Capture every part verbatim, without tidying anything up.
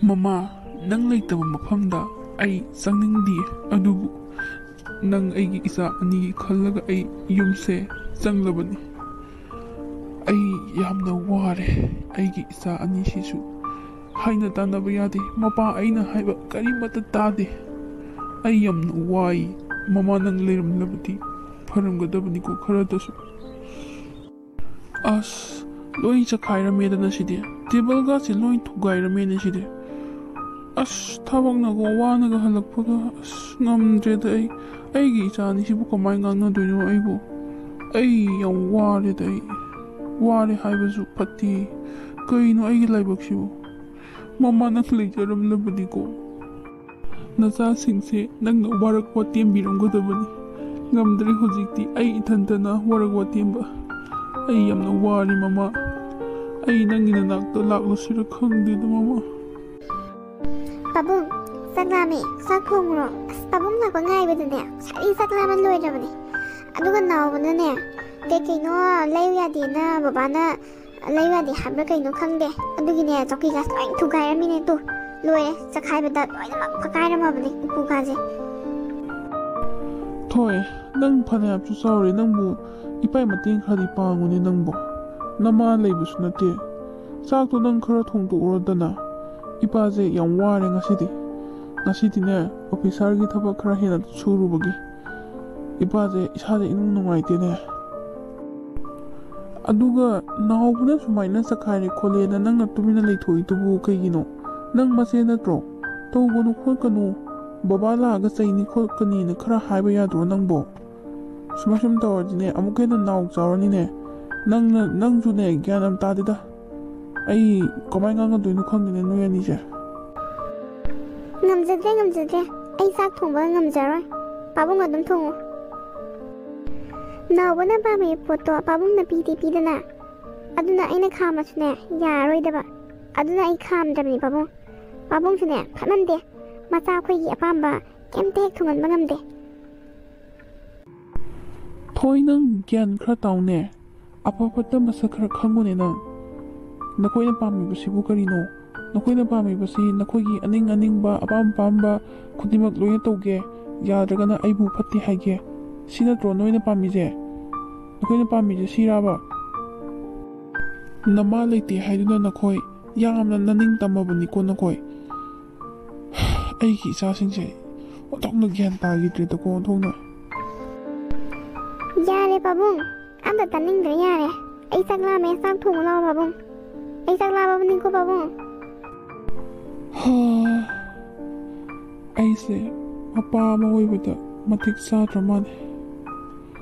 ꯃꯃꯥ, ꯅꯪ ꯂꯩꯇꯕ ꯃꯐꯝꯗ ꯑꯩ ꯆꯪꯅꯤꯡꯗꯤꯌꯦ, ꯑꯗꯨꯕꯨ ꯅꯪ ꯑꯩꯒꯤ ꯏꯆꯥ ꯑꯅꯤꯒꯤ ꯈꯜꯂꯒ ꯑꯩ ꯌꯨꯝꯁꯦ ꯆꯪꯂꯕꯅꯤ꯫ ꯑꯩ ꯌꯥꯝꯅ ꯋꯥꯔꯦ꯫ ꯑꯩꯒꯤ ꯏꯆꯥ ꯑꯅꯤꯁꯤꯁꯨ ꯍꯥꯏꯅ ꯇꯥꯟꯅꯕ ꯌꯥꯗꯦ꯫ ꯃꯄꯥ ꯑꯩꯅ ꯍꯥꯏꯕ ꯀꯔꯤꯃꯠꯇ ꯇꯥꯗꯦ꯫ ꯑꯩ ꯌꯥꯝꯅ ꯋꯥꯏ꯫ ꯃꯃꯥ, ꯅꯪ ꯂꯩꯔꯝꯂꯕꯗꯤ ꯐꯔꯝꯒꯗꯕꯅꯤꯀꯣ ꯈꯔꯗꯁꯨ꯫ ꯑꯁ, ꯂꯣꯏ ꯆꯈꯥꯏꯔꯝꯃꯦꯗꯅ ꯁꯤꯗꯤ꯫ ꯇꯦꯕꯜꯒꯁꯦ ꯂꯣꯏ ꯊꯨꯒꯥꯏꯔꯝꯃꯦꯅꯦ ꯁꯤꯗꯤ꯫ ꯑꯁ, ꯊꯕꯛꯅꯒ ꯋꯥꯅꯒ ꯍꯜꯂꯛꯄꯒ, ꯑꯁ, ꯉꯝꯗ꯭ꯔꯦꯗ ꯑꯩ꯫ ꯑꯩꯒꯤ ꯏꯆꯥ ꯑꯅꯤꯁꯤꯕꯨ ꯀꯃꯥꯏꯅ ꯉꯥꯡꯅꯗꯣꯏꯅꯣ ꯑꯩꯕꯨ? ꯑꯩ ꯌꯥꯝ ꯋꯥꯔꯦꯗ ꯑꯩ꯫ ꯋꯥꯔꯦ ꯍꯥꯏꯕꯁꯨ ꯐꯠꯇꯦ꯫ ꯀꯩꯅꯣ ꯑꯩꯒꯤ ꯂꯥꯏꯕꯛꯁꯤꯕꯨ? ꯃꯃꯥ, ꯅꯪ ꯂꯩꯖꯔꯝꯂꯕꯗꯤꯀꯣ, ꯅꯆꯥꯁꯤꯡꯁꯦ ꯅꯪꯅ ꯋꯥꯔꯛ ꯋꯥꯇꯦꯝꯕꯤꯔꯝꯒꯗꯕꯅꯤ꯫ ꯉꯝꯗ꯭ꯔꯦ ꯍꯧꯖꯤꯛꯇꯤ ꯑꯩ ꯏꯊꯟꯇꯅ ꯋꯥꯔꯛ ꯋꯥꯇꯦꯝꯕ꯫ ꯑꯩ ꯌꯥꯝꯅ ꯋꯥꯔꯦ ꯃꯃꯥ꯫ ꯑꯩ ꯅꯪꯒꯤ ꯅꯅꯥꯛꯇ ꯂꯥꯛꯂꯨꯁꯤꯔ ꯈꯪꯗꯦꯗ ꯃꯃꯥ꯫ ꯄꯥꯕꯨꯡ, ꯆꯥꯛ ꯂꯥꯝꯃꯦ, ꯆꯥꯛ ꯊꯣꯡꯉꯨꯔꯣ꯫ ꯑꯁ, ꯄꯥꯕꯨꯡ ꯂꯥꯛꯄ ꯉꯥꯏꯕꯗꯅꯦ ꯉꯁꯥꯏꯗꯒꯤ ꯆꯥꯛ ꯂꯥꯝꯕ ꯂꯣꯏꯗ꯭ꯔꯕꯅꯦ꯫ ꯑꯗꯨꯒ ꯅꯥꯎꯕꯅꯅꯦ ꯀꯩ ꯀꯩꯅꯣ ꯂꯩꯌꯨ ꯌꯥꯗꯦꯅ ꯕꯕꯥꯅ ꯂꯩꯌꯨ ꯌꯥꯗꯦ ꯍꯥꯏꯕ꯭ꯔꯥ ꯀꯩꯅꯣ ꯈꯪꯗꯦ꯫ ꯑꯗꯨꯒꯤꯅꯦ ꯆꯧꯀꯤꯒꯥꯁꯦ ꯂꯣꯏ ꯊꯨꯒꯥꯏꯔꯝꯃꯤꯅꯦ꯫ ꯇꯨ, ꯂꯣꯏꯔꯦ, ꯆꯈꯥꯏꯕꯗ ꯂꯣꯏꯅꯃꯛ ꯐꯛꯀꯥꯏꯔꯝꯃꯕꯅꯦ ꯎꯄꯨꯒꯥꯁꯦ꯫ ꯊꯣꯏ, ꯅꯪ ꯐꯅꯌꯥꯝꯁꯨ ꯆꯥꯎꯔꯦ, ꯅꯪꯕꯨ ꯏꯄꯥꯏ ꯃꯇꯦꯡ ꯈꯔꯗꯤ ꯄꯥꯡꯉꯨꯅꯦ ꯅꯪꯕꯨ꯫ ꯅꯃꯥ ꯂꯩꯕꯁꯨ ꯅꯠꯇꯦ꯫ ꯆꯥꯛꯇꯣ ꯅꯪ ꯈꯔ ꯊꯣꯡꯗꯣꯛꯎꯔꯣꯗꯅ꯫ ꯏꯄꯥꯁꯦ ꯌꯥꯝ ꯋꯥꯔꯦ ꯉꯁꯤꯗꯤ꯫ ꯉꯁꯤꯗꯤꯅꯦ, ꯑꯣꯐꯤꯁꯥꯔꯒꯤ ꯊꯕꯛ ꯈꯔ ꯍꯦꯟꯅ ꯁꯨꯔꯨꯕꯒꯤ ꯏꯄꯥꯁꯦ, ꯏꯁꯥꯁꯦ ꯏꯅꯨꯡ ꯅꯨꯡꯉꯥꯏꯇꯦꯅꯦ꯫ ꯑꯗꯨꯒ ꯅꯥꯎꯕꯅ ꯁꯨꯃꯥꯏꯅ ꯆꯈꯥꯏꯔꯦ ꯈꯣꯠꯂꯦꯅ ꯅꯪꯅ ꯇꯨꯃꯤꯟꯅ ꯂꯩꯊꯣꯛꯏꯗꯨꯕꯨ ꯀꯩꯒꯤꯅꯣ? ꯅꯪ ꯃꯆꯦ ꯅꯠꯇ꯭ꯔꯣ? ꯇꯧꯒꯅꯨ ꯈꯣꯠꯀꯅꯨ, ꯕꯕꯥ ꯂꯥꯛꯑꯒ ꯆꯩꯅꯤ ꯈꯣꯠꯀꯅꯤꯅ ꯈꯔ ꯍꯥꯏꯕ ꯌꯥꯗ꯭ꯔꯣ ꯅꯪꯕꯣ? ꯁꯨꯃꯥꯏ ꯁꯨꯝ ꯇꯧꯔꯗꯤꯅꯦ, ꯑꯃꯨꯛꯀ ꯍꯦꯟꯅ ꯅꯥꯎ ꯆꯥꯎꯔꯅꯤꯅꯦ꯫ ꯅꯪꯅ, ꯅꯪꯁꯨꯅꯦ, ꯒ꯭ꯌꯥꯟ ꯑꯃ ꯇꯥꯗꯦꯗ꯫ ꯑꯩ ꯀꯃꯥꯏꯅ ꯉꯥꯡꯅꯗꯣꯏꯅꯣ ꯈꯪꯗꯦꯅꯦ ꯅꯣꯏ ꯑꯅꯤꯁꯦ꯫ ꯉꯝꯖꯗ꯭ꯔꯦ, ꯉꯝꯖꯗ꯭ꯔꯦ꯫ ꯑꯩ ꯆꯥꯛ ꯊꯣꯡꯕ ꯉꯝꯖꯔꯣꯏ꯫ ꯄꯥꯕꯨꯡ ꯑꯗꯨꯝ ꯊꯣꯡꯉꯣ꯫ ꯅꯥꯎꯕꯅ ꯄꯥꯝꯃꯤ ꯄꯣꯠꯇꯣ ꯄꯥꯕꯨꯡꯅ ꯄꯤꯗꯤ ꯄꯤꯗꯅ꯫ ꯑꯗꯨꯅ ꯑꯩꯅ ꯈꯥꯝꯃꯁꯨꯅꯦ ꯌꯥꯔꯔꯣꯏꯗꯕ꯫ ꯑꯗꯨꯅ ꯑꯩ ꯈꯥꯝꯗ꯭ꯔꯕꯅꯤ ꯄꯥꯕꯨꯡ꯫ ꯄꯥꯕꯨꯡꯁꯨꯅꯦ ꯐꯠꯃꯟꯗꯦ꯫ ꯃꯆꯥ ꯑꯩꯈꯣꯏꯒꯤ ꯑꯄꯥꯝꯕ ꯀꯩꯝꯇ ꯍꯦꯛ ꯊꯨꯡꯍꯟꯕ ꯉꯝꯗꯦ꯫ ꯊꯣꯏ, ꯅꯪ ꯒ꯭ꯌꯥꯟ ꯈꯔ ꯇꯥꯎꯅꯦ꯫ ꯑꯐ ꯐꯠꯇ ꯃꯁꯛ ꯈꯔ ꯈꯪꯉꯨꯅꯦ ꯅꯪ꯫ ꯅꯈꯣꯏꯅ ꯄꯥꯝꯃꯤꯕꯁꯤꯕꯨ ꯀꯔꯤꯅꯣ? ꯅꯈꯣꯏꯅ ꯄꯥꯝꯃꯤꯕꯁꯤ ꯅꯈꯣꯏꯒꯤ ꯑꯅꯤꯡ ꯑꯅꯤꯡꯕ, ꯑꯄꯥꯝ ꯑꯄꯥꯝꯕ ꯈꯨꯗꯤꯡꯃꯛ ꯂꯣꯏꯅ ꯇꯧꯒꯦ, ꯌꯥꯗ꯭ꯔꯒꯅ ꯑꯩꯕꯨ ꯐꯠꯇꯦ ꯍꯥꯏꯒꯦ, ꯁꯤ ꯅꯠꯇ꯭ꯔꯣ ꯅꯣꯏꯅ ꯄꯥꯝꯃꯤꯁꯦ? ꯅꯈꯣꯏꯅ ꯄꯥꯝꯃꯤꯁꯦ ꯁꯤꯔꯥꯕ? ꯅꯃꯥ ꯂꯩꯇꯦ ꯍꯥꯏꯗꯨꯅ ꯅꯈꯣꯏ ꯌꯥꯝꯅ ꯅꯅꯤꯡ ꯇꯝꯃꯕꯅꯤꯀꯣ ꯅꯈꯣꯏ꯫ ꯑꯩꯒꯤ ꯏꯆꯥꯁꯤꯡꯁꯦ ꯑꯣꯟꯊꯣꯛꯅ ꯒ꯭ꯌꯥꯟ ꯇꯥꯈꯤꯗ꯭ꯔꯦꯗꯀꯣ, ꯑꯣꯟꯊꯣꯛꯅ꯫ ꯌꯥꯔꯦ ꯄꯥꯕꯨꯡ, ꯑꯝꯇ ꯇꯥꯅꯤꯡꯗ꯭ꯔꯦ, ꯌꯥꯔꯦ꯫ ꯑꯩ ꯆꯥꯛ ꯂꯥꯝꯃꯦ, ꯆꯥꯛ ꯊꯣꯡꯉꯨ ꯂꯥꯛꯑꯣ ꯄꯥꯕꯨꯡ꯫ ꯑꯩ ꯆꯥꯛ ꯂꯥꯝꯃꯕꯅꯤꯀꯣ ꯄꯥꯕꯨꯡ꯫ ꯍꯥ, ꯑꯩꯁꯦ ꯃꯄꯥ ꯑꯃ ꯑꯣꯏꯕꯗ ꯃꯇꯤꯛ ꯆꯥꯗ꯭ꯔ ꯃꯥꯜꯂꯦ꯫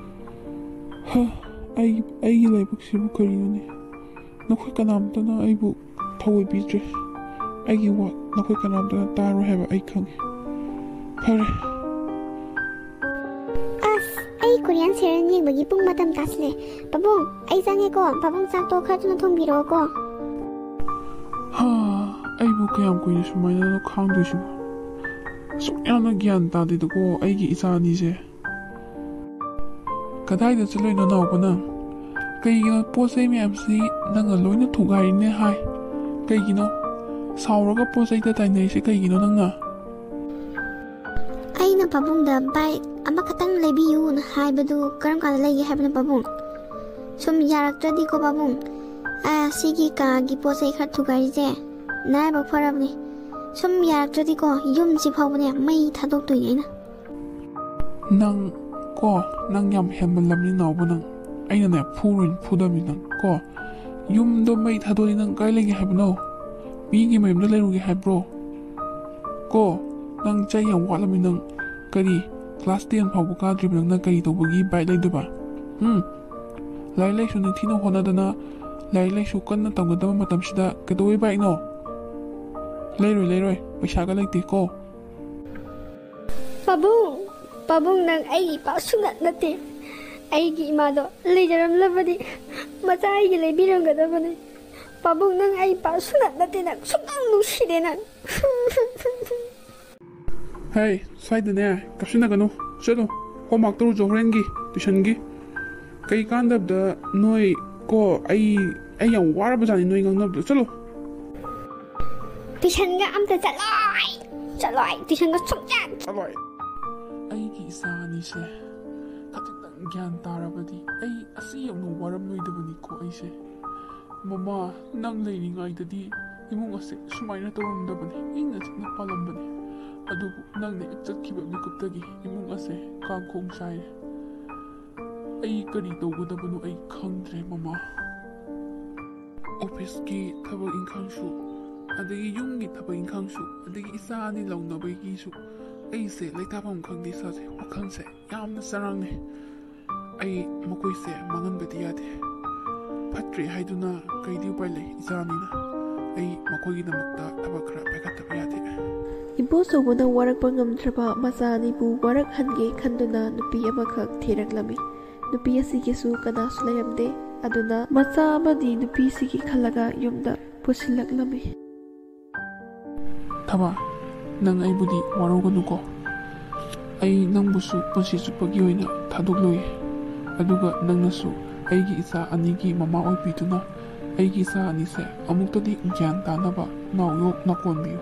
ꯍꯥ, ꯑꯩ, ꯑꯩꯒꯤ ꯂꯥꯏꯕꯛꯁꯤꯕꯨ ꯀꯔꯤꯅꯣꯅꯦ? ꯅꯈꯣꯏ ꯀꯅꯥꯝꯇꯅ ꯑꯩꯕꯨ ꯊꯑꯣꯏꯕꯤꯗ꯭ꯔꯦ꯫ ꯑꯩꯒꯤ ꯋꯥ ꯅꯈꯣꯏ ꯀꯅꯥꯝꯇꯅ ꯇꯥꯔꯣꯏ ꯍꯥꯏꯕ ꯑꯩ ꯈꯪꯉꯤ꯫ ꯐꯔꯦ꯫ ꯑꯁ, ꯑꯩ ꯀꯣꯔꯤꯌꯥꯟ ꯁꯦꯔꯤꯌꯦꯜ ꯌꯦꯡꯕꯒꯤ ꯄꯨꯡ ꯃꯇꯝ ꯇꯥꯁꯤꯜꯂꯦ꯫ ꯄꯥꯕꯨꯡ, ꯑꯩ ꯆꯪꯉꯦꯀꯣ꯫ ꯄꯥꯕꯨꯡ, ꯆꯥꯛꯇꯣ ꯈꯔ ꯊꯨꯅ ꯊꯣꯡꯕꯤꯔꯛꯑꯣꯀꯣ꯫ ꯍꯥ, ꯑꯩꯕꯨ ꯀꯌꯥꯝ ꯀꯨꯏꯅ ꯁꯨꯃꯥꯏꯅꯅꯣ ꯈꯥꯡꯗꯣꯏꯁꯤꯕꯣ? ꯑꯁꯨꯛ ꯌꯥꯝꯅ ꯒ꯭ꯌꯥꯟ ꯇꯥꯗꯦꯗꯀꯣ ꯑꯩꯒꯤ ꯏꯆꯥ ꯑꯅꯤꯁꯦ꯫ ꯀꯗꯥꯏꯗ ꯆꯠꯂꯨꯏꯅꯣ ꯅꯥꯎꯕ ꯅꯪ? ꯀꯩꯒꯤꯅꯣ ꯄꯣꯠ ꯆꯩ ꯃꯌꯥꯝꯁꯤ ꯅꯪꯅ ꯂꯣꯏꯅ ꯊꯨꯒꯥꯏꯔꯤꯅꯦ ꯍꯥꯏ? ꯀꯩꯒꯤꯅꯣ? ꯁꯥꯎꯔꯒ ꯄꯣꯠ ꯆꯩꯗ ꯇꯥꯏꯅꯔꯤꯁꯦ ꯀꯩꯒꯤꯅꯣ ꯅꯪꯅ? ꯑꯩꯅ ꯄꯥꯕꯨꯡꯗ ꯕꯥꯏꯛ ꯑꯃꯈꯛꯇꯪ ꯂꯩꯕꯤꯌꯨꯅ ꯍꯥꯏꯕꯗꯨ ꯀꯔꯝ ꯀꯥꯟꯗ ꯂꯩꯒꯦ ꯍꯥꯏꯕꯅꯣ ꯄꯥꯕꯨꯡ? ꯁꯨꯝ ꯌꯥꯔꯛꯇ꯭ꯔꯗꯤꯀꯣ ꯄꯥꯕꯨꯡ, ꯑ, ꯁꯤꯒꯤ ꯀꯥꯒꯤ ꯄꯣꯠ ꯆꯩ ꯈꯔ ꯊꯨꯒꯥꯏꯔꯤꯁꯦ ꯅꯔꯥꯏꯕꯛ ꯐꯔꯕꯅꯦ꯫ ꯁꯨꯝ ꯌꯥꯔꯛꯇ꯭ꯔꯗꯤꯀꯣ ꯌꯨꯝꯁꯤ ꯐꯥꯎꯕꯅꯦ ꯃꯩ ꯊꯥꯗꯣꯛꯇꯣꯏꯅꯦ ꯑꯩꯅ꯫ ꯅꯪ ꯀꯣ, ꯅꯪ ꯌꯥꯝ ꯍꯦꯟꯃꯜꯂꯝꯅꯤ ꯅꯥꯎꯕ ꯅꯪ꯫ ꯑꯩꯅꯅꯦ ꯐꯨꯔꯣꯏꯅ ꯐꯨꯗꯕꯅꯤ ꯅꯪ ꯀꯣ꯫ ꯌꯨꯝꯗꯣ ꯃꯩ ꯊꯥꯗꯣꯛꯑꯗꯤ ꯅꯪ ꯀꯥꯏ ꯂꯩꯒꯦ ꯍꯥꯏꯕꯅꯣ? ꯃꯤꯒꯤ ꯃꯌꯨꯝꯗ ꯂꯩꯔꯨꯒꯦ ꯍꯥꯏꯕ꯭ꯔꯣ? ꯀꯣ, ꯅꯪ ꯆꯩ ꯌꯥꯝ ꯋꯥꯠꯂꯝꯃꯤ ꯅꯪ꯫ ꯀꯔꯤ? ꯀ꯭ꯂꯥꯁ ꯇꯦꯟ ꯐꯥꯎꯕ ꯀꯥꯗ꯭ꯔꯤꯕ ꯅꯪꯅ ꯀꯔꯤ ꯇꯧꯕꯒꯤ ꯕꯥꯏꯛ ꯂꯩꯗꯣꯏꯕ? ꯎꯝ? ꯂꯥꯏꯔꯤꯛ ꯂꯥꯏꯁꯨ ꯅꯤꯡꯊꯤꯅ ꯍꯣꯠꯅꯗꯅ, ꯂꯥꯏꯔꯤꯛ ꯂꯥꯏꯁꯨ ꯀꯟꯅ ꯇꯝꯒꯗꯕ ꯃꯇꯝꯁꯤꯗ ꯀꯩꯗꯧꯕꯩ ꯕꯥꯏꯛꯅꯣ? ꯂꯩꯔꯣꯏ, ꯂꯩꯔꯣꯏ, ꯄꯩꯁꯥꯒ ꯂꯩꯇꯦ ꯀꯣ꯫ ꯄꯥꯕꯨꯡ, ꯄꯥꯕꯨꯡ, ꯅꯪ ꯑꯩꯒꯤ ꯏꯄꯥ ꯁꯨꯡꯅꯠ ꯅꯠꯇꯦ꯫ ꯑꯩꯒꯤ ꯏꯃꯥꯗꯣ ꯂꯩꯖꯔꯝꯂꯕꯗꯤ ꯃꯆꯥ ꯑꯩꯒꯤ ꯂꯩꯕꯤꯔꯝꯒꯗꯕꯅꯤ꯫ ꯄꯥꯕꯨꯡ, ꯅꯪ ꯑꯩ ꯏꯄꯥ ꯁꯨꯡꯅꯠ ꯅꯠꯇꯦ, ꯅꯪ ꯁꯨꯡꯅꯨꯡ ꯅꯨꯡꯁꯤꯗꯦ ꯅꯪ꯫ ꯍꯦ, ꯁ꯭ꯋꯥꯏꯗꯅꯦ ꯀꯥꯞꯁꯤꯟꯅꯒꯅꯨ꯫ ꯆꯠꯂꯣ, ꯍꯣꯝꯋꯥꯛ ꯇꯧꯔꯨꯆꯣ ꯍꯣꯔꯦꯟꯒꯤ ꯇꯨꯏꯁꯟꯒꯤ꯫ ꯀꯩ ꯀꯥꯟꯗꯕꯗ ꯅꯣꯏ ꯀꯣ, ꯑꯩ, ꯑꯩ ꯌꯥꯝ ꯋꯥꯔꯕꯖꯥꯠꯅꯤ ꯅꯣꯏ ꯉꯥꯡꯅꯕꯗꯣ꯫ ꯆꯠꯂꯣ꯫ ꯇꯨꯏꯁꯟꯒ ꯑꯝꯇ ꯆꯠꯂꯣꯏ꯫ ꯆꯠꯂꯣꯏ꯫ ꯇꯨꯏꯁꯟꯒ ꯁꯨꯡꯆꯠ ꯆꯠꯂꯣꯏ꯫ ꯑꯩꯒꯤ ꯏꯆꯥ ꯑꯅꯤꯁꯦ ꯈꯖꯤꯛꯇꯪ ꯒ꯭ꯌꯥꯟ ꯇꯥꯔꯕꯗꯤ ꯑꯩ ꯑꯁꯤ ꯌꯧꯅ ꯋꯥꯔꯝꯂꯣꯏꯗꯕꯅꯤꯀꯣ ꯑꯩꯁꯦ꯫ ꯃꯃꯥ, ꯅꯪ ꯂꯩꯔꯤꯉꯩꯗꯗꯤ ꯏꯃꯨꯡ ꯑꯁꯦ ꯁꯨꯃꯥꯏꯅ ꯇꯧꯔꯝꯗꯕꯅꯤ, ꯏꯪꯅ ꯆꯤꯛꯅ ꯄꯥꯜꯂꯝꯕꯅꯤ꯫ ꯑꯗꯨꯕꯨ ꯅꯪꯅ ꯍꯦꯛ ꯆꯠꯈꯤꯕ ꯃꯤꯀꯨꯞꯇꯒꯤ ꯏꯃꯨꯡ ꯑꯁꯦ ꯀꯥꯡꯈꯣꯡ ꯆꯥꯏꯔꯦ꯫ ꯑꯩ ꯀꯔꯤ ꯇꯧꯒꯗꯕꯅꯣ ꯑꯩ ꯈꯪꯗ꯭ꯔꯦ ꯃꯃꯥ꯫ ꯑꯣꯐꯤꯁꯀꯤ ꯊꯕꯛ ꯏꯪꯈꯥꯡꯁꯨ, ꯑꯗꯒꯤ ꯌꯨꯝꯒꯤ ꯊꯕꯛ ꯏꯪꯈꯥꯡꯁꯨ, ꯑꯗꯒꯤ ꯏꯆꯥ ꯑꯅꯤ ꯂꯧꯅꯕꯒꯤꯁꯨ ꯑꯩꯁꯦ ꯂꯩꯇꯥꯐꯝ ꯈꯪꯗꯦ ꯏꯁꯥꯁꯦ, ꯋꯥꯈꯜꯁꯦ ꯌꯥꯝꯅ ꯆꯔꯥꯡꯅꯩ꯫ ꯑꯩ ꯃꯈꯣꯏꯁꯦ ꯃꯥꯡꯍꯟꯕꯗꯤ ꯌꯥꯗꯦ꯫ ꯐꯠꯇ꯭ꯔꯦ ꯍꯥꯏꯗꯨꯅ ꯀꯩꯗꯤ ꯎꯄꯥꯏ ꯂꯩ, ꯏꯆꯥꯅꯤꯅ꯫ ꯑꯩ ꯃꯈꯣꯏꯒꯤꯗꯃꯛꯇ ꯊꯕꯛ ꯈꯔ ꯄꯥꯏꯈꯠꯇꯕ ꯌꯥꯗꯦ꯫ ꯏꯕꯣꯆꯧꯕꯅ ꯋꯥꯔꯛꯄ ꯉꯝꯗ꯭ꯔꯕ ꯃꯆꯥ ꯑꯅꯤꯕꯨ ꯋꯥꯔꯛꯍꯟꯒꯦ ꯈꯟꯗꯨꯅ ꯅꯨꯄꯤ ꯑꯃꯈꯛ ꯊꯤꯔꯛꯂꯝꯃꯤ꯫ ꯅꯨꯄꯤ ꯑꯁꯤꯒꯤꯁꯨ ꯀꯅꯥꯁꯨ ꯂꯩꯔꯝꯗꯦ꯫ ꯑꯗꯨꯅ ꯃꯆꯥ ꯑꯃꯗꯤ ꯅꯨꯄꯤꯁꯤꯒꯤ ꯈꯜꯂꯒ ꯌꯨꯝꯗ ꯄꯨꯁꯤꯜꯂꯛꯂꯝꯃꯤ꯫ ꯊꯕꯥ, ꯅꯪ ꯑꯩꯕꯨꯗꯤ ꯋꯥꯔꯧꯒꯅꯨꯀꯣ꯫ ꯑꯩ ꯅꯪꯕꯨꯁꯨ ꯄꯨꯟꯁꯤ ꯆꯨꯞꯄꯒꯤ ꯑꯣꯏꯅ ꯊꯥꯗꯣꯛꯂꯣꯏ꯫ ꯑꯗꯨꯒ ꯅꯪꯅꯁꯨ ꯑꯩꯒꯤ ꯏꯆꯥ ꯑꯅꯤꯒꯤ ꯃꯃꯥ ꯑꯣꯏꯕꯤꯗꯨꯅ ꯑꯩꯒꯤ ꯏꯆꯥ ꯑꯅꯤꯁꯦ ꯑꯃꯨꯛꯇꯗꯤ ꯒ꯭ꯌꯥꯟ ꯇꯥꯅꯕ ꯅꯥꯎ ꯌꯣꯛꯅ ꯀꯣꯟꯕꯤꯌꯨ꯫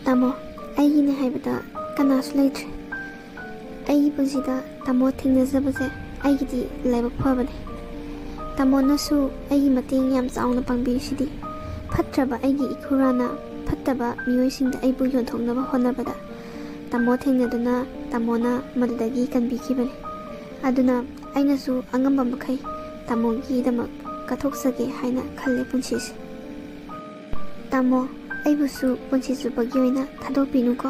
ꯇꯥꯃꯣ, ꯑꯩꯒꯤꯅꯦ ꯍꯥꯏꯕꯗ ꯀꯅꯥꯁꯨ ꯂꯩꯇ꯭ꯔꯦ꯫ ꯑꯩꯒꯤ ꯄꯨꯟꯁꯤꯗ ꯇꯥꯃꯣ ꯊꯦꯡꯅꯖꯕꯁꯦ ꯑꯩꯒꯤꯗꯤ ꯂꯥꯏꯕꯛ ꯐꯕꯅꯦ꯫ ꯇꯥꯃꯣꯅꯁꯨ ꯑꯩꯒꯤ ꯃꯇꯦꯡ ꯌꯥꯝ ꯆꯥꯎꯅ ꯄꯥꯡꯕꯤꯔꯤꯁꯤꯗꯤ꯫ ꯐꯠꯇ꯭ꯔꯕ ꯑꯩꯒꯤ ꯏꯈꯨꯔꯥꯅ ꯐꯠꯇꯕ ꯃꯤꯑꯣꯏꯁꯤꯡꯗ ꯑꯩꯕꯨ ꯌꯣꯟꯊꯣꯛꯅꯕ ꯍꯣꯠꯅꯕꯗ ꯇꯥꯃꯣ ꯊꯦꯡꯅꯗꯨꯅ ꯇꯥꯃꯣꯅ ꯃꯗꯨꯗꯒꯤ ꯀꯟꯕꯤꯈꯤꯕꯅꯦ꯫ ꯑꯗꯨꯅ ꯑꯩꯅꯁꯨ ꯑꯉꯝꯕ ꯃꯈꯩ ꯇꯥꯃꯣꯒꯤꯗꯃꯛ ꯀꯠꯊꯣꯛꯆꯒꯦ ꯍꯥꯏꯅ ꯈꯜꯂꯦ ꯄꯨꯟꯁꯤꯁꯦ꯫ ꯇꯥꯃꯣ, ꯑꯩꯕꯨꯁꯨ ꯄꯨꯟꯁꯤ ꯆꯨꯞꯄꯒꯤ ꯑꯣꯏꯅ ꯊꯥꯗꯣꯛꯄꯤꯅꯨꯀꯣ꯫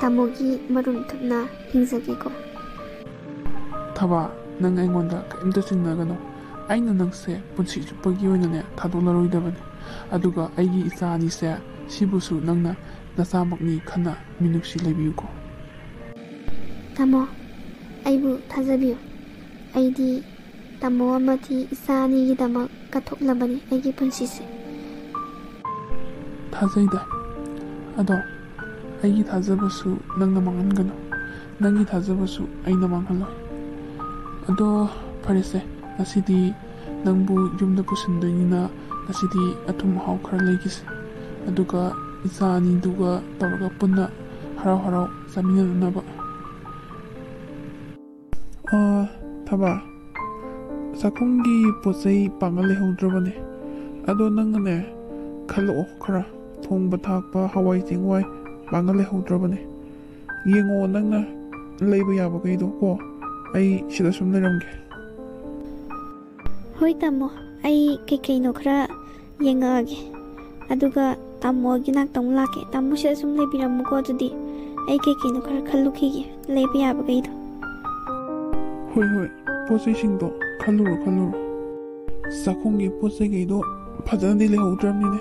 ꯇꯥꯃꯣꯒꯤ ꯃꯔꯨꯝ ꯊꯨꯞꯅ ꯍꯤꯡꯖꯒꯦꯀꯣ꯫ ꯊꯕꯥ, ꯅꯪ ꯑꯩꯉꯣꯟꯗ ꯀꯔꯤꯝꯇ ꯆꯤꯡꯅꯒꯅꯨ꯫ ꯑꯩꯅ ꯅꯪꯁꯦ ꯄꯨꯟꯁꯤ ꯆꯨꯞꯄꯒꯤ ꯑꯣꯏꯅꯅꯦ ꯊꯥꯗꯣꯛꯂꯔꯣꯏꯗꯕꯅꯤ꯫ ꯑꯗꯨꯒ ꯑꯩꯒꯤ ꯏꯆꯥ ꯑꯅꯤꯁꯦ, ꯁꯤꯕꯨꯁꯨ ꯅꯪꯅ ꯅꯆꯥꯃꯛꯅꯤ ꯈꯟꯅ ꯃꯤꯅꯨꯡꯁꯤ ꯂꯩꯕꯤꯌꯨꯀꯣ꯫ ꯇꯥꯃꯣ, ꯑꯩꯕꯨ ꯊꯥꯖꯕꯤꯌꯨ꯫ ꯑꯩꯗꯤ ꯇꯥꯃꯣ ꯑꯃꯗꯤ ꯏꯆꯥ ꯑꯅꯤꯒꯤꯗꯃꯛ ꯀꯠꯊꯣꯛꯂꯕꯅꯤ ꯑꯩꯒꯤ ꯄꯨꯟꯁꯤꯁꯦ꯫ ꯊꯥꯖꯩꯗ꯫ ꯑꯗꯣ ꯑꯩꯒꯤ ꯊꯥꯖꯕꯁꯨ ꯅꯪꯅ ꯃꯥꯡꯍꯟꯒꯅꯨ꯫ ꯅꯪꯒꯤ ꯊꯥꯖꯕꯁꯨ ꯑꯩꯅ ꯃꯥꯡꯍꯜꯂꯣꯏ꯫ ꯑꯗꯣ ꯐꯔꯦꯁꯦ, ꯉꯁꯤꯗꯤ ꯅꯪꯕꯨ ꯌꯨꯝꯗ ꯄꯨꯁꯤꯟꯗꯣꯏꯅꯤꯅ ꯉꯁꯤꯗꯤ ꯑꯊꯨꯝ ꯑꯍꯥꯎ ꯈꯔ ꯂꯩꯈꯤꯁꯦ꯫ ꯑꯗꯨꯒ ꯏꯆꯥ ꯑꯅꯤꯗꯨꯒ ꯇꯧꯔꯒ ꯄꯨꯟꯅ ꯍꯔꯥꯎ ꯍꯔꯥꯎ ꯆꯥꯃꯤꯟꯅꯅꯕ꯫ ꯑ, ꯊꯕꯥ, ꯆꯥꯛꯈꯨꯝꯒꯤ ꯄꯣꯠ ꯆꯩ ꯄꯥꯡꯒꯜ ꯂꯩꯍꯧꯗ꯭ꯔꯕꯅꯦ꯫ ꯑꯗꯣ ꯅꯪꯅꯅꯦ, ꯈꯜꯂꯛꯑꯣ ꯈꯔ꯫ ꯊꯣꯡꯕ ꯊꯥꯛꯄ, ꯍꯋꯥꯏ ꯆꯦꯡꯋꯥꯏ ꯄꯥꯡꯒꯜ ꯂꯩꯍꯧꯗ꯭ꯔꯕꯅꯦ꯫ ꯌꯦꯡꯉꯣ ꯅꯪꯅ ꯂꯩꯕ ꯌꯥꯕꯈꯩꯗꯣ ꯀꯣ꯫ ꯑꯩ ꯁꯤꯗ ꯁꯨꯝ ꯂꯩꯔꯝꯒꯦ꯫ ꯍꯣꯏ ꯇꯥꯃꯣ, ꯑꯩ ꯀꯩꯀꯩꯅꯣ ꯈꯔ ꯌꯦꯡꯉꯛꯑꯒꯦ꯫ ꯑꯗꯨꯒ ꯇꯥꯃꯣꯒꯤ ꯅꯥꯛꯇ ꯑꯃꯨꯛ ꯂꯥꯛꯀꯦ꯫ ꯇꯥꯃꯣ ꯁꯤꯗ ꯁꯨꯝ ꯂꯩꯕꯤꯔꯝꯃꯨꯀꯣ꯫ ꯑꯗꯨꯗꯤ ꯑꯩ ꯀꯩꯀꯩꯅꯣ ꯈꯔ ꯈꯜꯂꯨꯈꯤꯒꯦ, ꯂꯩꯕ ꯌꯥꯕꯈꯩꯗꯣ꯫ ꯍꯣꯏ, ꯍꯣꯏ, ꯄꯣꯠ ꯆꯩꯁꯤꯡꯗꯣ ꯈꯜꯂꯨꯔꯣ, ꯈꯜꯂꯨꯔꯣ꯫ ꯆꯥꯛꯈꯨꯝꯒꯤ ꯄꯣꯠ ꯆꯩꯈꯩꯗꯣ ꯐꯖꯅꯗꯤ ꯂꯩꯍꯧꯗ꯭ꯔꯕꯅꯤꯅꯦ꯫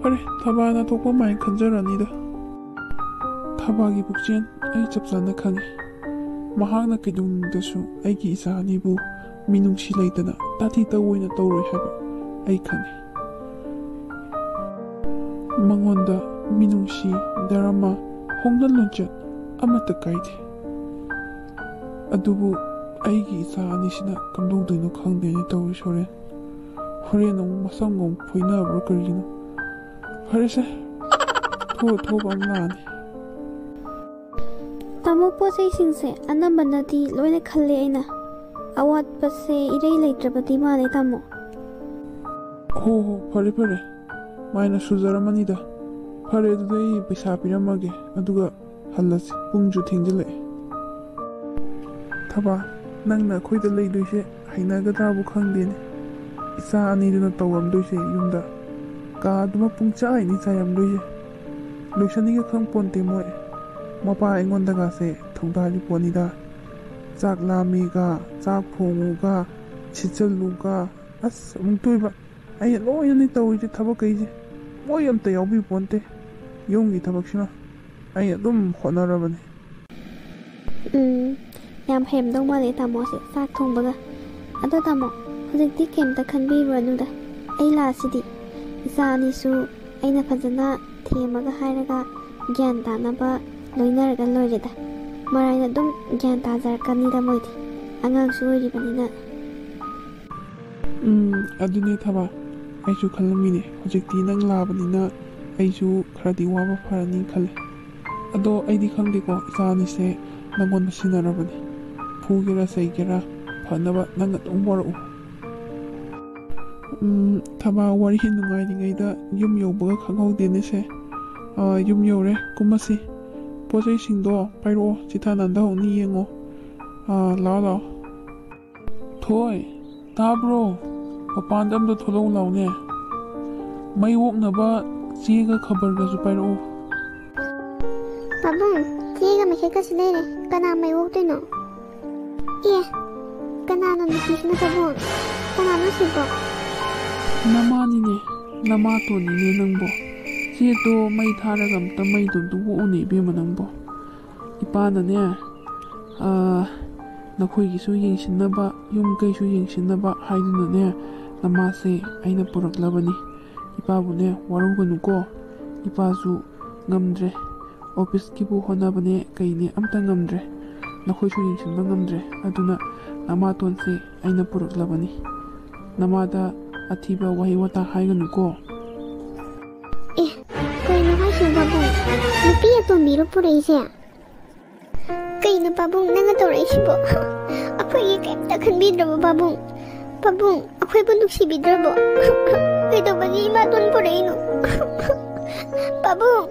ꯐꯔꯦ, ꯊꯕꯥꯅ ꯊꯣꯛꯄ ꯃꯥꯏ ꯈꯟꯖꯔꯅꯤꯗ꯫ ꯊꯕꯥꯒꯤ ꯄꯨꯛꯆꯦꯜ ꯑꯩ ꯆꯞ ꯆꯥꯅ ꯈꯪꯉꯤ꯫ ꯃꯍꯥꯛꯅ ꯀꯩꯗꯧꯅꯨꯡꯗꯁꯨ ꯑꯩꯒꯤ ꯏꯆꯥ ꯑꯅꯤꯕꯨ ꯃꯤꯅꯨꯡꯁꯤ ꯂꯩꯇꯅ ꯇꯥꯊꯤ ꯇꯧꯑꯣꯏꯅ ꯇꯧꯔꯣꯏ ꯍꯥꯏꯕ ꯑꯩ ꯈꯪꯉꯤ꯫ ꯃꯉꯣꯟꯗ ꯃꯤꯅꯨꯡꯁꯤ, ꯙꯔꯃ, ꯍꯧꯅ ꯂꯣꯟꯆꯠ ꯑꯃꯠꯇ ꯀꯥꯏꯗꯦ꯫ ꯑꯗꯨꯕꯨ ꯑꯩꯒꯤ ꯏꯆꯥ ꯑꯅꯤꯁꯤꯅ ꯀꯝꯗꯧꯗꯣꯏꯅꯣ ꯈꯪꯗꯦꯅꯦ ꯇꯧꯔꯤꯁꯦ꯫ ꯍꯣꯔꯦꯟ, ꯍꯣꯔꯦꯟ ꯑꯃꯨꯛ ꯃꯁꯝꯒ ꯑꯃꯨꯛ ꯐꯣꯏꯅꯕ꯭ꯔꯥ ꯀꯔꯤꯅꯣ? ꯐꯔꯦꯁꯦ, ꯊꯣꯛꯑ ꯊꯣꯛꯑꯕ ꯑꯃ ꯂꯥꯛꯑꯅꯤ꯫ ꯇꯥꯃꯣ, ꯄꯣꯠ ꯆꯩꯁꯤꯡꯁꯦ ꯑꯅꯝꯕꯅꯗꯤ ꯂꯣꯏꯅ ꯈꯜꯂꯦ ꯑꯩꯅ꯫ ꯑꯋꯥꯠꯄꯁꯦ ꯏꯔꯩ ꯂꯩꯇ꯭ꯔꯕꯗꯤ ꯃꯥꯜꯂꯦ, ꯇꯥꯃꯣ꯫ ꯍꯣ ꯍꯣ, ꯐꯔꯦ ꯐꯔꯦ, ꯃꯥꯏꯅ ꯁꯨꯖꯔꯝꯃꯅꯤꯗ꯫ ꯐꯔꯦ, ꯑꯗꯨꯗꯤ ꯑꯩ ꯄꯩꯁꯥ ꯄꯤꯔꯝꯃꯒꯦ, ꯑꯗꯨꯒ ꯍꯜꯂꯁꯤ, ꯄꯨꯡꯁꯨ ꯊꯦꯡꯖꯤꯜꯂꯛꯑꯦ꯫ ꯊꯕꯥ, ꯅꯪꯅ ꯑꯩꯈꯣꯏꯗ ꯂꯩꯗꯣꯏꯁꯦ ꯍꯩꯅꯒꯗ꯭ꯔꯥꯕꯨ ꯈꯪꯗꯦꯅꯦ꯫ ꯏꯆꯥ ꯑꯅꯤꯗꯨꯅ ꯇꯧꯔꯝꯗꯣꯏꯁꯦ ꯌꯨꯝꯗ꯫ ꯀꯥꯗꯨꯃ ꯄꯨꯡꯆꯥꯏꯅꯤ ꯆꯥꯏꯔꯝꯗꯣꯏꯁꯦ꯫ ꯂꯣꯏꯁꯟꯅꯤꯒ ꯈꯪ ꯄꯣꯟꯇꯦ ꯃꯣꯏ꯫ ꯃꯄꯥ ꯑꯩꯉꯣꯟꯗꯒꯥꯁꯦ ꯊꯧꯗꯥꯔꯤ ꯄꯣꯠꯅꯤꯗ꯫ ꯆꯥꯛ ꯂꯥꯝꯃꯤꯒ, ꯆꯥꯛ ꯊꯣꯡꯉꯨꯒ, ꯁꯤꯠꯆꯜꯂꯨꯒ, ꯑꯁ, ꯑꯃꯨꯛꯇꯣꯏꯕ꯫ ꯑꯩꯅ ꯂꯣꯏꯅꯅꯤ ꯇꯧꯔꯤꯁꯦ ꯊꯕꯛꯈꯩꯁꯦ꯫ ꯃꯣꯏ ꯑꯝꯇ ꯌꯥꯎꯕꯤ ꯄꯣꯟꯇꯦ꯫ ꯌꯨꯝꯒꯤ ꯊꯕꯛꯁꯤꯃ ꯑꯩ ꯑꯗꯨꯝ ꯍꯣꯠꯅꯔꯕꯅꯤ꯫ ꯎꯝ, ꯌꯥꯝ ꯍꯩꯔꯝꯗꯧ ꯃꯥꯜꯂꯦ ꯇꯥꯃꯣꯁꯦ ꯆꯥꯛ ꯊꯣꯡꯕꯒ꯫ ꯑꯗꯣ ꯇꯥꯃꯣ, ꯍꯧꯖꯤꯛꯇꯤ ꯀꯩꯝꯇ ꯈꯟꯕꯤꯔꯨꯔꯅꯨꯗ꯫ ꯑꯩ ꯂꯥꯛꯑꯁꯤꯗꯤ꯫ ꯏꯆꯥ ꯑꯅꯤꯁꯨ ꯑꯩꯅ ꯐꯖꯅ ꯊꯦꯝꯃꯒ ꯍꯥꯏꯔꯒ ꯒ꯭ꯌꯥꯟ ꯇꯥꯅꯕ ꯂꯣꯏꯅꯔꯒ ꯂꯣꯏꯔꯦꯗ꯫ ꯃꯔꯥꯏꯅ ꯑꯗꯨꯝ ꯒ꯭ꯌꯥꯟ ꯇꯥꯖꯔꯛꯀꯅꯤꯗ ꯃꯣꯏꯗꯤ꯫ ꯑꯉꯥꯡꯁꯨ ꯑꯣꯏꯔꯤꯕꯅꯤꯅ꯫ ꯎꯝ, ꯑꯗꯨꯅꯦ ꯊꯕꯥ, ꯑꯩꯁꯨ ꯈꯜꯂꯝꯃꯤꯅꯦ꯫ ꯍꯧꯖꯤꯛꯇꯤ ꯅꯪ ꯂꯥꯛꯑꯕꯅꯤꯅ ꯑꯩꯁꯨ ꯈꯔꯗꯤ ꯋꯥꯕ ꯐꯔꯅꯤ ꯈꯜꯂꯦ꯫ ꯑꯗꯣ ꯑꯩꯗꯤ ꯈꯪꯗꯦꯀꯣ, ꯏꯆꯥ ꯑꯅꯤꯁꯦ ꯅꯪꯉꯣꯟꯗ ꯁꯤꯟꯅꯔꯕꯅꯤ꯫ ꯐꯨꯒꯦꯔꯥ ꯆꯩꯒꯦꯔꯥ, ꯐꯅꯕ ꯅꯪ ꯑꯗꯨꯝ ꯋꯥꯔꯛꯎ꯫ ꯎꯝ, ꯊꯕꯥ, ꯋꯥꯔꯤ ꯅꯨꯡꯉꯥꯏꯔꯤꯉꯩꯗ ꯌꯨꯝ ꯌꯧꯕꯒ ꯈꯪꯍꯧꯗꯦꯅꯦꯁꯦ꯫ ꯑꯥ, ꯌꯨꯝ ꯌꯧꯔꯦ, ꯀꯨꯝꯃꯁꯤ꯫ ꯄꯣꯠ ꯆꯩꯁꯤꯡꯗꯣ ꯄꯥꯏꯔꯛꯑꯣ, ꯆꯤꯊ ꯅꯥꯟꯊꯍꯧꯅꯤ ꯌꯦꯡꯉꯣ꯫ ꯑꯥ, ꯂꯥꯛꯑꯣ, ꯂꯥꯛꯑꯣ꯫ ꯊꯣꯏ, ꯇꯥꯕ꯭ꯔꯣ? ꯃꯄꯥꯟꯗ ꯑꯝꯇ ꯊꯣꯛꯂꯛꯎ ꯂꯥꯎꯅꯦ꯫ ꯃꯩ ꯑꯣꯛꯅꯕ ꯆꯦꯒ ꯈꯕꯔꯒꯁꯨ ꯄꯥꯏꯔꯛꯎ꯫ ꯄꯥꯕꯨꯡ, ꯆꯦꯒ ꯃꯩꯈꯦꯠꯀꯁꯨ ꯂꯩꯔꯦ꯫ ꯀꯅꯥ ꯃꯩ ꯑꯣꯛꯇꯣꯏꯅꯣ? ꯑꯦ, ꯀꯅꯥꯅꯣ ꯅꯨꯄꯤꯁꯤꯅ ꯄꯥꯕꯨꯡ? ꯀꯅꯥꯅꯣ ꯁꯤꯕꯣ? ꯅꯃꯥꯅꯤꯅꯦ, ꯅꯃꯥꯇꯣꯟꯅꯤꯅꯦ ꯅꯪꯕꯣ꯫ ꯆꯦꯗꯣ ꯃꯩ ꯊꯥꯔꯒ ꯑꯝꯇ ꯃꯩꯗꯣ ꯑꯝꯇ ꯑꯣꯛꯎꯅꯦ ꯏꯕꯦꯝꯃ ꯅꯪꯕꯣ꯫ ꯏꯄꯥꯅꯅꯦ, ꯑꯥ, ꯅꯈꯣꯏꯒꯤꯁꯨ ꯌꯦꯡꯁꯤꯟꯅꯕ, ꯌꯨꯝ ꯀꯩꯁꯨ ꯌꯦꯡꯁꯤꯟꯅꯕ ꯍꯥꯏꯗꯨꯅꯅꯦ, ꯅꯃꯥꯁꯦ ꯑꯩꯅ ꯄꯨꯔꯛꯂꯕꯅꯤ꯫ ꯏꯄꯥꯕꯨꯅꯦ ꯋꯥꯔꯧꯒꯅꯨꯀꯣ꯫ ꯏꯄꯥꯁꯨ ꯉꯝꯗ꯭ꯔꯦ꯫ ꯑꯣꯐꯤꯁꯀꯤꯕꯨ ꯍꯣꯠꯅꯕꯅꯦ ꯀꯩꯅꯦ ꯑꯝꯇ ꯉꯝꯗ꯭ꯔꯦ꯫ ꯅꯈꯣꯏꯁꯨ ꯌꯦꯡꯁꯤꯟꯕ ꯉꯝꯗ꯭ꯔꯦ꯫ ꯑꯗꯨꯅ ꯅꯃꯥꯇꯣꯟꯁꯦ ꯑꯩꯅ ꯄꯨꯔꯛꯂꯕꯅꯤ꯫ ꯅꯃꯥꯗ ꯑꯊꯤꯕ ꯋꯥꯍꯩ ꯋꯥꯇꯥ ꯍꯥꯏꯒꯅꯨꯀꯣ꯫ ꯑꯦ, ꯀꯩꯅꯣ ꯍꯥꯏꯁꯤꯕꯣ ꯄꯥꯕꯨꯡ? ꯅꯨꯄꯤ ꯑꯇꯣꯝꯕꯤꯔꯣ ꯄꯨꯔꯛꯏꯁꯦ? ꯀꯩꯅꯣ ꯄꯥꯕꯨꯡ ꯅꯪꯅ ꯇꯧꯔꯛꯏꯁꯤꯕꯣ? ꯑꯩꯈꯣꯏꯒꯤ ꯀꯩꯝꯇ ꯈꯟꯕꯤꯗ꯭ꯔꯕꯣ ꯄꯥꯕꯨꯡ? ꯄꯥꯕꯨꯡ, ꯑꯩꯈꯣꯏꯕꯨ ꯅꯨꯡꯁꯤꯕꯤꯗ꯭ꯔꯕꯣ? ꯀꯩꯗꯧꯕꯒꯤ ꯏꯃꯥꯇꯣꯟ ꯄꯨꯔꯛꯏꯅꯣ? ꯄꯥꯕꯨꯡ,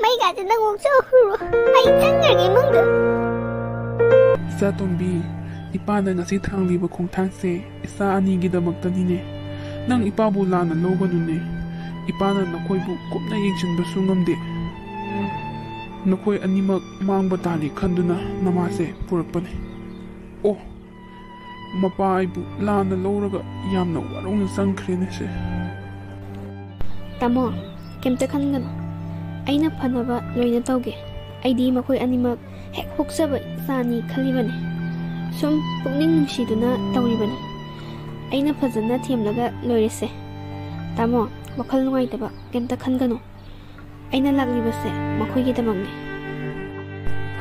ꯃꯩꯒꯥꯁꯦ ꯅꯪ ꯑꯣꯛꯆꯍꯧꯔꯣ꯫ ꯑꯩ ꯆꯪꯈ꯭ꯔꯒꯦ ꯏꯃꯨꯡꯗ꯫ ꯏꯆꯥꯇꯣꯝꯕꯤ, ꯏꯄꯥꯅ ꯉꯁꯤ ꯊꯥꯡꯂꯤꯕ ꯈꯣꯡꯊꯥꯡꯁꯦ ꯏꯆꯥ ꯑꯅꯤꯒꯤꯗꯃꯛꯇꯅꯤꯅꯦ꯫ ꯅꯪ ꯏꯄꯥꯕꯨ ꯂꯥꯟꯅ ꯂꯧꯒꯅꯨꯅꯦ꯫ ꯏꯄꯥꯅ ꯅꯈꯣꯏꯕꯨ ꯀꯨꯞꯅ ꯌꯦꯡꯁꯤꯟꯕꯁꯨ ꯉꯝꯗꯦ꯫ ꯅꯈꯣꯏ ꯑꯅꯤꯃꯛ ꯃꯥꯡꯕ ꯇꯥꯔꯦ ꯈꯟꯗꯨꯅ ꯅꯃꯥꯁꯦ ꯄꯨꯔꯛꯄꯅꯦ꯫ ꯑꯣ, ꯃꯄꯥ ꯑꯩꯕꯨ ꯂꯥꯟꯅ ꯂꯧꯔꯒ ꯌꯥꯝꯅ ꯋꯥꯔꯧꯅ ꯆꯪꯈ꯭ꯔꯦꯅꯦ ꯁꯦ꯫ ꯇꯥꯃꯣ, ꯀꯩꯝꯇ ꯈꯟꯒꯅꯨ꯫ ꯑꯩꯅ ꯐꯅꯕ ꯂꯣꯏꯅ ꯇꯧꯒꯦ꯫ ꯑꯩꯗꯤ ꯃꯈꯣꯏ ꯑꯅꯤꯃꯛ ꯍꯦꯛ ꯄꯣꯛꯆꯕ ꯏꯆꯥꯅꯤ ꯈꯜꯂꯤꯕꯅꯤ꯫ ꯁꯨꯝ ꯄꯨꯛꯅꯤꯡ ꯅꯨꯡꯁꯤꯗꯨꯅ ꯇꯧꯔꯤꯕꯅꯤ꯫ ꯑꯩꯅ ꯐꯖꯅ ꯊꯦꯝꯂꯒ ꯂꯣꯏꯔꯦꯁꯦ꯫ ꯇꯥꯃꯣ, ꯋꯥꯈꯜ ꯅꯨꯡꯉꯥꯏꯇꯕ ꯀꯩꯝꯇ ꯈꯟꯒꯅꯨ꯫ ꯑꯩꯅ ꯂꯥꯛꯂꯤꯕꯁꯦ ꯃꯈꯣꯏꯒꯤꯗꯃꯛꯅꯤ꯫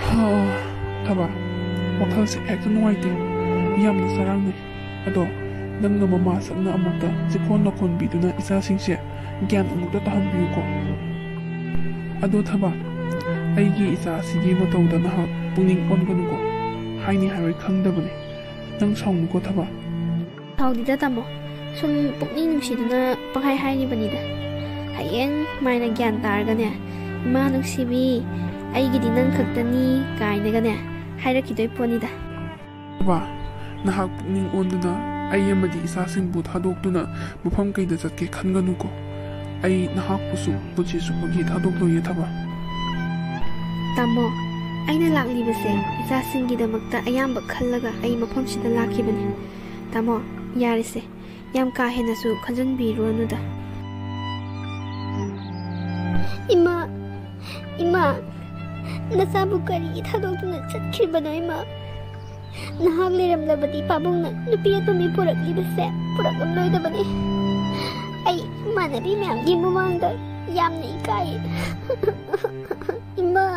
ꯍꯥ, ꯊꯕꯥ, ꯋꯥꯈꯜꯁꯦ ꯍꯦꯛꯇ ꯅꯨꯡꯉꯥꯏꯇꯦ꯫ ꯌꯥꯝꯅ ꯆꯔꯥꯡꯅꯩ꯫ ꯑꯗꯣ ꯅꯪꯅ ꯃꯃꯥ ꯁꯛꯅ ꯑꯃꯨꯛꯇ ꯆꯤꯛꯈꯣꯟ ꯂꯥꯈꯣꯟꯕꯤꯗꯨꯅ ꯏꯆꯥꯁꯤꯡꯁꯦ ꯒ꯭ꯌꯥꯟ ꯑꯃꯨꯛꯇ ꯇꯥꯍꯟꯕꯤꯌꯨꯀꯣ꯫ ꯑꯗꯣ ꯊꯕꯥ, ꯑꯩꯒꯤ ꯏꯆꯥꯁꯤꯒꯤ ꯃꯇꯧꯗ ꯅꯍꯥꯛ ꯄꯨꯛꯅꯤꯡ ꯑꯣꯟꯒꯅꯨꯀꯣ꯫ ꯍꯥꯏꯅꯤ ꯍꯥꯏꯔꯣꯏ ꯈꯪꯗꯕꯅꯦ꯫ ꯅꯪ ꯁꯥꯎꯅꯨꯀꯣ ꯊꯕꯥ꯫ ꯁꯥꯎꯗꯦꯗ ꯇꯥꯃꯣ, ꯁꯨꯝ ꯄꯨꯛꯅꯤꯡ ꯅꯨꯡꯁꯤꯗꯨꯅ ꯄꯪꯍꯥꯏ ꯍꯥꯏꯔꯤꯕꯅꯤꯗ꯫ ꯍꯌꯦꯡ ꯃꯥꯏꯅ ꯒ꯭ꯌꯥꯟ ꯇꯥꯔꯒꯅꯦ, "ꯏꯃꯥ ꯅꯨꯡꯁꯤꯕꯤ, ꯑꯩꯒꯤꯗꯤ ꯅꯪ ꯈꯛꯇꯅꯤ" ꯀꯥꯏꯅꯒꯅꯦ ꯍꯥꯏꯔꯛꯈꯤꯗꯣꯏ ꯄꯣꯠꯅꯤꯗ꯫ ꯕꯥ, ꯅꯍꯥꯛ ꯄꯨꯛꯅꯤꯡ ꯑꯣꯟꯗꯨꯅ ꯑꯩ ꯑꯃꯗꯤ ꯏꯆꯥꯁꯤꯡꯕꯨ ꯊꯥꯗꯣꯛꯇꯨꯅ ꯃꯐꯝ ꯀꯩꯗ ꯆꯠꯀꯦ ꯈꯟꯒꯅꯨꯀꯣ꯫ ꯑꯩ ꯅꯍꯥꯛꯄꯨꯁꯨ ꯄꯨꯟꯁꯤ ꯆꯨꯞꯄꯒꯤ ꯊꯥꯗꯣꯛꯂꯣꯏꯌꯦ ꯊꯕꯥ꯫ ꯇꯥꯃꯣ, ꯑꯩꯅ ꯂꯥꯛꯂꯤꯕꯁꯦ ꯏꯆꯥꯁꯤꯡꯒꯤꯗꯃꯛꯇ ꯑꯌꯥꯝꯕ ꯈꯜꯂꯒ ꯑꯩ ꯃꯐꯝꯁꯤꯗ ꯂꯥꯛꯈꯤꯕꯅꯤ꯫ ꯇꯥꯃꯣ, ꯌꯥꯔꯦꯁꯦ, ꯌꯥꯝ ꯀꯥ ꯍꯦꯟꯅꯁꯨ ꯈꯟꯖꯟꯕꯤꯔꯨꯔꯅꯨꯗ꯫ ꯏꯃꯥ, ꯏꯃꯥ, ꯅꯆꯥꯕꯨ ꯀꯔꯤꯒꯤ ꯊꯥꯗꯣꯛꯇꯨꯅ ꯆꯠꯈ꯭ꯔꯤꯕꯅꯣ ꯏꯃꯥ? ꯅꯍꯥꯛ ꯂꯩꯔꯝꯂꯕꯗꯤ ꯄꯥꯕꯨꯡꯅ ꯅꯨꯄꯤ ꯑꯇꯣꯝꯕꯤ ꯄꯨꯔꯛꯂꯤꯕꯁꯦ ꯄꯨꯔꯛꯂꯝꯂꯣꯏꯗꯕꯅꯤ꯫ ꯑꯩ ꯏꯃꯥꯟꯅꯕꯤ ꯃꯌꯥꯝꯒꯤ ꯃꯃꯥꯡꯗ ꯌꯥꯝꯅ ꯏꯀꯥꯏ꯫ ꯏꯃꯥ꯫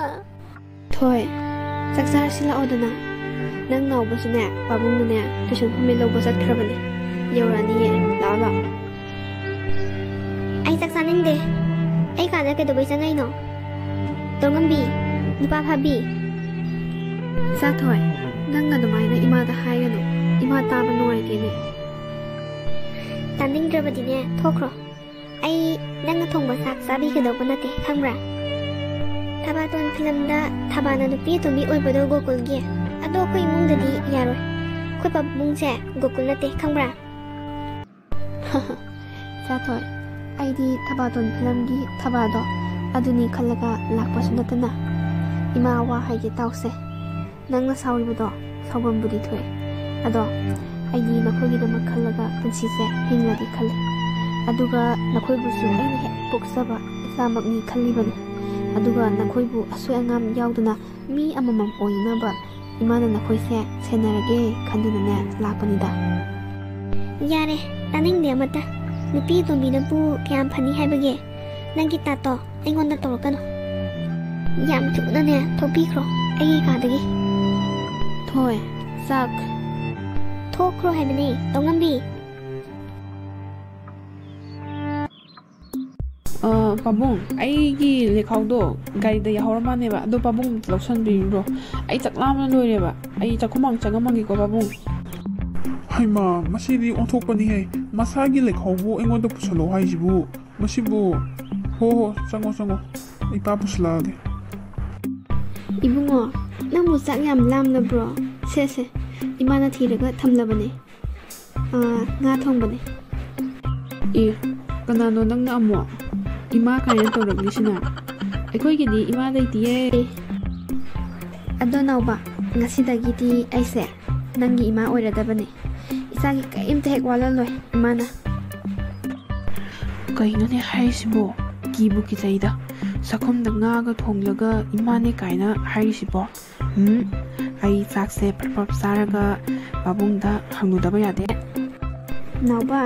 ꯊꯣꯏ, ꯆꯥꯛ ꯆꯥꯔꯁꯤ ꯂꯥꯛꯑꯣꯗꯅ꯫ ꯅꯪ ꯅꯥꯎꯕꯁꯨꯅꯦ, ꯄꯥꯕꯨꯡꯗꯨꯅꯦ, ꯇꯨꯏꯁꯟ ꯐꯝꯃꯦ ꯂꯧꯕ ꯆꯠꯈ꯭ꯔꯕꯅꯦ꯫ ꯌꯧꯔꯛꯑꯅꯤꯌꯦ, ꯂꯥꯛꯑꯣ ꯂꯥꯛꯑꯣ꯫ ꯑꯩ ꯆꯥꯛ ꯆꯥꯅꯤꯡꯗꯦ꯫ ꯑꯩ ꯀꯥꯗ ꯀꯩꯗꯧꯕꯩ ꯆꯪꯉꯛꯏꯅꯣ? ꯇꯣꯡꯉꯝꯕꯤ, ꯅꯨꯄꯥ ꯐꯥꯕꯤ꯫ ꯆꯥꯊꯣꯏ, ꯅꯪ ꯑꯗꯨꯃꯥꯏꯅ ꯏꯃꯥꯗ ꯍꯥꯏꯒꯅꯨ꯫ ꯏꯃꯥ ꯇꯥꯕ ꯅꯨꯡꯉꯥꯏꯇꯦꯅꯦ꯫ ꯇꯥꯅꯤꯡꯗ꯭ꯔꯕꯗꯤꯅꯦ, ꯊꯣꯛꯈ꯭ꯔꯣ꯫ ꯑꯩ ꯅꯪꯅ ꯊꯣꯡꯕ ꯆꯥꯛ ꯆꯥꯕꯤꯒꯗꯧꯕ ꯅꯠꯇꯦ, ꯈꯪꯕ꯭ꯔꯥ? ꯊꯕꯥꯇꯣꯟ ꯐꯤꯂꯝꯗ ꯊꯕꯥꯅ ꯅꯨꯄꯤ ꯑꯇꯣꯝꯕꯤ ꯑꯣꯏꯕꯗꯣ ꯒꯣꯀꯨꯜꯒꯤ, ꯑꯗꯣ ꯑꯩꯈꯣꯏ ꯏꯃꯨꯡꯗꯗꯤ ꯌꯥꯔꯣꯏ꯫ ꯑꯩꯈꯣꯏ ꯄꯥꯕꯨꯡꯁꯦ ꯒꯣꯀꯨꯜ ꯅꯠꯇꯦ, ꯈꯪꯕ꯭ꯔꯥ? ꯆꯥꯊꯣꯏ, ꯑꯩꯗꯤ ꯊꯕꯥꯇꯣꯟ ꯐꯤꯂꯝꯒꯤ ꯊꯕꯥꯗꯣ ꯑꯗꯨꯅꯤ ꯈꯜꯂꯒ ꯂꯥꯛꯄꯁꯨ ꯅꯠꯇꯅ꯫ ꯏꯃꯥ, ꯋꯥ ꯍꯥꯏꯒꯦ ꯇꯥꯎꯁꯦ꯫ ꯅꯪꯅ ꯁꯥꯎꯔꯤꯕꯗꯣ ꯁꯥꯎꯐꯝꯕꯨꯗꯤ ꯊꯣꯛꯑꯦ, ꯑꯗꯣ ꯑꯩꯗꯤ ꯅꯈꯣꯏꯒꯤꯗꯃꯛ ꯈꯜꯂꯒ ꯄꯨꯟꯁꯤꯁꯦ ꯍꯤꯡꯂꯒꯦ ꯈꯜꯂꯤ꯫ ꯑꯗꯨꯒ ꯅꯈꯣꯏꯕꯨꯁꯨ ꯑꯩꯅ ꯍꯦꯛ ꯄꯣꯛꯆꯕ ꯏꯆꯥꯃꯛꯅꯤ ꯈꯜꯂꯤꯕꯅꯤ꯫ ꯑꯗꯨꯒ ꯅꯈꯣꯏꯕꯨ ꯑꯁꯣꯏ ꯑꯉꯥꯝ ꯌꯥꯎꯗꯅ ꯃꯤ ꯑꯃꯃꯝ ꯑꯣꯏꯅꯅꯕ ꯏꯃꯥꯅ ꯅꯈꯣꯏꯁꯦ ꯁꯦꯟꯅꯔꯒꯦ ꯈꯟꯗꯨꯅꯅꯦ ꯂꯥꯛꯄꯅꯤꯗ꯫ ꯌꯥꯔꯦ, ꯇꯥꯅꯤꯡꯗꯦ ꯑꯃꯠꯇ꯫ ꯅꯨꯄꯤ ꯑꯇꯣꯝꯕꯤꯅꯕꯨ ꯀꯌꯥꯝ ꯐꯅꯤ ꯍꯥꯏꯕꯒꯦ? ꯅꯪꯒꯤ ꯇꯥꯇꯣ ꯑꯩꯉꯣꯟꯗ ꯇꯧꯔꯛꯀꯅꯨ꯫ ꯌꯥꯝ ꯊꯨꯅꯅꯦ ꯊꯣꯛꯄꯤꯈ꯭ꯔꯣ ꯑꯩꯒꯤ ꯀꯥꯗꯒꯤ꯫ ꯊꯣꯏ, ꯆꯥꯛ꯫ ꯊꯣꯛꯈ꯭ꯔꯣ ꯍꯥꯏꯕꯅꯦ, ꯇꯧꯉꯝꯕꯤ꯫ ꯑ, ꯄꯥꯕꯨꯡ, ꯑꯩꯒꯤ ꯂꯦꯈꯥꯎꯗꯣ ꯒꯥꯔꯤꯗ ꯌꯥꯍꯧꯔ ꯃꯥꯜꯅꯦꯕ, ꯑꯗꯣ ꯄꯥꯕꯨꯡ ꯑꯝꯇ ꯂꯧꯁꯟꯕꯤꯔꯨꯔꯣ꯫ ꯑꯩ ꯆꯥꯛ ꯂꯥꯝꯕꯅ ꯂꯣꯏꯔꯦꯕ꯫ ꯑꯩ ꯆꯥꯛꯈꯨꯝꯃꯥꯡ ꯆꯪꯉꯝꯃꯒꯦꯀꯣ, ꯄꯥꯕꯨꯡ꯫ ꯍꯩꯃꯥ, ꯃꯁꯤꯗꯤ ꯑꯣꯟꯊꯣꯛꯄꯅꯤꯍꯦ꯫ ꯃꯁꯥꯒꯤ ꯂꯦꯈꯥꯎꯕꯨ ꯑꯩꯉꯣꯟꯗ ꯄꯨꯁꯜꯂꯣ ꯍꯥꯏꯁꯤꯕꯨ? ꯃꯁꯤꯕꯨ, ꯍꯣ ꯍꯣ, ꯆꯪꯉꯣ ꯆꯪꯉꯣ, ꯏꯄꯥ ꯄꯨꯁꯜꯂꯛꯑꯒꯦ꯫ ꯏꯕꯨꯡꯉꯣ, ꯅꯪꯕꯨ ꯆꯥꯛ ꯌꯥꯝ ꯂꯥꯝꯂꯕ꯭ꯔꯣ? ꯁꯦ ꯁꯦ, ꯏꯃꯥꯅ ꯊꯤꯔꯒ ꯊꯝꯂꯕꯅꯦ꯫ ꯑꯥ, ꯉꯥ ꯊꯣꯡꯕꯅꯦ꯫ ꯑꯦ, ꯀꯅꯥꯅꯣ ꯅꯪꯅ ꯑꯃꯨꯛ? ꯏꯃꯥ ꯀꯥꯏꯅ ꯇꯧꯔꯛꯂꯤꯁꯤꯅ? ꯑꯩꯈꯣꯏꯒꯤꯗꯤ ꯏꯃꯥ ꯂꯩꯇꯤꯌꯦ꯫ ꯑꯦ, ꯑꯗꯣ ꯅꯥꯎꯕ, ꯉꯁꯤꯗꯒꯤꯗꯤ ꯑꯩꯁꯦ ꯅꯪꯒꯤ ꯏꯃꯥ ꯑꯣꯏꯔꯗꯕꯅꯦ꯫ ꯏꯆꯥꯒꯤ ꯀꯔꯤꯝꯇ ꯍꯦꯛ ꯋꯥꯠꯍꯜꯂꯣꯏ ꯏꯃꯥꯅ꯫ ꯀꯩꯅꯣꯅꯦ ꯍꯥꯏꯔꯤꯁꯤꯕꯣ? ꯀꯤꯕꯨ ꯀꯤꯖꯩꯗ꯫ ꯆꯥꯛꯈꯨꯝꯗ ꯉꯥꯒ ꯊꯣꯡꯂꯒ ꯏꯃꯥꯅꯦ ꯀꯥꯏꯅ ꯍꯥꯏꯔꯤꯁꯤꯕꯣ? ꯎꯝ, ꯑꯩ ꯆꯥꯛꯁꯦ ꯄ꯭ꯔꯞ ꯄ꯭ꯔꯞ ꯆꯥꯔꯒ ꯄꯥꯕꯨꯡꯗ ꯍꯪꯂꯨꯗꯕ ꯌꯥꯗꯦ꯫ ꯅꯥꯎꯕ,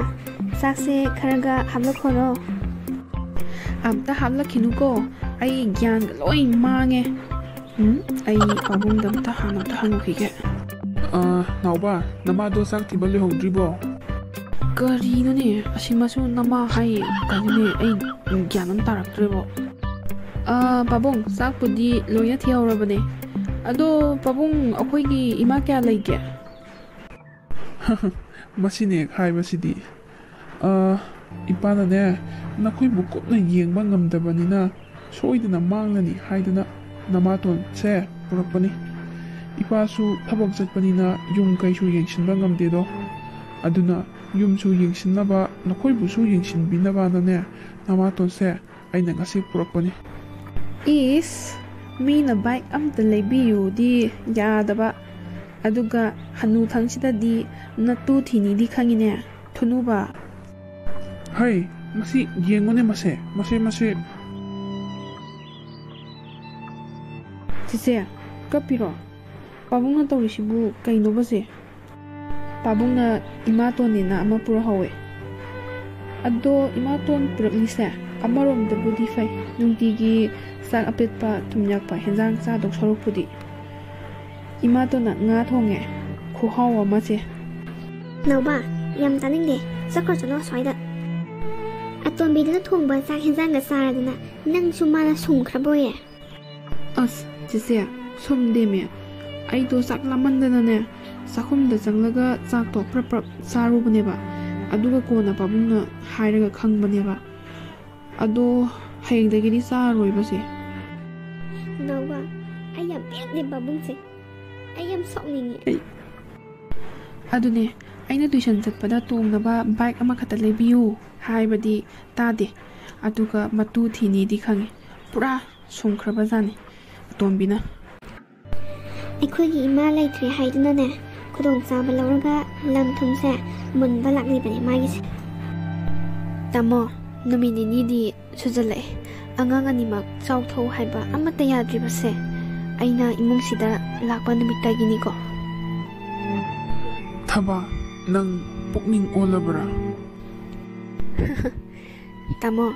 ꯆꯥꯛꯁꯦ ꯈꯔꯒ ꯍꯥꯞꯂꯛꯈꯣꯔꯣ꯫ ꯑꯝꯇ ꯍꯥꯞꯂꯛꯈꯤꯅꯨꯀꯣ, ꯑꯩ ꯒ꯭ꯌꯥꯟꯒ ꯂꯣꯏ ꯃꯥꯡꯉꯦ꯫ ꯎꯝ, ꯑꯩ ꯄꯥꯕꯨꯡꯗ ꯑꯝꯇ ꯍꯥꯟꯅ ꯑꯝꯇ ꯍꯪꯉꯨꯈꯤꯒꯦ꯫ ꯑ, ꯅꯥꯎꯕ, ꯅꯃꯥꯗꯣ ꯆꯥꯛ ꯊꯤꯕ ꯂꯣꯏꯍꯧꯗ꯭ꯔꯤꯕꯣ? ꯀꯔꯤꯅꯣꯅꯦ, ꯑꯁꯤꯃꯁꯨ ꯅꯃꯥ ꯍꯥꯏꯌꯦ? ꯀꯩꯅꯣꯅꯦ, ꯑꯩ ꯒ꯭ꯌꯥꯟ ꯑꯃ ꯇꯥꯔꯛꯇ꯭ꯔꯦꯕꯣ꯫ ꯑ, ꯄꯥꯕꯨꯡ, ꯆꯥꯛꯄꯨꯗꯤ ꯂꯣꯏꯅ ꯊꯤꯍꯧꯔꯕꯅꯦ꯫ ꯑꯗꯣ ꯄꯥꯕꯨꯡ, ꯑꯩꯈꯣꯏꯒꯤ ꯏꯃꯥ ꯀꯌꯥ ꯂꯩꯒꯦ? ꯃꯁꯤꯅꯦ ꯍꯥꯏꯕꯁꯤꯗꯤ꯫ ꯑ, ꯏꯄꯥꯅꯅꯦ, ꯅꯈꯣꯏꯕꯨ ꯀꯨꯞꯅ ꯌꯦꯡꯕ ꯉꯝꯗꯕꯅꯤꯅ ꯁꯣꯏꯗꯅ ꯃꯥꯡꯂꯅꯤ ꯍꯥꯏꯗꯅ ꯅꯃꯥꯇꯣꯟꯁꯦ ꯄꯨꯔꯛꯄꯅꯤ꯫ ꯏꯄꯥꯁꯨ ꯊꯕꯛ ꯆꯠꯄꯅꯤꯅ ꯌꯨꯝ ꯀꯩꯁꯨ ꯌꯦꯡꯁꯤꯟꯕ ꯉꯝꯗꯦꯗꯣ꯫ ꯑꯗꯨꯅ ꯌꯨꯝꯁꯨ ꯌꯦꯡꯁꯤꯟꯅꯕ, ꯅꯈꯣꯏꯕꯨꯁꯨ ꯌꯦꯡꯁꯤꯟꯕꯤꯅꯕꯅꯅꯦ ꯅꯃꯥꯇꯣꯟꯁꯦ ꯑꯩꯅ ꯉꯁꯤ ꯄꯨꯔꯛꯄꯅꯤ꯫ ꯏꯁ, ꯃꯤꯅ ꯕꯥꯏꯛ ꯑꯝꯇ ꯂꯩꯕꯤꯌꯨꯗꯤ ꯌꯥꯗꯕ, ꯑꯗꯨꯒ ꯍꯅꯨꯊꯪꯁꯤꯗꯗꯤ ꯅꯇꯨ ꯊꯤꯅꯤꯗꯤ ꯈꯪꯉꯤꯅꯦ, ꯊꯨꯅꯨꯕ꯫ ꯍꯩ, ꯃꯁꯤ ꯌꯦꯡꯉꯨꯅꯦ, ꯃꯁꯦ, ꯃꯁꯦ, ꯃꯁꯦ꯫ ꯆꯤꯆꯦ, ꯀꯞꯄꯤꯔꯣ? ꯄꯥꯕꯨꯡꯅ ꯇꯧꯔꯤꯁꯤꯕꯨ ꯀꯩꯅꯣꯕꯁꯦ? ꯄꯥꯕꯨꯡꯅ ꯏꯃꯥꯇꯣꯟꯅꯦꯅ ꯑꯃ ꯄꯨꯔꯛꯍꯧꯋꯦ꯫ ꯑꯗꯣ ꯏꯃꯥꯇꯣꯟ ꯄꯨꯔꯛꯂꯤꯁꯦ ꯑꯃꯔꯣꯝꯗꯕꯨꯗꯤ ꯐꯩ, ꯅꯨꯡꯇꯤꯒꯤ ꯆꯥꯛ ꯑꯄꯦꯠꯄ ꯊꯨꯝ ꯌꯥꯛꯄ ꯍꯦꯟꯖꯥꯡ ꯆꯥꯗꯧ ꯁꯔꯨꯛꯄꯨꯗꯤ꯫ ꯏꯃꯥꯇꯣꯟꯅ ꯉꯥ ꯊꯣꯡꯉꯦ, ꯈꯨꯍꯥꯎ ꯑꯃꯁꯦ꯫ ꯅꯥꯎꯕ, ꯌꯥꯝ ꯇꯥꯅꯤꯡꯗꯦ, ꯆꯠꯈ꯭ꯔꯣ ꯆꯠꯂꯣ ꯁ꯭ꯋꯥꯏꯗ꯫ ꯑꯇꯣꯝꯕꯤꯗꯨꯅ ꯊꯣꯡꯕ ꯆꯥꯛ ꯍꯦꯟꯖꯥꯡꯒ ꯆꯥꯔꯗꯅ ꯅꯪꯁꯨ ꯃꯥꯅ ꯁꯨꯝꯈ꯭ꯔꯕꯣꯌꯦ? ꯑꯁ ꯆꯦꯆꯦ, ꯁꯨꯝꯗꯦꯃꯦ꯫ ꯑꯩꯗꯣ ꯆꯥꯛ ꯂꯥꯝꯃꯟꯗꯅꯅꯦ, ꯆꯥꯛꯈꯨꯝꯗ ꯆꯪꯂꯒ ꯆꯥꯛꯇꯣ ꯄ꯭ꯔꯞ ꯄ꯭ꯔꯞ ꯆꯥꯔꯨꯕꯅꯦꯕ꯫ ꯑꯗꯨꯒ ꯀꯣꯟꯅ ꯄꯥꯕꯨꯡꯅ ꯍꯥꯏꯔꯒ ꯈꯪꯕꯅꯦꯕ꯫ ꯑꯗꯣ ꯍꯌꯦꯡꯗꯒꯤꯗꯤ ꯆꯥꯔꯔꯣꯏꯕꯁꯦ꯫ ꯅꯥꯎꯕ, ꯑꯩ ꯌꯥꯝ ꯄꯦꯟꯗꯦ ꯄꯥꯕꯨꯡꯁꯦ꯫ ꯑꯩ ꯌꯥꯝ ꯁꯥꯎꯅꯤꯡꯉꯦ꯫ ꯑꯩ ꯑꯗꯨꯅꯦ, ꯑꯩꯅ ꯇꯨꯏꯁꯟ ꯆꯠꯄꯗ ꯇꯣꯡꯅꯕ ꯕꯥꯏꯛ ꯑꯃꯈꯛꯇ ꯂꯩꯕꯤꯌꯨ ꯍꯥꯏꯕꯗꯤ ꯇꯥꯗꯦ꯫ ꯑꯗꯨꯒ ꯃꯇꯨ ꯊꯤꯅꯤꯗꯤ ꯈꯪꯉꯤ꯫ ꯄꯨꯔꯥ ꯁꯨꯝꯈ꯭ꯔꯕꯖꯥꯠꯅꯤ ꯑꯇꯣꯝꯕꯤꯅ꯫ ꯑꯩꯈꯣꯏꯒꯤ ꯏꯃꯥ ꯂꯩꯇ꯭ꯔꯦ ꯍꯥꯏꯗꯨꯅꯅꯦ, ꯈꯨꯗꯣꯡꯆꯥꯕ ꯂꯧꯔꯒ ꯂꯝ ꯊꯨꯝꯁꯦ ꯃꯨꯟꯕ ꯂꯥꯛꯂꯤꯕꯅꯦ ꯃꯥꯒꯤꯁꯦ꯫ ꯇꯥꯃꯣ, ꯅꯨꯃꯤꯠ ꯅꯤꯅꯤꯗꯤ ꯁꯨꯖꯜꯂꯛꯑꯦ꯫ ꯑꯉꯥꯡ ꯑꯅꯤꯃꯛ ꯆꯥꯎꯊꯧ ꯍꯥꯏꯕ ꯑꯃꯠꯇ ꯌꯥꯗ꯭ꯔꯤꯕꯁꯦ ꯑꯩꯅ ꯏꯃꯨꯡꯁꯤꯗ ꯂꯥꯛꯄ ꯅꯨꯃꯤꯠꯇꯒꯤꯅꯤꯀꯣ꯫ ꯊꯕꯥ, ꯅꯪ ꯄꯨꯛꯅꯤꯡ ꯑꯣꯜꯂꯕ꯭ꯔꯥ? ꯇꯥꯃꯣ,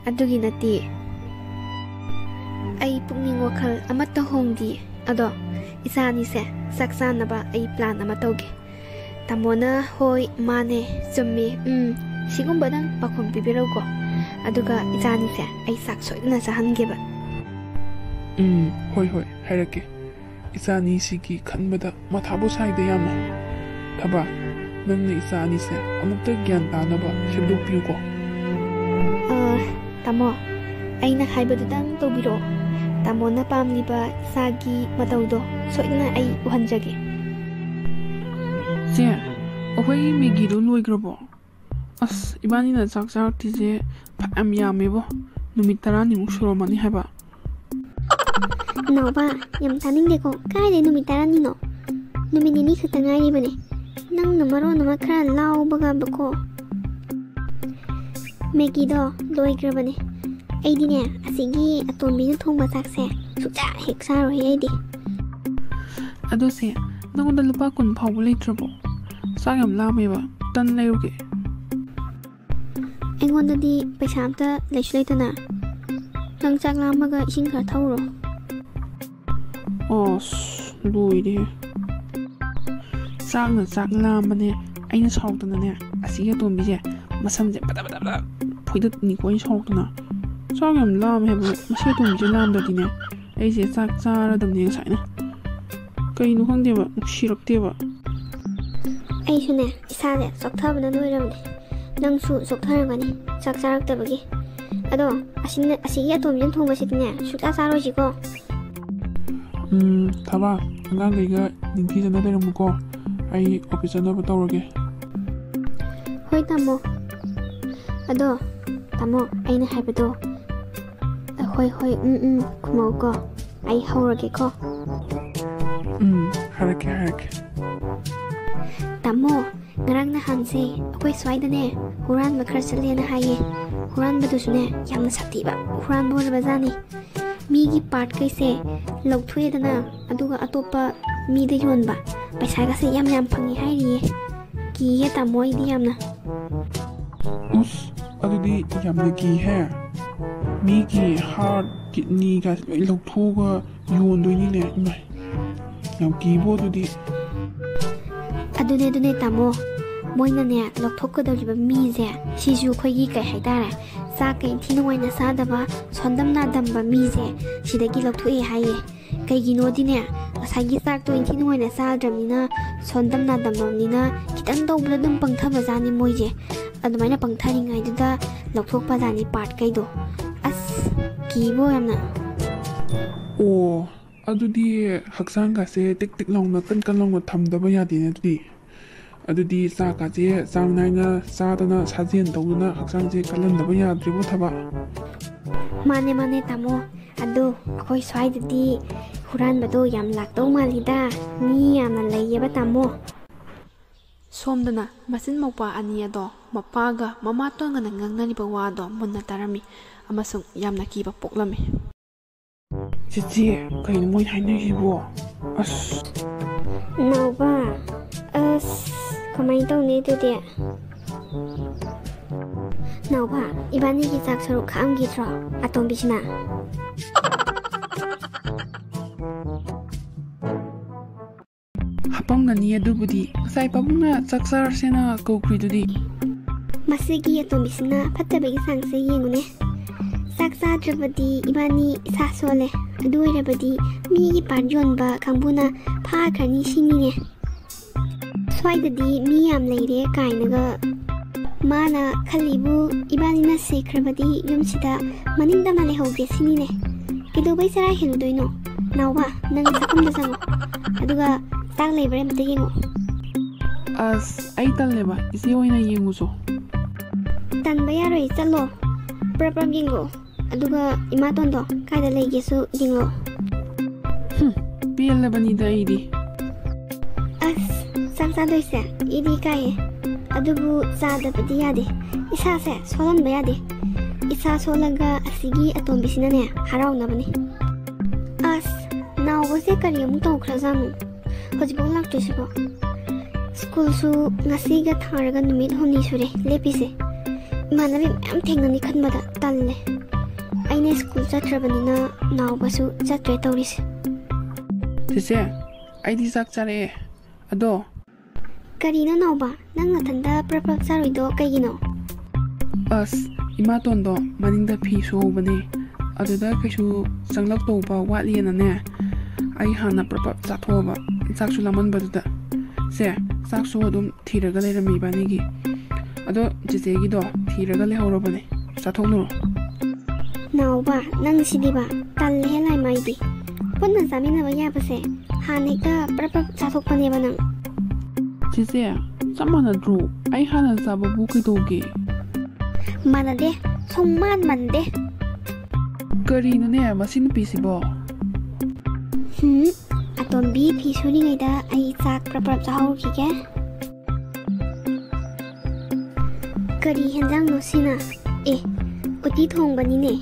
ꯑꯗꯨꯒꯤ ꯅꯠꯇꯦ꯫ ꯑꯩ ꯄꯨꯛꯅꯤꯡ ꯋꯥꯈꯜ ꯑꯃꯠꯇ ꯍꯣꯡꯗꯤꯌꯦ꯫ ꯑꯗꯣ ꯏꯆꯥ ꯑꯅꯤꯁꯦ ꯆꯥꯛ ꯆꯥꯅꯕ ꯑꯩ ꯄ꯭ꯂꯥꯟ ꯑꯃ ꯇꯧꯒꯦ꯫ ꯇꯥꯃꯣꯅ "ꯍꯣꯏ, ꯃꯥꯅꯦ, ꯆꯨꯝꯃꯦ, ꯎꯝ" ꯁꯤꯒꯨꯝꯕꯗꯪ ꯄꯥꯎꯈꯨꯝ ꯄꯤꯕꯤꯔꯧꯀꯣ꯫ ꯑꯗꯨꯒ ꯏꯆꯥ ꯑꯅꯤꯁꯦ ꯑꯩ ꯆꯥꯛ ꯁꯣꯏꯗꯅ ꯆꯥꯍꯟꯒꯦꯕ꯫ ꯎꯝ, ꯍꯣꯏ, ꯍꯣꯏ, ꯍꯥꯏꯔꯛꯀꯦ꯫ ꯏꯆꯥ ꯑꯅꯤꯁꯤꯒꯤ ꯈꯟꯕꯗ ꯃꯊꯥꯕꯨ ꯁꯥꯏꯗ ꯌꯥꯝꯅ꯫ ꯊꯕꯥ, ꯅꯪꯅ ꯏꯆꯥ ꯑꯅꯤꯁꯦ ꯑꯃꯨꯛꯇ ꯒ꯭ꯌꯥꯟ ꯇꯥꯅꯕ ꯁꯦꯝꯗꯣꯛꯄꯤꯌꯨꯀꯣ꯫ ꯑ, ꯇꯥꯃꯣ, ꯑꯩꯅ ꯍꯥꯏꯕꯗꯨꯗꯪ ꯇꯧꯕꯤꯔꯛꯑꯣ꯫ ꯇꯥꯃꯣꯅ ꯄꯥꯝꯂꯤꯕ ꯏꯆꯥꯒꯤ ꯃꯇꯧꯗꯣ ꯁꯣꯏꯗꯅ ꯑꯩ ꯎꯍꯟꯖꯒꯦ꯫ ꯆꯦ, ꯑꯩꯈꯣꯏꯒꯤ ꯃꯦꯒꯤꯗꯣ ꯂꯣꯏꯈ꯭ꯔꯕꯣ? ꯑꯁ, ꯏꯕꯥꯅꯤꯅ ꯆꯥꯛ ꯆꯥꯔꯛꯇ꯭ꯔꯤꯁꯦ ꯐꯅꯌꯥꯝ ꯌꯥꯝꯃꯦꯕꯣ꯫ ꯅꯨꯃꯤꯠ ꯇꯔꯥꯅꯤꯃꯨꯛ ꯁꯨꯔꯝꯃꯅꯤ ꯍꯥꯏꯕ꯫ ꯅꯥꯎꯕ, ꯌꯥꯝ ꯇꯥꯅꯤꯡꯗꯦꯀꯣ꯫ ꯀꯥꯏꯗꯩ ꯅꯨꯃꯤꯠ ꯇꯔꯥꯅꯤꯅꯣ? ꯅꯨꯃꯤꯠ ꯅꯤꯅꯤ ꯈꯛꯇ ꯉꯥꯏꯔꯤꯕꯅꯦ꯫ ꯅꯪꯅ ꯃꯔꯣꯟ ꯑꯃ ꯈꯔ ꯂꯥꯎꯕꯒꯕꯀꯣ꯫ ꯃꯦꯒꯤꯗꯣ ꯂꯣꯏꯈ꯭ꯔꯕꯅꯦ꯫ ꯑꯩꯗꯤꯅꯦ, ꯑꯁꯤꯒꯤ ꯑꯇꯣꯝꯕꯤꯅ ꯊꯣꯡꯕ ꯆꯥꯛꯁꯦ ꯁꯨꯡꯆꯥ ꯍꯦꯛ ꯆꯥꯔꯣꯏ ꯑꯩꯗꯤ꯫ ꯑꯗꯣ ꯁꯦ, ꯅꯉꯣꯟꯗ ꯂꯨꯄꯥ ꯀꯨꯟ ꯐꯥꯎꯕ ꯂꯩꯇ꯭ꯔꯕꯣ? ꯆꯥꯛ ꯌꯥꯝ ꯂꯥꯝꯃꯦꯕ, ꯇꯟ ꯂꯩꯔꯨꯒꯦ꯫ ꯑꯩꯉꯣꯟꯗꯗꯤ ꯄꯩꯁꯥ ꯑꯝꯇ ꯂꯩꯁꯨ ꯂꯩꯇꯅ꯫ ꯅꯪ ꯆꯥꯛ ꯂꯥꯝꯃꯒ ꯏꯁꯤꯡ ꯈꯔ ꯊꯛꯎꯔꯣ꯫ ꯑꯁ, ꯂꯣꯏꯔꯦꯍꯦ꯫ ꯆꯥꯛꯅ ꯆꯥꯛ ꯂꯥꯝꯕꯅꯦ꯫ ꯑꯩꯅ ꯁꯥꯎꯗꯅꯅꯦ, ꯑꯁꯤꯒꯤ ꯑꯇꯣꯝꯕꯤꯁꯦ ꯃꯁꯝꯁꯦ ꯕꯗ ꯕꯗ ꯕꯗ ꯈꯣꯏꯗꯠꯅꯤꯀꯣ ꯑꯩꯅ ꯁꯥꯎꯔꯛꯇꯅ꯫ ꯆꯥꯛ ꯌꯥꯝ ꯂꯥꯝꯃꯦ ꯍꯥꯏꯕ, ꯃꯁꯤ ꯑꯇꯣꯝꯕꯤꯁꯦ ꯂꯥꯝꯗ꯭ꯔꯗꯤꯅꯦ ꯑꯩꯁꯦ ꯆꯥꯛ ꯆꯥꯔꯗꯕꯅꯦ ꯉꯁꯥꯏꯅ꯫ ꯀꯩꯅꯣ ꯈꯪꯗꯦꯕ, ꯅꯨꯡꯁꯤꯔꯛꯇꯦꯕ꯫ ꯑꯩꯁꯨꯅꯦ, ꯏꯁꯥꯁꯦ ꯆꯣꯛꯊꯕꯅ ꯂꯣꯏꯔꯕꯅꯦ꯫ ꯅꯪꯁꯨ ꯆꯣꯛꯊꯔꯝꯒꯅꯤ ꯆꯥꯛ ꯆꯥꯔꯛꯇꯕꯒꯤ꯫ ꯑꯗꯣ ꯑꯁꯤꯅ, ꯑꯁꯤꯒꯤ ꯑꯇꯣꯝꯕꯤꯅ ꯊꯣꯡꯕꯁꯤꯗꯤꯅꯦ ꯁꯨꯛꯆꯥ ꯆꯥꯔꯣꯏꯁꯤꯀꯣ꯫ ꯎꯝ, ꯊꯕꯥ, ꯑꯉꯥꯡꯈꯩꯒ ꯅꯤꯡꯊꯤꯖꯅ ꯂꯩꯔꯝꯃꯨꯀꯣ꯫ ꯑꯩ ꯑꯣꯐꯤꯁ ꯆꯠꯅꯕ ꯇꯧꯔꯒꯦ꯫ ꯍꯣꯏ ꯇꯥꯃꯣ꯫ ꯑꯗꯣ ꯇꯥꯃꯣ, ꯑꯩꯅ ꯍꯥꯏꯕꯗꯣ, ꯍꯣꯏ ꯍꯣꯏ, ꯎꯝ ꯎꯝ ꯈꯨꯝꯃꯛꯎꯀꯣ꯫ ꯑꯩ ꯍꯧꯔꯒꯦꯀꯣ꯫ ꯎꯝ, ꯍꯥꯏꯔꯛꯀꯦ ꯍꯥꯏꯔꯛꯀꯦ꯫ ꯇꯥꯃꯣ, ꯉꯔꯥꯡ ꯅꯍꯥꯟꯁꯦ ꯑꯩꯈꯣꯏ ꯁ꯭ꯋꯥꯏꯗꯅꯦ ꯍꯨꯔꯥꯟꯕ ꯈꯔ ꯆꯠꯂꯦꯅ ꯍꯥꯏꯌꯦ꯫ ꯍꯨꯔꯥꯟꯕꯗꯨꯁꯨꯅꯦ ꯌꯥꯝꯅ ꯁꯥꯊꯤꯕ ꯍꯨꯔꯥꯟꯕ ꯑꯣꯏꯔꯕꯖꯥꯠꯅꯤ꯫ ꯃꯤꯒꯤ ꯄꯥꯔꯠꯈꯩꯁꯦ ꯂꯧꯊꯣꯛꯑꯦꯗꯅ, ꯑꯗꯨꯒ ꯑꯇꯣꯞꯄ ꯃꯤꯗ ꯌꯣꯟꯕ꯫ ꯄꯩꯁꯥꯒꯁꯦ ꯌꯥꯝ ꯌꯥꯝ ꯐꯪꯉꯤ ꯍꯥꯏꯔꯤꯌꯦ꯫ ꯀꯤꯌꯦ ꯇꯥꯃꯣ ꯑꯩꯗꯤ ꯌꯥꯝꯅ꯫ ꯎꯁ, ꯑꯗꯨꯗꯤ ꯌꯥꯝꯅ ꯀꯤꯍꯦ꯫ ꯃꯤꯒꯤ ꯍꯥꯔꯠ, ꯀꯤꯠꯅꯤꯒ ꯂꯣꯏ ꯂꯧꯊꯣꯛꯑꯒ ꯌꯣꯟꯗꯣꯏꯅꯤꯅꯦ꯫ ꯏꯃꯥꯏ, ꯌꯥꯝ ꯀꯤꯕꯣ ꯑꯗꯨꯗꯤ꯫ ꯑꯗꯨꯅꯦ, ꯑꯗꯨꯅꯦ ꯇꯥꯃꯣ, ꯃꯣꯏꯅꯅꯦ ꯂꯧꯊꯣꯛꯀꯗꯧꯔꯤꯕ ꯃꯤꯁꯦ, ꯁꯤꯁꯨ ꯑꯩꯈꯣꯏꯒꯤ ꯀꯩ ꯍꯥꯏꯇꯥꯔꯦ, ꯆꯥꯛꯀ ꯏꯟꯊꯤ ꯅꯨꯡꯉꯥꯏꯅ ꯆꯥꯗꯕ, ꯁꯣꯟꯗꯝ ꯅꯥꯗꯝꯕ ꯃꯤꯁꯦ ꯁꯤꯗꯒꯤ ꯂꯧꯊꯣꯛꯑꯦ ꯍꯥꯏꯌꯦ꯫ ꯀꯩꯒꯤꯅꯣꯗꯤꯅꯦ, ꯉꯁꯥꯏꯒꯤ ꯆꯥꯛꯇꯣ ꯏꯟꯊꯤ ꯅꯨꯡꯉꯥꯏꯅ ꯆꯥꯗ꯭ꯔꯕꯅꯤꯅ, ꯁꯣꯟꯗꯝ ꯅꯥꯗꯝꯕꯅꯤꯅ ꯈꯤꯇꯪ ꯇꯧꯕꯗ ꯑꯗꯨꯝ ꯄꯪꯊꯕꯖꯥꯠꯅꯤ ꯃꯣꯏꯁꯦ꯫ ꯑꯗꯨꯃꯥꯏꯅ ꯄꯪꯊꯔꯤꯉꯩꯗꯨꯗ ꯂꯧꯊꯣꯛꯄꯖꯥꯠꯅꯤ ꯄꯥꯔꯠꯈꯩꯗꯣ꯫ ꯑꯁ, ꯀꯤꯕꯣ ꯌꯥꯝꯅ꯫ ꯑꯣ, ꯑꯗꯨꯗꯤ ꯍꯛꯆꯥꯡꯒꯁꯦ ꯇꯤꯛ ꯇꯤꯛ ꯂꯥꯎꯅ, ꯀꯟ ꯀꯟ ꯂꯥꯎꯅ ꯊꯝꯗꯕ ꯌꯥꯗꯦꯅꯦ ꯑꯗꯨꯗꯤ꯫ ꯑꯗꯨꯗꯤ ꯆꯥꯛꯀꯁꯦ ꯆꯥꯡ ꯅꯥꯏꯅ ꯆꯥꯗꯅ, ꯁꯥꯖꯦꯜ ꯇꯧꯗꯅ ꯍꯛꯆꯥꯡꯁꯦ ꯀꯜꯍꯟꯗꯕ ꯌꯥꯗ꯭ꯔꯦꯕꯣ ꯊꯕꯥ꯫ ꯃꯥꯅꯦ, ꯃꯥꯅꯦ ꯇꯥꯃꯣ꯫ ꯑꯗꯨ ꯑꯩꯈꯣꯏ ꯁ꯭ꯋꯥꯏꯗꯗꯤ ꯍꯨꯔꯥꯟꯕꯗꯣ ꯌꯥꯝ ꯂꯥꯛꯇꯧ ꯃꯥꯜꯂꯤꯗ꯫ ꯃꯤ ꯌꯥꯝꯅ ꯂꯩꯌꯦꯕ ꯇꯥꯃꯣ꯫ ꯁꯣꯝꯗꯅ ꯃꯆꯤꯟ ꯃꯧꯄꯥ ꯑꯅꯤ ꯑꯗꯣ ꯃꯄꯥꯒ ꯃꯃꯥꯇꯣꯟꯒꯅ ꯉꯥꯡꯅꯔꯤꯕ ꯋꯥꯗꯣ ꯃꯨꯟꯅ ꯇꯥꯔꯝꯃꯤ ꯑꯃꯁꯨꯡ ꯌꯥꯝꯅ ꯀꯤꯕ ꯄꯣꯛꯂꯝꯃꯤ꯫ ꯆꯤꯆꯦ, ꯀꯩꯅꯣ ꯃꯣꯏ ꯍꯥꯏꯅꯔꯤꯁꯤꯕꯣ? ꯑꯁ꯫ ꯅꯥꯎꯕ, ꯑꯁ, ꯀꯃꯥꯏꯅ ꯇꯧꯅꯤ ꯑꯗꯨꯗꯤ? ꯅꯥꯎꯕ, ꯏꯕꯥꯅꯤꯒꯤ ꯆꯥꯛ ꯁꯔꯨꯛ ꯈꯥꯛꯑꯝꯈꯤꯗ꯭ꯔꯣ ꯑꯇꯣꯝꯕꯤꯁꯤꯅ? ꯍꯥꯄꯝꯒꯅꯤ ꯑꯗꯨꯕꯨꯗꯤ꯫ ꯉꯁꯥꯏ ꯄꯥꯕꯨꯡꯅ ꯆꯥꯛ ꯆꯥꯔꯁꯦꯅ ꯀꯧꯈ꯭ꯔꯤꯗꯨꯗꯤ꯫ ꯃꯁꯤꯒꯤ ꯑꯇꯣꯝꯕꯤꯁꯤꯅ ꯐꯠꯇꯕꯒꯤ ꯆꯥꯡꯁꯦ ꯌꯦꯡꯉꯨꯅꯦ꯫ ꯆꯥꯛ ꯆꯥꯗ꯭ꯔꯕꯗꯤ ꯏꯕꯥꯅꯤ ꯏꯁꯥ ꯁꯣꯜꯂꯦ꯫ ꯑꯗꯨ ꯑꯣꯏꯔꯕꯗꯤ ꯃꯤꯒꯤ ꯄꯥꯔꯠ ꯌꯣꯟꯕ ꯀꯥꯡꯕꯨꯅ ꯐꯥꯈ꯭ꯔꯅꯤ ꯁꯤꯅꯤꯅꯦ꯫ ꯁ꯭ꯋꯥꯏꯗꯗꯤ ꯃꯤ ꯌꯥꯝ ꯂꯩꯔꯦ ꯀꯥꯏꯅꯒ꯫ ꯃꯥꯅ ꯈꯜꯂꯤꯕꯨ ꯏꯕꯥꯅꯤꯅ ꯁꯤꯈ꯭ꯔꯕꯗꯤ ꯌꯨꯝꯁꯤꯗ ꯃꯅꯤꯡꯗ ꯑꯃ ꯂꯩꯍꯧꯒꯦ ꯁꯤꯅꯤꯅꯦ꯫ ꯀꯩꯗꯧꯕꯩ ꯆꯔꯥ ꯍꯦꯜꯂꯨꯗꯣꯏꯅꯣ? ꯅꯥꯎꯕ, ꯅꯪ ꯆꯥꯛꯈꯨꯝꯗ ꯆꯪꯉꯣ꯫ ꯑꯗꯨꯒ ꯆꯥꯛ ꯂꯩꯕ꯭ꯔꯥ ꯑꯝꯇ ꯌꯦꯡꯉꯣ꯫ ꯑꯁ, ꯑꯩ ꯇꯜꯂꯦꯕ꯫ ꯏꯆꯦ ꯑꯣꯏꯅ ꯌꯦꯡꯉꯨꯁꯣ꯫ ꯇꯟꯕ ꯌꯥꯔꯣꯏ, ꯆꯠꯂꯣ꯫ ꯄ꯭ꯔꯞ ꯄ꯭ꯔꯞ ꯌꯦꯡꯉꯣ꯫ ꯑꯗꯨꯒ ꯏꯃꯥꯇꯣꯟꯗꯣ ꯀꯥꯏꯗ ꯂꯩꯒꯦꯁꯨ ꯌꯦꯡꯉꯣ꯫ ꯍꯨꯝ, ꯄꯦꯜꯂꯕꯅꯤꯗ ꯑꯩꯗꯤ꯫ ꯑꯁ, ꯆꯥꯛ ꯆꯥꯗꯣꯏꯁꯦ ꯑꯩꯗꯤ ꯏꯀꯥꯏꯌꯦ꯫ ꯑꯗꯨꯕꯨ ꯆꯥꯗꯕꯗꯤ ꯌꯥꯗꯦ꯫ ꯏꯁꯥꯁꯦ ꯁꯣꯜꯍꯟꯕ ꯌꯥꯗꯦ꯫ ꯏꯁꯥ ꯁꯣꯜꯂꯒ ꯑꯁꯤꯒꯤ ꯑꯇꯣꯝꯕꯤꯁꯤꯅꯅꯦ ꯍꯔꯥꯎꯅꯕꯅꯤ꯫ ꯑꯁ, ꯅꯥꯎꯕꯁꯦ ꯀꯔꯤ ꯑꯃꯨꯛ ꯇꯧꯈ꯭ꯔꯖꯥꯠꯅꯣ? ꯍꯧꯖꯤꯛꯐꯥꯎ ꯂꯥꯛꯇ꯭ꯔꯤꯁꯤꯕꯣ? ꯁ꯭ꯀꯨꯜꯁꯨ ꯉꯁꯤꯒ ꯊꯥꯔꯒ ꯅꯨꯃꯤꯠ ꯍꯨꯝꯅꯤ ꯁꯨꯔꯦ ꯂꯦꯞꯄꯤꯁꯦ꯫ ꯏꯃꯥꯟꯅꯕꯤ ꯃꯌꯥꯝ ꯊꯦꯡꯅꯅꯤ ꯈꯟꯕꯗ ꯇꯜꯂꯦ꯫ ꯑꯩꯅ ꯁ꯭ꯀꯨꯜ ꯆꯠꯇ꯭ꯔꯕꯅꯤꯅ ꯅꯥꯎꯕꯁꯨ ꯆꯠꯇ꯭ꯔꯦ ꯇꯧꯔꯤꯁꯦ꯫ ꯆꯦꯆꯦ, ꯑꯩꯗꯤ ꯆꯥꯛ ꯆꯥꯔꯛꯑꯦ꯫ ꯑꯗꯣ ꯀꯔꯤꯅꯣ ꯅꯥꯎꯕ? ꯅꯪ ꯅꯊꯟꯗ ꯄ꯭ꯔꯞ ꯄ꯭ꯔꯞ ꯆꯥꯔꯨꯏꯗꯣ ꯀꯩꯒꯤꯅꯣ? ꯑꯁ, ꯏꯃꯥꯇꯣꯟꯗꯣ ꯃꯅꯤꯡꯗ ꯐꯤ ꯁꯨꯍꯧꯕꯅꯦ꯫ ꯑꯗꯨꯗ ꯀꯩꯁꯨ ꯆꯪꯂꯛꯇꯧꯕ ꯋꯥꯠꯂꯤꯅꯅꯦ, ꯑꯩ ꯍꯥꯟꯅ ꯄ꯭ꯔꯞ ꯄ꯭ꯔꯞ ꯆꯥꯊꯣꯛꯑꯕ, ꯆꯥꯛꯁꯨ ꯂꯥꯝꯃꯟꯕꯗꯨꯗ꯫ ꯁꯦ, ꯆꯥꯛꯁꯨ ꯑꯗꯨꯝ ꯊꯤꯔꯒ ꯂꯩꯔꯝꯃꯤ ꯏꯕꯥꯅꯤꯒꯤ꯫ ꯑꯗꯣ ꯆꯦꯆꯦꯒꯤꯗꯣ ꯊꯤꯔꯒ ꯂꯩꯍꯧꯔꯕꯅꯦ, ꯆꯥꯊꯣꯛꯂꯨꯔꯣ꯫ ꯅꯥꯎꯕ, ꯅꯪ ꯁꯤꯗꯤꯕ, ꯇꯜꯂꯦꯍꯦ ꯂꯥꯏꯃꯥꯏꯗꯤ꯫ ꯄꯨꯟꯅ ꯆꯥꯃꯤꯟꯅꯕ ꯌꯥꯕꯁꯦ ꯍꯥꯟꯅ ꯍꯦꯛꯇ ꯄ꯭ꯔꯞ ꯄ꯭ꯔꯞ ꯆꯥꯊꯣꯛꯄꯅꯦꯕ ꯅꯪ꯫ ꯆꯦꯆꯦ, ꯆꯞ ꯃꯥꯟꯅꯗ꯭ꯔꯣ? ꯑꯩ ꯍꯥꯟꯅ ꯆꯥꯕꯕꯨ ꯀꯩꯗꯧꯒꯦ? ꯃꯥꯟꯅꯗꯦ, ꯁꯨꯡꯃꯥꯟ ꯃꯥꯟꯅꯗꯦ꯫ ꯀꯔꯤꯅꯣꯅꯦ ꯃꯁꯤ ꯅꯨꯄꯤꯁꯤꯕꯣ? ꯍꯨꯝ, ꯑꯇꯣꯝꯕꯤ ꯐꯤ ꯁꯨꯔꯤꯉꯩꯗ ꯑꯩ ꯆꯥꯛ ꯄ꯭ꯔꯞ ꯄ꯭ꯔꯞ ꯆꯥꯍꯧꯈꯤꯒꯦ꯫ ꯀꯔꯤ ꯍꯦꯟꯖꯥꯡꯅꯣ ꯁꯤꯅ? ꯑꯦ, ꯎꯇꯤ ꯊꯣꯡꯕꯅꯤꯅꯦ꯫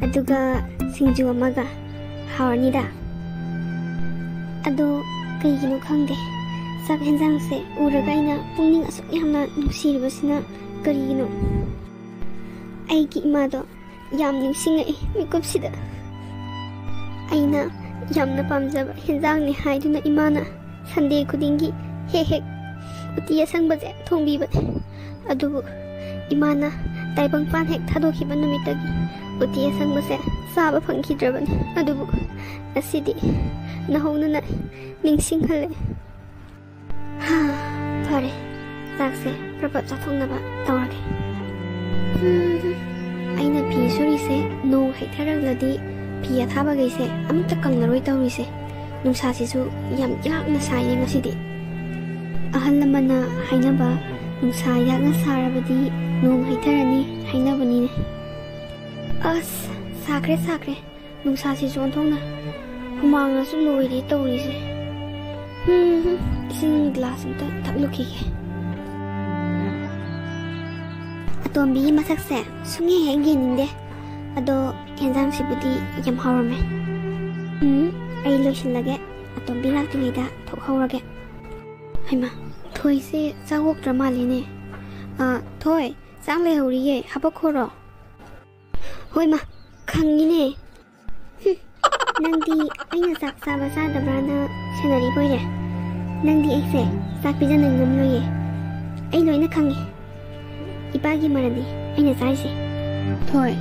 ꯑꯗꯨꯒ ꯁꯤꯡꯖꯨ ꯑꯃꯒ꯫ ꯍꯥꯎꯔꯅꯤꯗ꯫ ꯑꯗꯣ ꯀꯩꯒꯤꯅꯣ ꯈꯪꯗꯦ, ꯆꯥꯛ ꯍꯦꯟꯖꯥꯡꯁꯦ ꯎꯔꯒ ꯑꯩꯅ ꯄꯨꯛꯅꯤꯡ ꯑꯁꯨꯛ ꯌꯥꯝꯅ ꯅꯨꯡꯁꯤꯔꯤꯕꯁꯤꯅ ꯀꯔꯤꯒꯤꯅꯣ? ꯑꯩꯒꯤ ꯏꯃꯥꯗꯣ ꯌꯥꯝ ꯅꯤꯡꯁꯤꯡꯉꯛꯏ ꯃꯤꯀꯨꯞꯁꯤꯗ꯫ ꯑꯩꯅ ꯌꯥꯝꯅ ꯄꯥꯝꯖꯕ ꯍꯦꯟꯖꯥꯡꯅꯤ ꯍꯥꯏꯗꯨꯅ ꯏꯃꯥꯅ ꯁꯟꯗꯦ ꯈꯨꯗꯤꯡꯒꯤ ꯍꯦꯛ ꯍꯦꯛ ꯎꯇꯤ ꯑꯁꯪꯕꯁꯦ ꯊꯣꯡꯕꯤꯕꯅꯦ꯫ ꯑꯗꯨꯕꯨ ꯏꯃꯥꯅ ꯇꯥꯏꯕꯪꯄꯥꯟ ꯍꯦꯛ ꯊꯥꯗꯣꯛꯈꯤꯕ ꯅꯨꯃꯤꯠꯇꯒꯤ ꯎꯇꯤ ꯑꯁꯪꯕꯁꯦ ꯆꯥꯕ ꯐꯪꯈꯤꯗ꯭ꯔꯕꯅꯤ꯫ ꯑꯗꯨꯕꯨ ꯉꯁꯤꯗꯤ ꯅꯧꯍꯧꯅꯅ ꯅꯤꯡꯁꯤꯡꯍꯜꯂꯦ꯫ ꯍꯥ, ꯐꯔꯦ, ꯆꯥꯛꯁꯦ ꯄ꯭ꯔꯞ ꯄ꯭ꯔꯞ ꯆꯥꯊꯣꯛꯅꯕ ꯇꯧꯔꯒꯦ꯫ ꯎꯝ, ꯑꯩꯅ ꯐꯤ ꯁꯨꯔꯤꯁꯦ ꯅꯣꯡ ꯍꯩꯊꯔꯛꯂꯗꯤ ꯐꯤ ꯑꯊꯥꯕꯈꯩꯁꯦ ꯑꯃꯠꯇ ꯀꯪꯂꯔꯣꯏ ꯇꯧꯔꯤꯁꯦ꯫ ꯅꯨꯡꯁꯥꯁꯤꯁꯨ ꯌꯥꯝ ꯌꯥꯛꯅ ꯁꯥꯏꯌꯦ ꯉꯁꯤꯗꯤ꯫ ꯑꯍꯜ ꯂꯃꯟꯅ ꯍꯥꯏꯅꯕ, "ꯅꯨꯡꯁꯥ ꯌꯥꯛꯅ ꯁꯥꯔꯕꯗꯤ ꯅꯣꯡ ꯍꯩꯊꯔꯅꯤ" ꯍꯥꯏꯅꯕꯅꯤꯅꯦ꯫ ꯑꯁ, ꯁꯥꯈ꯭ꯔꯦ, ꯁꯥꯈ꯭ꯔꯦ꯫ ꯅꯨꯡꯁꯥꯁꯤꯁꯨ ꯑꯣꯟꯊꯣꯛꯅ ꯍꯨꯃꯥꯡꯅꯁꯨ ꯂꯣꯏꯔꯦ ꯇꯧꯔꯤꯁꯦ꯫ ꯍꯨꯝ, ꯍꯨꯝ, ꯏꯁꯤꯡ ꯒ꯭ꯂꯥꯁ ꯑꯝꯇ ꯊꯛꯂꯨꯈꯤꯒꯦ꯫ ꯑꯇꯣꯝꯕꯤꯒꯤ ꯃꯁꯛꯁꯦ ꯁꯨꯡꯍꯦꯛ ꯍꯦꯛ ꯌꯦꯡꯅꯤꯡꯗꯦ꯫ ꯑꯗꯣ ꯍꯦꯟꯖꯥꯡꯁꯤꯕꯨꯗꯤ ꯌꯥꯝ ꯍꯥꯎꯔꯝꯃꯦ꯫ ꯎꯝ, ꯑꯩ ꯂꯣꯏꯁꯤꯜꯂꯒꯦ꯫ ꯑꯇꯣꯝꯕꯤ ꯂꯥꯛꯇ꯭ꯔꯤꯉꯩꯗ ꯊꯣꯛꯍꯧꯔꯒꯦ꯫ ꯍꯩꯃꯥ, ꯊꯣꯏꯁꯦ ꯆꯥꯛ ꯑꯣꯛꯇ꯭ꯔ ꯃꯥꯜꯂꯦꯅꯦ꯫ ꯑꯥ, ꯊꯣꯏ, ꯆꯥꯛ ꯂꯩꯍꯧꯔꯤꯌꯦ, ꯍꯥꯄꯛꯈꯣꯔꯣ? ꯍꯣꯏ ꯃꯥ, ꯈꯪꯉꯤꯅꯦ꯫ ꯍꯨꯝ, ꯅꯪꯗꯤ ꯑꯩꯅ ꯆꯥꯛ ꯆꯥꯕ ꯆꯥꯗꯕ꯭ꯔꯥꯅ ꯁꯦꯟꯅꯔꯤꯕꯣꯏꯔꯦ꯫ ꯅꯪꯗꯤ ꯑꯩꯁꯦ ꯆꯥꯛ ꯄꯤꯖꯅꯤꯡꯉꯝꯂꯣꯏꯌꯦ꯫ ꯑꯩ ꯂꯣꯏꯅ ꯈꯪꯉꯤ꯫ ꯏꯄꯥꯒꯤ ꯃꯔꯟꯅꯤ ꯑꯩꯅ ꯆꯥꯔꯤꯁꯦ꯫ ꯊꯣꯏ,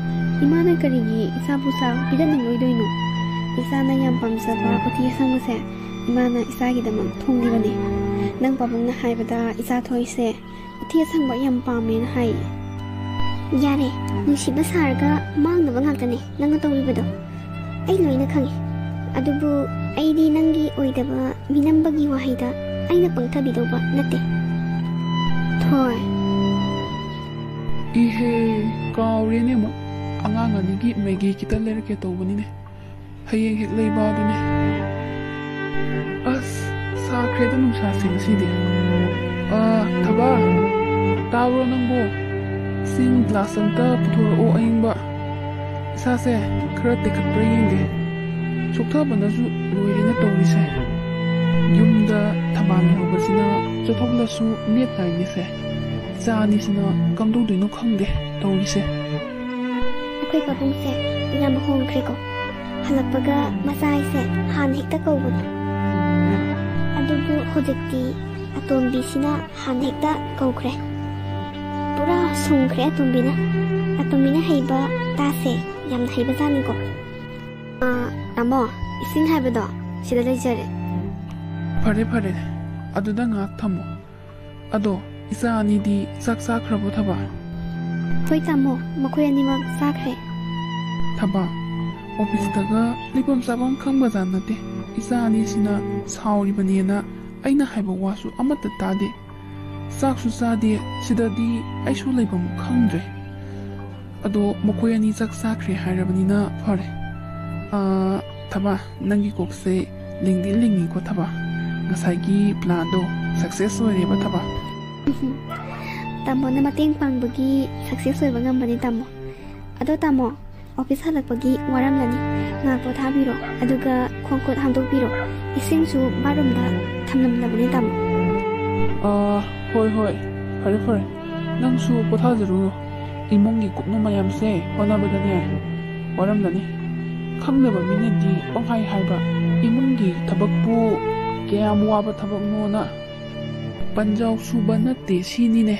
ꯏꯃꯥꯅ ꯀꯔꯤꯒꯤ ꯏꯆꯥꯕꯨ ꯆꯥꯛ ꯄꯤꯖꯅꯤꯡꯂꯣꯏꯗꯣꯏꯅꯣ? ꯏꯆꯥꯅ ꯌꯥꯝ ꯄꯥꯝꯖꯕ ꯎꯇꯤ ꯑꯁꯪꯕꯁꯦ ꯏꯃꯥꯅ ꯏꯆꯥꯒꯤꯗꯃꯛ ꯊꯣꯡꯂꯤꯕꯅꯤ꯫ ꯅꯪ ꯄꯥꯕꯨꯡꯅ ꯍꯥꯏꯕꯗ ꯏꯆꯥ ꯊꯣꯏꯁꯦ ꯎꯇꯤ ꯑꯁꯪꯕ ꯌꯥꯝ ꯄꯥꯝꯃꯦꯅ ꯍꯥꯏ꯫ ꯌꯥꯔꯦ, ꯅꯨꯡꯁꯤꯕ ꯁꯥꯔꯒ ꯃꯥꯡꯅꯕ ꯉꯥꯛꯇꯅꯦ ꯅꯪꯅ ꯇꯧꯔꯤꯕꯗꯣ꯫ ꯑꯩ ꯂꯣꯏꯅ ꯈꯪꯉꯦ꯫ ꯑꯗꯨꯕꯨ ꯑꯩꯗꯤ ꯅꯪꯒꯤ ꯑꯣꯏꯗꯕ ꯃꯤꯅꯝꯕꯒꯤ ꯋꯥꯍꯩꯗ ꯑꯩꯅ ꯄꯪꯊꯕꯤꯗꯧꯕ ꯅꯠꯇꯦ꯫ ꯊꯣꯏ꯫ ꯏꯍꯦ, ꯀꯥꯎꯔꯦꯅꯦ ꯑꯃꯨꯛ꯫ ꯑꯉꯥꯡ ꯑꯅꯤꯒꯤ ꯃꯦꯒꯤ ꯈꯤꯇ ꯂꯩꯔꯛꯀꯦ ꯇꯧꯕꯅꯤꯅꯦ꯫ ꯍꯌꯦꯡ ꯍꯦꯛ ꯂꯩꯕ ꯑꯗꯨꯅꯦ꯫ ꯑꯁ, ꯁꯥꯈ꯭ꯔꯦꯗ ꯅꯨꯡꯁꯥꯁꯦ ꯉꯁꯤꯗꯤ꯫ ꯑꯥ, ꯊꯕꯥ, ꯇꯥꯕ꯭ꯔꯣ ꯅꯪꯕꯣ? ꯏꯁꯤꯡ ꯒ꯭ꯂꯥꯁ ꯑꯝꯇ ꯄꯨꯊꯣꯔꯛꯑꯣ ꯑꯏꯪꯕ꯫ ꯏꯁꯥꯁꯦ ꯈꯔ ꯇꯦꯛꯈꯠꯄ꯭ꯔꯥ ꯌꯦꯡꯒꯦ꯫ ꯆꯣꯛꯊꯕꯅꯁꯨ ꯂꯣꯏꯔꯦꯅ ꯇꯧꯔꯤꯁꯦ꯫ ꯌꯨꯝꯗ ꯊꯝꯕꯥꯜ ꯍꯧꯕꯁꯤꯅ ꯆꯠꯊꯣꯛꯂꯁꯨ ꯅꯦꯠ ꯇꯥꯏꯅꯦꯁꯦ꯫ ꯏꯆꯥ ꯑꯅꯤꯁꯤꯅ ꯀꯝꯗꯧꯗꯣꯏꯅꯣ ꯈꯪꯗꯦ ꯇꯧꯔꯤꯁꯦ꯫ ꯑꯩꯈꯣꯏ ꯄꯥꯕꯨꯡꯁꯦ ꯌꯥꯝ ꯍꯣꯡꯈ꯭ꯔꯦꯀꯣ꯫ ꯍꯜꯂꯛꯄꯒ ꯃꯆꯥ ꯍꯥꯏꯁꯦ ꯍꯥꯟꯅ ꯍꯦꯛꯇ ꯀꯧꯕꯅꯦ꯫ ꯑꯗꯨꯕꯨ ꯍꯧꯖꯤꯛꯇꯤ ꯑꯇꯣꯝꯕꯤꯁꯤꯅ ꯍꯥꯟꯅ ꯍꯦꯛꯇ ꯀꯧꯈ꯭ꯔꯦ꯫ ꯄꯨꯔꯥ ꯁꯨꯝꯈ꯭ꯔꯦ ꯑꯇꯣꯝꯕꯤꯅ꯫ ꯑꯇꯣꯝꯕꯤꯅ ꯍꯩꯕ ꯇꯥꯁꯦ, ꯌꯥꯝꯅ ꯍꯩꯕꯖꯥꯠꯅꯤꯀꯣ꯫ ꯑꯥ, ꯇꯥꯃꯣ, ꯏꯁꯤꯡ ꯍꯥꯏꯕꯗꯣ ꯁꯤꯗ ꯂꯩꯖꯔꯦ꯫ ꯐꯔꯦ, ꯐꯔꯦ, ꯑꯗꯨꯗ ꯉꯥꯏꯍꯥꯛ ꯊꯝꯃꯣ꯫ ꯑꯗꯣ, ꯏꯆꯥ ꯑꯅꯤꯗꯤ ꯆꯥꯛ ꯆꯥꯈ꯭ꯔꯕꯣ, ꯊꯕꯥ? ꯍꯣꯏ ꯇꯥꯃꯣ, ꯃꯈꯣꯏ ꯑꯅꯤꯃꯛ ꯆꯥꯈ꯭ꯔꯦ꯫ ꯊꯕꯥ, ꯑꯣꯐꯤꯁꯇꯒ ꯂꯩꯐꯝ ꯆꯥꯐꯝ ꯈꯪꯕꯖꯥꯠ ꯅꯠꯇꯦ꯫ ꯏꯆꯥ ꯑꯅꯤꯁꯤꯅ ꯁꯥꯎꯔꯤꯕꯅꯦꯅ ꯑꯩꯅ ꯍꯥꯏꯕ ꯋꯥꯁꯨ ꯑꯃꯠꯇ ꯇꯥꯗꯦ꯫ ꯆꯥꯛꯁꯨ ꯆꯥꯗꯦ꯫ ꯁꯤꯗꯗꯤ ꯑꯩꯁꯨ ꯂꯩꯐꯝ ꯈꯪꯗ꯭ꯔꯦ꯫ ꯑꯗꯣ ꯃꯈꯣꯏ ꯑꯅꯤ ꯆꯥꯛ ꯆꯥꯈ꯭ꯔꯦ ꯍꯥꯏꯔꯕꯅꯤꯅ ꯐꯔꯦ꯫ ꯑꯥ, ꯊꯕꯥ, ꯅꯪꯒꯤ ꯀꯣꯛꯁꯦ ꯂꯤꯡꯗꯤ ꯂꯤꯡꯉꯤꯀꯣ, ꯊꯕꯥ꯫ ꯉꯁꯥꯏꯒꯤ ꯄ꯭ꯂꯥꯟꯗꯣ ꯁꯛꯁꯦꯁ ꯑꯣꯏꯔꯦꯕ, ꯊꯕꯥ꯫ ꯇꯥꯃꯣꯅ ꯃꯇꯦꯡ ꯄꯥꯡꯕꯒꯤ ꯁꯛꯁꯦꯁ ꯑꯣꯏꯕ ꯉꯝꯕꯅꯤ, ꯇꯥꯃꯣ꯫ ꯑꯗꯣ ꯇꯥꯃꯣ, ꯑꯣꯐꯤꯁ ꯍꯜꯂꯛꯄꯒꯤ ꯋꯥꯔꯝꯂꯅꯤ꯫ ꯉꯥꯏꯍꯥꯛ ꯄꯣꯊꯥꯕꯤꯔꯣ, ꯑꯗꯨꯒ ꯈꯣꯡ ꯈꯨꯠ ꯍꯥꯝꯗꯣꯛꯄꯤꯔꯣ꯫ ꯏꯁꯤꯡꯁꯨ ꯕꯥꯠꯔꯨꯝꯗ ꯊꯝꯂꯝꯂꯕꯅꯦ, ꯇꯥꯃꯣ꯫ ꯑꯥ, ꯍꯣꯏ, ꯍꯣꯏ, ꯐꯔꯦ, ꯐꯔꯦ꯫ ꯅꯪꯁꯨ ꯄꯣꯊꯥꯖꯔꯨꯔꯣ꯫ ꯏꯃꯨꯡꯒꯤ ꯀꯨꯞꯅꯣ ꯃꯌꯥꯝꯁꯦ ꯍꯣꯠꯅꯕꯗꯅꯦ ꯋꯥꯔꯝꯂꯅꯤ꯫ ꯈꯪꯗꯕ ꯃꯤꯅꯗꯤ ꯄꯪꯍꯥꯏ ꯍꯥꯏꯕ, ꯏꯃꯨꯡꯒꯤ ꯊꯕꯛꯄꯨ ꯀꯌꯥꯝ ꯋꯥꯕ ꯊꯕꯛꯅꯣꯅ꯫ ꯄꯟꯖꯥꯎ ꯁꯨꯕ ꯅꯠꯇꯦ ꯁꯤꯅꯤꯅꯦ꯫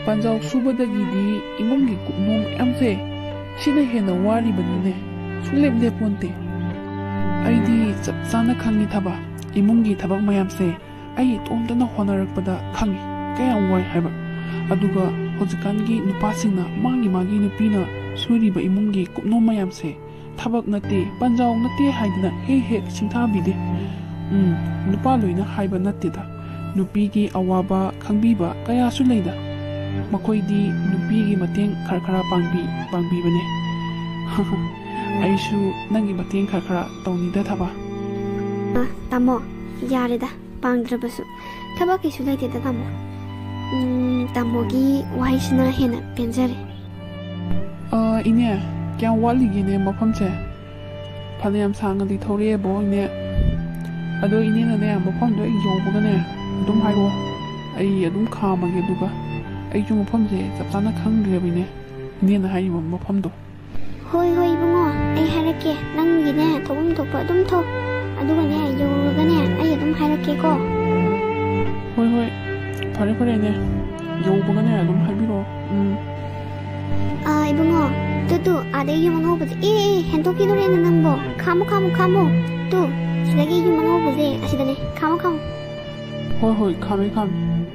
ꯄꯟꯖꯥꯎ ꯁꯨꯕꯗꯒꯤꯗꯤ ꯏꯃꯨꯡꯒꯤ ꯀꯨꯞꯅꯣ ꯃꯌꯥꯝꯁꯦ ꯁꯤꯅ ꯍꯦꯟꯅ ꯋꯥꯔꯤꯕꯅꯤꯅꯦ꯫ ꯁꯨꯡꯂꯦꯞ ꯂꯦꯞꯄꯣꯟꯇꯦ꯫ ꯑꯩꯗꯤ ꯆꯞ ꯆꯥꯅ ꯈꯪꯉꯤ, ꯊꯕꯥ꯫ ꯏꯃꯨꯡꯒꯤ ꯊꯕꯛ ꯃꯌꯥꯝꯁꯦ ꯑꯩ ꯏꯇꯣꯝꯇꯅ ꯍꯣꯠꯅꯔꯛꯄꯗ ꯈꯪꯉꯤ ꯀꯌꯥꯝ ꯋꯥꯏ ꯍꯥꯏꯕ꯫ ꯑꯗꯨꯒ ꯍꯧꯖꯤꯛꯀꯥꯟꯒꯤ ꯅꯨꯄꯥꯁꯤꯡꯅ ꯃꯥꯒꯤ ꯃꯥꯒꯤ ꯅꯨꯄꯤꯅ ꯁꯨꯔꯤꯕ ꯏꯃꯨꯡꯒꯤ ꯀꯨꯞꯅꯣ ꯃꯌꯥꯝꯁꯦ ꯊꯕꯛ ꯅꯠꯇꯦ, ꯄꯟꯖꯥꯎ ꯅꯠꯇꯦ ꯍꯥꯏꯗꯅ ꯍꯦꯛ ꯍꯦꯛ ꯁꯤꯡꯊꯥꯕꯤꯗꯦ꯫ ꯎꯝ, ꯅꯨꯄꯥ ꯂꯣꯏꯅ ꯍꯥꯏꯕ ꯅꯠꯇꯦꯗ꯫ ꯅꯨꯄꯤꯒꯤ ꯑꯋꯥꯕ ꯈꯪꯕꯤꯕ ꯀꯌꯥꯁꯨ ꯂꯩꯗ꯫ ꯃꯈꯣꯏꯗꯤ ꯅꯨꯄꯤꯒꯤ ꯃꯇꯦꯡ ꯈꯔ ꯈꯔ ꯄꯥꯡꯕꯤ, ꯄꯥꯡꯕꯤꯕꯅꯦ꯫ ꯑꯩꯁꯨ ꯅꯪꯒꯤ ꯃꯇꯦꯡ ꯈꯔ ꯈꯔ ꯇꯧꯅꯤꯗ, ꯊꯕꯥ꯫ ꯑ, ꯇꯥꯃꯣ, ꯌꯥꯔꯦꯗ, ꯄꯥꯡꯗ꯭ꯔꯕꯁꯨ꯫ ꯊꯕꯛ ꯀꯩꯁꯨ ꯂꯩꯇꯦꯗ, ꯇꯥꯃꯣ꯫ ꯎꯝ, ꯇꯥꯃꯣꯒꯤ ꯋꯥꯍꯩꯁꯤꯅ ꯍꯦꯟꯅ ꯄꯦꯟꯖꯔꯦ꯫ ꯑ, ꯏꯅꯦ, ꯀꯌꯥꯝ ꯋꯥꯠꯂꯤꯒꯦꯅꯦ ꯃꯐꯝꯁꯦ? ꯐꯅꯌꯥꯝ ꯁꯥꯡꯅꯗꯤ ꯊꯧꯔꯛꯑꯦꯕꯣ, ꯏꯅꯦ꯫ ꯑꯗꯣ ꯏꯅꯦꯅꯅꯦ, ꯃꯐꯝꯗꯣ ꯍꯦꯛ ꯌꯧꯕꯒꯅꯦ, ꯑꯗꯨꯝ ꯍꯥꯏꯔꯛꯑꯣ꯫ ꯑꯩ ꯑꯗꯨꯝ ꯈꯥꯝꯃꯒꯦ, ꯑꯗꯨꯒ ꯑꯩꯁꯨ ꯃꯐꯝꯁꯦ ꯆꯞ ꯆꯥꯅ ꯈꯪꯗ꯭ꯔꯦꯕ, ꯏꯅꯦ꯫ ꯏꯅꯦꯅ ꯍꯥꯏꯔꯤꯕ ꯃꯐꯝꯗꯣ꯫ ꯍꯣꯏ, ꯍꯣꯏ, ꯏꯕꯨꯡꯉꯣ, ꯑꯩ ꯍꯥꯏꯔꯛꯀꯦ꯫ ꯅꯪꯒꯤꯅꯦ, ꯊꯣꯛꯐꯝ ꯊꯣꯛꯄ ꯑꯗꯨꯝ ꯊꯧ꯫ ꯑꯗꯨꯒꯅꯦ, ꯌꯧꯔꯒꯅꯦ, ꯑꯩ ꯑꯗꯨꯝ ꯍꯥꯏꯔꯛꯀꯦꯀꯣ꯫ ꯍꯣꯏ, ꯍꯣꯏ, ꯐꯔꯦ, ꯐꯔꯦ, ꯏꯅꯦ꯫ ꯌꯧꯕꯒꯅꯦ ꯑꯗꯨꯝ ꯍꯥꯏꯕꯤꯔꯛꯑꯣ꯫ ꯎꯝ꯫ ꯑꯥ, ꯏꯕꯨꯡꯉꯣ, ꯇꯨ, ꯇꯨ, ꯑꯥꯗꯒꯤ ꯌꯨꯝ ꯑꯉꯧꯕꯁꯦ꯫ ꯑꯦ, ꯑꯦ, ꯍꯦꯟꯗꯣꯛꯈꯤꯗꯣꯔꯦꯅꯦ ꯅꯪꯕꯣ꯫ ꯈꯥꯝꯃꯨ, ꯈꯥꯝꯃꯨ, ꯈꯥꯝꯃꯨ꯫ ꯇꯨ, ꯁꯤꯗꯒꯤ ꯌꯨꯝ ꯑꯉꯧꯕꯁꯦ ꯑꯁꯤꯗꯅꯦ꯫ ꯈꯥꯝꯃꯨ, ꯈꯥꯝꯃꯨ꯫ ꯍꯣꯏ, ꯍꯣꯏ, ꯈꯥꯝꯃꯦ, ꯈꯥꯝꯃꯦ꯫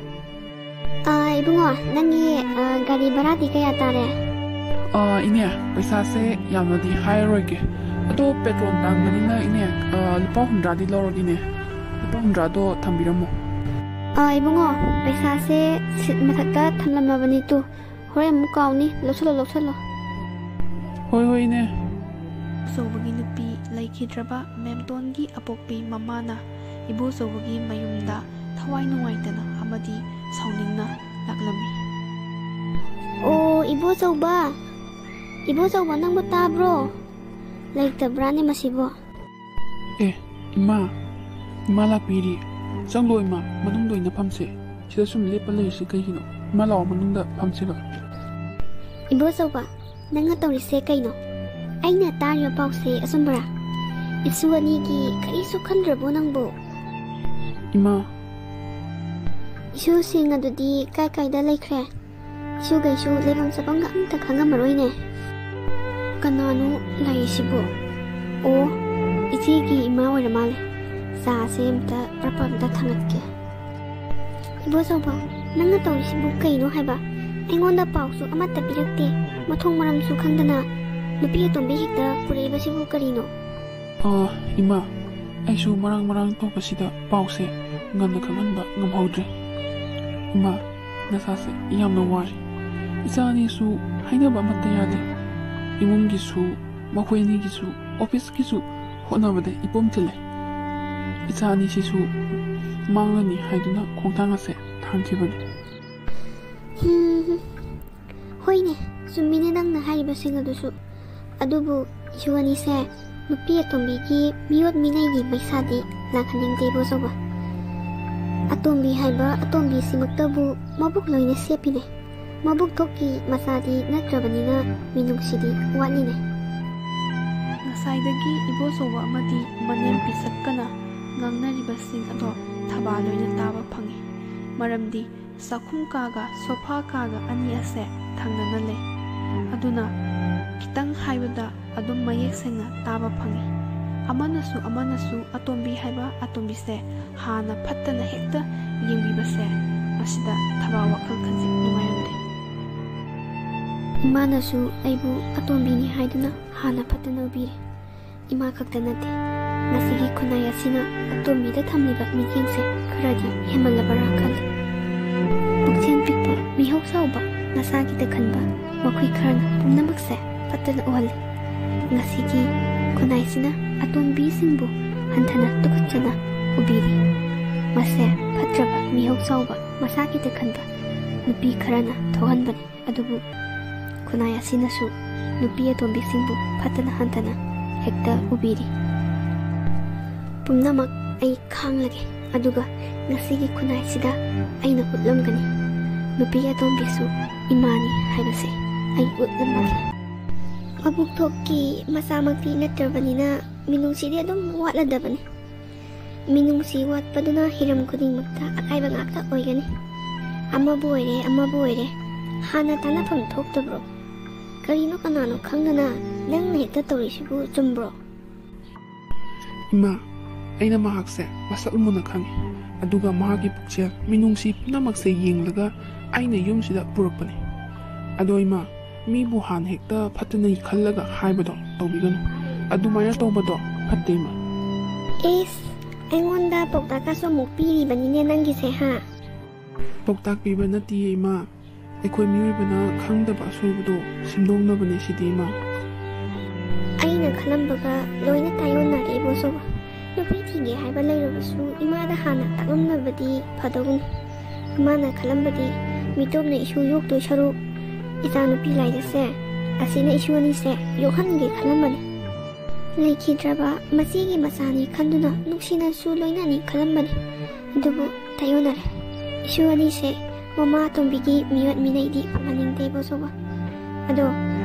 ꯑꯥ, ꯏꯕꯨꯡꯉꯣ, ꯅꯪꯒꯤ, ꯑꯥ, ꯒꯥꯔꯤ ꯚꯔꯥꯗꯤ ꯀꯌꯥ ꯇꯥꯔꯦ? ꯑꯥ, ꯏꯅꯦ, ꯄꯩꯁꯥꯁꯦ ꯌꯥꯝꯅꯗꯤ ꯍꯥꯏꯔꯔꯣꯏꯒꯦ꯫ ꯑꯗꯣ ꯄꯦꯇ꯭ꯔꯣꯜ ꯇꯥꯡꯕꯅꯤꯅ, ꯏꯅꯦ, ꯑꯥ, ꯂꯨꯄꯥ ꯍꯨꯝꯗ꯭ꯔꯥꯗꯤ ꯂꯧꯔꯒꯦ, ꯏꯅꯦ꯫ ꯂꯨꯄꯥ ꯍꯨꯝꯗ꯭ꯔꯥꯗꯣ ꯊꯝꯕꯤꯔꯝꯃꯣ꯫ ꯑꯥ, ꯏꯕꯨꯡꯉꯣ, ꯄꯩꯁꯥꯁꯦ ꯁꯤꯠ ꯃꯊꯛꯇ ꯊꯝꯂꯝꯃꯕꯅꯤ ꯇꯨ꯫ ꯍꯣꯔꯦꯟ ꯑꯃꯨꯛ ꯀꯥꯎꯅꯤ꯫ ꯂꯧꯁꯜꯂꯣ, ꯂꯧꯁꯜꯂꯣ꯫ ꯍꯣꯏ, ꯍꯣꯏ, ꯏꯅꯦ꯫ ꯑꯆꯧꯕꯒꯤ ꯅꯨꯄꯤ ꯂꯩꯈꯤꯗ꯭ꯔꯕ ꯃꯦꯝꯇꯣꯟꯒꯤ ꯑꯄꯣꯛꯄꯤ ꯃꯃꯥꯅ ꯏꯕꯣꯆꯧꯕꯒꯤ ꯃꯌꯨꯝꯗ ꯊꯋꯥꯏ ꯅꯨꯡꯉꯥꯏꯇꯅ ꯑꯃꯗꯤ ꯁꯥꯎꯅꯤꯡꯅ ꯂꯥꯛꯂꯝꯃꯤ꯫ ꯑꯣ, ꯏꯕꯣꯆꯧꯕ! ꯏꯕꯣꯆꯧꯕ, ꯅꯪꯕꯨ ꯇꯥꯕ꯭ꯔꯣ? ꯂꯩꯇꯕ꯭ꯔꯥꯅꯦ ꯃꯁꯤꯕꯣ? ꯑꯦ, ꯏꯃꯥ, ꯏꯃꯥ ꯂꯥꯛꯄꯤꯔꯤ꯫ ꯆꯪꯂꯣ ꯏꯃꯥ, ꯃꯅꯨꯡꯗ ꯑꯣꯏꯅ ꯐꯝꯁꯦ꯫ ꯁꯤꯗ ꯁꯨꯝ ꯂꯦꯞꯄ ꯂꯩꯔꯤꯁꯤ ꯀꯩꯒꯤꯅꯣ? ꯏꯃꯥ ꯂꯥꯛꯑꯣ, ꯃꯅꯨꯡꯗ ꯐꯝꯁꯦꯕ꯫ ꯏꯕꯣꯆꯧꯕ, ꯅꯪꯅ ꯇꯧꯔꯤꯁꯦ ꯀꯩꯅꯣ? ꯑꯩꯅ ꯇꯥꯔꯤꯕ ꯄꯥꯎꯁꯦ ꯑꯆꯨꯝꯕꯔꯥ? ꯏꯁꯨ ꯑꯅꯤꯒꯤ ꯀꯔꯤꯁꯨ ꯈꯟꯗ꯭ꯔꯕꯣ ꯅꯪꯕꯨ? ꯏꯃꯥ꯫ ꯏꯁꯨꯁꯤꯡ ꯑꯗꯨꯗꯤ ꯀꯥꯏ ꯀꯥꯏꯗ ꯂꯩꯈ꯭ꯔꯦ? ꯏꯁꯨꯒꯩꯁꯨ ꯂꯩꯐꯝ ꯆꯥꯐꯝꯒ ꯑꯝꯇ ꯈꯪꯉꯝꯃꯔꯣꯏꯅꯦ꯫ ꯀꯅꯥꯅꯣ ꯂꯩꯔꯤꯁꯤꯕꯣ? ꯑꯣ, ꯏꯆꯦꯒꯤ ꯏꯃꯥ ꯑꯣꯏꯔ ꯃꯥꯜꯂꯦ꯫ ꯆꯥꯁꯦ ꯑꯝꯇ ꯄ꯭ꯔꯞ ꯑꯝꯇ ꯊꯥꯡꯒꯠꯀꯦ꯫ ꯏꯕꯣꯆꯧꯕ, ꯅꯪꯅ ꯇꯧꯔꯤꯁꯤꯕꯨ ꯀꯩꯅꯣ ꯍꯥꯏꯕ? ꯑꯩꯉꯣꯟꯗ ꯄꯥꯎꯁꯨ ꯑꯃꯠꯇ ꯄꯤꯔꯛꯇꯦ, ꯃꯊꯣꯡ ꯃꯔꯝꯁꯨ ꯈꯪꯗꯅ ꯅꯨꯄꯤ ꯑꯇꯣꯝꯕꯤ ꯍꯦꯛꯇ ꯄꯨꯔꯛꯏꯕꯁꯤꯕꯨ ꯀꯔꯤꯅꯣ? ꯑꯥ, ꯏꯃꯥ, ꯑꯩꯁꯨ ꯃꯔꯥꯡ ꯃꯔꯥꯡ ꯇꯧꯕꯁꯤꯗ ꯄꯥꯎꯁꯦ ꯉꯟꯅ ꯈꯪꯍꯟꯕ ꯉꯝꯍꯧꯗ꯭ꯔꯦ꯫ ꯏꯃꯥ, ꯅꯁꯥꯁꯦ ꯌꯥꯝꯅ ꯋꯥꯔꯦ꯫ ꯏꯆꯥ ꯑꯅꯤꯁꯨ ꯍꯥꯏꯅꯕ ꯑꯃꯠꯇ ꯌꯥꯗꯦ꯫ ꯏꯃꯨꯡꯒꯤꯁꯨ, ꯃꯈꯣꯏ ꯑꯅꯤꯒꯤꯁꯨ, ꯑꯣꯐꯤꯁꯀꯤꯁꯨ ꯍꯣꯠꯅꯕꯗ ꯏꯄꯨꯝ ꯊꯤꯜꯂꯦ꯫ ꯏꯆꯥ ꯑꯅꯤꯁꯤꯁꯨ ꯃꯥꯡꯂꯅꯤ ꯍꯥꯏꯗꯨꯅ ꯈꯣꯡꯊꯥꯡ ꯑꯁꯦ ꯊꯥꯡꯈꯤꯕꯅꯤ꯫ ꯍꯨꯝ, ꯍꯣꯏꯅꯦ, ꯆꯨꯝꯃꯤꯅꯦ ꯅꯪꯅ ꯍꯥꯏꯔꯤꯕꯁꯤꯡ ꯑꯗꯨꯁꯨ꯫ ꯑꯗꯨꯕꯨ ꯏꯁꯨ ꯑꯅꯤꯁꯦ ꯅꯨꯄꯤ ꯑꯇꯣꯝꯕꯤꯒꯤ ꯃꯤꯑꯣꯠ ꯃꯤꯅꯩꯒꯤ ꯃꯩꯁꯥꯗꯤ ꯂꯥꯡꯍꯟꯅꯤꯡꯗꯦ ꯏꯕꯣꯆꯧꯕ꯫ ꯑꯇꯣꯝꯕꯤ ꯍꯥꯏꯕ ꯑꯇꯣꯝꯕꯤꯁꯤꯃꯛꯇꯕꯨ ꯃꯕꯨꯛ ꯂꯣꯏꯅ ꯁꯦꯞꯄꯤꯅꯦ꯫ ꯃꯕꯨꯛ ꯊꯣꯛꯀꯤ ꯃꯆꯥꯗꯤ ꯅꯠꯇ꯭ꯔꯕꯅꯤꯅ ꯃꯤꯅꯨꯡꯁꯤꯗꯤ ꯋꯥꯠꯂꯤꯅꯦ꯫ ꯉꯁꯥꯏꯗꯒꯤ ꯏꯕꯣꯆꯧꯕ ꯑꯃꯗꯤ ꯃꯅꯦꯝ ꯄꯤꯁꯛꯀꯅ ꯉꯥꯡꯅꯔꯤꯕꯁꯤꯡ ꯑꯗꯣ ꯊꯕꯥ ꯂꯣꯏꯅ ꯇꯥꯕ ꯐꯪꯏ꯫ ꯃꯔꯝꯗꯤ ꯆꯥꯛꯈꯨꯝ ꯀꯥꯒ ꯁꯣꯐꯥ ꯀꯥꯒ ꯑꯅꯤ ꯑꯁꯦ ꯊꯪꯅꯅ ꯂꯩ꯫ ꯑꯗꯨꯅ ꯈꯤꯇꯪ ꯍꯥꯏꯕꯗ ꯑꯗꯨꯝ ꯃꯌꯦꯛ ꯁꯦꯡꯅ ꯇꯥꯕ ꯐꯪꯏ꯫ ꯑꯃꯅꯁꯨ ꯑꯃꯅꯁꯨ ꯑꯇꯣꯝꯕꯤ ꯍꯥꯏꯕ ꯑꯇꯣꯝꯕꯤꯁꯦ ꯍꯥꯟꯅ ꯐꯠꯇꯅ ꯍꯦꯛꯇ ꯌꯦꯡꯕꯤꯕꯁꯦ, ꯃꯁꯤꯗ ꯊꯕꯥ ꯋꯥꯈꯜ ꯈꯖꯤꯛ ꯅꯨꯡꯉꯥꯏꯔꯝꯗꯦ꯫ ꯏꯃꯥꯅꯁꯨ ꯑꯩꯕꯨ ꯑꯇꯣꯝꯕꯤꯅꯤ ꯍꯥꯏꯗꯨꯅ ꯍꯥꯟꯅ ꯐꯠꯇꯅ ꯎꯕꯤꯔꯦ꯫ ꯏꯃꯥ ꯈꯛꯇ ꯅꯠꯇꯦ, ꯉꯁꯤꯒꯤ ꯈꯨꯟꯅꯥꯏ ꯑꯁꯤꯅ ꯑꯇꯣꯝꯕꯤꯗ ꯊꯝꯂꯤꯕ ꯃꯤꯠꯌꯦꯡꯁꯦ ꯈꯔꯗꯤ ꯍꯦꯟꯃꯜꯂꯕꯔꯥ ꯈꯜꯂꯤ꯫ ꯄꯨꯛꯆꯦꯜ ꯄꯤꯛꯄ, ꯃꯤꯍꯧ ꯆꯥꯎꯕ, ꯃꯁꯥꯒꯤꯗ ꯈꯟꯕ ꯃꯈꯣꯏ ꯈꯔꯅ ꯄꯨꯝꯅꯃꯛꯁꯦ ꯐꯠꯇꯅ ꯎꯍꯜꯂꯤ꯫ ꯉꯁꯤꯒꯤ ꯈꯨꯟꯅꯥꯏꯁꯤꯅ ꯑꯇꯣꯝꯕꯤꯁꯤꯡꯕꯨ ꯍꯟꯊꯅ ꯇꯨꯀꯠꯆꯅ ꯎꯕꯤꯔꯤ꯫ ꯃꯁꯦ ꯐꯠꯇ꯭ꯔꯕ, ꯃꯤꯍꯧ ꯆꯥꯎꯕ, ꯃꯁꯥꯒꯤꯗ ꯈꯟꯕ ꯅꯨꯄꯤ ꯈꯔꯅ ꯊꯣꯛꯍꯟꯕꯅꯤ꯫ ꯑꯗꯨꯕꯨ ꯈꯨꯟꯅꯥꯏ ꯑꯁꯤꯅꯁꯨ ꯅꯨꯄꯤ ꯑꯇꯣꯝꯕꯤꯁꯤꯡꯕꯨ ꯐꯠꯇꯅ ꯍꯟꯊꯅ ꯍꯦꯛꯇ ꯎꯕꯤꯔꯤ꯫ ꯄꯨꯝꯅꯃꯛ ꯑꯩ ꯈꯥꯡꯂꯒꯦ, ꯑꯗꯨꯒ ꯉꯁꯤꯒꯤ ꯈꯨꯟꯅꯥꯏꯁꯤꯗ ꯑꯩꯅ ꯎꯠꯂꯝꯒꯅꯤ꯫ ꯅꯨꯄꯤ ꯑꯇꯣꯝꯕꯤꯁꯨ ꯏꯃꯥꯅꯤ ꯍꯥꯏꯕꯁꯦ ꯑꯩ ꯎꯠꯂꯝꯃꯒꯦ꯫ ꯃꯕꯨꯛ ꯊꯣꯛꯀꯤ ꯃꯆꯥꯃꯛꯇꯤ ꯅꯠꯇ꯭ꯔꯕꯅꯤꯅ ꯃꯤꯅꯨꯡꯁꯤꯗꯤ ꯑꯗꯨꯝ ꯋꯥꯠꯂꯗꯕꯅꯤ꯫ ꯃꯤꯅꯨꯡꯁꯤ ꯋꯥꯠꯄꯗꯨꯅ ꯍꯤꯔꯝ ꯈꯨꯗꯤꯡꯃꯛꯇ ꯑꯀꯥꯏꯕ ꯉꯥꯛꯇ ꯑꯣꯏꯒꯅꯤ꯫ ꯑꯃꯕꯨ ꯑꯣꯏꯔꯦ, ꯑꯃꯕꯨ ꯑꯣꯏꯔꯦ, ꯍꯥꯟꯅ ꯇꯥꯟꯅꯐꯝ ꯊꯣꯛꯇꯕ꯭ꯔꯣ? ꯀꯔꯤꯅꯣ ꯀꯅꯥꯅꯣ ꯈꯪꯗꯅ ꯅꯪꯅ ꯍꯦꯛꯇ ꯇꯧꯔꯤꯁꯤꯕꯨ ꯆꯨꯝꯕ꯭ꯔꯣ? ꯏꯃꯥ, ꯑꯩꯅ ꯃꯍꯥꯛꯁꯦ ꯃꯁꯛ ꯃꯨꯟꯅ ꯈꯪꯉꯤ, ꯑꯗꯨꯒ ꯃꯍꯥꯛꯀꯤ ꯄꯨꯛꯆꯦꯜ ꯃꯤꯅꯨꯡꯁꯤ ꯄꯨꯝꯅꯃꯛꯁꯦ ꯌꯦꯡꯂꯒ ꯑꯩꯅ ꯌꯨꯝꯁꯤꯗ ꯄꯨꯔꯛꯄꯅꯤ꯫ ꯑꯗꯣ ꯏꯃꯥ, ꯃꯤꯕꯨ ꯍꯥꯟꯅ ꯍꯦꯛꯇ ꯐꯠꯇꯅ ꯈꯜꯂꯒ ꯍꯥꯏꯕꯗꯣ ꯇꯧꯕꯤꯒꯅꯨ꯫ ꯑꯗꯨꯃꯥꯏꯅ ꯇꯧꯕꯗꯣ ꯐꯠꯇꯦ ꯏꯃꯥ꯫ ꯏꯁ, ꯑꯩꯉꯣꯟꯗ ꯄꯥꯎꯇꯥꯛꯀꯁꯨ ꯑꯃꯨꯛ ꯄꯤꯔꯤꯕꯅꯤꯅꯦ ꯅꯪꯒꯤꯁꯦ, ꯍꯥ? ꯄꯥꯎꯇꯥꯛ ꯄꯤꯕ ꯅꯠꯇꯤꯌꯦ ꯏꯃꯥ, ꯑꯩꯈꯣꯏ ꯃꯤꯑꯣꯏꯕꯅ ꯈꯪꯗꯕ ꯑꯁꯣꯏꯕꯗꯣ ꯁꯦꯝꯗꯣꯛꯅꯕꯅꯦ ꯁꯤꯗꯤ ꯏꯃꯥ꯫ ꯑꯩꯅ ꯈꯜꯂꯝꯕꯒ ꯂꯣꯏꯅ ꯇꯥꯏꯌꯣꯟꯅꯔꯦ ꯏꯕꯣꯆꯧꯕ꯫ ꯅꯨꯄꯤ ꯊꯤꯒꯦ ꯍꯥꯏꯕ ꯂꯩꯔꯕꯁꯨ ꯏꯃꯥꯗ ꯍꯥꯟꯅ ꯇꯥꯛꯂꯝꯂꯕꯗꯤ ꯐꯗꯧꯕꯅꯤ꯫ ꯏꯃꯥꯅ ꯈꯜꯂꯝꯕꯗꯤ ꯃꯤꯇꯣꯞꯅ ꯏꯁꯨ ꯌꯣꯛꯇꯣꯏ ꯁꯔꯨꯛ ꯏꯆꯥ ꯅꯨꯄꯤ ꯂꯥꯏꯖꯠꯁꯦ ꯑꯁꯤꯅ ꯏꯁꯨ ꯑꯅꯤꯁꯦ ꯌꯣꯛꯍꯟꯒꯦ ꯈꯜꯂꯝꯕꯅꯤ꯫ ꯂꯩꯈꯤꯗ꯭ꯔꯕ ꯃꯆꯦꯒꯤ ꯃꯆꯥꯅꯤ ꯈꯟꯗꯨꯅ ꯅꯨꯡꯁꯤꯅꯁꯨ ꯂꯣꯏꯅꯅꯤ ꯈꯜꯂꯝꯕꯅꯤ꯫ ꯑꯗꯨꯕꯨ ꯇꯥꯏꯌꯣꯟꯅꯔꯦ꯫ ꯏꯁꯨ ꯑꯅꯤꯁꯦ ꯃꯃꯥ ꯑꯇꯣꯝꯕꯤꯒꯤ ꯃꯤꯑꯣꯠ ꯃꯤꯅꯩꯗꯤ ꯐꯪꯍꯟꯅꯤꯡꯗꯦ ꯏꯕꯣꯆꯧꯕ꯫ ꯑꯗꯣ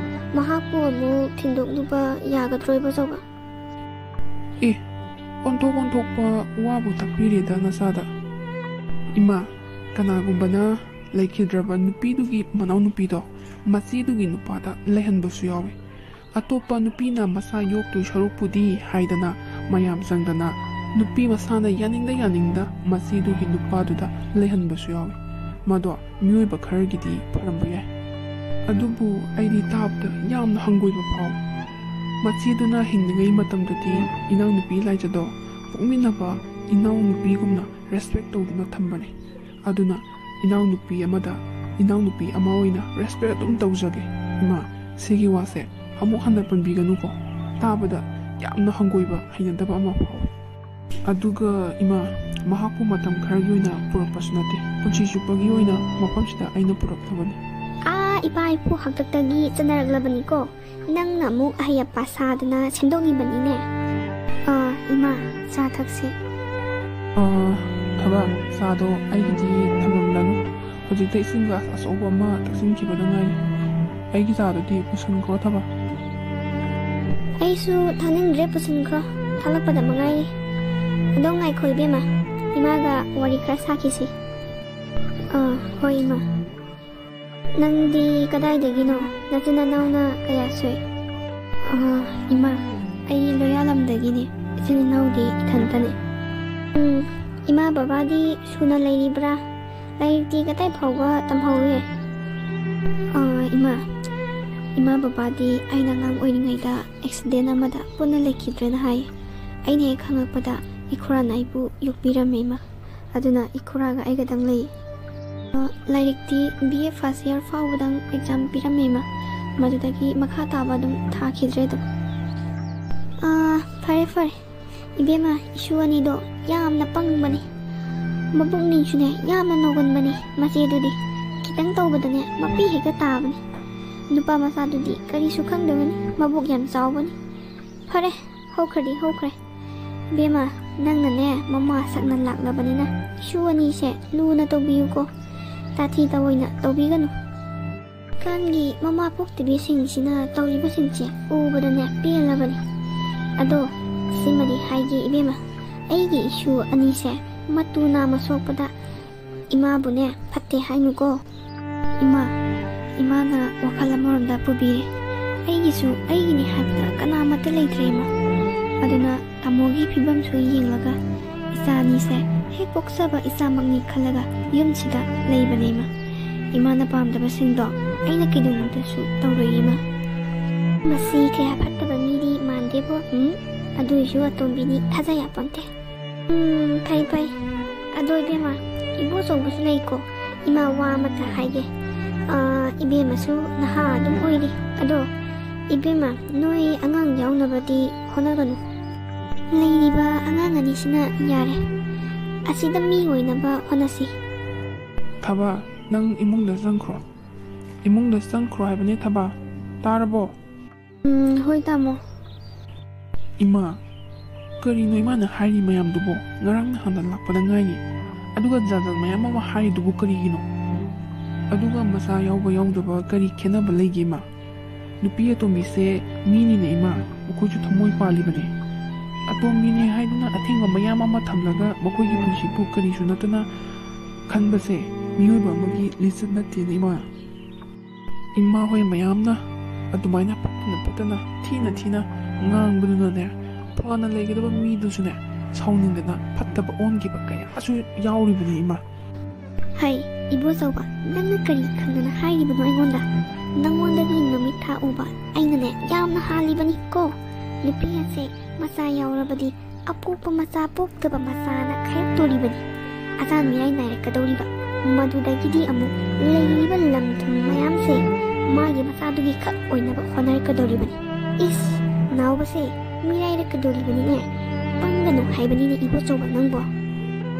ꯃꯍꯥꯛꯄꯨ ꯑꯃꯨꯛ ꯊꯤꯟꯗꯣꯛꯂꯨꯕ ꯌꯥꯒꯗ꯭ꯔꯣ ꯏꯕꯣꯆꯧꯕ? ꯑꯦ, ꯑꯣꯟꯊꯣꯛ ꯑꯣꯟꯊꯣꯛꯄ ꯋꯥꯕꯨ ꯇꯥꯛꯄꯤꯔꯦꯗ ꯅꯆꯥꯗ꯫ ꯏꯃꯥ, ꯀꯅꯥꯒꯨꯝꯕꯅ ꯂꯩꯈꯤꯗ꯭ꯔꯕ ꯅꯨꯄꯤꯗꯨꯒꯤ ꯃꯅꯥꯎꯅꯨꯄꯤꯗꯣ ꯃꯆꯦꯗꯨꯒꯤ ꯅꯨꯄꯥꯗ ꯂꯩꯍꯟꯕꯁꯨ ꯌꯥꯎꯏ꯫ ꯑꯇꯣꯞꯄ ꯅꯨꯄꯤꯅ ꯃꯆꯥ ꯌꯣꯛꯇꯣꯏ ꯁꯔꯨꯛꯄꯨꯗꯤ ꯍꯥꯏꯗꯅ ꯃꯌꯥꯝ ꯆꯪꯗꯅ ꯅꯨꯄꯤ ꯃꯁꯥꯅ ꯌꯥꯅꯤꯡꯗ ꯌꯥꯅꯤꯡꯗ ꯃꯆꯦꯗꯨꯒꯤ ꯅꯨꯄꯥꯗꯨꯗ ꯂꯩꯍꯟꯕꯁꯨ ꯌꯥꯎꯏ꯫ ꯃꯗꯣ ꯃꯤꯑꯣꯏꯕ ꯈꯔꯒꯤꯗꯤ ꯐꯔꯝꯕ ꯌꯥꯏ꯫ ꯑꯗꯨꯕꯨ ꯑꯩꯗꯤ ꯇꯥꯕꯗ ꯌꯥꯝꯅ ꯍꯪꯒꯣꯏꯕ ꯐꯥꯎꯏ꯫ ꯃꯆꯦꯗꯨꯅ ꯍꯤꯡꯂꯤꯉꯩ ꯃꯇꯝꯗꯗꯤ ꯏꯅꯥꯎꯅꯨꯄꯤ ꯂꯥꯏꯖꯗꯣ ꯄꯣꯛꯃꯤꯟꯅꯕ ꯏꯅꯥꯎꯅꯨꯄꯤꯒꯨꯝꯅ ꯔꯦꯁꯄꯦꯛ ꯇꯧꯗꯨꯅ ꯊꯝꯕꯅꯤ꯫ ꯑꯗꯨꯅ ꯏꯅꯥꯎꯅꯨꯄꯤ ꯑꯃꯗ ꯏꯅꯥꯎꯅꯨꯄꯤ ꯑꯃ ꯑꯣꯏꯅ ꯔꯦꯁꯄꯦꯛ ꯑꯗꯨꯝ ꯇꯧꯖꯒꯦ꯫ ꯏꯃꯥ, ꯁꯤꯒꯤ ꯋꯥꯁꯦ ꯑꯃꯨꯛ ꯍꯟꯅ ꯄꯟꯕꯤꯒꯅꯨꯀꯣ꯫ ꯇꯥꯕꯗ ꯌꯥꯝꯅ ꯍꯪꯒꯣꯏꯕ, ꯍꯩꯅꯗꯕ ꯑꯃ ꯐꯥꯎꯏ꯫ ꯑꯗꯨꯒ ꯏꯃꯥ, ꯃꯍꯥꯛꯄꯨ ꯃꯇꯝ ꯈꯔꯒꯤ ꯑꯣꯏꯅ ꯄꯨꯔꯛꯄꯁꯨ ꯅꯠꯇꯦ, ꯄꯨꯟꯁꯤ ꯆꯨꯞꯄꯒꯤ ꯑꯣꯏꯅ ꯃꯐꯝꯁꯤꯗ ꯑꯩꯅ ꯄꯨꯔꯛꯂꯕꯅꯤ꯫ ꯑꯥ, ꯏꯄꯥ ꯏꯄꯨ ꯍꯥꯛꯇꯛꯇꯒꯤ ꯆꯠꯅꯔꯛꯂꯕꯅꯤꯀꯣ꯫ ꯅꯪꯅ ꯑꯃꯨꯛ ꯑꯍꯩ ꯑꯄꯥ ꯁꯥꯗꯅ ꯁꯦꯝꯗꯣꯛꯂꯤꯕꯅꯤꯅꯦ꯫ ꯑꯥ, ꯏꯃꯥ, ꯆꯥ ꯊꯛꯁꯤ꯫ ꯑꯥ, ꯊꯕ, ꯆꯥꯗꯣ ꯑꯩꯒꯤꯗꯤ ꯊꯝꯂꯝꯂꯅꯨ꯫ ꯍꯧꯖꯤꯛꯇ ꯏꯁꯤꯡ ꯒ꯭ꯂꯥꯁ ꯑꯆꯧꯕ ꯑꯃ ꯊꯛꯆꯤꯟꯈꯤꯕꯗ ꯉꯥꯏꯔꯤ꯫ ꯑꯩꯒꯤ ꯆꯥꯗꯨꯗꯤ ꯄꯨꯁꯟꯈ꯭ꯔꯣ, ꯊꯕ꯫ ꯑꯩꯁꯨ ꯊꯛꯅꯤꯡꯗ꯭ꯔꯦ, ꯄꯨꯁꯟꯈ꯭ꯔꯣ꯫ ꯊꯛꯂꯛꯄꯗ ꯃꯉꯥꯏꯔꯤ꯫ ꯑꯗꯣ ꯉꯥꯏꯈꯣ, ꯏꯕꯦꯝꯃ꯫ ꯏꯃꯥꯒ ꯋꯥꯔꯤ ꯈꯔ ꯁꯥꯈꯤꯁꯤ꯫ ꯑꯥ, ꯍꯣꯏ, ꯏꯃꯥ꯫ ꯅꯪꯗꯤ ꯀꯗꯥꯏꯗꯒꯤꯅꯣ? ꯅꯆꯤꯟ ꯅꯅꯥꯎꯅ ꯀꯌꯥ ꯁꯨꯏ? ꯑꯥ, ꯏꯃꯥ, ꯑꯩ ꯂꯣꯌꯥꯂꯝꯗꯒꯤꯅꯦ꯫ ꯏꯆꯤꯟ ꯏꯅꯥꯎꯗꯤ ꯏꯊꯟꯇꯅꯦ꯫ ꯎꯝ, ꯏꯃꯥ ꯕꯕꯥꯗꯤ ꯁꯨꯅ ꯂꯩꯔꯤꯕ꯭ꯔꯥ? ꯂꯥꯏꯔꯤꯛꯇꯤ ꯀꯗꯥꯏ ꯐꯥꯎꯕ ꯇꯝꯍꯧꯔꯦ? ꯑꯥ, ꯏꯃꯥ, ꯏꯃꯥ ꯕꯕꯥꯗꯤ ꯑꯩꯅ ꯑꯉꯥꯡ ꯑꯣꯏꯔꯤꯉꯩꯗ ꯑꯦꯛꯁꯤꯗꯦꯟ ꯑꯃꯗ ꯄꯨꯟꯅ ꯂꯩꯈꯤꯗ꯭ꯔꯦꯅ ꯍꯥꯏ꯫ ꯑꯩꯅ ꯍꯦꯛ ꯈꯪꯉꯛꯄꯗ ꯏꯈꯨꯔꯥꯅ ꯑꯩꯕꯨ ꯌꯣꯛꯄꯤꯔꯝꯃꯦ, ꯏꯃꯥ꯫ ꯑꯗꯨꯅ ꯏꯈꯨꯔꯥꯒ ꯑꯩꯒꯗꯪ ꯂꯩ꯫ ꯑ, ꯂꯥꯏꯔꯤꯛꯇꯤ ꯕꯤ ꯑꯦ ꯐꯥꯔꯁ ꯏꯌꯥꯔ ꯐꯥꯎꯕꯗꯪ ꯑꯦꯛꯖꯥꯝ ꯄꯤꯔꯝꯃꯦ, ꯏꯃꯥ꯫ ꯃꯗꯨꯗꯒꯤ ꯃꯈꯥ ꯇꯥꯕ ꯑꯗꯨꯝ ꯊꯥꯈꯤꯗ꯭ꯔꯦ ꯑꯗꯨꯝ꯫ ꯑ, ꯐꯔꯦ, ꯐꯔꯦ꯫ ꯏꯕꯦꯝꯃ, ꯏꯁꯨ ꯑꯅꯤꯗꯣ ꯌꯥꯝꯅ ꯄꯪꯕꯅꯤ꯫ ꯃꯕꯨꯛꯅꯤꯡꯁꯨꯅꯦ ꯌꯥꯝꯅ ꯅꯣꯒꯟꯕꯅꯤ꯫ ꯃꯆꯦꯗꯨꯗꯤ ꯈꯤꯇꯪ ꯇꯧꯕꯗꯅꯦ ꯃꯄꯤ ꯍꯦꯛꯇ ꯇꯥꯕꯅꯤ꯫ ꯅꯨꯄꯥ ꯃꯆꯥꯗꯨꯗꯤ ꯀꯔꯤꯁꯨ ꯈꯪꯗꯕꯅꯤ, ꯃꯕꯨꯛ ꯌꯥꯝ ꯆꯥꯎꯕꯅꯤ꯫ ꯐꯔꯦ, ꯍꯧꯈ꯭ꯔꯗꯤ ꯍꯧꯈ꯭ꯔꯦ꯫ ꯏꯕꯦꯝꯃ, ꯅꯪꯅꯅꯦ ꯃꯃꯥ ꯁꯛꯅ ꯂꯥꯛꯂꯕꯅꯤꯅ ꯏꯁꯨ ꯑꯅꯤꯁꯦ ꯂꯨꯅ ꯇꯧꯕꯤꯌꯨꯀꯣ꯫ ꯇꯥꯊꯤ ꯇꯥꯑꯣꯏꯅ ꯇꯧꯕꯤꯒꯅꯨ꯫ ꯍꯧꯖꯤꯛꯀꯥꯟꯒꯤ ꯃꯃꯥ ꯄꯣꯛꯇꯕꯤꯁꯤꯡꯁꯤꯅ ꯇꯧꯔꯤꯕꯁꯤꯡꯁꯦ ꯎꯕꯗꯅꯦ ꯄꯦꯜꯂꯕꯅꯤ꯫ ꯑꯗꯣ ꯁꯤꯃꯗꯤ ꯍꯥꯏꯒꯦ ꯏꯕꯦꯝꯃ, ꯑꯩꯒꯤ ꯏꯁꯨ ꯑꯅꯤꯁꯦ ꯃꯇꯨ ꯅꯥꯝꯃ ꯁꯣꯛꯄꯗ ꯏꯃꯥꯕꯨꯅꯦ ꯐꯠꯇꯦ ꯍꯥꯏꯅꯨꯀꯣ꯫ ꯏꯃꯥ, ꯏꯃꯥꯅ ꯋꯥꯈꯜ ꯑꯃꯔꯣꯝꯗ ꯄꯨꯕꯤꯔꯦ꯫ ꯑꯩꯒꯤꯁꯨ ꯑꯩꯒꯤꯅꯤ ꯍꯥꯏꯕꯗ ꯀꯅꯥꯃꯠꯇ ꯂꯩꯇ꯭ꯔꯦ, ꯏꯃꯥ꯫ ꯑꯗꯨꯅ ꯇꯥꯃꯣꯒꯤ ꯐꯤꯕꯝꯁꯨ ꯌꯦꯡꯂꯒ ꯏꯆꯥ ꯑꯅꯤꯁꯦ ꯍꯦꯛ ꯄꯣꯛꯆꯕ ꯏꯆꯥꯃꯛꯅꯤ ꯈꯜꯂꯒ ꯌꯨꯝꯁꯤꯗ ꯂꯩꯕꯅꯦ, ꯏꯃꯥ꯫ ꯏꯃꯥꯅ ꯄꯥꯝꯗꯕꯁꯤꯡꯗꯣ ꯑꯩꯅ ꯀꯩꯗꯧꯅꯨꯡꯗꯁꯨ ꯇꯧꯔꯣꯏ, ꯏꯃꯥ꯫ ꯃꯁꯤ ꯀꯌꯥ ꯐꯠꯇꯕ ꯃꯤꯗꯤ ꯃꯥꯟꯗꯦꯕꯣ꯫ ꯎꯝ, ꯑꯗꯨꯏꯁꯨ ꯑꯇꯣꯝꯕꯤꯅꯤ ꯊꯥꯖ ꯌꯥꯄꯣꯟꯇꯦ꯫ ꯎꯝ, ꯐꯩ, ꯐꯩ꯫ ꯑꯗꯣ ꯏꯕꯦꯝꯃ, ꯏꯕꯣꯆꯧꯕꯁꯨ ꯂꯩꯀꯣ꯫ ꯏꯃꯥ ꯋꯥ ꯑꯃꯇ ꯍꯥꯏꯒꯦ꯫ ꯑꯥ, ꯏꯕꯦꯝꯃꯁꯨ ꯅꯍꯥ ꯑꯗꯨꯝ ꯑꯣꯏꯔꯤ꯫ ꯑꯗꯣ ꯏꯕꯦꯝꯃ, ꯅꯣꯏ ꯑꯉꯥꯡ ꯌꯥꯎꯅꯕꯗꯤ ꯍꯣꯠꯅꯒꯅꯨ꯫ ꯂꯩꯔꯤꯕ ꯑꯉꯥꯡ ꯑꯅꯤꯁꯤꯅ ꯌꯥꯔꯦ꯫ ꯑꯁꯤꯗ ꯃꯤ ꯑꯣꯏꯅꯕ ꯍꯣꯠꯅꯁꯤ꯫ ꯊꯕꯥ, ꯅꯪ ꯏꯃꯨꯡꯗ ꯆꯪꯈ꯭ꯔꯣ꯫ ꯏꯃꯨꯡꯗ ꯆꯪꯈ꯭ꯔꯣ ꯍꯥꯏꯕꯅꯦ, ꯊꯕꯥ꯫ ꯇꯥꯔꯕꯣ? ꯎꯝ, ꯍꯣꯏ, ꯇꯥꯃꯣ꯫ ꯏꯃꯥ, ꯀꯔꯤꯅꯣ ꯏꯃꯥꯅ ꯍꯥꯏꯔꯤ ꯃꯌꯥꯝꯗꯨꯕꯣ? ꯉꯔꯥꯡ ꯅꯍꯥꯟꯗ ꯂꯥꯛꯄꯗ ꯉꯥꯏꯔꯤ, ꯑꯗꯨꯒ ꯖꯥꯠ ꯖꯥꯠ ꯃꯌꯥꯝ ꯑꯃ ꯍꯥꯏꯔꯤꯗꯨꯕꯨ ꯀꯔꯤꯒꯤꯅꯣ? ꯑꯗꯨꯒ ꯃꯆꯥ ꯌꯥꯎꯕ ꯌꯥꯎꯗꯕ ꯀꯔꯤ ꯈꯦꯠꯅꯕ ꯂꯩꯒꯦ, ꯏꯃꯥ? ꯅꯨꯄꯤ ꯑꯇꯣꯝꯕꯤꯁꯦ ꯃꯤꯅꯤꯅ, ꯏꯃꯥ, ꯃꯈꯣꯏꯁꯨ ꯊꯃꯣꯏ ꯄꯥꯜꯂꯤꯕꯅꯦ꯫ ꯑꯇꯣꯝꯕꯤꯅꯦ ꯍꯥꯏꯗꯨꯅ ꯑꯊꯤꯡꯕ ꯃꯌꯥꯝ ꯑꯃ ꯊꯝꯂꯒ ꯃꯈꯣꯏꯒꯤ ꯄꯨꯟꯁꯤꯕꯨ ꯀꯔꯤꯁꯨ ꯅꯠꯇꯅ ꯈꯟꯕꯁꯦ ꯃꯤꯑꯣꯏꯕ ꯑꯃꯒꯤ ꯂꯤꯆꯠ ꯅꯠꯇꯦꯅ, ꯏꯃꯥ꯫ ꯏꯃꯥ ꯍꯣꯏ ꯃꯌꯥꯝꯅ ꯑꯗꯨꯃꯥꯏꯅ ꯐꯠꯇꯅ ꯐꯠꯇꯅ, ꯊꯤꯅ ꯊꯤꯅ ꯉꯥꯡꯕꯗꯨꯅꯅꯦ, ꯐꯅ ꯂꯩꯒꯗꯕ ꯃꯤꯗꯨꯁꯨꯅꯦ, ꯁꯥꯎꯅꯤꯡꯗꯅ ꯐꯠꯇꯕ ꯑꯣꯟꯈꯤꯕ ꯀꯌꯥꯁꯨ ꯌꯥꯎꯔꯤꯕꯅꯤ, ꯏꯃꯥ꯫ ꯍꯩ, ꯏꯕꯣꯆꯧꯕ, ꯅꯪꯅ ꯀꯔꯤ ꯈꯪꯗꯅ ꯍꯥꯏꯔꯤꯕꯅꯣ ꯑꯩꯉꯣꯟꯗ? ꯅꯪꯉꯣꯟꯗꯒꯤ ꯅꯨꯃꯤꯠ ꯊꯥ ꯎꯕ ꯑꯩꯅꯅꯦ ꯌꯥꯝꯅ ꯍꯥꯜꯂꯤꯕꯅꯤ ꯀꯣ꯫ ꯅꯨꯄꯤ ꯑꯁꯦ ꯃꯆꯥ ꯌꯥꯎꯔꯕꯗꯤ ꯑꯄꯣꯛꯄ ꯃꯆꯥ ꯄꯣꯛꯇꯕ ꯃꯆꯥꯅ ꯈꯥꯏꯔꯛꯇꯣꯔꯤꯕꯅꯤ꯫ ꯑꯆꯥꯟ ꯃꯤꯔꯥꯏ ꯅꯥꯏꯔꯛꯀꯗꯧꯔꯤꯕ꯫ ꯃꯗꯨꯗꯒꯤꯗꯤ ꯑꯃꯨꯛ ꯂꯩꯔꯤꯕ ꯂꯝ ꯊꯨꯝ ꯃꯌꯥꯝꯁꯦ ꯃꯥꯒꯤ ꯃꯆꯥꯗꯨꯒꯤ ꯈꯛ ꯑꯣꯏꯅꯕ ꯍꯣꯠꯅꯔꯛꯀꯗꯧꯔꯤꯕꯅꯤ꯫ ꯏꯁ, ꯅꯥꯎꯕꯁꯦ ꯃꯤꯔꯥꯏꯔꯛꯀꯗꯧꯔꯤꯕꯅꯤꯅꯦ꯫ ꯄꯪꯒꯅꯨ ꯍꯥꯏꯕꯅꯤꯅꯦ ꯏꯕꯣꯆꯧꯕ ꯅꯪꯕꯣ꯫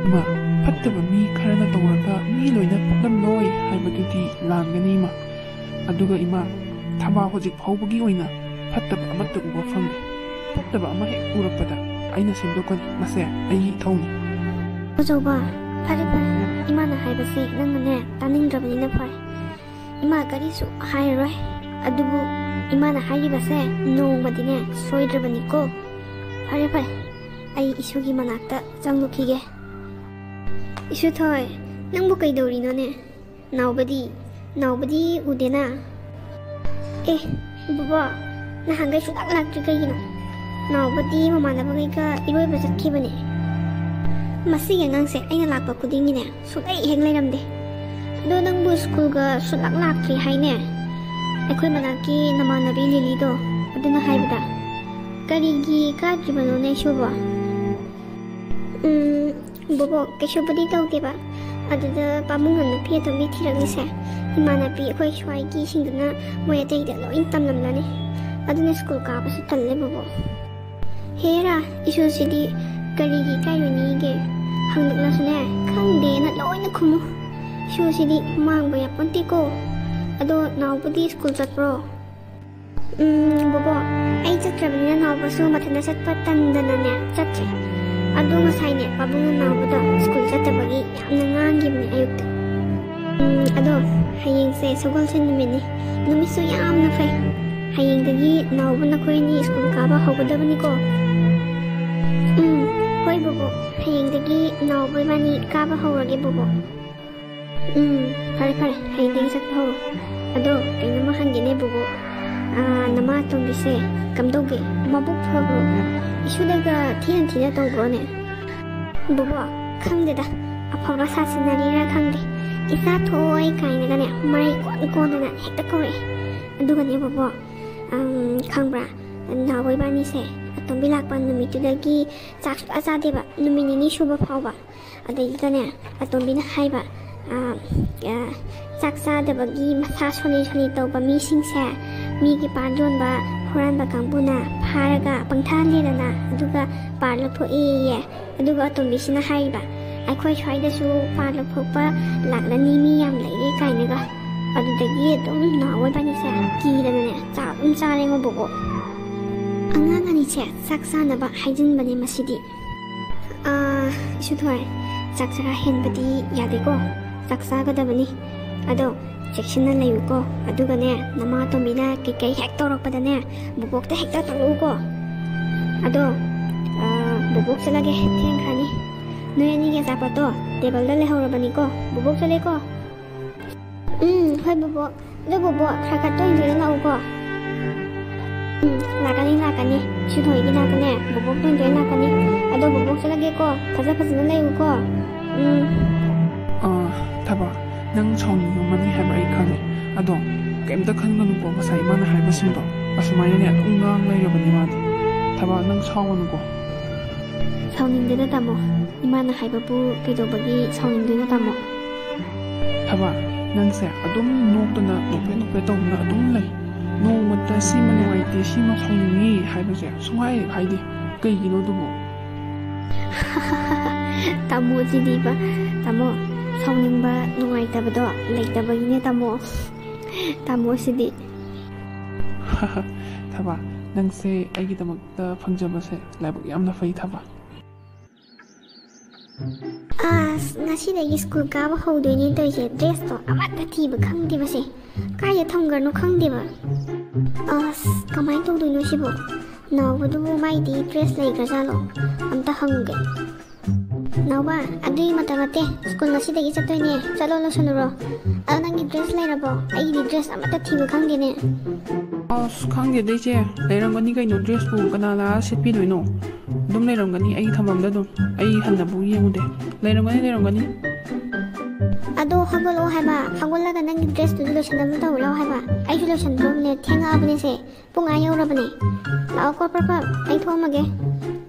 ꯏꯃꯥ, ꯐꯠꯇꯕ ꯃꯤ ꯈꯔꯅ ꯇꯧꯔꯒ ꯃꯤ ꯂꯣꯏꯅ ꯐꯠꯂꯝꯂꯣꯏ ꯍꯥꯏꯕꯗꯨꯗꯤ ꯂꯥꯟꯒꯅꯤ, ꯏꯃꯥ꯫ ꯑꯗꯨꯒ ꯏꯃꯥ, ꯊꯕꯥ ꯍꯧꯖꯤꯛ ꯐꯥꯎꯕꯒꯤ ꯑꯣꯏꯅ ꯐꯠꯇꯕ ꯑꯃꯠꯇ ꯎꯕ ꯐꯪꯗꯦ꯫ ꯐꯠꯇꯕ ꯑꯃ ꯍꯦꯛ ꯎꯔꯛꯄꯗ ꯑꯩꯅ ꯁꯦꯝꯗꯣꯛꯀꯅꯤ꯫ ꯃꯁꯦ ꯑꯩꯒꯤ ꯏꯊꯧꯅꯤ꯫ ꯏꯕꯣꯆꯧꯕ, ꯐꯔꯦ ꯐꯔꯦ, ꯏꯃꯥꯅ ꯍꯥꯏꯕꯁꯦ ꯅꯪꯅꯅꯦ ꯇꯥꯅꯤꯡꯗ꯭ꯔꯕꯅꯤꯅ ꯐꯔꯦ꯫ ꯏꯃꯥ ꯀꯔꯤꯁꯨ ꯍꯥꯏꯔꯔꯣꯏ꯫ ꯑꯗꯨꯕꯨ ꯏꯃꯥꯅ ꯍꯥꯏꯔꯤꯕꯁꯦ ꯅꯣꯡꯃꯗꯤꯅꯦ ꯁꯣꯏꯗ꯭ꯔꯕꯅꯤꯀꯣ꯫ ꯐꯔꯦ ꯐꯔꯦ, ꯑꯩ ꯏꯁꯨꯒꯤ ꯃꯅꯥꯛꯇ ꯆꯪꯂꯨꯈꯤꯒꯦ꯫ ꯏꯁꯨꯊꯣꯏ, ꯅꯪꯕꯨ ꯀꯩꯗꯧꯔꯤꯅꯣꯅꯦ? ꯅꯥꯎꯕꯗꯤ? ꯅꯥꯎꯕꯗꯤ ꯎꯗꯦꯅ꯫ ꯑꯦ, ꯕꯣꯕꯣ, ꯅꯍꯥꯟꯈꯩ ꯁꯨꯡꯂꯥꯛ ꯂꯥꯛꯇ꯭ꯔꯤ ꯀꯩꯒꯤꯅꯣ? ꯅꯥꯎꯕꯗꯤ ꯃꯃꯥꯟꯅꯕꯈꯩꯒ ꯏꯔꯣꯏꯕ ꯆꯠꯈꯤꯕꯅꯦ꯫ ꯃꯁꯤꯒꯤ ꯑꯉꯥꯡꯁꯦ ꯑꯩꯅ ꯂꯥꯛꯄ ꯈꯨꯗꯤꯡꯒꯤꯅꯦ, ꯁꯨꯡꯂꯩ ꯍꯦꯛ ꯂꯩꯔꯝꯗꯦ꯫ ꯑꯗꯣ ꯅꯪꯕꯨ ꯁ꯭ꯀꯨꯜꯒ ꯁꯨꯡꯂꯥꯛ ꯂꯥꯛꯇ꯭ꯔꯤ ꯍꯥꯏꯅꯦ? ꯑꯩꯈꯣꯏ ꯃꯅꯥꯛꯀꯤ ꯅꯃꯥꯟꯅꯕꯤ ꯂꯤꯂꯤꯗꯣ, ꯑꯗꯨꯅ ꯍꯥꯏꯕꯗ꯫ ꯀꯔꯤꯒꯤ ꯀꯥꯗ꯭ꯔꯤꯕꯅꯣꯅꯦ ꯏꯁꯨꯕꯣ? ꯎꯝ, ꯕꯣꯕꯣꯛ, ꯀꯩꯁꯨꯕꯨꯗꯤ ꯇꯧꯗꯦꯕ꯫ ꯑꯗꯨꯗ ꯄꯥꯕꯨꯡꯅ ꯅꯨꯄꯤ ꯑꯇꯣꯝꯕꯤ ꯊꯤꯔꯛꯂꯤꯁꯦ, ꯏꯃꯥꯟꯅꯕꯤ ꯑꯩꯈꯣꯏ ꯁ꯭ꯋꯥꯏꯒꯤꯁꯤꯡꯗꯨꯅ ꯃꯣꯏ ꯑꯇꯩꯗ ꯂꯣꯏ ꯇꯝꯂꯝꯂꯅꯤ꯫ ꯑꯗꯨꯅ ꯁ꯭ꯀꯨꯜ ꯀꯥꯕꯁꯨ ꯇꯜꯂꯦ, ꯕꯣꯕꯣꯛ꯫ ꯍꯦꯔꯥ, ꯏꯁꯨꯁꯤꯗꯤ ꯀꯔꯤꯒꯤ ꯏꯀꯥꯏꯔꯨꯅꯤꯒꯦ? ꯍꯪꯂꯛꯂꯁꯨꯅꯦ, "ꯈꯪꯗꯦꯅ" ꯂꯣꯏꯅ ꯈꯨꯝꯃꯨ꯫ ꯏꯁꯨꯁꯤꯗꯤ ꯃꯥꯡꯕ ꯌꯥꯄꯣꯟꯇꯦꯀꯣ꯫ ꯑꯗꯣ ꯅꯥꯎꯕꯗꯤ ꯁ꯭ꯀꯨꯜ ꯆꯠꯄ꯭ꯔꯣ? ꯎꯝ, ꯕꯣꯕꯣꯛ, ꯑꯩ ꯆꯠꯇ꯭ꯔꯕꯅꯤꯅ ꯅꯥꯎꯕꯁꯨ ꯃꯊꯟꯇ ꯆꯠꯄ ꯇꯟꯗꯅꯅꯦ, ꯆꯠꯇ꯭ꯔꯦ꯫ ꯑꯗꯣ ꯉꯁꯥꯏꯅꯦ, ꯄꯥꯕꯨꯡꯅ ꯅꯥꯎꯕꯗꯣ ꯁ꯭ꯀꯨꯜ ꯆꯠꯇꯕꯒꯤ ꯌꯥꯝꯅ ꯉꯥꯡꯈꯤꯕꯅꯦ ꯑꯌꯨꯛꯇ꯫ ꯎꯝ, ꯑꯗꯣ ꯍꯌꯦꯡꯁꯦ ꯁꯒꯣꯜꯁꯦꯟ ꯅꯨꯃꯤꯠꯅꯤ꯫ ꯅꯨꯃꯤꯠꯁꯨ ꯌꯥꯝꯅ ꯐꯩ꯫ ꯍꯌꯦꯡꯗꯒꯤ ꯅꯥꯎꯕ ꯅꯈꯣꯏ ꯑꯅꯤ ꯁ꯭ꯀꯨꯜ ꯀꯥꯕ ꯍꯧꯒꯗꯕꯅꯤꯀꯣ꯫ ꯎꯝ, ꯍꯣꯏ ꯕꯣꯕꯣꯛ, ꯍꯌꯦꯡꯗꯒꯤ ꯅꯥꯎꯕ ꯏꯕꯥꯅꯤ ꯀꯥꯕ ꯍꯧꯔꯒꯦ ꯕꯣꯕꯣꯛ꯫ ꯎꯝ, ꯐꯔꯦ ꯐꯔꯦ, ꯍꯌꯦꯡꯗꯒꯤ ꯆꯠꯄ ꯍꯧꯔꯣ꯫ ꯑꯗꯣ ꯀꯩꯅꯣꯝꯃ ꯍꯪꯒꯦꯅꯦ ꯕꯣꯕꯣꯛ꯫ ꯑꯥ, ꯅꯃꯥ ꯑꯇꯣꯝꯕꯤꯁꯦ ꯀꯝꯗꯧꯒꯦ? ꯃꯕꯨꯛ ꯐꯕ꯭ꯔꯣ? ꯏꯁꯨꯗꯒ ꯊꯤꯅ ꯊꯤꯅ ꯇꯧꯕ꯭ꯔꯣꯅꯦ? ꯕꯣꯕꯣꯛ, ꯈꯪꯗꯦꯗ, ꯑꯐꯕ ꯁꯥꯁꯤꯟꯅꯔꯤꯔꯥ ꯈꯪꯗꯦ, "ꯏꯆꯥ ꯊꯣꯛꯑꯣꯏ" ꯀꯥꯏꯅꯒꯅꯦ ꯃꯔꯩ ꯀꯣꯟ ꯀꯣꯟꯗꯅ ꯍꯦꯛꯇ ꯀꯧꯔꯛꯑꯦ꯫ ꯑꯗꯨꯒꯅꯦ ꯕꯣꯕꯣꯛ, ꯑꯝ, ꯈꯪꯕ꯭ꯔꯥ, ꯅꯥꯎꯕ ꯏꯕꯥꯅꯤꯁꯦ ꯑꯇꯣꯝꯕꯤ ꯂꯥꯛꯄ ꯅꯨꯃꯤꯠꯇꯨꯗꯒꯤ ꯆꯥꯛ ꯁꯨꯡꯆꯥ ꯆꯥꯗꯦꯕ, ꯅꯨꯃꯤꯠ ꯅꯤꯅꯤ ꯁꯨꯕ ꯐꯥꯎꯕ꯫ ꯑꯗꯩꯗꯨꯗꯅꯦ, ꯑꯇꯣꯝꯕꯤꯅ ꯍꯥꯏꯕ, ꯑ, ꯑ, "ꯆꯥꯛ ꯆꯥꯗꯕꯒꯤ ꯃꯁꯥ ꯁꯣꯜꯂꯤ ꯁꯣꯜꯂꯤ ꯇꯧꯕ ꯃꯤꯁꯤꯡꯁꯦ ꯃꯤꯒꯤ ꯄꯥꯟ ꯌꯣꯟꯕ ꯍꯨꯔꯥꯟꯕ ꯀꯥꯡꯕꯨꯅ ꯐꯥꯔꯒ ꯄꯪꯊꯍꯜꯂꯦꯗꯅ, ꯑꯗꯨꯒ ꯄꯥꯟ ꯂꯧꯊꯣꯛꯑꯦꯌꯦ꯫ ꯑꯗꯨꯒ ꯑꯇꯣꯝꯕꯤꯁꯤꯅ ꯍꯥꯏꯔꯤꯕ, 'ꯑꯩꯈꯣꯏ ꯁ꯭ꯋꯥꯏꯗꯁꯨ ꯄꯥꯟ ꯂꯧꯊꯣꯛꯄ ꯂꯥꯛꯂꯅꯤ, ꯃꯤ ꯌꯥꯝ ꯂꯩꯔꯦ' ꯀꯥꯏꯅꯒ꯫ ꯑꯗꯨꯗꯒꯤ ꯑꯗꯨꯝ ꯅꯥꯎꯕ ꯏꯕꯥꯅꯤꯁꯦ ꯀꯤꯗꯅꯅꯦ ꯆꯥꯛ ꯑꯗꯨꯝ ꯆꯥꯔꯦꯉꯣ ꯕꯣꯕꯣꯛ꯫ ꯑꯉꯥꯡ ꯑꯅꯤꯁꯦ ꯆꯥꯛ ꯆꯥꯅꯕ ꯍꯥꯏꯖꯤꯟꯕꯅꯦ ꯃꯁꯤꯗꯤ꯫ ꯑꯥ, ꯏꯁꯨꯊꯣꯏ, ꯆꯥꯛ ꯆꯔꯥ ꯍꯦꯟꯕꯗꯤ ꯌꯥꯗꯦꯀꯣ꯫ ꯆꯥꯛ ꯆꯥꯒꯗꯕꯅꯤ꯫ ꯑꯗꯣ ꯆꯦꯛꯁꯤꯟꯅ ꯂꯩꯌꯨꯀꯣ꯫ ꯑꯗꯨꯒꯅꯦ, ꯅꯃꯥ ꯑꯇꯣꯝꯕꯤꯅ ꯀꯩꯀꯩ ꯍꯦꯛ ꯇꯧꯔꯛꯄꯗꯅꯦ, ꯕꯣꯕꯣꯛꯇ ꯍꯦꯛꯇ ꯇꯧꯔꯛꯎꯀꯣ꯫ ꯑꯗꯣ, ꯑꯥ, ꯕꯣꯕꯣꯛ ꯆꯠꯂꯒꯦ, ꯊꯦꯡꯈ꯭ꯔꯅꯤ꯫ ꯅꯣꯏ ꯑꯅꯤꯒꯤ ꯑꯆꯥꯄꯣꯠꯇꯣ ꯇꯦꯕꯜꯗ ꯂꯩꯍꯧꯔꯕꯅꯤꯀꯣ꯫ ꯕꯣꯕꯣꯛ ꯆꯠꯂꯦꯀꯣ꯫ ꯎꯝ, ꯍꯣꯏ ꯕꯣꯕꯣꯛ꯫ ꯑꯗꯣ ꯕꯣꯕꯣꯛ, ꯈꯔ ꯈꯔ ꯇꯣꯏꯅ ꯇꯣꯏꯅ ꯂꯥꯛꯎꯀꯣ꯫ ꯎꯝ, ꯂꯥꯛꯀꯅꯤ, ꯂꯥꯛꯀꯅꯤ꯫ ꯁꯤꯊꯣꯏꯒꯤ ꯅꯥꯛꯇꯅꯦ ꯕꯣꯕꯣꯛ ꯇꯣꯏꯅ ꯇꯣꯏꯅ ꯂꯥꯛꯀꯅꯤ꯫ ꯑꯗꯣ ꯕꯣꯕꯣꯛ ꯆꯠꯂꯒꯦꯀꯣ꯫ ꯐꯖ ꯐꯖꯅ ꯂꯩꯌꯨꯀꯣ꯫ ꯎꯝ꯫ ꯑꯥ, ꯊꯕ, ꯅꯪ ꯁꯥꯎꯅꯤꯡꯉꯝꯃꯅꯤ ꯍꯥꯏꯕ ꯑꯩ ꯈꯪꯉꯦ꯫ ꯑꯗꯣ ꯀꯩꯝꯇ ꯈꯟꯒꯅꯨꯀꯣ, ꯉꯁꯥꯏ ꯏꯃꯥꯅ ꯍꯥꯏꯕꯁꯤꯡꯗꯣ ꯑꯁꯨꯃꯥꯏꯅꯅꯦ ꯑꯗꯨꯝ ꯉꯥꯡ ꯂꯩꯔꯕꯅꯤ ꯃꯥꯗꯤ꯫ ꯊꯕ, ꯅꯪ ꯁꯥꯎꯒꯅꯨꯀꯣ꯫ ꯁꯥꯎꯅꯤꯡꯗꯦꯗ ꯇꯥꯃꯣ, ꯏꯃꯥꯅ ꯍꯥꯏꯕꯕꯨ ꯀꯩꯗꯧꯕꯒꯤ ꯁꯥꯎꯅꯤꯡꯗꯣꯏꯅꯣ ꯇꯥꯃꯣ? ꯊꯕ, ꯅꯪꯁꯦ ꯑꯗꯨꯝ ꯅꯣꯛꯇꯅ ꯅꯣꯛꯐꯦꯠ ꯅꯣꯛꯐꯦꯠ ꯇꯧꯗꯨꯅ ꯑꯗꯨꯝ ꯂꯩ꯫ ꯅꯣꯡꯃꯇ ꯁꯤꯃ ꯅꯨꯡꯉꯥꯏꯇꯦ, ꯁꯤꯃ ꯁꯥꯎꯅꯤꯡꯉꯤ ꯍꯥꯏꯕꯁꯦ ꯁꯨꯡꯍꯥꯏ ꯍꯦꯛ ꯍꯥꯏꯗꯦ꯫ ꯀꯩꯒꯤꯅꯣ ꯑꯗꯨꯕꯨ? ꯇꯥꯃꯣꯁꯤꯗꯤꯕ, ꯇꯥꯃꯣ, ꯁꯥꯎꯅꯤꯡꯕ ꯅꯨꯡꯉꯥꯏꯇꯕꯗꯣ ꯂꯩꯇꯕꯒꯤꯅꯦ ꯇꯥꯃꯣ꯫ ꯇꯥꯃꯣꯁꯤꯗꯤ꯫ ꯊꯕ, ꯅꯪꯁꯦ ꯑꯩꯒꯤꯗꯃꯛꯇ ꯐꯪꯖꯕꯁꯦ ꯂꯥꯏꯕꯛ ꯌꯥꯝꯅ ꯐꯩ ꯊꯕ꯫ ꯑꯁ, ꯉꯁꯤꯗꯒꯤ ꯁ꯭ꯀꯨꯜ ꯀꯥꯕ ꯍꯧꯗꯣꯏꯅꯦ ꯇꯧꯔꯤꯁꯦ, ꯗ꯭ꯔꯦꯁꯇꯣ ꯑꯃꯠꯇ ꯊꯤꯕ ꯈꯪꯗꯦꯕꯁꯦ, ꯀꯥꯏꯗ ꯊꯝꯈ꯭ꯔꯅꯣ ꯈꯪꯗꯦꯕ꯫ ꯑꯁ, ꯀꯃꯥꯏꯅ ꯇꯧꯗꯣꯏꯅꯣ ꯁꯤꯕꯣ? ꯅꯥꯎꯕꯗꯨꯕꯨ ꯃꯥꯏꯗꯤ ꯗ꯭ꯔꯦꯁ ꯂꯩꯈ꯭ꯔꯖꯥꯠꯂꯣ? ꯑꯝꯇ ꯍꯪꯒꯦ꯫ ꯅꯥꯎꯕ, ꯑꯗꯨꯒꯤ ꯃꯇꯝ ꯅꯠꯇꯦ, ꯁ꯭ꯀꯨꯜ ꯉꯁꯤꯗꯒꯤ ꯆꯠꯇꯣꯏꯅꯦ, ꯆꯠꯂꯣ ꯂꯣꯏꯁꯜꯂꯨꯔꯣ꯫ ꯑꯗꯣ ꯅꯪꯒꯤ ꯗ꯭ꯔꯦꯁ ꯂꯩꯔꯕꯣ? ꯑꯩꯒꯤꯗꯤ ꯗ꯭ꯔꯦꯁ ꯑꯃꯠꯇ ꯊꯤꯕ ꯈꯪꯗꯦꯅꯦ꯫ ꯑꯁ, ꯈꯪꯗꯦꯗ ꯏꯆꯦ, ꯂꯩꯔꯝꯒꯅꯤ ꯀꯩꯅꯣ, ꯗ꯭ꯔꯦꯁꯄꯨ ꯀꯅꯥ ꯂꯥꯛꯑ ꯁꯦꯠꯄꯤꯗꯣꯏꯅꯣ? ꯑꯗꯨꯝ ꯂꯩꯔꯝꯒꯅꯤ ꯑꯩꯒꯤ ꯊꯝꯐꯝꯗ ꯑꯗꯨꯝ꯫ ꯑꯩ ꯍꯟꯅꯕꯨ ꯌꯦꯡꯉꯨꯗꯦ꯫ ꯂꯩꯔꯝꯒꯅꯤ, ꯂꯩꯔꯝꯒꯅꯤ꯫ ꯑꯗꯣ ꯍꯧꯒꯠꯂꯛꯑꯣ ꯍꯥꯏꯕ, ꯍꯧꯒꯠꯂꯒ ꯅꯪꯒꯤ ꯗ꯭ꯔꯦꯁꯇꯨꯁꯨ ꯂꯣꯏꯁꯟꯅꯕ ꯇꯧꯔꯨ ꯂꯥꯛꯑꯣ ꯍꯥꯏꯕ꯫ ꯑꯩꯁꯨ ꯂꯣꯏꯁꯟꯗ꯭ꯔꯣꯕꯅꯦ, ꯊꯦꯡꯉꯛꯑꯕꯅꯦꯁꯦ꯫ ꯄꯨꯡ ꯑꯥ ꯌꯧꯔꯕꯅꯦ꯫ ꯂꯥꯛꯑꯣ ꯀꯣ ꯄ꯭ꯔꯞ ꯄ꯭ꯔꯞ, ꯑꯩ ꯊꯣꯛꯑꯝꯃꯒꯦ꯫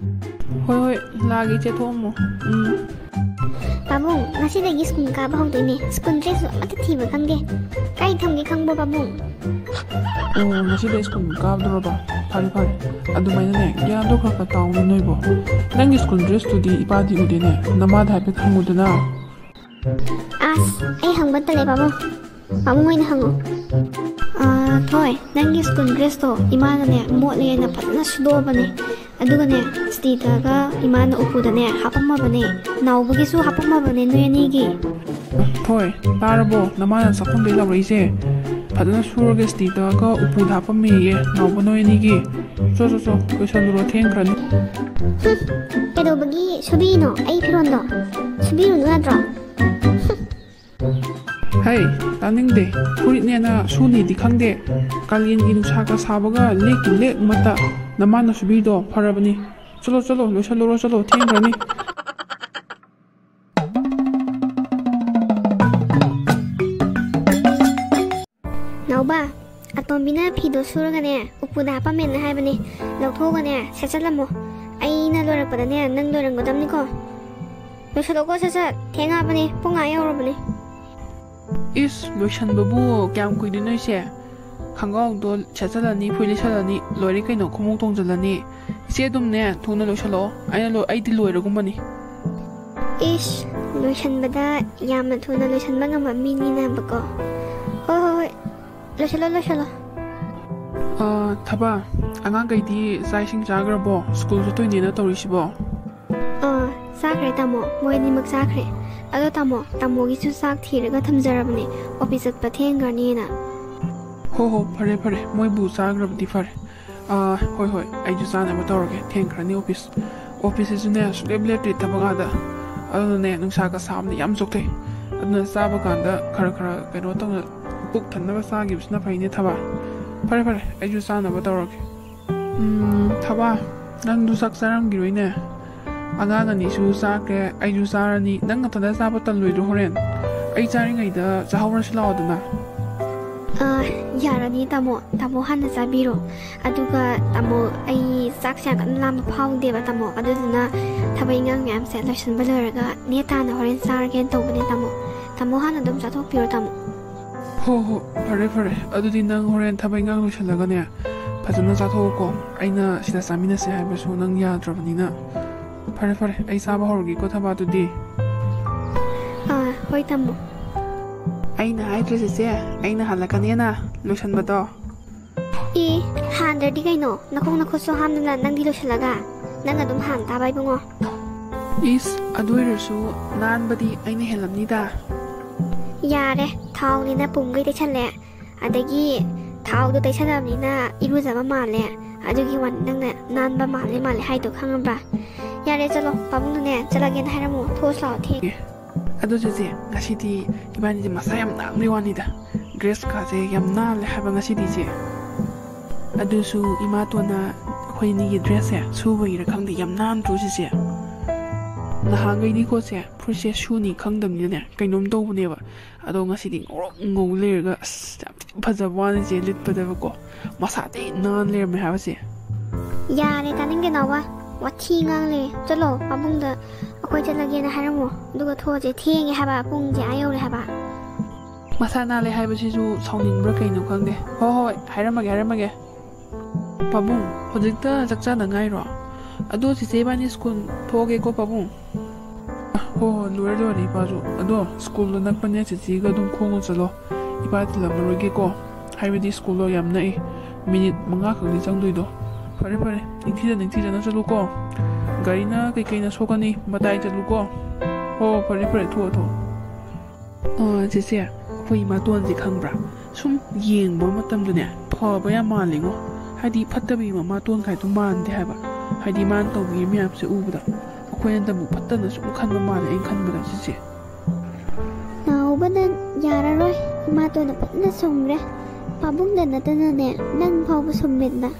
ꯍꯣꯏ ꯍꯣꯏ, ꯂꯥꯛꯑꯒꯦ ꯏꯆꯦ, ꯊꯣꯛꯑꯝꯃꯣ꯫ ꯎꯝ꯫ ꯄꯥꯕꯨꯡ, ꯉꯁꯤꯗꯒꯤ ꯁ꯭ꯀꯨꯜ ꯀꯥꯕ ꯍꯧꯗꯣꯏꯅꯦ꯫ ꯁ꯭ꯀꯨꯜ ꯗ꯭ꯔꯦꯁꯁꯨ ꯑꯃꯠꯇ ꯊꯤꯕ ꯈꯪꯗꯦ꯫ ꯀꯥꯏ ꯊꯝꯒꯦ ꯈꯪꯕ꯭ꯔꯣ ꯄꯥꯕꯨꯡ? ꯑꯣ, ꯉꯁꯤꯗꯩ ꯁ꯭ꯀꯨꯜ ꯀꯥꯕꯗꯨꯔꯕ? ꯐꯔꯦ ꯐꯔꯦ꯫ ꯑꯗꯨꯃꯥꯏꯅꯅꯦ, ꯒ꯭ꯌꯥꯟꯗꯣ ꯈꯔ ꯈꯔ ꯇꯥꯎꯅꯦ ꯅꯣꯏꯕꯣ꯫ ꯅꯪꯒꯤ ꯁ꯭ꯀꯨꯜ ꯗ꯭ꯔꯦꯁꯇꯨꯗꯤ ꯏꯄꯥꯗꯤ ꯎꯗꯦꯅꯦ꯫ ꯅꯃꯥꯗ ꯍꯥꯏꯐꯦꯠ ꯍꯪꯉꯨꯗꯅ꯫ ꯑꯁ, ꯑꯩ ꯍꯪꯕ ꯇꯜꯂꯦ ꯄꯥꯕꯨꯡ꯫ ꯄꯥꯕꯨꯡ ꯑꯣꯏꯅ ꯍꯪꯉꯣ꯫ ꯑꯥ, ꯊꯣꯏ, ꯅꯪꯒꯤ ꯁ꯭ꯀꯨꯜ ꯗ꯭ꯔꯦꯁꯇꯣ ꯏꯃꯥꯅꯅꯦ ꯃꯣꯠꯂꯦꯅ ꯐꯖꯅ ꯁꯨꯗꯣꯛꯑꯕꯅꯦ꯫ ꯑꯗꯨꯒꯅꯦ, ꯁ꯭ꯇꯤ ꯇꯛꯑꯒ ꯏꯃꯥꯅ ꯎꯄꯨꯗꯅꯦ ꯍꯥꯄꯝꯃꯕꯅꯦ꯫ ꯅꯥꯎꯕꯒꯤꯁꯨ ꯍꯥꯄꯝꯃꯕꯅꯦ ꯅꯣꯏ ꯑꯅꯤꯒꯤ꯫ ꯊꯣꯏ, ꯇꯥꯔꯕꯣ? ꯅꯃꯥꯅ ꯆꯥꯛꯈꯨꯝꯗꯩ ꯂꯥꯎꯔꯛꯏꯁꯦ꯫ ꯐꯖꯅ ꯁꯨꯔꯒ ꯏꯁꯇꯤ ꯇꯛꯑꯒ ꯎꯄꯨꯗ ꯍꯥꯞꯄꯝꯃꯦꯌꯦ ꯅꯥꯎꯕ ꯅꯣꯏ ꯑꯅꯤꯒꯤ꯫ ꯆꯣ, ꯆꯣ, ꯆꯣ, ꯂꯣꯏꯁꯜꯂꯨꯔꯣ, ꯊꯦꯡꯈ꯭ꯔꯅꯤ꯫ ꯍꯨꯝ, ꯀꯩꯗꯧꯕꯒꯤ ꯁꯨꯕꯤꯔꯤꯅꯣ ꯑꯩ ꯐꯤꯔꯣꯟꯗꯣ? ꯁꯨꯕꯤꯔꯨꯅꯨ ꯌꯥꯗ꯭ꯔꯣ? ꯍꯩ, ꯇꯥꯅꯤꯡꯗꯦ꯫ ꯐꯨꯔꯤꯠꯅꯦꯅ ꯁꯨꯅꯤꯗꯤ ꯈꯪꯗꯦ꯫ ꯀꯥꯂꯦꯟꯒꯤ ꯅꯨꯡꯁꯥꯒ ꯁꯥꯕꯒ ꯂꯦꯛꯀꯤ ꯂꯦꯛ ꯃꯠꯇ ꯅꯃꯥꯅ ꯁꯨꯕꯤꯗꯣ ꯐꯔꯕꯅꯤ꯫ ꯆꯠꯂꯣ, ꯆꯠꯂꯣ, ꯂꯣꯏꯁꯜꯂꯨꯔꯣ, ꯆꯠꯂꯣ, ꯊꯦꯡꯈ꯭ꯔꯅꯤ꯫ ꯅꯥꯎꯕ, ꯑꯇꯣꯝꯕꯤꯅ ꯐꯤꯗꯣ ꯁꯨꯔꯒꯅꯦ, ꯎꯄꯨꯗ ꯍꯥꯞꯄꯝꯃꯦꯅ ꯍꯥꯏꯕꯅꯦ꯫ ꯂꯧꯊꯣꯛꯑꯒꯅꯦ, ꯁꯦꯠꯆꯜꯂꯝꯃꯣ꯫ ꯑꯩꯅ ꯂꯣꯏꯔꯛꯄꯗꯅꯦ, ꯅꯪ ꯂꯣꯏꯔꯝꯒꯗꯕꯅꯤꯀꯣ꯫ ꯂꯣꯏꯁꯜꯂꯣꯀꯣ, ꯁꯠ ꯁꯠ꯫ ꯊꯦꯡꯉꯛꯑꯕꯅꯦ, ꯄꯨꯡ ꯑꯥ ꯌꯧꯔꯕꯅꯦ꯫ ꯏꯁ, ꯂꯣꯏꯁꯟꯕꯕꯨ ꯀꯌꯥꯝ ꯀꯨꯏꯗꯣꯏꯅꯣ ꯏꯆꯦ? ꯈꯪꯒꯥꯎꯗꯣ ꯁꯦꯠꯆꯜꯂꯅꯤ, ꯐꯨꯔꯤꯠ ꯂꯤꯠꯁꯜꯂꯅꯤ, ꯂꯣꯏꯔꯦ ꯀꯩꯅꯣ, ꯈꯣꯡꯎꯞ ꯇꯣꯡꯖꯜꯂꯅꯤ꯫ ꯏꯆꯦ ꯑꯗꯨꯝꯅꯦ, ꯊꯨꯅ ꯂꯣꯏꯁꯜꯂꯛꯑꯣ꯫ ꯑꯩꯅ ꯂꯣꯏ-, ꯑꯩꯗꯤ ꯂꯣꯏꯔꯒꯨꯝꯕꯅꯤ꯫ ꯏꯁ, ꯂꯣꯏꯁꯟꯕꯗ ꯌꯥꯝꯅ ꯊꯨꯅ ꯂꯣꯏꯁꯟꯕ ꯉꯝꯕ ꯃꯤꯅꯤꯅꯕꯀꯣ꯫ ꯍꯣꯏ, ꯍꯣꯏ, ꯍꯣꯏ꯫ ꯂꯣꯏꯁꯜꯂꯣ, ꯂꯣꯏꯁꯜꯂꯣ꯫ ꯑ, ꯊꯕꯥ, ꯑꯉꯥꯡꯈꯩꯗꯤ ꯆꯥꯛ ꯏꯁꯤꯡ ꯆꯥꯈ꯭ꯔꯕꯣ? ꯁ꯭ꯀꯨꯜ ꯆꯠꯇꯣꯏꯅꯦꯅ ꯇꯧꯔꯤꯁꯤꯕꯣ? ꯑ, ꯆꯥꯈ꯭ꯔꯦ, ꯇꯥꯃꯣ꯫ ꯃꯣꯏ ꯑꯅꯤꯃꯛ ꯆꯥꯈ꯭ꯔꯦ꯫ ꯑꯗꯣ, ꯇꯥꯃꯣ, ꯇꯥꯃꯣꯒꯤꯁꯨ ꯆꯥꯛ ꯊꯤꯔꯒ ꯊꯝꯖꯔꯕꯅꯦ, ꯑꯣꯐꯤꯁ ꯆꯠꯄ ꯊꯦꯡꯈ꯭ꯔꯅꯤꯅ꯫ ꯍꯣ, ꯍꯣ, ꯐꯔꯦ, ꯐꯔꯦ꯫ ꯃꯣꯏꯕꯨ ꯆꯥꯈ꯭ꯔꯕꯗꯤ ꯐꯔꯦ꯫ ꯑ, ꯍꯣꯏ, ꯍꯣꯏ, ꯑꯩꯁꯨ ꯆꯥꯅꯕ ꯇꯧꯔꯒꯦ꯫ ꯊꯦꯡꯈ꯭ꯔꯅꯤ ꯑꯣꯐꯤꯁ꯫ ꯑꯣꯐꯤꯁꯁꯤꯁꯨꯅꯦ, ꯁꯨꯡꯂꯦꯞ ꯂꯦꯞꯇꯦ ꯊꯕꯛ ꯑꯥꯗ꯫ ꯑꯗꯨꯅꯅꯦ, ꯅꯨꯡꯁꯥꯒ ꯁꯥꯕꯅ ꯌꯥꯝ ꯆꯣꯛꯊꯩ꯫ ꯑꯗꯨꯅ ꯆꯥꯕ ꯀꯥꯟꯗ ꯈꯔ ꯈꯔ ꯀꯩꯅꯣ ꯇꯧꯅ, ꯄꯨꯛ ꯊꯟꯅꯕ ꯆꯥꯈꯤꯕꯁꯤꯅ ꯐꯩꯅꯦ, ꯊꯕꯥ꯫ ꯐꯔꯦ, ꯐꯔꯦ, ꯑꯩꯁꯨ ꯆꯥꯅꯕ ꯇꯧꯔꯒꯦ꯫ ꯎꯝ, ꯊꯕꯥ, ꯅꯪꯗꯨ ꯆꯥꯛ ꯆꯥꯔꯝꯈꯤꯔꯣꯏꯅꯦ꯫ ꯑꯉꯥꯡ ꯑꯅꯤꯁꯨ ꯆꯥꯈ꯭ꯔꯦ, ꯑꯩꯁꯨ ꯆꯥꯔꯅꯤ꯫ ꯅꯪ ꯅꯊꯟꯗ ꯆꯥꯕ ꯇꯜꯂꯣꯏꯗ꯭ꯔꯣ ꯍꯣꯔꯦꯟ? ꯑꯩ ꯆꯥꯔꯤꯉꯩꯗ ꯆꯥꯍꯧꯔꯁꯤ ꯂꯥꯛꯑꯣꯗꯅ꯫ ꯑ, ꯌꯥꯔꯅꯤ, ꯇꯥꯃꯣ꯫ ꯇꯥꯃꯣ ꯍꯥꯟꯅ ꯆꯥꯕꯤꯔꯣ꯫ ꯑꯗꯨꯒ, ꯇꯥꯃꯣ, ꯑꯩ ꯆꯥꯛꯁꯦ ꯌꯥꯝ ꯀꯟꯅ ꯂꯥꯝꯕ ꯐꯥꯎꯗꯦꯕ, ꯇꯥꯃꯣ꯫ ꯑꯗꯨꯗꯨꯅ ꯊꯕꯛ ꯏꯪꯈꯥꯡ ꯃꯌꯥꯝꯁꯦ ꯂꯣꯏꯁꯤꯟꯕ ꯂꯣꯏꯔꯒ ꯅꯦ ꯇꯥꯅ ꯍꯣꯔꯦꯟ ꯆꯥꯔꯒꯦꯅ ꯇꯧꯕꯅꯦ, ꯇꯥꯃꯣ꯫ ꯇꯥꯃꯣ ꯍꯥꯟꯅ ꯑꯗꯨꯝ ꯆꯥꯊꯣꯛꯄꯤꯔꯣ, ꯇꯥꯃꯣ꯫ ꯍꯣ, ꯍꯣ, ꯐꯔꯦ, ꯐꯔꯦ꯫ ꯑꯗꯨꯗꯤ ꯅꯪ ꯍꯣꯔꯦꯟ ꯊꯕꯛ ꯏꯪꯈꯥꯡ ꯂꯣꯏꯁꯤꯜꯂꯒꯅꯦ, ꯐꯖꯅ ꯆꯥꯊꯣꯛꯑꯣꯀꯣ꯫ ꯑꯩꯅ ꯁꯤꯗ ꯆꯥꯃꯤꯟꯅꯁꯦ ꯍꯥꯏꯕꯁꯨ ꯅꯪ ꯌꯥꯗ꯭ꯔꯕꯅꯤꯅ꯫ ꯐꯔꯦ, ꯐꯔꯦ, ꯑꯩ ꯆꯥꯕ ꯍꯧꯔꯒꯦꯀꯣ, ꯊꯕꯥ, ꯑꯗꯨꯗꯤ꯫ ꯑꯥ, ꯍꯣꯏ, ꯇꯥꯃꯣ꯫ ꯑꯩꯅ ꯍꯥꯏꯗ꯭ꯔꯁꯨ ꯆꯦ, ꯑꯩꯅ ꯍꯜꯂꯛꯀꯅꯦꯅ ꯂꯣꯏꯁꯟꯕꯗꯣ꯫ ꯑꯦ, ꯍꯥꯟꯗ꯭ꯔꯗꯤ ꯀꯩꯅꯣ? ꯅꯈꯣꯡ ꯅꯈꯨꯠꯁꯨ ꯍꯥꯝꯗꯅ ꯅꯪꯗꯤ ꯂꯣꯏꯁꯤꯜꯂꯒ? ꯅꯪ ꯑꯗꯨꯝ ꯍꯥꯟ ꯇꯥꯕ, ꯏꯕꯨꯡꯉꯣ꯫ ꯏꯁ, ꯑꯗꯨ ꯑꯣꯏꯔꯁꯨ ꯅꯥꯟꯕꯗꯤ ꯑꯩꯅ ꯍꯦꯜꯂꯝꯅꯤꯗ꯫ ꯌꯥꯔꯦ, ꯊꯥꯎꯅꯤꯅ ꯄꯨꯝꯒꯩ ꯇꯩꯁꯜꯂꯦ꯫ ꯑꯗꯒꯤ ꯊꯥꯎꯗꯣ ꯇꯩꯁꯜꯂꯕꯅꯤꯅ ꯏꯔꯨꯖꯕ ꯃꯥꯜꯂꯦ꯫ ꯑꯗꯨꯒꯤ ꯋꯥꯅꯤ, ꯅꯪꯅ ꯅꯥꯟꯕ ꯃꯥꯜꯂꯦ ꯃꯥꯜꯂꯦ ꯍꯥꯏꯗꯣ, ꯈꯪꯉꯕ? ꯌꯥꯔꯦ, ꯆꯠꯂꯣ, ꯄꯥꯕꯨꯡꯅꯅꯦ ꯆꯠꯂꯒꯦꯅ ꯍꯥꯏꯔꯝꯃꯣ꯫ ꯊꯣꯛꯑꯁꯤ ꯂꯥꯛꯑꯣ, ꯊꯦꯡꯉꯦ꯫ ꯑꯗꯣ ꯆꯦꯆꯦ, ꯉꯁꯤꯗꯤ ꯏꯕꯥꯅꯤꯁꯦ ꯃꯁꯥ ꯌꯥꯝ ꯅꯥꯟꯕꯩ ꯋꯥꯅꯤꯗ꯫ ꯗ꯭ꯔꯦꯁꯀꯥꯁꯦ ꯌꯥꯝ ꯅꯥꯜꯂꯦ ꯍꯥꯏꯕ ꯉꯁꯤꯗꯤ, ꯏꯆꯦ꯫ ꯑꯗꯨꯁꯨ ꯏꯃꯥꯇꯣꯟꯅ ꯑꯩꯈꯣꯏ ꯑꯅꯤꯒꯤ ꯗ꯭ꯔꯦꯁꯁꯦ ꯁꯨꯕꯒꯤꯔ ꯈꯪꯗꯦ, ꯌꯥꯝ ꯅꯥꯟꯗ꯭ꯔꯣ ꯆꯦꯆꯦ? ꯅꯍꯥꯟꯈꯩꯗꯤꯀꯣ ꯆꯦ, ꯐꯨꯔꯤꯠꯁꯦ ꯁꯨꯅꯤ ꯈꯪꯗꯕꯅꯤꯅꯅꯦ ꯀꯩꯅꯣꯝ ꯇꯧꯕꯅꯦꯕ꯫ ꯑꯗꯣ ꯉꯁꯤꯗꯤ ꯉꯧꯔꯣꯛ ꯉꯧ ꯂꯩꯔꯒ, ꯑꯁ, ꯌꯥꯝ ꯊꯤꯅ ꯐꯖꯕ ꯋꯥꯅꯤ ꯆꯦ, ꯂꯤꯠꯄꯗꯕꯀꯣ꯫ ꯃꯁꯥ ꯊꯤ ꯅꯥꯟ ꯂꯩꯔꯝꯃꯦ ꯍꯥꯏꯕ ꯆꯦ꯫ ꯌꯥꯔꯦ, ꯇꯥꯅꯤꯡꯗꯦ ꯅꯥꯎꯕ꯫ ꯋꯥꯊꯤ ꯉꯥꯡ ꯂꯩꯔꯦ꯫ ꯆꯠꯂꯣ, ꯄꯥꯕꯨꯡꯗ ꯑꯩꯈꯣꯏ ꯆꯠꯂꯒꯦꯅ ꯍꯥꯏꯔꯝꯃꯣ, ꯑꯗꯨꯒ ꯊꯣꯛꯑꯁꯦ꯫ ꯊꯦꯡꯉꯦ ꯍꯥꯏꯕ, ꯄꯨꯡꯁꯦ ꯑꯥ ꯌꯧꯔꯦ ꯍꯥꯏꯕ꯫ ꯃꯁꯥ ꯅꯥꯜꯂꯦ ꯍꯥꯏꯕꯁꯤꯁꯨ ꯁꯥꯎꯅꯤꯡꯕ꯭ꯔꯥ ꯀꯩꯅꯣ ꯈꯪꯗꯦ꯫ ꯍꯣꯏ, ꯍꯣꯏ, ꯍꯥꯏꯔꯝꯃꯒꯦ, ꯍꯥꯏꯔꯝꯃꯒꯦ꯫ ꯄꯥꯕꯨꯡ, ꯍꯧꯖꯤꯛꯇ ꯆꯥꯛ ꯆꯥꯗ ꯉꯥꯏꯔꯣ? ꯑꯗꯣ ꯆꯦꯆꯦ ꯏꯕꯥꯅꯤ ꯁ꯭ꯀꯨꯜ ꯊꯣꯛꯑꯒꯦꯀꯣ, ꯄꯥꯕꯨꯡ꯫ ꯍꯣ, ꯍꯣ, ꯂꯣꯏꯔꯦ, ꯂꯣꯏꯔꯦ, ꯏꯄꯥꯁꯨ꯫ ꯑꯗꯣ ꯁ꯭ꯀꯨꯜꯗꯣ ꯅꯛꯄꯅꯦ, ꯆꯦꯆꯦꯒ ꯑꯗꯨꯝ ꯈꯣꯡꯅ ꯆꯠꯂꯣ꯫ ꯏꯄꯥ ꯊꯤꯜꯂꯝꯃꯔꯣꯏꯒꯦꯀꯣ, ꯍꯥꯏꯕꯗꯤ ꯁ꯭ꯀꯨꯜꯗꯣ ꯌꯥꯝ ꯅꯛꯏ, ꯃꯤꯅꯤꯠ ꯃꯉꯥ ꯈꯛꯅꯤ ꯆꯪꯗꯣꯏꯗꯣ꯫ ꯐꯔꯦ, ꯐꯔꯦ, ꯅꯤꯡꯊꯤꯖ ꯅꯤꯡꯊꯤꯖꯅ ꯆꯠꯂꯨꯀꯣ꯫ ꯒꯥꯔꯤꯅ ꯀꯩꯀꯩꯅ ꯁꯣꯛꯀꯅꯤ, ꯃꯇꯥꯏ ꯆꯠꯂꯨꯀꯣ꯫ ꯍꯣ, ꯐꯔꯦ, ꯐꯔꯦ, ꯊꯣꯛꯑꯣ, ꯊꯣꯛꯑꯣ꯫ ꯑ, ꯆꯦꯆꯦ, ꯑꯩꯈꯣꯏ ꯏꯃꯥꯇꯣꯟꯁꯦ ꯈꯪꯕ꯭ꯔꯥ? ꯁꯨꯝ ꯌꯦꯡꯕ ꯃꯇꯝꯗꯅꯦ ꯐꯕ ꯌꯥꯝ ꯃꯥꯜꯂꯤꯉꯣ꯫ ꯍꯥꯏꯗꯤ ꯐꯠꯇꯕꯤ ꯃꯃꯥꯇꯣꯟ ꯀꯥꯏꯗꯣ ꯃꯥꯟꯗꯦ ꯍꯥꯏꯕ꯫ ꯍꯥꯏꯗꯤ ꯃꯥꯅ ꯇꯧꯕꯤꯔꯤ ꯃꯌꯥꯝꯁꯦ ꯎꯕꯗ ꯑꯩꯈꯣꯏꯅꯗꯕꯨ ꯐꯠꯇꯅ ꯁꯨꯝ ꯈꯟꯕ ꯃꯥꯜꯂꯦ, ꯑꯩꯅ ꯈꯟꯕꯗ, ꯆꯦꯆꯦ꯫ ꯅꯥꯎꯕ, ꯅꯪ ꯌꯥꯔꯔꯣꯏ꯫ ꯏꯃꯥꯇꯣꯟꯅ ꯐꯖꯅ ꯁꯨꯝꯈ꯭ꯔꯦ꯫ ꯄꯥꯕꯨꯡꯗ ꯅꯠꯇꯅꯅꯦ, ꯅꯪ ꯐꯥꯎꯕ ꯁꯨꯝꯃꯦꯗꯅ꯫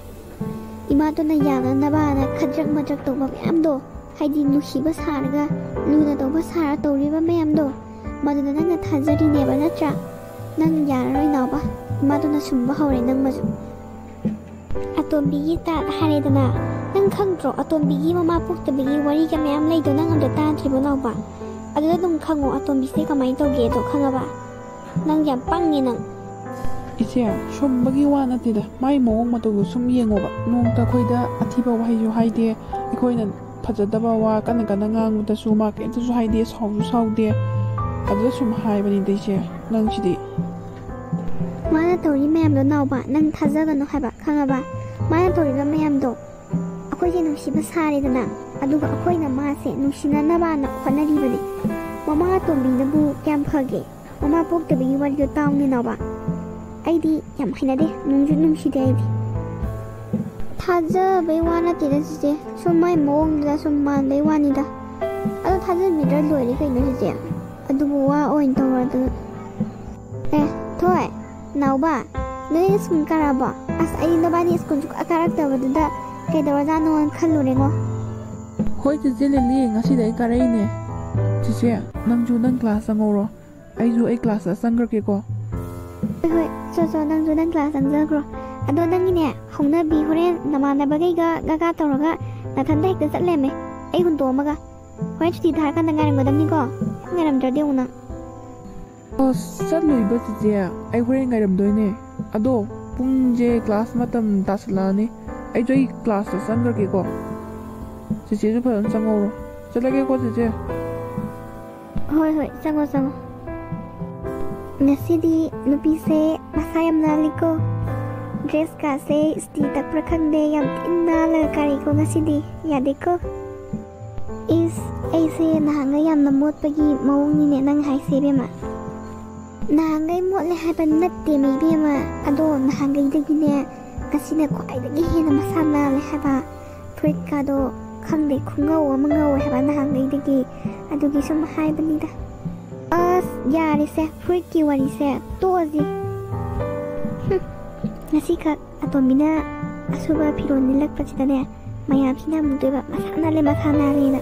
ꯏꯃꯥꯇꯣꯟꯅ ꯌꯥꯅꯅꯕꯅ ꯈꯗ꯭ꯔꯛ ꯃꯗ꯭ꯔꯛ ꯇꯧꯕ ꯃꯌꯥꯝꯗꯣ, ꯍꯥꯏꯗꯤ ꯅꯨꯡꯁꯤꯕ ꯁꯥꯔꯒ, ꯂꯨꯅ ꯇꯧꯕ ꯁꯥꯔ ꯇꯧꯔꯤꯕ ꯃꯌꯥꯝꯗꯣ, ꯃꯗꯨꯗ ꯅꯪꯅ ꯊꯥꯖꯔꯤꯅꯦꯕ, ꯅꯠꯇ꯭ꯔꯥ? ꯅꯪ ꯌꯥꯔꯔꯣꯏ, ꯅꯥꯎꯕ꯫ ꯏꯃꯥꯇꯣꯟꯅ ꯁꯨꯝꯕ ꯍꯧꯔꯦ ꯅꯪꯃꯁꯨ꯫ ꯑꯇꯣꯝꯕꯤꯒꯤ ꯇꯥꯠ ꯍꯥꯏꯔꯦꯗꯅ꯫ ꯅꯪ ꯈꯪꯗ꯭ꯔꯣ, ꯑꯇꯣꯝꯕꯤꯒꯤ ꯃꯃꯥ ꯄꯣꯛꯇꯕꯒꯤ ꯋꯥꯔꯤꯒ ꯃꯌꯥꯝ ꯂꯩꯗꯣ, ꯅꯪ ꯑꯝꯇ ꯇꯥꯗ꯭ꯔꯤꯕꯣ, ꯅꯥꯎꯕ? ꯑꯗꯨꯗ ꯑꯗꯨꯝ ꯈꯪꯉꯣ, ꯑꯇꯣꯝꯕꯤꯁꯦ ꯀꯃꯥꯏꯅ ꯇꯧꯒꯦꯗꯣ, ꯈꯪꯉꯕ? ꯅꯪ ꯌꯥꯝ ꯄꯪꯉꯦ, ꯅꯪ꯫ ꯏꯆꯦ, ꯁꯨꯝꯕꯒꯤ ꯋꯥ ꯅꯠꯇꯦꯗ, ꯃꯥꯏ ꯃꯑꯣꯡ ꯃꯇꯧꯗꯣ ꯁꯨꯝ ꯌꯦꯡꯉꯣꯕ꯫ ꯅꯣꯡꯃꯇ ꯑꯩꯈꯣꯏꯗ ꯑꯊꯤꯕ ꯋꯥꯍꯩꯁꯨ ꯍꯥꯏꯗꯦ, ꯑꯩꯈꯣꯏꯅ ꯐꯖꯗꯕ ꯋꯥ ꯀꯟꯅ ꯀꯟꯅ ꯉꯥꯡꯕꯗꯁꯨ ꯃꯥ ꯀꯩꯝꯇꯁꯨ ꯍꯥꯏꯗꯦ, ꯁꯥꯎꯁꯨ ꯁꯥꯎꯗꯦ꯫ ꯑꯗꯨꯗ ꯁꯨꯝ ꯍꯥꯏꯕꯅꯤꯗ, ꯏꯆꯦ, ꯅꯪꯁꯤꯗꯤ꯫ ꯃꯥꯅ ꯇꯧꯔꯤ ꯃꯌꯥꯝꯗꯣ, ꯅꯥꯎꯕ, ꯅꯪ ꯊꯥꯖꯒꯅꯨ ꯍꯥꯏꯕ, ꯈꯪꯉꯕ? ꯃꯥꯅ ꯇꯧꯔꯤꯕ ꯃꯌꯥꯝꯗꯣ ꯑꯩꯈꯣꯏꯁꯦ ꯅꯨꯡꯁꯤꯕ ꯁꯥꯔꯦꯗꯅ, ꯑꯗꯨꯒ ꯑꯩꯈꯣꯏꯅ ꯃꯥꯁꯦ ꯅꯨꯡꯁꯤꯅꯅꯕꯅ ꯍꯣꯠꯅꯔꯤꯕꯅꯤ꯫ ꯃꯃꯥ ꯑꯇꯣꯝꯕꯤꯅꯕꯨ ꯀꯌꯥꯝ ꯐꯒꯦ? ꯃꯃꯥ ꯄꯣꯛꯇꯕꯒꯤ ꯋꯥꯔꯤꯗꯣ ꯇꯥꯎꯅꯦ, ꯅꯥꯎꯕ꯫ ꯑꯩꯗꯤ ꯌꯥꯝ ꯍꯩꯅꯗꯦ, ꯅꯨꯡꯁꯨ ꯅꯨꯡꯁꯤꯗꯦ ꯑꯩꯗꯤ꯫ ꯊꯥꯖꯕꯩ ꯋꯥ ꯅꯠꯇꯦꯗ ꯆꯤꯆꯦ, ꯁꯨꯝ ꯃꯥꯏ ꯃꯑꯣꯡꯗꯨꯗ ꯁꯨꯝ ꯃꯥꯟꯕꯩ ꯋꯥꯅꯤꯗ꯫ ꯑꯗꯣ ꯊꯥꯖꯟꯕꯤꯗ꯭ꯔ ꯂꯣꯏꯔꯦ ꯀꯩꯅꯣ ꯆꯤꯆꯦ, ꯑꯗꯨꯕꯨ ꯋꯥ ꯑꯣꯏꯅ ꯇꯧꯔꯗꯅ꯫ ꯑꯦ ꯊꯣꯏ, ꯅꯥꯎꯕ, ꯅꯣꯏ ꯁ꯭ꯀꯨꯜ ꯀꯥꯔꯛꯑꯕꯣ? ꯑꯁ, ꯑꯩ ꯅꯕꯥꯅꯤ ꯁ꯭ꯀꯨꯜ ꯁꯨꯡꯀꯥ ꯀꯥꯔꯛꯇꯕꯗꯨꯗ ꯀꯩꯗꯧꯔꯖꯥꯠꯅꯣꯅ ꯈꯜꯂꯨꯔꯦꯉꯣ꯫ ꯍꯣꯏ ꯆꯤꯆꯦ ꯂꯤꯂꯤ, ꯉꯁꯤꯗꯤ ꯑꯩ ꯀꯥꯔꯛꯏꯅꯦ꯫ ꯆꯤꯆꯦ, ꯅꯪꯁꯨ ꯅꯪ ꯀ꯭ꯂꯥꯁ ꯆꯪꯍꯧꯔꯣ, ꯑꯩꯁꯨ ꯑꯩ ꯀ꯭ꯂꯥꯁꯇ ꯆꯪꯈ꯭ꯔꯒꯦꯀꯣ꯫ ꯍꯣꯏ ꯍꯣꯏ, ꯆꯣ ꯆꯣ, ꯅꯪꯁꯨ ꯅꯪ ꯀ꯭ꯂꯥꯁ ꯆꯪꯖꯈ꯭ꯔꯣ꯫ ꯑꯗꯣ ꯅꯪꯒꯤꯅꯦ, ꯍꯧꯅꯕꯤ ꯍꯣꯔꯦꯟ ꯅꯃꯥꯟꯅꯕꯈꯩꯒ ꯒꯥꯒꯥ ꯇꯧꯔꯒ ꯅꯊꯟꯗ ꯍꯦꯛꯇ ꯆꯠ ꯂꯩꯔꯝꯃꯦ, ꯑꯩ ꯍꯨꯟꯇꯣꯛꯑꯝꯃꯒ꯫ ꯍꯣꯔꯦꯟ ꯁꯨꯇꯤ ꯊꯥꯔꯀꯥꯟꯗ ꯉꯥꯏꯔꯝꯒꯗꯕꯅꯤꯀꯣ, ꯉꯥꯏꯔꯝꯗ꯭ꯔꯗꯤ ꯑꯃꯨꯛ ꯅꯪ꯫ ꯑꯁ, ꯆꯠꯂꯣꯏꯕ ꯆꯤꯆꯦ, ꯑꯩ ꯍꯣꯔꯦꯟ ꯉꯥꯏꯔꯝꯗꯣꯏꯅꯦ꯫ ꯑꯗꯣ ꯄꯨꯡꯁꯦ ꯀ꯭ꯂꯥꯁ ꯃꯇꯝ ꯇꯥꯁꯜꯂꯛꯑꯅꯤ, ꯑꯩꯁꯨ ꯑꯩ ꯀ꯭ꯂꯥꯁꯇ ꯆꯪꯈ꯭ꯔꯒꯦꯀꯣ꯫ ꯆꯤꯆꯦꯁꯨ ꯐꯖꯅ ꯆꯪꯍꯧꯔꯣ꯫ ꯆꯠꯂꯒꯦꯀꯣ ꯆꯤꯆꯦ꯫ ꯍꯣꯏ ꯍꯣꯏ, ꯆꯪꯉꯣ ꯆꯪꯉꯣ꯫ ꯉꯁꯤꯗꯤ ꯅꯨꯄꯤꯁꯦ ꯃꯁꯥ ꯌꯥꯝ ꯅꯥꯜꯂꯤꯀꯣ꯫ ꯗ꯭ꯔꯦꯁꯀꯥꯁꯦ ꯏꯁꯇꯤ ꯇꯛꯄ꯭ꯔꯥ ꯈꯪꯗꯦ, ꯌꯥꯝ ꯊꯤꯅ ꯅꯥꯜꯂꯒ ꯀꯥꯔꯤꯀꯣ ꯉꯁꯤꯗꯤ꯫ ꯌꯥꯗꯦꯀꯣ꯫ ꯏꯁ, ꯑꯩꯁꯦ ꯅꯍꯥꯟꯒꯩ ꯌꯥꯝꯅ ꯃꯣꯠꯄꯒꯤ ꯃꯑꯣꯡꯅꯤꯅꯦ ꯅꯪ ꯍꯥꯏꯁꯦ ꯏꯕꯦꯝꯃ꯫ ꯅꯍꯥꯟꯒꯩ ꯃꯣꯠꯂꯦ ꯍꯥꯏꯕ ꯅꯠꯇꯦꯃꯤ ꯏꯕꯦꯝꯃ, ꯑꯗꯣ ꯅꯍꯥꯟꯒꯩꯗꯒꯤꯅꯦ ꯉꯁꯤꯅ ꯈ꯭ꯋꯥꯏꯗꯒꯤ ꯍꯦꯟꯅ ꯃꯁꯥ ꯅꯥꯜꯂꯦ ꯍꯥꯏꯕ꯫ ꯐꯨꯔꯤꯠꯀꯥꯗꯣ ꯈꯪꯗꯦ, ꯈꯨꯉꯧ ꯑꯃ ꯉꯧꯋꯦ ꯍꯥꯏꯕ ꯅꯍꯥꯟꯒꯩꯗꯒꯤ, ꯑꯗꯨꯒꯤ ꯁꯨꯝ ꯍꯥꯏꯕꯅꯤꯗ꯫ ꯑꯁ, ꯌꯥꯔꯦꯁꯦ, ꯐꯨꯔꯤꯠꯀꯤ ꯋꯥꯔꯤꯁꯦ ꯇꯣꯛꯑꯁꯤ꯫ ꯍꯨꯝ, ꯉꯁꯤꯈꯛ ꯑꯇꯣꯝꯕꯤꯅ ꯑꯁꯨꯕ ꯐꯤꯔꯣꯜ ꯂꯤꯠꯂꯛꯄꯁꯤꯗꯅꯦ, ꯃꯌꯥꯝꯁꯤꯅ ꯑꯃꯨꯛꯇꯣꯏꯕ, "ꯃꯁꯥ ꯅꯥꯜꯂꯦ, ꯃꯁꯥ ꯅꯥꯜꯂꯦꯅ"꯫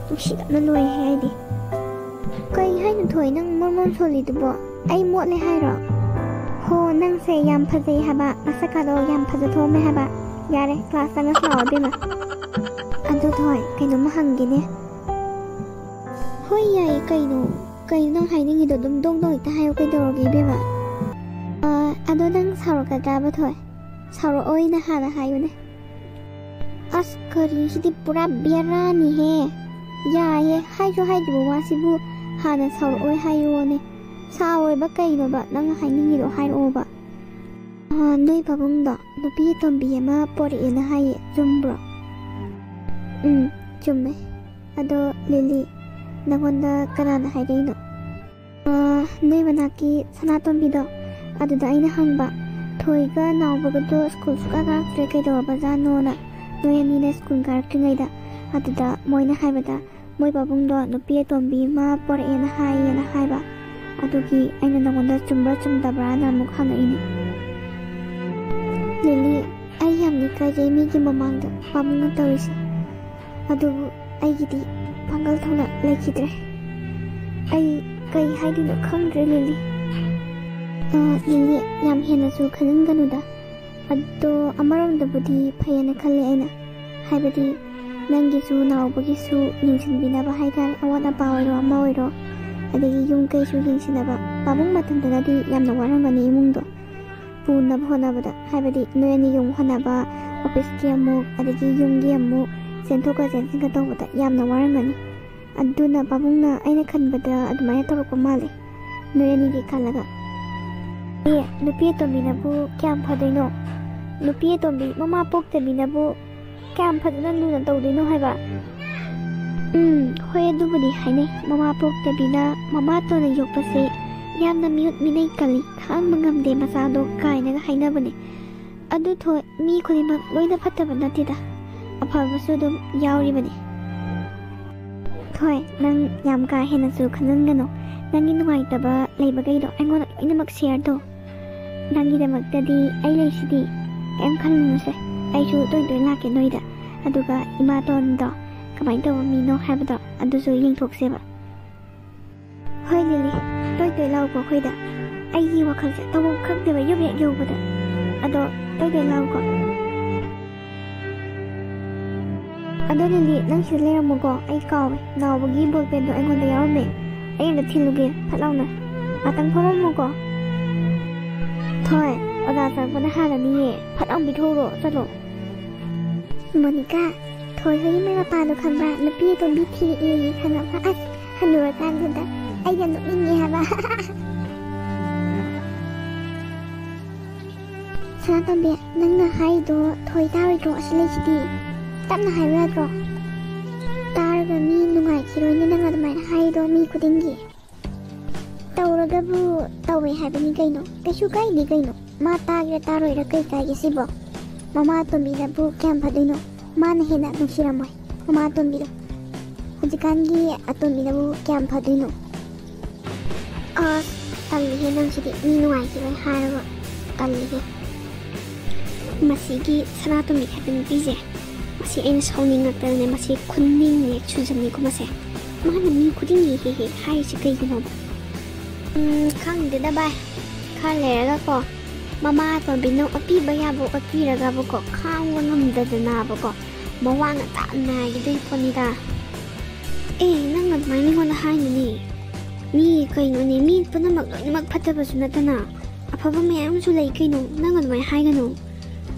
ꯅꯨꯡꯁꯤꯕꯅ ꯂꯣꯏꯔꯦ ꯑꯩꯗꯤ꯫ ꯀꯩ ꯍꯥꯏꯅꯣ ꯊꯣꯏ, ꯅꯪ ꯃꯣꯟ ꯃꯣꯟ ꯁꯣꯜꯂꯤꯗꯨꯕꯣ? ꯑꯩ ꯃꯣꯠꯂꯦ ꯍꯥꯏꯔꯣ? ꯍꯣ, ꯅꯪꯁꯦ ꯌꯥꯝ ꯐꯖꯩ ꯍꯥꯏꯕ, ꯅꯁꯛꯀꯥꯗꯣ ꯌꯥꯝ ꯐꯖꯊꯣꯛꯑꯝꯃꯦ ꯍꯥꯏꯕ꯫ ꯌꯥꯔꯦ, ꯀ꯭ꯂꯥꯁ ꯆꯪꯉꯁꯤ ꯂꯥꯛꯑꯣ ꯏꯕꯦꯝꯃ꯫ ꯑꯗꯣ ꯊꯣꯏ, ꯀꯩꯅꯣꯝꯃ ꯍꯪꯒꯦꯅꯦ꯫ ꯍꯣꯏ, ꯌꯥꯏꯌꯦ, ꯀꯩꯅꯣ? ꯀꯩꯅꯣ ꯅꯪ ꯍꯥꯏꯅꯤꯡꯉꯤꯗꯣ? ꯑꯗꯨꯝ ꯗꯣꯡ ꯗꯣꯡ ꯍꯦꯛꯇ ꯍꯥꯏꯌꯣ, ꯀꯩꯗꯧꯔꯒꯦ ꯏꯕꯦꯝꯃ? ꯑ, ꯑꯗꯣ ꯅꯪ ꯁꯥꯎꯔꯛꯀꯗ꯭ꯔꯥꯕ ꯊꯣꯏ? ꯁꯥꯎꯔꯛꯑꯣꯏꯅ ꯍꯥꯟꯅ ꯍꯥꯏꯌꯨꯅꯦ꯫ ꯑꯁ, ꯀꯔꯤꯁꯤꯗꯤ ꯄꯨꯔꯥ ꯕꯦꯔꯥꯅꯤꯍꯦ꯫ ꯌꯥꯏꯌꯦ, ꯍꯥꯏꯁꯨ ꯍꯥꯏꯗ꯭ꯔꯤꯕ ꯋꯥꯁꯤꯕꯨ ꯍꯥꯟꯅ ꯁꯥꯎꯔꯛꯑꯣꯏ ꯍꯥꯏꯌꯣꯅꯦ꯫ ꯁꯥꯎꯔꯣꯏꯕ ꯀꯩꯅꯣꯕ ꯅꯪ ꯍꯥꯏꯅꯤꯡꯉꯤꯗꯣ ꯍꯥꯏꯔꯛꯑꯣꯕ꯫ ꯑ, ꯅꯣꯏ ꯄꯥꯕꯨꯡꯗꯣ ꯅꯨꯄꯤ ꯑꯇꯣꯝꯕꯤ ꯑꯃ ꯄꯣꯔꯛꯑꯦꯅ ꯍꯥꯏꯌꯦ, ꯆꯨꯝꯕ꯭ꯔꯣ? ꯎꯝ, ꯆꯨꯝꯃꯦ꯫ ꯑꯗꯣ ꯂꯤꯂꯤ, ꯅꯪꯉꯣꯟꯗ ꯀꯅꯥꯅ ꯍꯥꯏꯔꯛꯏꯅꯣ? ꯑ, ꯅꯣꯏ ꯃꯅꯥꯛꯀꯤ ꯁꯅꯥꯇꯣꯝꯕꯤꯗꯣ, ꯑꯗꯨꯗ ꯑꯩꯅ ꯍꯪꯕ, "ꯊꯣꯏꯒ ꯅꯥꯎꯕꯒꯗꯣ ꯁ꯭ꯀꯨꯜ ꯁꯨꯛꯀꯥ ꯀꯥꯔꯛꯇ꯭ꯔꯦ, ꯀꯩꯗꯧꯔꯕꯖꯥꯠꯅꯣꯅ?" ꯅꯣꯏ ꯑꯅꯤꯅ ꯁ꯭ꯀꯨꯜ ꯀꯥꯔꯛꯇ꯭ꯔꯤꯉꯩꯗ꯫ ꯑꯗꯨꯗ ꯃꯣꯏꯅ ꯍꯥꯏꯕꯗ, ꯃꯣꯏ ꯄꯥꯕꯨꯡꯗꯣ ꯅꯨꯄꯤ ꯑꯇꯣꯝꯕꯤ ꯑꯃ ꯄꯣꯔꯛꯑꯦꯅ ꯍꯥꯏꯌꯦꯅ ꯍꯥꯏꯕ꯫ ꯑꯗꯨꯒꯤ ꯑꯩꯅ ꯅꯉꯣꯟꯗ ꯆꯨꯝꯕ꯭ꯔꯥ ꯆꯨꯝꯗꯕ꯭ꯔꯥꯅ ꯑꯃꯨꯛ ꯍꯪꯉꯛꯏꯅꯦ꯫ ꯂꯤꯂꯤ, ꯑꯩ ꯌꯥꯝꯅ ꯏꯀꯥꯏꯖꯩ ꯃꯤꯒꯤ ꯃꯃꯥꯡꯗ ꯄꯥꯕꯨꯡꯅ ꯇꯧꯔꯤꯁꯦ꯫ ꯑꯗꯨꯕꯨ ꯑꯩꯒꯤꯗꯤ ꯄꯥꯡꯒꯜ ꯊꯧꯅꯥ ꯂꯩꯈꯤꯗ꯭ꯔꯦ꯫ ꯑꯩ ꯀꯩ ꯍꯥꯏꯗꯣꯏꯅꯣ ꯈꯪꯗ꯭ꯔꯦ, ꯂꯤꯂꯤ꯫ ꯑ, ꯂꯤꯂꯤ, ꯌꯥꯝ ꯍꯦꯟꯅꯁꯨ ꯈꯟꯖꯤꯟꯒꯅꯨꯗ꯫ ꯑꯗꯣ ꯑꯃꯔꯣꯝꯗꯕꯨꯗꯤ ꯐꯩꯌꯦꯅ ꯈꯜꯂꯦ ꯑꯩꯅ꯫ ꯍꯥꯏꯕꯗꯤ ꯅꯪꯒꯤꯁꯨ ꯅꯥꯎꯕꯒꯤꯁꯨ ꯌꯦꯡꯁꯤꯟꯕꯤꯅꯕ ꯍꯥꯏꯇꯥꯔꯦ, ꯑꯋꯥꯠ ꯑꯄꯥ ꯑꯣꯏꯔꯣ ꯑꯃ ꯑꯣꯏꯔꯣ, ꯑꯗꯒꯤ ꯌꯨꯝ ꯀꯩꯁꯨ ꯌꯦꯡꯁꯤꯟꯅꯕ꯫ ꯄꯥꯕꯨꯡ ꯃꯇꯝꯗꯅꯗꯤ ꯌꯥꯝꯅ ꯋꯥꯔꯝꯒꯅꯤ ꯏꯃꯨꯡꯗꯣ ꯄꯨꯅꯕ ꯍꯣꯠꯅꯕꯗ, ꯍꯥꯏꯕꯗꯤ ꯅꯣꯏ ꯑꯅꯤ ꯌꯨꯝ ꯍꯣꯠꯅꯕ, ꯑꯣꯐꯤꯁꯀꯤ ꯑꯃꯨꯛ, ꯑꯗꯒꯤ ꯌꯨꯝꯒꯤ ꯑꯃꯨꯛ, ꯆꯦꯟꯊꯣꯛꯀ ꯆꯦꯟꯁꯤꯟꯒ ꯇꯧꯕꯗ ꯌꯥꯝꯅ ꯋꯥꯔꯝꯒꯅꯤ꯫ ꯑꯗꯨꯅ ꯄꯥꯕꯨꯡꯅ ꯑꯩꯅ ꯈꯟꯕꯗ ꯑꯗꯨꯃꯥꯏꯅ ꯇꯧꯔꯛꯄ ꯃꯥꯜꯂꯦ, ꯅꯣꯏ ꯑꯅꯤꯒꯤ ꯈꯜꯂꯒ꯫ ꯑꯦ, ꯅꯨꯄꯤ ꯑꯇꯣꯝꯕꯤꯅꯕꯨ ꯀꯌꯥꯝ ꯐꯗꯣꯏꯅꯣ? ꯅꯨꯄꯤ ꯑꯇꯣꯝꯕꯤ ꯃꯃꯥ ꯄꯣꯛꯇꯕꯤꯅꯕꯨ ꯀꯌꯥꯝ ꯐꯖꯅ ꯂꯨꯅ ꯇꯧꯗꯣꯏꯅꯣ ꯍꯥꯏꯕ? ꯎꯝ, ꯍꯣꯏ, ꯑꯗꯨꯕꯨꯗꯤ ꯍꯥꯏꯅꯩ, ꯃꯃꯥ ꯄꯣꯛꯇꯕꯤꯅ ꯃꯃꯥꯇꯣꯟꯅ ꯌꯣꯛꯄꯁꯦ ꯌꯥꯝꯅ ꯃꯤꯑꯣꯠ ꯃꯤꯅꯩ ꯀꯜꯂꯤ, ꯈꯥꯡꯕ ꯉꯝꯗꯦ ꯃꯆꯥꯗꯣ ꯀꯥꯏꯅꯒ ꯍꯥꯏꯅꯕꯅꯦ꯫ ꯑꯗꯨ ꯊꯣꯏ, ꯃꯤ ꯈꯨꯗꯤꯡꯃꯛ ꯂꯣꯏꯅ ꯐꯠꯇꯕ ꯅꯠꯇꯦꯗ, ꯑꯐꯕꯁꯨ ꯑꯗꯨꯝ ꯌꯥꯎꯔꯤꯕꯅꯤ꯫ ꯊꯣꯏ, ꯅꯪ ꯌꯥꯝ ꯀꯥ ꯍꯦꯟꯅꯁꯨ ꯈꯟꯖꯤꯟꯒꯅꯨ꯫ ꯅꯪꯒꯤ ꯅꯨꯡꯉꯥꯏꯇꯕ ꯂꯩꯕꯈꯩꯗꯣ ꯑꯩꯉꯣꯟꯗ ꯂꯣꯏꯅꯃꯛ ꯁꯤꯌꯔ ꯇꯧ꯫ ꯅꯪꯒꯤꯗꯃꯛꯇꯗꯤ ꯑꯩ ꯂꯩꯁꯤꯗꯤ, ꯀꯩꯝ ꯈꯜꯂꯨꯅꯨꯁꯦ꯫ ꯑꯩꯁꯨ ꯇꯣꯏ ꯇꯣꯏ ꯂꯥꯛꯀꯦ ꯅꯣꯏꯗ, ꯑꯗꯨꯒ ꯏꯃꯥꯇꯣꯟꯗꯣ ꯀꯃꯥꯏꯅ ꯇꯧꯕ ꯃꯤꯅꯣ ꯍꯥꯏꯕꯗꯣ ꯑꯗꯨꯁꯨ ꯌꯦꯡꯊꯣꯛꯁꯦꯕ꯫ ꯍꯣꯏ ꯂꯤꯂꯤ, ꯇꯣꯏ ꯇꯣꯏ ꯂꯥꯛꯎꯀꯣ ꯑꯩꯈꯣꯏꯗ꯫ ꯑꯩꯒꯤ ꯋꯥꯈꯜꯁꯦ ꯇꯧꯐꯝ ꯈꯪꯗꯦꯕ ꯌꯨꯝ ꯍꯦꯛ ꯌꯧꯕꯗ꯫ ꯑꯗꯣ ꯇꯣꯏ ꯇꯣꯏ ꯂꯥꯛꯎꯀꯣ꯫ ꯑꯗꯣ ꯂꯤꯂꯤ, ꯅꯪ ꯁꯤꯗ ꯂꯩꯔꯝꯃꯨꯀꯣ, ꯑꯩ ꯀꯥꯎꯋꯦ, ꯅꯥꯎꯕꯒꯤ ꯕꯣꯜ ꯄꯦꯟꯗꯣ ꯑꯩꯉꯣꯟꯗ ꯌꯥꯎꯔꯝꯃꯦ, ꯑꯩ ꯑꯝꯇ ꯊꯤꯜꯂꯨꯒꯦ ꯐꯠ ꯂꯥꯎꯅ꯫ ꯉꯥꯛꯇꯪ ꯐꯝꯃꯝꯃꯨꯀꯣ꯫ ꯊꯣꯏ, ꯑꯣꯖꯥ ꯆꯪꯉꯛꯄꯅ ꯍꯥꯜꯂꯅꯤꯌꯦ, ꯐꯠ ꯂꯥꯎꯅ ꯄꯤꯊꯣꯛꯎꯔꯣ, ꯆꯠꯂꯣ꯫ ꯃꯣꯅꯤꯀꯥ, ꯊꯣꯏ ꯍꯣꯏꯒꯤ ꯃꯃꯥ ꯃꯄꯥꯗꯣ ꯈꯪꯕ꯭ꯔꯥ? ꯅꯨꯄꯤ ꯑꯇꯣꯝꯕꯤ ꯊꯤꯔꯛꯑꯦꯌꯦ, ꯈꯪꯉꯕ꯭ꯔꯥ? ꯑꯁ, ꯍꯟꯅꯨꯔꯀꯥꯟꯗꯨꯗ ꯑꯩ ꯌꯥꯝ ꯅꯣꯛꯅꯤꯡꯉꯦ ꯍꯥꯏꯕ꯫ ꯁꯅꯥꯇꯣꯝꯕꯤ, ꯅꯪꯅ ꯍꯥꯏꯗꯣ ꯊꯣꯏ ꯇꯥꯔꯣꯏꯗ꯭ꯔꯣ? ꯑꯁꯤ ꯂꯩꯁꯤꯗꯤ꯫ ꯇꯞꯅ ꯍꯥꯏꯌꯨ ꯌꯥꯗ꯭ꯔꯣ? ꯇꯥꯔꯒ ꯃꯤ ꯅꯨꯡꯉꯥꯏꯈꯤꯔꯣꯏꯅꯦ ꯅꯪ ꯑꯗꯨꯃꯥꯏꯅ ꯍꯥꯏꯗꯣ ꯃꯤ ꯈꯨꯗꯤꯡꯒꯤ꯫ ꯇꯧꯔꯒꯕꯨ ꯇꯧꯋꯦ ꯍꯥꯏꯕꯅꯤ ꯀꯩꯅꯣ, ꯀꯩꯁꯨ ꯀꯥꯏꯗꯦ ꯀꯩꯅꯣ꯫ ꯃꯥ ꯇꯥꯒꯦꯔꯥ ꯇꯥꯔꯣꯏꯔꯥ ꯀꯩ ꯀꯥꯏꯒꯦ ꯁꯤꯕꯣ? ꯃꯃꯥ ꯑꯇꯣꯝꯕꯤꯅꯕꯨ ꯀꯌꯥꯝ ꯐꯗꯣꯏꯅꯣ? ꯃꯥꯅ ꯍꯦꯟꯅ ꯅꯨꯡꯁꯤꯔꯝꯃꯣꯏ ꯃꯃꯥ ꯑꯇꯣꯝꯕꯤꯗꯣ꯫ ꯍꯧꯖꯤꯛꯀꯥꯟꯒꯤ ꯑꯇꯣꯝꯕꯤꯅꯕꯨ ꯀꯌꯥꯝ ꯐꯗꯣꯏꯅꯣ? ꯑꯁ, ꯇꯜꯂꯤꯍꯦ ꯅꯪꯁꯤꯗꯤ, ꯃꯤ ꯅꯨꯡꯉꯥꯏꯈꯤꯔꯣꯏ ꯍꯥꯏꯔꯒ꯫ ꯇꯜꯂꯤꯍꯦ꯫ ꯃꯁꯤꯒꯤ ꯁꯅꯥꯇꯣꯝꯕꯤ ꯍꯥꯏꯕ ꯅꯨꯄꯤꯁꯦ, ꯃꯁꯤ ꯑꯩꯅ ꯁꯥꯎꯅꯤꯡꯉꯛꯇꯅꯅꯦ, ꯃꯁꯤ ꯈꯨꯅꯤꯡꯅꯦ ꯁꯨꯖꯟꯅꯤꯀꯣ ꯃꯁꯦ꯫ ꯃꯥꯅ ꯃꯤ ꯈꯨꯗꯤꯡꯒꯤ ꯍꯦꯛ ꯍꯦꯛ ꯍꯥꯏꯔꯤꯁꯦ ꯀꯩꯒꯤꯅꯣꯕ? ꯎꯝ, ꯈꯪꯗꯦꯗ ꯚꯥꯏ, ꯈꯔ ꯂꯩꯔꯒꯀꯣ ꯃꯃꯥ ꯑꯇꯣꯝꯕꯤꯅ ꯑꯣꯠꯄꯤꯕ ꯌꯥꯕ ꯑꯣꯠꯄꯤꯔꯒꯕꯀꯣ, ꯈꯥꯡꯕ ꯉꯝꯗꯗꯅꯕꯀꯣ ꯃꯋꯥ ꯉꯟꯇꯥ ꯅꯥꯏꯈꯤꯗꯣꯏ ꯄꯣꯠꯅꯤꯗ꯫ ꯑꯦ, ꯅꯪ ꯑꯗꯨꯃꯥꯏꯅ ꯃꯤꯉꯣꯟꯗ ꯍꯥꯏꯅꯨꯅꯦ꯫ ꯃꯤ ꯀꯩꯅꯣꯅꯦ, ꯃꯤ ꯄꯨꯝꯅꯃꯛ ꯂꯣꯏꯅꯃꯛ ꯐꯠꯇꯕꯁꯨ ꯅꯠꯇꯅ ꯑꯐꯕ ꯃꯌꯥꯝ ꯑꯃꯁꯨ ꯂꯩ ꯀꯩꯅꯣ꯫ ꯅꯪ ꯑꯗꯨꯃꯥꯏꯅ ꯍꯥꯏꯒꯅꯨ꯫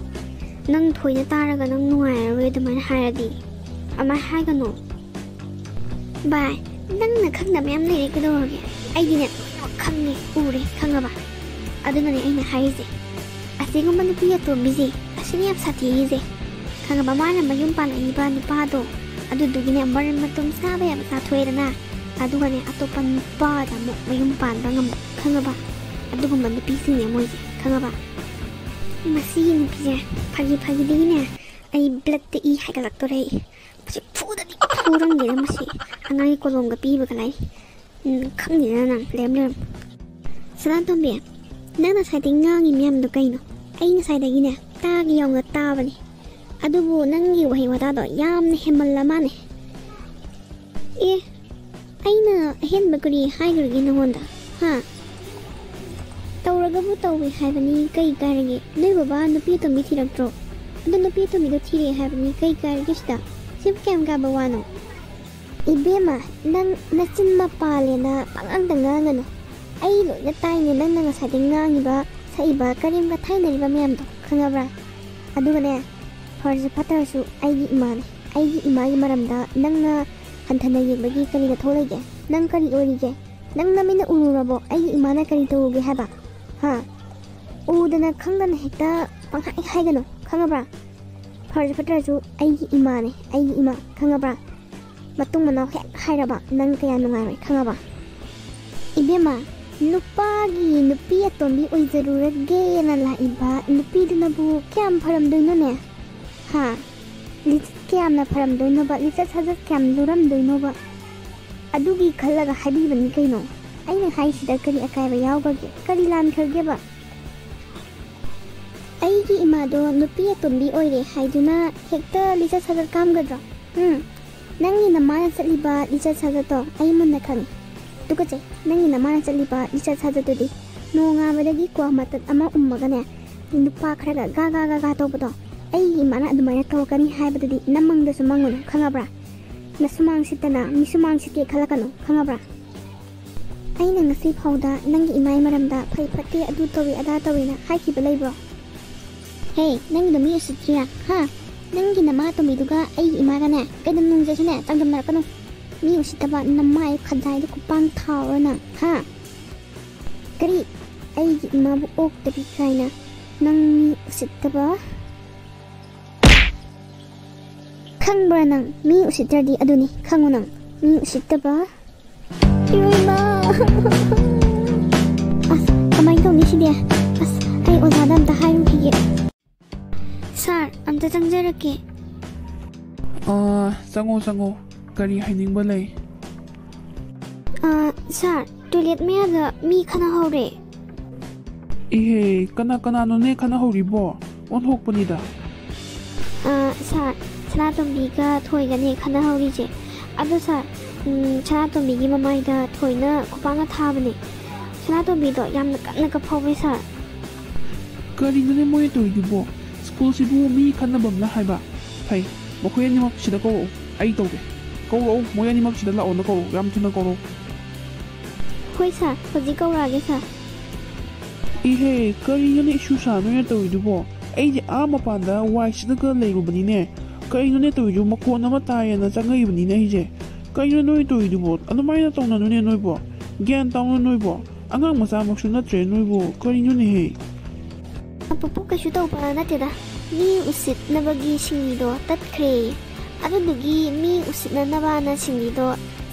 ꯅꯪ ꯊꯣꯏꯅ ꯇꯥꯔꯒ ꯅꯪ ꯅꯨꯡꯉꯥꯏꯔꯔꯣꯏ ꯑꯗꯨꯃꯥꯏꯅ ꯍꯥꯏꯔꯗꯤ꯫ ꯑꯗꯨꯃꯥꯏꯅ ꯍꯥꯏꯒꯅꯨ꯫ ꯚꯥꯏ, ꯅꯪꯅ ꯈꯪꯗꯕ ꯃꯌꯥꯝ ꯂꯩꯔꯦ ꯀꯩꯗꯧꯔꯒꯦ? ꯑꯩꯗꯤꯅꯦ ꯂꯣꯏꯅꯃꯛ ꯈꯪꯉꯦ, ꯎꯔꯦ, ꯈꯪꯉꯕ? ꯑꯗꯨꯅꯅꯦ ꯑꯩꯅ ꯍꯥꯏꯔꯤꯁꯦ꯫ ꯑꯁꯤꯒꯨꯝꯕ ꯅꯨꯄꯤ ꯑꯇꯣꯝꯕꯤꯁꯦ ꯑꯁꯤꯅ ꯌꯥꯝ ꯁꯥꯊꯤꯔꯤꯁꯦ꯫ ꯈꯪꯉꯕ? ꯃꯥꯅ ꯃꯌꯨꯝ ꯄꯥꯜꯂꯛꯏꯕ ꯅꯨꯄꯥꯗꯣ, ꯑꯗꯨꯗꯨꯒꯤꯅꯦ ꯃꯔꯟ ꯃꯇꯨꯝ ꯆꯥꯕ ꯌꯥꯕ ꯆꯥꯊꯣꯛꯑꯦꯗꯅ, ꯑꯗꯨꯒꯅꯦ ꯑꯇꯣꯞꯄ ꯅꯨꯄꯥꯗ ꯑꯃꯨꯛ ꯃꯌꯨꯝ ꯄꯥꯟꯕ ꯉꯝꯕ, ꯈꯪꯉꯕ? ꯑꯗꯨꯒꯨꯝꯕ ꯅꯨꯄꯤꯁꯤꯡꯅꯦ ꯃꯣꯏꯁꯦ, ꯈꯪꯉꯕ? ꯃꯁꯤꯒꯤ ꯅꯨꯄꯤꯁꯦ ꯐꯥꯒꯤ ꯐꯥꯒꯤꯗꯒꯤꯅꯦ ꯑꯩ ꯕ꯭ꯂꯠꯇ ꯏ ꯍꯥꯏꯒꯠꯂꯛꯇꯣꯔꯦ ꯑꯩ꯫ ꯃꯁꯤ ꯐꯨꯗꯗꯤ ꯐꯨꯔꯝꯒꯦꯅ ꯃꯁꯤ ꯑꯉꯥꯡꯒꯤ ꯀꯣꯂꯣꯝꯒ ꯄꯤꯕꯒ ꯂꯥꯏ꯫ ꯎꯝ, ꯈꯪꯗꯦꯗ ꯅꯪ, ꯂꯩꯔꯝ ꯂꯩꯔꯝ꯫ ꯁꯅꯥꯇꯣꯝꯕꯤ, ꯅꯪ ꯉꯁꯥꯏꯗꯒꯤ ꯉꯥꯡꯉꯤ ꯃꯌꯥꯝꯗꯣ ꯀꯩꯅꯣ? ꯑꯩ ꯉꯁꯥꯏꯗꯒꯤꯅꯦ ꯇꯥꯒꯦ ꯌꯥꯎꯅ ꯇꯥꯕꯅꯦ, ꯑꯗꯨꯕꯨ ꯅꯪꯒꯤ ꯋꯥꯍꯩ ꯋꯥꯇꯥꯗꯣ ꯌꯥꯝꯅ ꯍꯦꯟꯃꯜꯂ ꯃꯥꯅꯦ꯫ ꯑꯦ, ꯑꯩꯅ ꯑꯍꯦꯟꯕ ꯀꯔꯤ ꯍꯥꯏꯈ꯭ꯔꯒꯦ ꯅꯉꯣꯟꯗ? ꯍꯥ? ꯇꯧꯔꯒꯕꯨ ꯇꯧꯏ ꯍꯥꯏꯕꯅꯤ, ꯀꯩ ꯀꯥꯏꯔꯒꯦ? ꯅꯣꯏ ꯕꯕꯥ ꯅꯨꯄꯤ ꯑꯇꯣꯝꯕꯤ ꯊꯤꯔꯛꯇ꯭ꯔꯣ? ꯑꯗꯣ ꯅꯨꯄꯤ ꯑꯇꯣꯝꯕꯤꯗꯣ ꯊꯤꯔꯛꯑꯦ ꯍꯥꯏꯕꯅꯤ, ꯀꯩ ꯀꯥꯏꯔꯒꯦ ꯁꯤꯗ? ꯁꯤꯕꯨ ꯀꯌꯥꯝ ꯀꯥꯕ ꯋꯥꯅꯣ? ꯏꯕꯦꯝꯃ, ꯅꯪ ꯅꯆꯤꯟ ꯃꯄꯥꯜꯂꯦꯅ ꯄꯉꯥꯡꯗ ꯉꯥꯡꯒꯅꯨ꯫ ꯑꯩ ꯂꯣꯏꯅ ꯇꯥꯏꯅꯦ ꯅꯪꯅ ꯉꯁꯥꯏꯗꯩ ꯉꯥꯡꯉꯤꯕ, ꯁꯛꯏꯕ, ꯀꯔꯦꯝ ꯀꯊꯥꯏꯅꯔꯤꯕ ꯃꯌꯥꯝꯗꯣ, ꯈꯪꯉꯕ꯭ꯔꯥ? ꯑꯗꯨꯒꯅꯦ, ꯐꯔꯁꯨ ꯐꯠꯇ꯭ꯔꯁꯨ ꯑꯩꯒꯤ ꯏꯃꯥꯅꯦ꯫ ꯑꯩꯒꯤ ꯏꯃꯥꯒꯤ ꯃꯔꯝꯗ ꯅꯪꯅ ꯍꯟꯊꯅ ꯌꯦꯡꯕꯒꯤ ꯀꯔꯤ ꯃꯊꯧ ꯂꯩꯒꯦ? ꯅꯪ ꯀꯔꯤ ꯑꯣꯏꯔꯤꯒꯦ? ꯅꯪ ꯅꯃꯤꯠꯅ ꯎꯔꯨꯔꯕꯣ ꯑꯩꯒꯤ ꯏꯃꯥꯅ ꯀꯔꯤ ꯇꯧꯔꯨꯒꯦ ꯍꯥꯏꯕ? ꯍꯥ? ꯎꯗꯅ ꯈꯪꯗꯅ ꯍꯦꯛꯇ ꯄꯪꯍꯥꯏ ꯍꯥꯏꯒꯅꯨ, ꯈꯪꯉꯕ꯭ꯔꯥ? ꯐꯔꯁꯨ ꯐꯠꯇ꯭ꯔꯁꯨ ꯑꯩꯒꯤ ꯏꯃꯥꯅꯦ, ꯑꯩꯒꯤ ꯏꯃꯥ, ꯈꯪꯉꯕ꯭ꯔꯥ? ꯃꯇꯨꯡ ꯃꯅꯥꯎ ꯍꯦꯛ ꯍꯥꯏꯔꯕ ꯅꯪ ꯀꯌꯥ ꯅꯨꯡꯉꯥꯏꯔꯣꯏ, ꯈꯪꯉꯕ? ꯏꯕꯦꯝꯃ, ꯅꯨꯄꯥꯒꯤ ꯅꯨꯄꯤ ꯑꯇꯣꯝꯕꯤ ꯑꯣꯏꯖꯔꯨꯔꯒꯦꯅ ꯂꯥꯛꯏꯕ ꯅꯨꯄꯤꯗꯨꯅꯕꯨ ꯀꯌꯥꯝ ꯐꯔꯝꯗꯣꯏꯅꯣꯅꯦ? ꯍꯥ? ꯂꯤꯆꯠ ꯀꯌꯥꯝꯅ ꯐꯔꯝꯗꯣꯏꯅꯣꯕ? ꯂꯤꯆꯠ ꯁꯥꯖꯠ ꯀꯌꯥꯝ ꯂꯨꯔꯝꯗꯣꯏꯅꯣꯕ? ꯑꯗꯨꯒꯤ ꯈꯜꯂꯒ ꯍꯥꯏꯕꯤꯕꯅꯤ ꯀꯩꯅꯣ꯫ ꯑꯩꯅ ꯍꯥꯏꯁꯤꯗ ꯀꯔꯤ ꯑꯀꯥꯏꯕ ꯌꯥꯎꯈ꯭ꯔꯒꯦ? ꯀꯔꯤ ꯂꯥꯟꯈ꯭ꯔꯒꯦꯕ? ꯑꯩꯒꯤ ꯏꯃꯥꯗꯣ ꯅꯨꯄꯤ ꯑꯇꯣꯝꯕꯤ ꯑꯣꯏꯔꯦ ꯍꯥꯏꯗꯨꯅ ꯍꯦꯛꯇ ꯂꯤꯆꯠ ꯁꯥꯖꯠ ꯀꯥꯝꯒꯗ꯭ꯔꯣ? ꯎꯝ? ꯅꯪꯒꯤ ꯅꯃꯥꯅ ꯆꯠꯂꯤꯕ ꯂꯤꯆꯠ ꯁꯥꯖꯠꯇꯣ ꯑꯩ ꯃꯨꯟꯅ ꯈꯪꯉꯤ꯫ ꯇꯨꯀꯠꯆꯩ꯫ ꯅꯪꯒꯤ ꯅꯃꯥꯅ ꯆꯠꯂꯤꯕ ꯂꯤꯆꯠ ꯁꯥꯖꯠꯇꯨꯗꯤ ꯅꯣꯡꯉꯥꯟꯕꯗꯒꯤ ꯀ꯭ꯋꯥ ꯃꯇꯠ ꯑꯃ ꯎꯝꯃꯒꯅꯦ, ꯅꯨꯄꯥ ꯈꯔꯒ ꯒꯥ ꯒꯥ ꯒꯥ ꯒꯥ ꯇꯧꯕꯗꯣ, ꯑꯩꯒꯤ ꯏꯃꯥꯅ ꯑꯗꯨꯃꯥꯏꯅ ꯇꯧꯔꯛꯀꯅꯤ ꯍꯥꯏꯕꯗꯨꯗꯤ ꯅꯃꯪꯗꯁꯨ ꯃꯪꯉꯨꯅꯨ, ꯈꯪꯉꯕ꯭ꯔꯥ? ꯅꯁꯨꯃꯥꯡ ꯁꯤꯠꯇꯅ ꯃꯤꯁꯨꯃꯥꯡ ꯁꯤꯠꯀꯦ ꯈꯜꯂꯛꯀꯅꯨ, ꯈꯪꯉꯕ꯭ꯔꯥ? ꯑꯩꯅ ꯉꯁꯤ ꯐꯥꯎꯗ ꯅꯪꯒꯤ ꯏꯃꯥꯒꯤ ꯃꯔꯝꯗ ꯐꯩ ꯐꯠꯇꯦ, ꯑꯗꯨ ꯇꯧꯏ ꯑꯗꯥ ꯇꯧꯏꯅ ꯍꯥꯏꯈꯤꯕ ꯂꯩꯕ꯭ꯔꯣ? ꯍꯦ, ꯅꯪꯒꯤꯗꯣ ꯃꯤ ꯎꯁꯤꯠꯇ꯭ꯔꯤꯔꯥ? ꯍꯥ? ꯅꯪꯒꯤ ꯅꯃꯥ ꯑꯇꯣꯝꯕꯤꯗꯨꯒ ꯑꯩꯒꯤ ꯏꯃꯥꯒꯅꯦ ꯀꯩꯗꯧꯅꯨꯡꯗꯁꯨꯅꯦ ꯆꯥꯡꯗꯝꯅꯔꯛꯀꯅꯨ꯫ ꯃꯤ ꯎꯁꯤꯠꯇꯕ ꯅꯃꯥꯏ ꯈꯖꯥꯏꯗ ꯈꯨꯄꯥꯡ ꯊꯥꯔꯣ ꯅꯪ, ꯍꯥ? ꯀꯔꯤ? ꯑꯩꯒꯤ ꯏꯃꯥꯕꯨ ꯑꯣꯛꯇꯕꯤ ꯀꯥꯏꯅ? ꯅꯪ ꯃꯤ ꯎꯁꯤꯠꯇꯕ꯫ ꯈꯪꯕ꯭ꯔꯥ ꯅꯪ? ꯃꯤ ꯎꯁꯤꯠꯇ꯭ꯔꯗꯤ ꯑꯗꯨꯅꯤ, ꯈꯪꯉꯨ ꯅꯪ꯫ ꯃꯤ ꯎꯁꯤꯠꯇꯕ꯫ ꯏꯃꯥ! ꯑꯁ, ꯀꯃꯥꯏꯅ ꯇꯧꯅꯤ ꯁꯤꯗꯤ? ꯑꯁ, ꯑꯩ ꯑꯣꯖꯥꯗ ꯑꯝꯇ ꯍꯥꯏꯔꯨꯈꯤꯒꯦ꯫ ꯁꯥꯔ, ꯑꯝꯇ ꯆꯪꯖꯔꯛꯀꯦ꯫ ꯑꯥ, ꯆꯪꯉꯣ, ꯆꯪꯉꯣ꯫ ꯀꯔꯤ ꯍꯥꯏꯅꯤꯡꯕ ꯂꯩ? ꯑꯥ, ꯁꯥꯔ, ꯇꯣꯏꯂꯦꯠ ꯃꯌꯥꯗ ꯃꯤ ꯈꯠꯅꯍꯧꯔꯦ꯫ ꯏꯍꯦ, ꯀꯅꯥ ꯀꯅꯥꯅꯣꯅꯦ ꯈꯠꯅꯍꯧꯔꯤꯕꯣ? ꯑꯣꯟꯊꯣꯛꯄꯅꯤꯗ꯫ ꯑꯥ, ꯁꯥꯔ, ꯁꯅꯥꯇꯣꯝꯕꯤꯒ ꯊꯣꯏꯒꯅꯦ ꯈꯠꯅꯍꯧꯔꯤꯁꯦ꯫ ꯑꯗꯣ ꯁꯥꯔ, ꯎꯝ, ꯁꯅꯥꯇꯣꯝꯕꯤꯒꯤ ꯃꯃꯥꯏꯗ ꯊꯣꯏꯅ ꯈꯨꯄꯥꯛꯅ ꯊꯥꯕꯅꯦ꯫ ꯁꯅꯥꯇꯣꯝꯕꯤꯗꯣ ꯌꯥꯝꯅ ꯀꯟꯅ ꯀꯞꯐꯧꯋꯦ ꯁꯥꯔ꯫ ꯀꯔꯤꯅꯣꯅꯦ ꯃꯣꯏꯅ ꯇꯧꯔꯤꯗꯨꯕꯣ? ꯁ꯭ꯀꯨꯜꯁꯤꯕꯨ ꯃꯤ ꯈꯠꯅꯐꯝꯂ ꯍꯥꯏꯕ? ꯐꯩ, ꯃꯈꯣꯏ ꯑꯅꯤꯃꯛ ꯁꯤꯗ ꯀꯧꯔꯛꯎ, ꯑꯩ ꯇꯧꯒꯦ꯫ ꯀꯧꯔꯛꯎ, ꯃꯣꯏ ꯑꯅꯤꯃꯛ ꯁꯤꯗ ꯂꯥꯛꯑꯣꯅ ꯀꯧꯔꯛꯎ, ꯌꯥꯝ ꯊꯨꯅ ꯀꯧꯔꯛꯎ꯫ ꯍꯣꯏ ꯁꯥꯔ, ꯍꯧꯖꯤꯛ ꯀꯧꯔꯛꯑꯒꯦ ꯁꯥꯔ꯫ ꯏꯍꯦ, ꯀꯔꯤꯅꯣꯅꯦ ꯏꯁꯨ ꯁꯥ ꯅꯣꯏꯅ ꯇꯧꯔꯤꯗꯨꯕꯣ? ꯑꯩꯗꯤ ꯑꯥ ꯃꯄꯥꯟꯗ ꯋꯥꯏ ꯁꯤꯠꯂꯒ ꯂꯩꯔꯨꯕꯅꯤꯅꯦ꯫ ꯀꯔꯤꯅꯣꯅꯦ ꯇꯧꯔꯤꯗꯨ? ꯃꯈꯣꯟ ꯑꯃ ꯇꯥꯏꯌꯦꯅ ꯆꯪꯉꯛꯏꯕꯅꯤꯅꯦ ꯑꯩꯁꯦ꯫ ꯀꯔꯤꯅꯣ ꯅꯣꯏ ꯇꯧꯔꯤꯗꯨꯕꯣ? ꯑꯗꯨꯃꯥꯏꯅ ꯇꯧꯅꯅꯨꯅꯦ ꯅꯣꯏꯕꯣ꯫ ꯒ꯭ꯌꯥꯟ ꯇꯥꯎꯅꯦ ꯅꯣꯏꯕꯣ꯫ ꯑꯉꯥꯡ ꯃꯆꯥꯃꯛꯁꯨ ꯅꯠꯇ꯭ꯔꯦ ꯅꯣꯏꯕꯣ꯫ ꯀꯔꯤꯅꯣꯅꯦꯍꯦ? ꯄꯨꯄꯨ ꯀꯩꯁꯨ ꯇꯧꯕ ꯅꯠꯇꯦꯗ꯫ ꯃꯤ ꯎꯁꯤꯠꯅꯕꯒꯤ ꯁꯤꯡꯂꯤꯗꯣ ꯇꯠꯈ꯭ꯔꯦ꯫ ꯑꯗꯨꯗꯨꯒꯤ ꯃꯤ ꯎꯁꯤꯠꯅꯅꯕꯅ ꯁꯤꯡꯂꯤꯗꯣ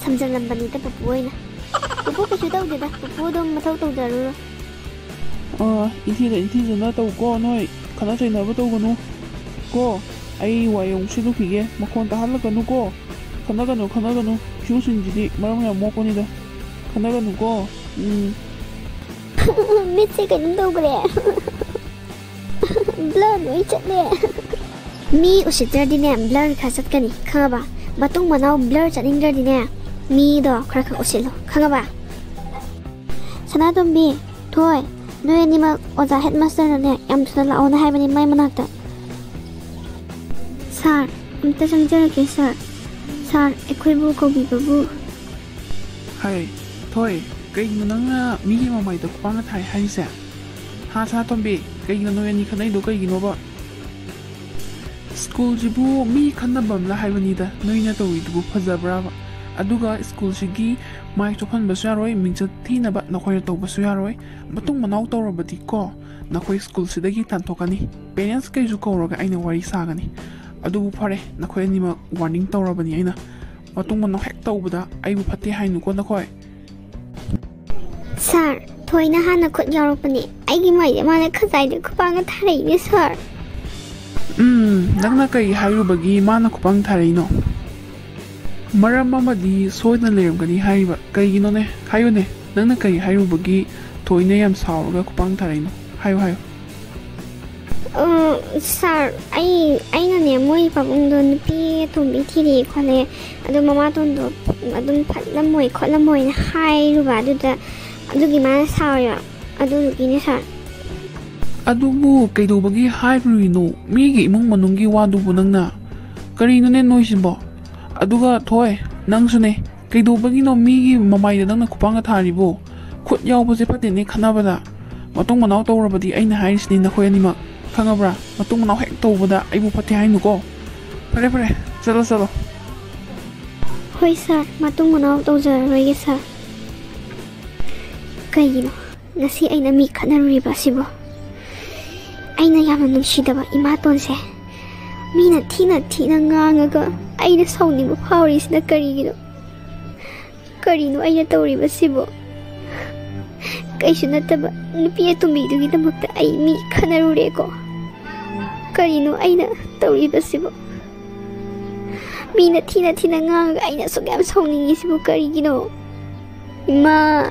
ꯁꯝꯖꯜꯂꯝꯕꯅꯤꯗ ꯄꯨꯄꯨ ꯍꯣꯏꯅ꯫ ꯄꯨꯄꯨ ꯀꯩꯁꯨ ꯇꯧꯗꯦꯗ, ꯄꯨꯄꯨ ꯑꯗꯨꯝ ꯃꯊꯧ ꯇꯧꯖꯔꯨꯔꯣ꯫ ꯑꯥ, ꯏꯟꯊꯤꯗ ꯏꯟꯊꯤꯖꯅ ꯇꯧꯀꯣ ꯅꯣꯏ꯫ ꯈꯠꯅ ꯆꯩꯅꯕ ꯇꯧꯒꯅꯨ ꯀꯣ꯫ ꯑꯩ ꯋꯥꯏ ꯑꯃꯨꯛ ꯁꯤꯠꯂꯨꯈꯤꯒꯦ꯫ ꯃꯈꯣꯟ ꯇꯥꯍꯜꯂꯛꯀꯅꯨ ꯀꯣ꯫ ꯈꯠꯅꯒꯅꯨ, ꯈꯠꯅꯒꯅꯨ꯫ ꯏꯁꯨꯁꯤꯡꯁꯤꯗꯤ ꯃꯔꯝ ꯌꯥꯝ ꯃꯣꯛꯄꯅꯤꯗ꯫ ꯈꯠꯅꯒꯅꯨ ꯀꯣ꯫ ꯎꯝ꯫ ꯃꯤꯠꯁꯦ ꯀꯩꯅꯣꯝ ꯇꯧꯈ꯭ꯔꯦ꯫ Blur ꯂꯣꯏ ꯆꯠꯂꯦ꯫ ꯃꯤ ꯎꯁꯤꯠꯇ꯭ꯔꯗꯤꯅꯦ, blur ꯈꯔ ꯆꯠꯀꯅꯤ, ꯈꯪꯉꯕ? ꯃꯇꯨꯡ ꯃꯅꯥꯎ blur ꯆꯠꯅꯤꯡꯗ꯭ꯔꯗꯤꯅꯦ, ꯃꯤꯗꯣ ꯈꯔ ꯈꯔ ꯎꯁꯤꯠꯂꯣ, ꯈꯪꯉꯕ? ꯁꯅꯥꯇꯣꯝꯕꯤ, ꯊꯣꯏ, ꯅꯣꯏ ꯑꯅꯤꯃꯛ ꯑꯣꯖꯥ headmaster ꯅꯅꯦ ꯌꯥꯝ ꯊꯨꯅ ꯂꯥꯛꯑꯣꯅ ꯍꯥꯏꯕꯅꯤ ꯃꯥꯏ ꯃꯅꯥꯛꯇ꯫ Sir, ꯑꯝꯇ ꯆꯪꯖꯔꯛꯀꯦ, sir꯫ Sir, ꯑꯩꯈꯣꯏꯕꯨ ꯀꯧꯕꯤꯕꯕꯨ꯫ ꯍꯥꯏ, ꯊꯣꯏ, ꯀꯩꯒꯤꯅꯣ ꯅꯪꯅ ꯃꯤꯒꯤ ꯃꯃꯥꯏꯗ ꯈꯨꯄꯥꯛꯅ ꯊꯥꯏ ꯍꯥꯏꯔꯤꯁꯦ? ꯍꯥ, ꯁꯅꯥꯇꯣꯝꯕꯤ, ꯀꯩꯒꯤꯅꯣ ꯅꯣꯏ ꯑꯅꯤ ꯈꯠꯅꯩꯗꯣ ꯀꯩꯒꯤꯅꯣꯕ? ꯁ꯭ꯀꯨꯜꯁꯤꯕꯨ ꯃꯤ ꯈꯠꯅꯕꯝꯂ ꯍꯥꯏꯕꯅꯤꯗ, ꯅꯣꯏꯅ ꯇꯧꯔꯤꯗꯨꯕꯨ ꯐꯖꯕ꯭ꯔꯥꯕ? ꯑꯗꯨꯒ ꯁ꯭ꯀꯨꯜꯁꯤꯒꯤ ꯃꯥꯏ ꯆꯣꯞꯍꯟꯕꯁꯨ ꯌꯥꯔꯣꯏ, ꯃꯤꯡꯆꯠ ꯊꯤꯅꯕ ꯅꯈꯣꯏꯅ ꯇꯧꯕꯁꯨ ꯌꯥꯔꯣꯏ꯫ ꯃꯇꯨꯡ ꯃꯅꯥꯎ ꯇꯧꯔꯕꯗꯤꯀꯣ, ꯅꯈꯣꯏ ꯁ꯭ꯀꯨꯜꯁꯤꯗꯒꯤ ꯇꯥꯟꯊꯣꯛꯀꯅꯤ꯫ Parents ꯀꯩꯁꯨ ꯀꯧꯔꯒ ꯑꯩꯅ ꯋꯥꯔꯤ ꯁꯥꯒꯅꯤ꯫ ꯑꯗꯨꯕꯨ ꯐꯔꯦ, ꯅꯈꯣꯏ ꯑꯅꯤꯃꯛ warning ꯇꯧꯔꯕꯅꯤ ꯑꯩꯅ꯫ ꯃꯇꯨꯡ ꯃꯅꯥꯎ ꯍꯦꯛ ꯇꯧꯕꯗ ꯑꯩꯕꯨ ꯐꯠꯇꯦ ꯍꯥꯏꯅꯨꯀꯣ ꯅꯈꯣꯏ꯫ Sir, ꯊꯣꯏꯅ ꯍꯥꯟꯅ ꯈꯨꯠ ꯌꯥꯎꯔꯛꯄꯅꯦ꯫ ꯑꯩꯒꯤ ꯃꯥꯏꯗ ꯃꯥꯅ ꯈꯖꯥꯏꯗ ꯈꯨꯄꯥꯛꯅ ꯊꯥꯔꯛꯏꯅꯦ, sir꯫ ꯎꯝ, ꯅꯪꯅ ꯀꯔꯤ ꯍꯥꯏꯔꯨꯕꯒꯤ ꯃꯥꯅ ꯈꯨꯄꯥꯛ ꯊꯥꯔꯛꯏꯅꯣ? ꯃꯔꯝ ꯑꯃꯗꯤ ꯁꯣꯏꯗꯅ ꯂꯩꯔꯝꯒꯅꯤ ꯍꯥꯏꯔꯤꯕ꯫ ꯀꯩꯒꯤꯅꯣꯅꯦ? ꯍꯥꯏꯌꯨꯅꯦ, ꯅꯪꯅ ꯀꯔꯤ ꯍꯥꯏꯔꯨꯕꯒꯤ ꯊꯣꯏꯅ ꯌꯥꯝ ꯁꯥꯎꯔꯒ ꯈꯨꯄꯥꯛ ꯊꯥꯔꯛꯏꯅꯣ? ꯍꯥꯏꯌꯨ, ꯍꯥꯏꯌꯨ꯫ ꯑ, sir, ꯑꯩ, ꯑꯩꯅꯅꯦ, ꯃꯣꯏ ꯄꯥꯕꯨꯡꯗꯣ ꯅꯨꯄꯤ ꯑꯇꯣꯝꯕꯤ ꯊꯤꯔꯦ ꯈꯣꯠꯂꯦ, ꯑꯗꯣ ꯃꯃꯥꯇꯣꯟꯗꯣ ꯑꯗꯨꯝ ꯐꯠꯂꯝꯃꯣꯏ ꯈꯣꯠꯂꯝꯃꯣꯏꯅ ꯍꯥꯏꯔꯨꯕ, ꯑꯗꯨꯗ, ꯑꯗꯨꯒꯤ ꯃꯥꯅ ꯁꯥꯎꯔꯤꯕ, ꯑꯗꯨꯗꯨꯒꯤꯅꯦ, sir꯫ ꯑꯗꯨꯕꯨ ꯀꯩꯗꯧꯕꯒꯤ ꯍꯥꯏꯔꯨꯔꯤꯅꯣ? ꯃꯤꯒꯤ ꯏꯃꯨꯡ ꯃꯅꯨꯡꯒꯤ ꯋꯥꯗꯨꯕꯨ ꯅꯪꯅ? ꯀꯔꯤꯅꯣꯅꯦ ꯅꯣꯏꯁꯤꯕꯣ? ꯑꯗꯨꯒ ꯊꯣꯏ, ꯅꯪꯁꯨꯅꯦ, ꯀꯩꯗꯧꯕꯒꯤꯅꯣ ꯃꯤꯒꯤ ꯃꯃꯥꯏꯗ ꯅꯪꯅ ꯈꯨꯄꯥꯛꯅ ꯊꯥꯔꯤꯕꯣ? ꯈꯨꯠ ꯌꯥꯎꯕꯁꯦ ꯐꯠꯇꯦꯅꯦ ꯈꯠꯅꯕꯗ꯫ ꯃꯇꯨꯡ ꯃꯅꯥꯎ ꯇꯧꯔꯕꯗꯤ ꯑꯩꯅ ꯍꯥꯏꯔꯤꯁꯤꯅꯤ ꯅꯈꯣꯏ ꯑꯅꯤꯃꯛ, ꯈꯪꯉꯕ꯭ꯔꯥ? ꯃꯇꯨꯡ ꯃꯅꯥꯎ ꯍꯦꯛ ꯇꯧꯕꯗ ꯑꯩꯕꯨ ꯐꯠꯇꯦ ꯍꯥꯏꯅꯨꯀꯣ꯫ ꯐꯔꯦ, ꯐꯔꯦ, ꯆꯠꯂꯣ, ꯆꯠꯂꯣ꯫ ꯍꯣꯏ, sir, ꯃꯇꯨꯡ ꯃꯅꯥꯎ ꯇꯧꯖꯔꯔꯣꯏꯒꯦ, sir꯫ ꯀꯩꯒꯤꯅꯣ ꯉꯁꯤ ꯑꯩꯅ ꯃꯤ ꯈꯠꯅꯔꯨꯔꯤꯕ ꯑꯁꯤꯕꯣ? ꯑꯩꯅ ꯌꯥꯝꯅ ꯅꯨꯡꯁꯤꯗꯕ ꯏꯃꯥꯇꯣꯟꯁꯦ ꯃꯤꯅ ꯊꯤꯅ ꯊꯤꯅ ꯉꯥꯡꯉꯒ ꯑꯩꯅ ꯁꯥꯎꯅꯤꯡꯕ ꯐꯥꯎꯔꯤꯁꯤꯅ ꯀꯔꯤꯒꯤꯅꯣ? ꯀꯔꯤꯅꯣ ꯑꯩꯅ ꯇꯧꯔꯤꯕꯁꯤꯕꯨ? ꯀꯩꯁꯨ ꯅꯠꯇꯕ ꯅꯨꯄꯤ ꯑꯇꯣꯝꯕꯤꯗꯨꯒꯤꯗꯃꯛꯇ ꯑꯩ ꯃꯤ ꯈꯠꯅꯔꯨꯔꯦꯀꯣ꯫ ꯀꯔꯤꯅꯣ ꯑꯩꯅ ꯇꯧꯔꯤꯕꯁꯤꯕꯨ? ꯃꯤꯅ ꯊꯤꯅ ꯊꯤꯅ ꯉꯥꯡꯉꯒ ꯑꯩꯅ ꯑꯁꯨꯛ ꯌꯥꯝ ꯁꯥꯎꯅꯤꯡꯉꯤꯁꯤꯕꯨ ꯀꯔꯤꯒꯤꯅꯣ? ꯏꯃꯥ!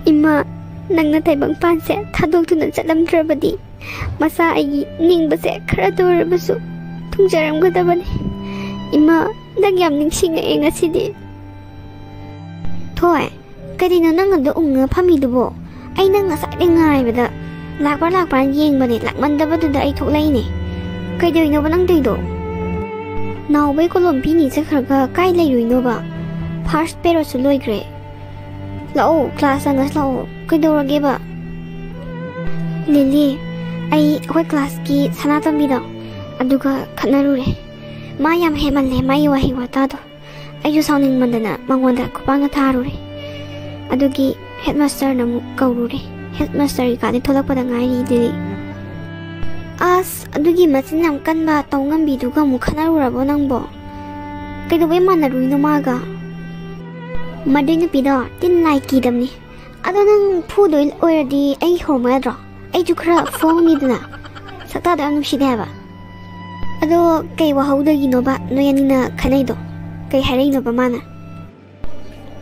ꯏꯃꯥ, ꯅꯪꯅ ꯇꯥꯏꯕꯪꯄꯥꯟꯁꯦ ꯊꯥꯗꯣꯛꯇꯨꯅ ꯆꯠꯂꯝꯗ꯭ꯔꯕꯗꯤ ꯃꯆꯥ ꯑꯩꯒꯤ ꯅꯤꯡꯕꯁꯦ ꯈꯔꯇ ꯑꯣꯏꯔꯕꯁꯨ ꯊꯨꯡꯖꯔꯝꯒꯗꯕꯅꯤ꯫ ꯏꯃꯥ, ꯅꯪ ꯌꯥꯝ ꯅꯤꯡꯁꯤꯡꯉꯛꯑꯦ ꯉꯁꯤꯗꯤ꯫ ꯊꯣꯏ, ꯀꯔꯤꯅꯣ ꯅꯪ ꯑꯗꯨ ꯎꯪꯉ ꯐꯝꯃꯤꯗꯨꯕꯣ? ꯑꯩ ꯅꯪ ꯉꯁꯥꯏꯗꯩ ꯉꯥꯏꯕꯗ ꯂꯥꯛꯄ꯭ꯔꯥ ꯂꯥꯛꯄ꯭ꯔꯥꯅ ꯌꯦꯡꯕꯅꯦ, ꯂꯥꯛꯃꯟꯗꯕꯗꯨꯗ ꯑꯩ ꯊꯣꯛꯂꯛꯏꯅꯦ꯫ ꯀꯩꯗꯧꯔꯤꯅꯣꯕ ꯅꯪ ꯇꯧꯔꯤꯗꯣ? ꯅꯥꯎꯕꯩ ꯀꯣꯂꯣꯝ ꯄꯤꯅꯤ ꯆꯠꯈ꯭ꯔꯒ ꯀꯥꯏ ꯂꯩꯔꯨꯏꯅꯣꯕ? ꯐꯥꯔꯁ ꯄꯦꯔꯣꯠꯁꯨ ꯂꯣꯏꯈ꯭ꯔꯦ꯫ ꯂꯥꯛꯑꯣ, ꯀ꯭ꯂꯥꯁ ꯆꯪꯉꯁꯤ ꯂꯥꯛꯑꯣ꯫ ꯀꯩꯗꯧꯔꯒꯦꯕ? ꯂꯤꯂꯤ, ꯑꯩ ꯑꯩꯈꯣꯏ ꯀ꯭ꯂꯥꯁꯀꯤ ꯁꯅꯥꯇꯣꯝꯕꯤꯗꯣ ꯑꯗꯨꯒ ꯈꯠꯅꯔꯨꯔꯦ꯫ ꯃꯥ ꯌꯥꯝ ꯍꯦꯟꯃꯜꯂꯦ ꯃꯥꯒꯤ ꯋꯥꯍꯩ ꯋꯥꯇꯥꯗꯣ꯫ ꯑꯩꯁꯨ ꯁꯥꯎꯅꯤꯡꯃꯟꯗꯅ ꯃꯉꯣꯟꯗ ꯈꯨꯄꯥꯛꯅ ꯊꯥꯔꯨꯔꯦ꯫ ꯑꯗꯨꯒꯤ ꯍꯦꯗꯃꯥꯁꯇꯔꯅ ꯑꯃꯨꯛ ꯀꯧꯔꯨꯔꯦ꯫ ꯍꯦꯗꯃꯥꯁꯇꯔꯒꯤ ꯀꯥꯗꯤ ꯊꯣꯛꯂꯛꯄꯗ ꯉꯥꯏꯔꯤ ꯂꯤꯂꯤ꯫ ꯑꯁ, ꯑꯗꯨꯒꯤ ꯃꯆꯤꯟ ꯌꯥꯝ ꯀꯟꯕ ꯇꯧ ꯉꯝꯕꯤꯗꯨꯒ ꯑꯃꯨꯛ ꯈꯠꯅꯔꯨꯔꯕꯣ ꯅꯪꯕꯣ? ꯀꯩꯗꯧꯕꯩ ꯃꯥꯟꯅꯔꯨꯏꯅꯣ ꯃꯥꯒ? ꯃꯗꯨꯏ ꯅꯨꯄꯤꯗꯣ ꯇꯤꯟ ꯂꯥꯏ ꯀꯤꯗꯕꯅꯤ꯫ ꯑꯗꯣ ꯅꯪ ꯐꯨꯗꯣꯏ ꯑꯣꯏꯔꯗꯤ ꯑꯩ ꯍꯧꯔꯝꯃꯣ ꯌꯥꯗ꯭ꯔꯣ? ꯑꯩꯁꯨ ꯈꯔ ꯐꯨꯍꯧꯅꯤꯗꯅ꯫ ꯁꯛꯇꯥꯗꯣ ꯌꯥꯝ ꯅꯨꯡꯁꯤꯗꯦ ꯍꯥꯏꯕ꯫ ꯑꯗꯣ ꯀꯩ ꯋꯥꯍꯧꯗꯣꯏꯒꯤꯅꯣꯕ ꯅꯣꯏ ꯑꯅꯤꯅ ꯈꯠꯅꯩꯗꯣ? ꯀꯩ ꯍꯥꯏꯔꯛꯏꯅꯣꯕ ꯃꯥꯅ?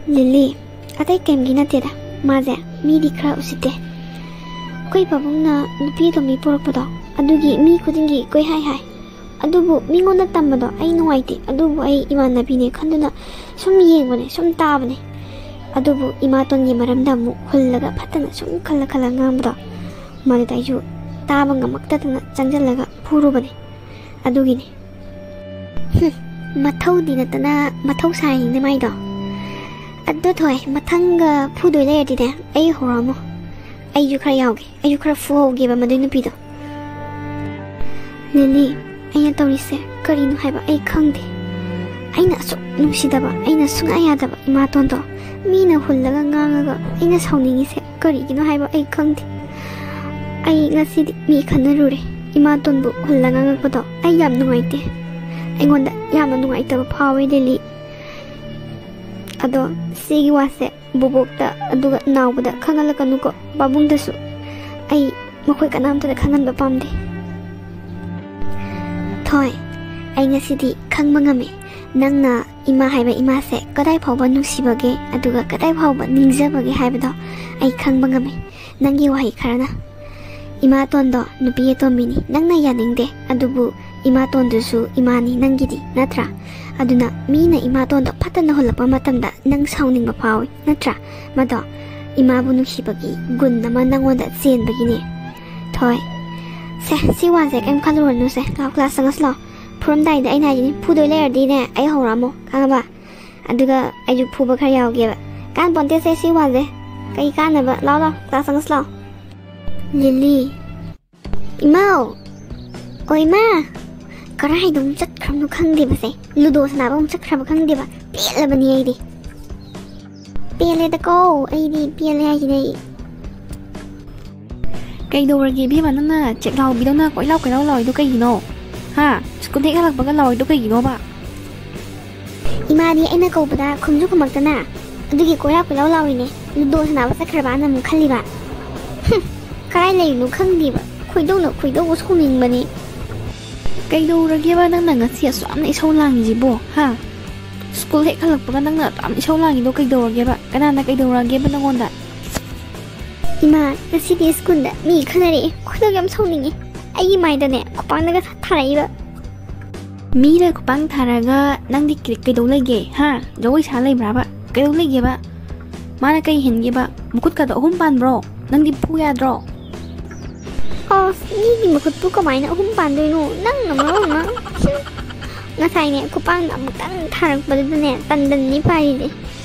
ꯂꯤꯂꯤ, ꯑꯇꯩ ꯀꯩꯝꯒꯤ ꯅꯠꯇꯦꯗ꯫ ꯃꯥꯁꯦ ꯃꯤꯗꯤ ꯈꯔ ꯎꯁꯤꯠꯇꯦ꯫ ꯑꯩꯈꯣꯏ ꯄꯥꯕꯨꯡꯅ ꯅꯨꯄꯤ ꯑꯇꯣꯝꯕꯤ ꯄꯣꯔꯛꯄꯗꯣ, ꯑꯗꯨꯒꯤ ꯃꯤ ꯈꯨꯗꯤꯡꯒꯤ ꯀꯣꯏꯍꯥꯏ ꯍꯥꯏ꯫ ꯑꯗꯨꯕꯨ ꯃꯤꯉꯣꯟꯗ ꯇꯝꯕꯗꯣ ꯑꯩ ꯅꯨꯡꯉꯥꯏꯇꯦ꯫ ꯑꯗꯨꯕꯨ ꯑꯩ ꯏꯃꯥꯟꯅꯕꯤꯅꯦ ꯈꯟꯗꯨꯅ ꯁꯨꯝ ꯌꯦꯡꯕꯅꯦ, ꯁꯨꯝ ꯇꯥꯕꯅꯦ꯫ ꯑꯗꯨꯕꯨ ꯏꯃꯥꯇꯣꯟꯒꯤ ꯃꯔꯝꯗ ꯑꯃꯨꯛ ꯍꯨꯜꯂꯒ ꯐꯠꯇꯅ ꯁꯨꯝ ꯈꯜꯂ ꯈꯜꯂ ꯉꯥꯡꯕꯗꯣ, ꯃꯗꯨꯗ ꯑꯩꯁꯨ ꯇꯥꯕ ꯉꯝꯃꯛꯇꯗꯅ ꯆꯪꯁꯤꯜꯂꯒ ꯐꯨꯔꯨꯕꯅꯦ꯫ ꯑꯗꯨꯒꯤꯅꯦ꯫ ꯍꯨꯝ, ꯃꯊꯧꯗꯤ ꯅꯠꯇꯅ ꯃꯊꯧ ꯁꯥꯏꯅꯤꯅꯦ ꯃꯥꯏꯗꯣ꯫ ꯑꯗꯣ ꯊꯣꯏ, ꯃꯊꯪꯒ ꯐꯨꯗꯣꯏ ꯂꯩꯔꯗꯤꯅꯦ, ꯑꯩ ꯍꯧꯔꯛꯑꯝꯃꯣ꯫ ꯑꯩꯁꯨ ꯈꯔ ꯌꯥꯎꯒꯦ, ꯑꯩꯁꯨ ꯈꯔ ꯐꯨꯍꯧꯒꯦꯕ ꯃꯗꯨꯏ ꯅꯨꯄꯤꯗꯣ꯫ ꯂꯤꯂꯤ, ꯑꯩꯅ ꯇꯧꯔꯤꯁꯦ ꯀꯔꯤꯅꯣ ꯍꯥꯏꯕ ꯑꯩ ꯈꯪꯗꯦ꯫ ꯑꯩꯅ ꯑꯁꯨꯛ ꯅꯨꯡꯁꯤꯗꯕ, ꯑꯩꯅ ꯁꯨꯡꯌꯥ ꯌꯥꯗꯕ ꯏꯃꯥꯇꯣꯟꯗꯣ ꯃꯤꯅ ꯍꯨꯜꯂꯒ ꯉꯥꯡꯉꯒ ꯑꯩꯅ ꯁꯥꯎꯅꯤꯡꯉꯤꯁꯦ ꯀꯔꯤꯒꯤꯅꯣ ꯍꯥꯏꯕ ꯑꯩ ꯈꯪꯗꯦ꯫ ꯑꯩ ꯉꯁꯤꯗꯤ ꯃꯤ ꯈꯟꯅꯔꯨꯔꯦ꯫ ꯏꯃꯥꯇꯣꯟꯕꯨ ꯍꯨꯜꯂ ꯉꯥꯡꯉꯛꯄꯗꯣ ꯑꯩ ꯌꯥꯝ ꯅꯨꯡꯉꯥꯏꯇꯦ꯫ ꯑꯩꯉꯣꯟꯗ ꯌꯥꯝꯅ ꯅꯨꯡꯉꯥꯏꯇꯕ ꯐꯥꯎꯋꯦ, ꯂꯤꯂꯤ꯫ ꯑꯗꯣ ꯁꯤꯒꯤ ꯋꯥꯁꯦ ꯕꯣꯕꯣꯛꯇ ꯑꯗꯨꯒ ꯅꯥꯎꯕꯗ ꯈꯪꯍꯜꯂꯛꯀꯅꯨꯀꯣ꯫ ꯄꯥꯕꯨꯡꯗꯁꯨ ꯑꯩ ꯃꯈꯣꯏ ꯀꯅꯥꯝꯇꯗ ꯈꯪꯍꯟꯕ ꯄꯥꯝꯗꯦ꯫ ꯊꯣꯏ, ꯑꯩ ꯉꯁꯤꯗꯤ ꯈꯪꯕ ꯉꯝꯃꯦ, ꯅꯪꯅ ꯏꯃꯥ ꯍꯥꯏꯕ ꯏꯃꯥꯁꯦ ꯀꯗꯥꯏ ꯐꯥꯎꯕ ꯅꯨꯡꯁꯤꯕꯒꯦ, ꯑꯗꯨꯒ ꯀꯗꯥꯏ ꯐꯥꯎꯕ ꯅꯤꯡꯖꯕꯒꯦ ꯍꯥꯏꯕꯗꯣ ꯑꯩ ꯈꯪꯕ ꯉꯝꯃꯦ, ꯅꯪꯒꯤ ꯋꯥꯍꯩ ꯈꯔꯅ꯫ ꯏꯃꯥꯇꯣꯟꯗꯣ ꯅꯨꯄꯤ ꯑꯇꯣꯝꯕꯤꯅꯤ, ꯅꯪꯅ ꯌꯥꯅꯤꯡꯗꯦ, ꯑꯗꯨꯕꯨ ꯏꯃꯥꯇꯣꯟꯗꯨꯁꯨ ꯏꯃꯥꯅꯤ ꯅꯪꯒꯤꯗꯤ, ꯅꯠꯇ꯭ꯔꯥ? ꯑꯗꯨꯅ ꯃꯤꯅ ꯏꯃꯥꯇꯣꯟꯗꯣ ꯐꯠꯇꯅ ꯍꯨꯜꯂꯛꯄ ꯃꯇꯝꯗ ꯅꯪ ꯁꯥꯎꯅꯤꯡꯕ ꯐꯥꯎꯏ, ꯅꯠꯇ꯭ꯔꯥ? ꯃꯗꯣ ꯏꯃꯥꯕꯨ ꯅꯨꯡꯁꯤꯕꯒꯤ ꯒꯨꯟ ꯑꯃ ꯅꯪꯉꯣꯟꯗ ꯆꯦꯟꯕꯒꯤꯅꯦ꯫ ꯊꯣꯏ, ꯁꯦ, ꯁꯤ ꯋꯥꯁꯦ ꯀꯩꯝ ꯈꯜꯂꯨꯔꯅꯨꯁꯦ꯫ ꯂꯥꯛꯑꯣ, ꯀ꯭ꯂꯥꯁ ꯆꯪꯉꯁꯤ ꯂꯥꯛꯑꯣ꯫ ꯐꯨꯔꯝꯗꯥꯏꯗ ꯑꯩꯅ ꯍꯥꯏꯁꯤꯅꯤ, ꯐꯨꯗꯣꯏ ꯂꯩꯔꯗꯤꯅꯦ ꯑꯩ ꯍꯧꯔꯛꯑꯝꯃꯣ, ꯈꯪꯉꯕ? ꯑꯗꯨꯒ ꯑꯩꯁꯨ ꯐꯨꯕ ꯈꯔ ꯌꯥꯎꯒꯦꯕ꯫ ꯀꯥꯟ ꯄꯣꯟꯇꯦꯁꯦ ꯁꯤ ꯋꯥꯁꯦ꯫ ꯀꯩ ꯀꯥꯟꯅꯕ? ꯂꯥꯛꯑꯣ, ꯂꯥꯛꯑꯣ, ꯀ꯭ꯂꯥꯁ ꯆꯪꯉꯁꯤ ꯂꯥꯛꯑꯣ꯫ ꯂꯤꯂꯤ꯫ ꯏꯃꯥꯎ! ꯑꯣ ꯏꯃꯥ! ꯀꯔꯥꯏꯗ ꯑꯃꯨꯛ ꯆꯠꯈ꯭ꯔꯕꯅꯣ ꯈꯪꯗꯦꯕꯁꯦ꯫ ꯂꯨꯗꯣ ꯁꯥꯟꯅꯕ ꯑꯃꯨꯛ ꯆꯠꯈ꯭ꯔꯕ ꯈꯪꯗꯦꯕ꯫ ꯄꯦꯜꯂꯕꯅꯤ ꯑꯩꯗꯤ꯫ ꯄꯦꯜꯂꯦꯗꯀꯣ, ꯑꯩꯗꯤ ꯄꯦꯜꯂꯦ ꯍꯥꯏꯁꯤꯅꯦ ꯑꯩ꯫ ꯀꯩꯗꯧꯔꯒꯦ ꯏꯕꯦꯝꯃ, ꯅꯪꯅ ꯆꯦꯛꯂꯥꯎꯕꯤꯗꯧꯅ ꯀꯣꯏꯂꯥꯎ ꯀꯣꯏꯂꯥꯎ ꯂꯥꯎꯔꯤꯗꯣ ꯀꯩꯒꯤꯅꯣ? ꯍꯥ? ꯁ꯭ꯀꯨꯜ ꯍꯦꯛ ꯍꯜꯂꯛꯄꯒ ꯂꯥꯎꯔꯤꯗꯣ ꯀꯩꯒꯤꯅꯣꯕ? ꯏꯃꯥꯗꯤ ꯑꯩꯅ ꯀꯧꯕꯗ ꯈꯨꯝꯁꯨ ꯈꯨꯝꯃꯛꯇꯅ, ꯑꯗꯨꯒꯤ ꯀꯣꯏꯂꯥꯎ ꯀꯣꯏꯂꯥꯎ ꯂꯥꯎꯔꯤꯅꯦ꯫ ꯂꯨꯗꯣ ꯁꯥꯟꯅꯕ ꯆꯠꯈ꯭ꯔꯕꯅ ꯑꯃꯨꯛ ꯈꯜꯂꯤꯕ꯫ ꯍꯨꯝ, ꯀꯔꯥꯏ ꯂꯩꯔꯤꯅꯣ ꯈꯪꯗꯦꯕ꯫ ꯈꯣꯏꯗꯧꯅ ꯈꯣꯏꯗꯧ ꯁꯥꯎꯅꯤꯡꯕꯅꯤ꯫ ꯀꯩꯗꯧꯔꯒꯦꯕ ꯅꯪꯅ ꯉꯁꯤ ꯑꯁꯨꯛ ꯌꯥꯝꯅ ꯏꯁꯧ ꯂꯥꯡꯉꯤꯁꯤꯕꯣ? ꯍꯥ? ꯁ꯭ꯀꯨꯜ ꯍꯦꯛ ꯍꯜꯂꯛꯄꯒ ꯅꯪꯅ ꯑꯗꯨꯛ ꯌꯥꯝ ꯏꯁꯧ ꯂꯥꯡꯉꯤꯗꯣ ꯀꯩꯗꯧꯔꯒꯦꯕ? ꯀꯅꯥꯅ ꯀꯩꯗꯧꯔꯒꯦꯕ ꯅꯪꯉꯣꯟꯗ? ꯏꯃꯥ, ꯉꯁꯤꯗꯤ ꯁ꯭ꯀꯨꯜꯗ ꯃꯤ ꯈꯠꯅꯔꯛꯑꯦ꯫ ꯈꯣꯏꯗꯧ ꯌꯥꯝ ꯁꯥꯎꯅꯤꯡꯉꯦ꯫ ꯑꯩꯒꯤ ꯃꯥꯏꯗꯅꯦ ꯈꯨꯄꯥꯛꯅꯒ ꯊꯥꯔꯛꯏꯕ꯫ ꯃꯤꯅ ꯈꯨꯄꯥꯛ ꯊꯥꯔꯒ ꯅꯪꯗꯤ ꯀꯩ-, ꯀꯩꯗꯧ ꯂꯩꯒꯦ? ꯍꯥ? ꯖꯒꯣꯏ ꯁꯥ ꯂꯩꯕ꯭ꯔꯥꯕ? ꯀꯩꯗꯧ ꯂꯩꯒꯦꯕ? ꯃꯥꯅ ꯀꯩ ꯍꯦꯟꯒꯦꯕ? ꯃꯈꯨꯠꯀꯗꯣ ꯑꯍꯨꯝ ꯄꯥꯟꯕ꯭ꯔꯣ? ꯅꯪꯗꯤ ꯐꯨ ꯌꯥꯗ꯭ꯔꯣ? ꯑꯁ, ꯃꯤꯒꯤ ꯃꯈꯨꯠꯄꯨ ꯀꯃꯥꯏꯅ ꯑꯍꯨꯝ ꯄꯥꯟꯗꯣꯏꯅꯣ? ꯅꯪꯅ ꯃꯔꯣꯟ ꯑꯃ꯫ ꯉꯁꯥꯏꯅꯦ, ꯈꯨꯄꯥꯛꯅ ꯑꯃꯨꯛꯇꯪ ꯊꯥꯔꯛꯄꯗꯨꯗꯅꯦ, ꯇꯟꯗꯟꯅꯤ ꯄꯥꯏꯔꯤꯁꯦ꯫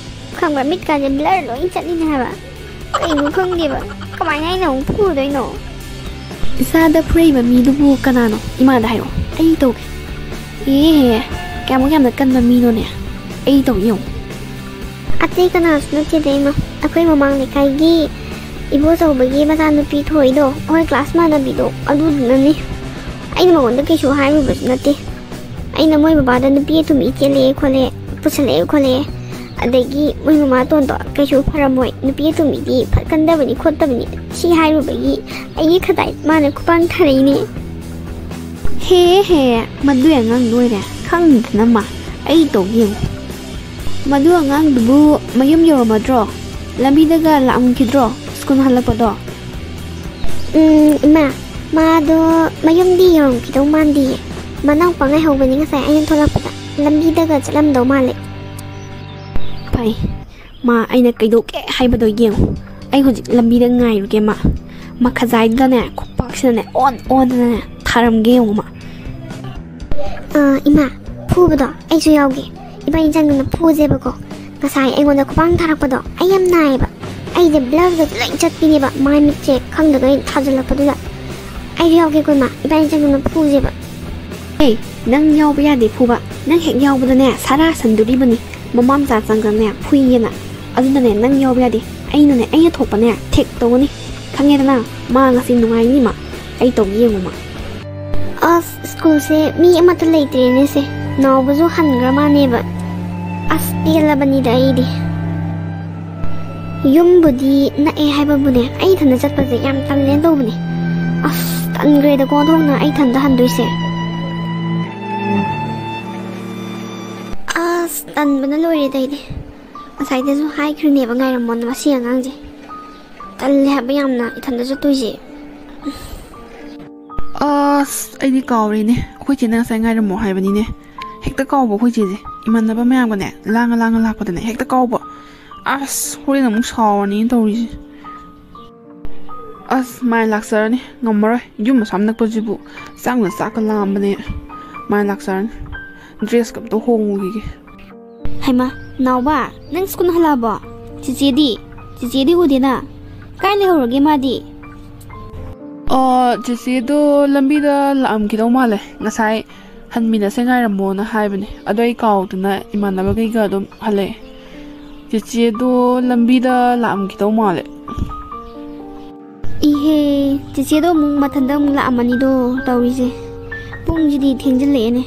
ꯈꯪꯕ꯭ꯔꯥ? ꯃꯤꯠꯀꯥꯁꯦ blur ꯂꯣꯏ ꯆꯠꯂꯤꯅꯦ ꯍꯥꯏꯕ꯫ ꯀꯩꯅꯣ ꯈꯪꯗꯦꯕ꯫ ꯀꯃꯥꯏꯅ ꯑꯩꯅ ꯑꯃꯨꯛ ꯐꯨꯔꯨꯗꯣꯏꯅꯣ? ꯏꯆꯥꯗ ꯐꯨꯔꯛꯏꯕ ꯃꯤꯗꯨꯕꯨ ꯀꯅꯥꯅꯣ? ꯏꯃꯥꯗ ꯍꯥꯏꯔꯛꯑꯣ꯫ ꯑꯩ ꯇꯧꯒꯦ꯫ ꯑꯦ, ꯀꯌꯥꯃꯨꯛ ꯌꯥꯝꯅ ꯀꯟꯕ ꯃꯤꯅꯣꯅꯦ? ꯑꯩ ꯇꯧꯒꯦ ꯌꯦꯡꯉꯨ꯫ ꯑꯇꯩ ꯀꯅꯥꯁꯨ ꯅꯠꯇꯦꯗ ꯏꯃꯥ꯫ ꯑꯩꯈꯣꯏ ꯃꯃꯥꯡ ꯂꯩꯀꯥꯏꯒꯤ ꯏꯕꯣꯆꯧꯕꯒꯤ ꯃꯆꯥꯅꯨꯄꯤ ꯊꯣꯏꯗꯣ, ꯑꯩꯈꯣꯏ class ꯃꯥꯟꯅꯕꯤꯗꯣ, ꯑꯗꯨꯗꯨꯅꯅꯤ꯫ ꯑꯩꯅ ꯃꯉꯣꯟꯗ ꯀꯩꯁꯨ ꯍꯥꯏꯔꯨꯕꯁꯨ ꯅꯠꯇꯦ꯫ ꯑꯩꯅ ꯃꯣꯏ ꯕꯕꯥꯗ ꯅꯨꯄꯤ ꯑꯇꯣꯝꯕꯤ ꯆꯦꯜꯂꯛꯑꯦ ꯈꯣꯠꯂꯦ, ꯄꯨꯁꯜꯂꯛꯑꯦ ꯈꯣꯠꯂꯦ, ꯑꯗꯒꯤ ꯃꯣꯏ ꯃꯃꯥꯇꯣꯟꯗꯣ ꯀꯩꯁꯨ ꯐꯔꯝꯃꯣꯏ, ꯅꯨꯄꯤ ꯑꯇꯣꯝꯕꯤꯗꯤ ꯐꯠꯀꯟꯗꯕꯅꯤ ꯈꯣꯠꯇꯕꯅꯤ ꯁꯤ ꯍꯥꯏꯔꯨꯕꯒꯤ ꯑꯩꯒꯤ ꯈꯗꯥꯏ ꯃꯥꯅ ꯈꯨꯄꯥꯡ ꯊꯥꯔꯛꯏꯅꯦ꯫ ꯍꯦ ꯍꯦ, ꯃꯗꯨ ꯑꯉꯥꯡ ꯂꯣꯏꯔꯦ, ꯈꯪꯗꯅ ꯃꯥ ꯑꯩ ꯇꯧ ꯌꯦꯡꯉꯨ꯫ ꯃꯗꯨ ꯑꯉꯥꯡꯗꯨꯕꯨ ꯃꯌꯨꯝ ꯌꯧꯔꯝꯃꯗ꯭ꯔꯣ? ꯂꯝꯕꯤꯗꯒ ꯂꯥꯛꯑꯝꯈꯤꯗ꯭ꯔꯣ ꯁ꯭ꯀꯨꯜ ꯍꯜꯂꯛꯄꯗꯣ? ꯎꯝ, ꯏꯃꯥ, ꯃꯥꯗꯣ ꯃꯌꯨꯝꯗꯤ ꯌꯧꯔꯝꯈꯤꯗꯧ ꯃꯥꯟꯗꯤꯌꯦ꯫ ꯃꯅꯥꯎꯄꯥ ꯉꯥꯏꯍꯧꯕꯅꯤ ꯉꯁꯥꯏ ꯑꯩꯅ ꯊꯣꯛꯂꯛꯄꯗ꯫ ꯂꯝꯕꯤꯗꯒ ꯆꯠꯂꯝꯗꯧ ꯃꯥꯜꯂꯦ꯫ ꯐꯩ, ꯃꯥ ꯑꯩꯅ ꯀꯩꯗꯧꯒꯦ ꯍꯥꯏꯕꯗꯣ ꯌꯦꯡꯉꯨ꯫ ꯑꯩ ꯍꯧꯖꯤꯛ ꯂꯝꯕꯤꯗ ꯉꯥꯏꯔꯨꯒꯦ ꯃꯥ꯫ ꯃꯈꯥꯖꯥꯏꯗꯨꯗꯅꯦ, ꯈꯨꯄꯥꯛꯁꯤꯅꯅꯦ, ꯑꯣꯟ ꯑꯣꯟꯗꯅꯅꯦ ꯊꯥꯔꯝꯒꯦ ꯌꯦꯡꯉꯨ ꯃꯥ꯫ ꯑ, ꯏꯃꯥ, ꯐꯨꯕꯗꯣ ꯑꯩꯁꯨ ꯌꯥꯎꯒꯦ꯫ ꯏꯕꯥꯅꯤ ꯆꯪꯗꯅ ꯐꯨꯁꯦꯕꯀꯣ꯫ ꯉꯁꯥꯏ ꯑꯩꯉꯣꯟꯗ ꯈꯨꯄꯥꯡ ꯊꯥꯔꯛꯄꯗꯣ ꯑꯩ ꯌꯥꯝ ꯅꯥꯏꯌꯦꯕ꯫ ꯑꯩꯁꯦ ꯕ꯭ꯂꯔꯒꯁꯦ ꯂꯣꯏ ꯆꯠꯄꯤꯅꯦꯕ, ꯃꯥꯏ ꯃꯤꯠꯁꯦ ꯈꯪꯗꯒꯩ ꯊꯥꯖꯤꯜꯂꯛꯄꯗꯨꯗ꯫ ꯑꯩꯁꯨ ꯌꯥꯎꯒꯦꯀꯣ ꯏꯃꯥ, ꯏꯕꯥꯅꯤ ꯆꯪꯗꯅ ꯐꯨꯁꯦꯕ꯫ ꯑꯦ, ꯅꯪ ꯌꯥꯎꯕ ꯌꯥꯗꯦ ꯐꯨꯕ꯫ ꯅꯪ ꯍꯦꯛ ꯌꯥꯎꯕꯗꯅꯦ ꯁꯥꯔꯥ ꯁꯟꯗꯣꯔꯤꯕꯅꯤ꯫ ꯃꯃꯥ ꯃꯆꯥ ꯆꯪꯗꯅꯦ ꯐꯨꯏꯌꯦꯅ꯫ ꯑꯗꯨꯅꯅꯦ ꯅꯪ ꯌꯥꯎꯕ ꯌꯥꯗꯦ꯫ ꯑꯩꯅꯅꯦ ꯑꯩꯅ ꯊꯣꯛꯄꯅꯦ ꯊꯦꯛ ꯇꯧꯒꯅꯤ꯫ ꯈꯪꯉꯦꯗꯅ? ꯃꯥ ꯉꯁꯤ ꯅꯨꯡꯉꯥꯏꯅꯤ ꯃꯥ꯫ ꯑꯩ ꯇꯧꯒꯦ ꯌꯦꯡꯉꯨ ꯃꯥ꯫ ꯑꯁ, ꯁ꯭ꯀꯨꯜꯁꯦ ꯃꯤ ꯑꯃꯠꯇ ꯂꯩꯇ꯭ꯔꯦꯅꯦ ꯁꯦ꯫ ꯅꯥꯎꯕꯁꯨ ꯍꯟꯈ꯭ꯔ ꯃꯥꯅꯦꯕ꯫ ꯑꯁ, ꯄꯦꯜꯂꯕꯅꯤꯗ ꯑꯩꯗꯤ꯫ ꯌꯨꯝꯕꯨꯗꯤ ꯅꯛꯑꯦ ꯍꯥꯏꯕꯕꯨꯅꯦ, ꯑꯩ ꯏꯊꯟꯗ ꯆꯠꯄꯁꯦ ꯌꯥꯝ ꯇꯜꯂꯦꯅ ꯇꯧꯕꯅꯦ꯫ ꯑꯁ, ꯇꯟꯈ꯭ꯔꯦꯗꯀꯣ ꯑꯣꯟꯊꯣꯛꯅ ꯑꯩ ꯏꯊꯟꯗ ꯍꯟꯗꯣꯏꯁꯦ꯫ ꯑꯁ, ꯇꯟꯕꯅ ꯂꯣꯏꯔꯦꯗ ꯑꯩꯗꯤ꯫ ꯉꯁꯥꯏꯗꯁꯨ ꯍꯥꯏꯈ꯭ꯔꯤꯅꯦꯕ ꯉꯥꯏꯔꯝꯃꯣꯅ ꯃꯁꯤ ꯑꯉꯥꯡꯁꯦ꯫ ꯇꯜꯂꯦ ꯍꯥꯏꯕ ꯌꯥꯝꯅ ꯏꯊꯟꯗ ꯆꯠꯇꯣꯏꯁꯦ꯫ ꯑꯁ, ꯑꯩꯗꯤ ꯀꯥꯎꯔꯦꯅꯦ꯫ ꯑꯩꯈꯣꯏ ꯆꯦꯅ ꯉꯁꯥꯏ ꯉꯥꯏꯔꯝꯃꯣ ꯍꯥꯏꯕꯅꯤꯅꯦ꯫ ꯍꯦꯛꯇ ꯀꯥꯎꯕ ꯑꯩꯈꯣꯏ ꯆꯦꯁꯦ꯫ ꯏꯃꯥꯟꯅꯕ ꯃꯌꯥꯝꯒꯅꯦ, ꯂꯥꯡꯉ ꯂꯥꯡꯉ ꯂꯥꯛꯄꯗꯅꯦ ꯍꯦꯛꯇ ꯀꯥꯎꯕ꯫ ꯑꯁ, ꯍꯣꯔꯦꯟ ꯑꯃꯨꯛ ꯁꯥꯎꯔꯅꯤ ꯇꯧꯔꯤꯁꯦ꯫ ꯑꯁ, ꯃꯥꯏ ꯂꯥꯛꯆꯔꯅꯤ꯫ ꯉꯝꯃꯔꯣꯏ꯫ ꯌꯨꯝ ꯑꯁꯥꯝ ꯅꯛꯄꯁꯤꯕꯨ ꯆꯥꯛꯅ ꯆꯥꯛꯀ ꯂꯥꯝꯕꯅꯦ꯫ ꯃꯥꯏ ꯂꯥꯛꯆꯔꯅꯤ꯫ ꯗ꯭ꯔꯦꯁꯀ ꯑꯝꯇ ꯍꯣꯡꯉꯨꯈꯤꯒꯦ꯫ ꯍꯩꯃꯥ, ꯅꯥꯎꯕ, ꯅꯪ ꯁ꯭ꯀꯨꯜ ꯍꯜꯂꯛꯑꯕꯣ? ꯆꯤꯆꯦꯗꯤ? ꯆꯤꯆꯦꯗꯤ ꯎꯗꯦꯅ꯫ ꯀꯥꯏ ꯂꯩꯍꯧꯔꯒꯦ ꯃꯥꯗꯤ? ꯑꯣ, ꯆꯤꯆꯦꯗꯣ ꯂꯝꯕꯤꯗ ꯂꯥꯛꯑꯝꯈꯤꯗꯧ ꯃꯥꯜꯂꯦ꯫ ꯉꯁꯥꯏ ꯍꯟꯃꯤꯟꯅꯁꯦ ꯉꯥꯏꯔꯝꯃꯣꯅ ꯍꯥꯏꯕꯅꯦ꯫ ꯑꯗꯣ ꯑꯩ ꯀꯥꯎꯗꯅ ꯏꯃꯥꯟꯅꯕꯈꯩꯒ ꯑꯗꯨꯝ ꯍꯜꯂꯛꯑꯦ꯫ ꯆꯤꯆꯦꯗꯣ ꯂꯝꯕꯤꯗ ꯂꯥꯛꯑꯝꯈꯤꯗꯧ ꯃꯥꯜꯂꯦ꯫ ꯏꯍꯦ, ꯆꯤꯆꯦꯗꯣ ꯑꯃꯨꯛ ꯃꯊꯟꯇ ꯑꯃꯨꯛ ꯂꯥꯛꯑꯝꯃꯅꯤꯗꯣ ꯇꯧꯔꯤꯁꯦ꯫ ꯄꯨꯡꯁꯤꯗꯤ ꯊꯦꯡꯖꯤꯜꯂꯛꯑꯦꯅꯦ꯫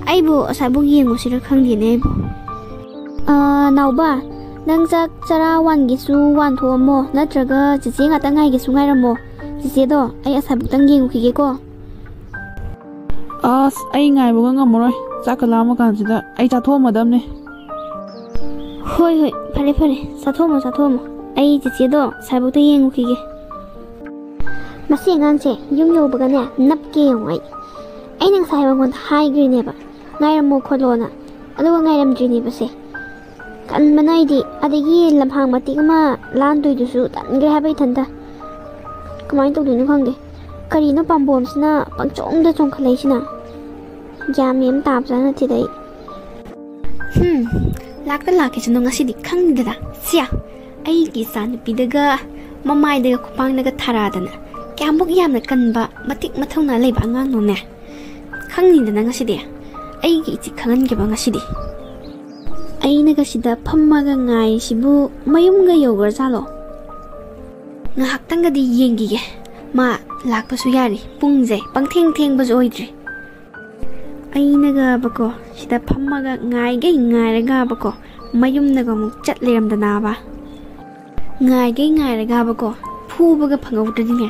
ꯑꯩꯕꯨ ꯑꯁꯥꯏꯕꯨꯛ ꯌꯦꯡꯉꯨꯁꯤꯔ ꯈꯪꯗꯦꯅꯦ ꯑꯩꯕꯨ꯫ ꯑꯥ, ꯅꯥꯎꯕ, ꯅꯪ ꯆꯥꯛ ꯆꯔꯥ ꯋꯥꯟꯒꯦꯁꯨ ꯋꯥꯟꯊꯣꯛꯑꯝꯃꯣ, ꯅꯠꯇ꯭ꯔꯒ ꯆꯦꯆꯦ ꯉꯥꯛꯇ ꯉꯥꯏꯒꯦꯁꯨ ꯉꯥꯏꯔꯝꯃꯣ꯫ ꯆꯦꯆꯦꯗꯣ ꯑꯩ ꯑꯁꯥꯏꯕꯨꯛꯇꯪ ꯌꯦꯡꯉꯨꯈꯤꯒꯦꯀꯣ꯫ ꯑꯁ, ꯑꯩ ꯉꯥꯏꯕꯒ ꯉꯝꯃꯔꯣꯏ꯫ ꯆꯥꯛꯀ ꯂꯥꯝꯃ ꯀꯥꯟꯁꯤꯗ ꯑꯩ ꯆꯥꯊꯣꯛꯑꯝꯃꯗꯕꯅꯦ꯫ ꯍꯣꯏ, ꯍꯣꯏ, ꯐꯔꯦ, ꯐꯔꯦ꯫ ꯆꯥꯊꯣꯛꯑꯝꯃꯣ, ꯆꯥꯊꯣꯛꯑꯝꯃꯣ꯫ ꯑꯩ ꯆꯦꯆꯦꯗꯣ ꯑꯁꯥꯏꯕꯨꯛꯇ ꯌꯦꯡꯉꯨꯈꯤꯒꯦ꯫ ꯃꯁꯤ ꯑꯉꯥꯡꯁꯦ ꯌꯨꯝ ꯌꯧꯕꯒꯅꯦ ꯅꯞꯀꯦ ꯌꯦꯡꯉꯣ ꯑꯩ꯫ ꯑꯩꯅ ꯉꯁꯥꯏ ꯃꯉꯣꯟꯗ ꯍꯥꯏꯈ꯭ꯔꯤꯅꯦꯕ, ꯉꯥꯏꯔꯝꯃꯣ ꯈꯣꯠꯂꯣꯅ꯫ ꯑꯗꯨꯒ ꯉꯥꯏꯔꯝꯗ꯭ꯔꯤꯅꯦꯕꯁꯦ꯫ ꯇꯟꯕꯅ ꯑꯩꯗꯤ꯫ ꯑꯗꯒꯤ ꯂꯝꯍꯥꯡ ꯃꯇꯦꯛ ꯑꯃ ꯂꯥꯟꯗꯣꯏꯗꯨꯁꯨ ꯇꯟꯈ꯭ꯔꯦ ꯍꯥꯏꯕ ꯏꯊꯟꯇ꯫ ꯀꯃꯥꯏꯅ ꯇꯧꯗꯣꯏꯅꯣ ꯈꯪꯗꯦ꯫ ꯀꯔꯤꯅꯣ ꯄꯥꯝꯕꯣꯝꯁꯤꯅ ꯄꯪꯆꯣꯡꯗ ꯆꯣꯡꯈꯠꯂꯛꯏꯁꯤꯅ? ꯒ꯭ꯌꯥꯟ ꯃꯦꯟ ꯑꯃ ꯇꯥꯕꯖꯥꯠ ꯅꯠꯇꯦꯗ ꯑꯩ꯫ ꯍꯨꯝ, ꯂꯥꯛꯇ ꯂꯥꯛꯀꯦꯁꯅꯨ ꯉꯁꯤꯗꯤ ꯈꯪꯗꯦꯗ꯫ ꯁꯤꯌꯥ, ꯑꯩꯒꯤ ꯏꯆꯥ ꯅꯨꯄꯤꯗꯒ ꯃꯃꯥꯏꯗꯒ ꯈꯨꯄꯥꯡꯗꯒ ꯊꯥꯔꯛꯑꯗꯅ꯫ ꯀꯌꯥꯃꯨꯛ ꯌꯥꯝꯅ ꯀꯟꯕ, ꯃꯇꯤꯛ ꯃꯊꯧꯅꯥ ꯂꯩꯕ ꯑꯉꯥꯡꯅꯣꯅꯦ꯫ ꯈꯪꯅꯤꯗꯅ ꯉꯁꯤꯗꯤ꯫ ꯑꯩꯒꯤ ꯏꯆꯦ ꯈꯪꯍꯟꯒꯦꯕ ꯉꯁꯤꯗꯤ꯫ ꯑꯩꯅꯒ ꯁꯤꯗ ꯐꯝꯃꯒ ꯉꯥꯏꯔꯤꯁꯤꯕꯨ ꯃꯌꯨꯝꯒ ꯌꯧꯈ꯭ꯔꯖꯥꯠꯂꯣ? ꯉꯥꯏꯍꯥꯛꯇꯪꯒꯗꯤ ꯌꯦꯡꯈꯤꯒꯦ꯫ ꯃꯥ ꯂꯥꯛꯄꯁꯨ ꯌꯥꯔꯤ꯫ ꯄꯨꯡꯁꯦ ꯄꯪꯊꯦꯡ ꯊꯦꯡꯕꯁꯨ ꯑꯣꯏꯗ꯭ꯔꯤ꯫ ꯑꯩꯅꯒꯕꯀꯣ ꯁꯤꯗ ꯐꯝꯃꯒ ꯉꯥꯏꯒꯩ ꯉꯥꯏꯔꯒꯕꯀꯣ ꯃꯌꯨꯝꯗꯒ ꯑꯃꯨꯛ ꯆꯠ ꯂꯩꯔꯝꯗꯅꯕ꯫ ꯉꯥꯏꯒꯩ ꯉꯥꯏꯔꯒꯕꯀꯣ ꯐꯨꯕꯒ ꯐꯪꯍꯧꯗ꯭ꯔꯗꯤꯅꯦ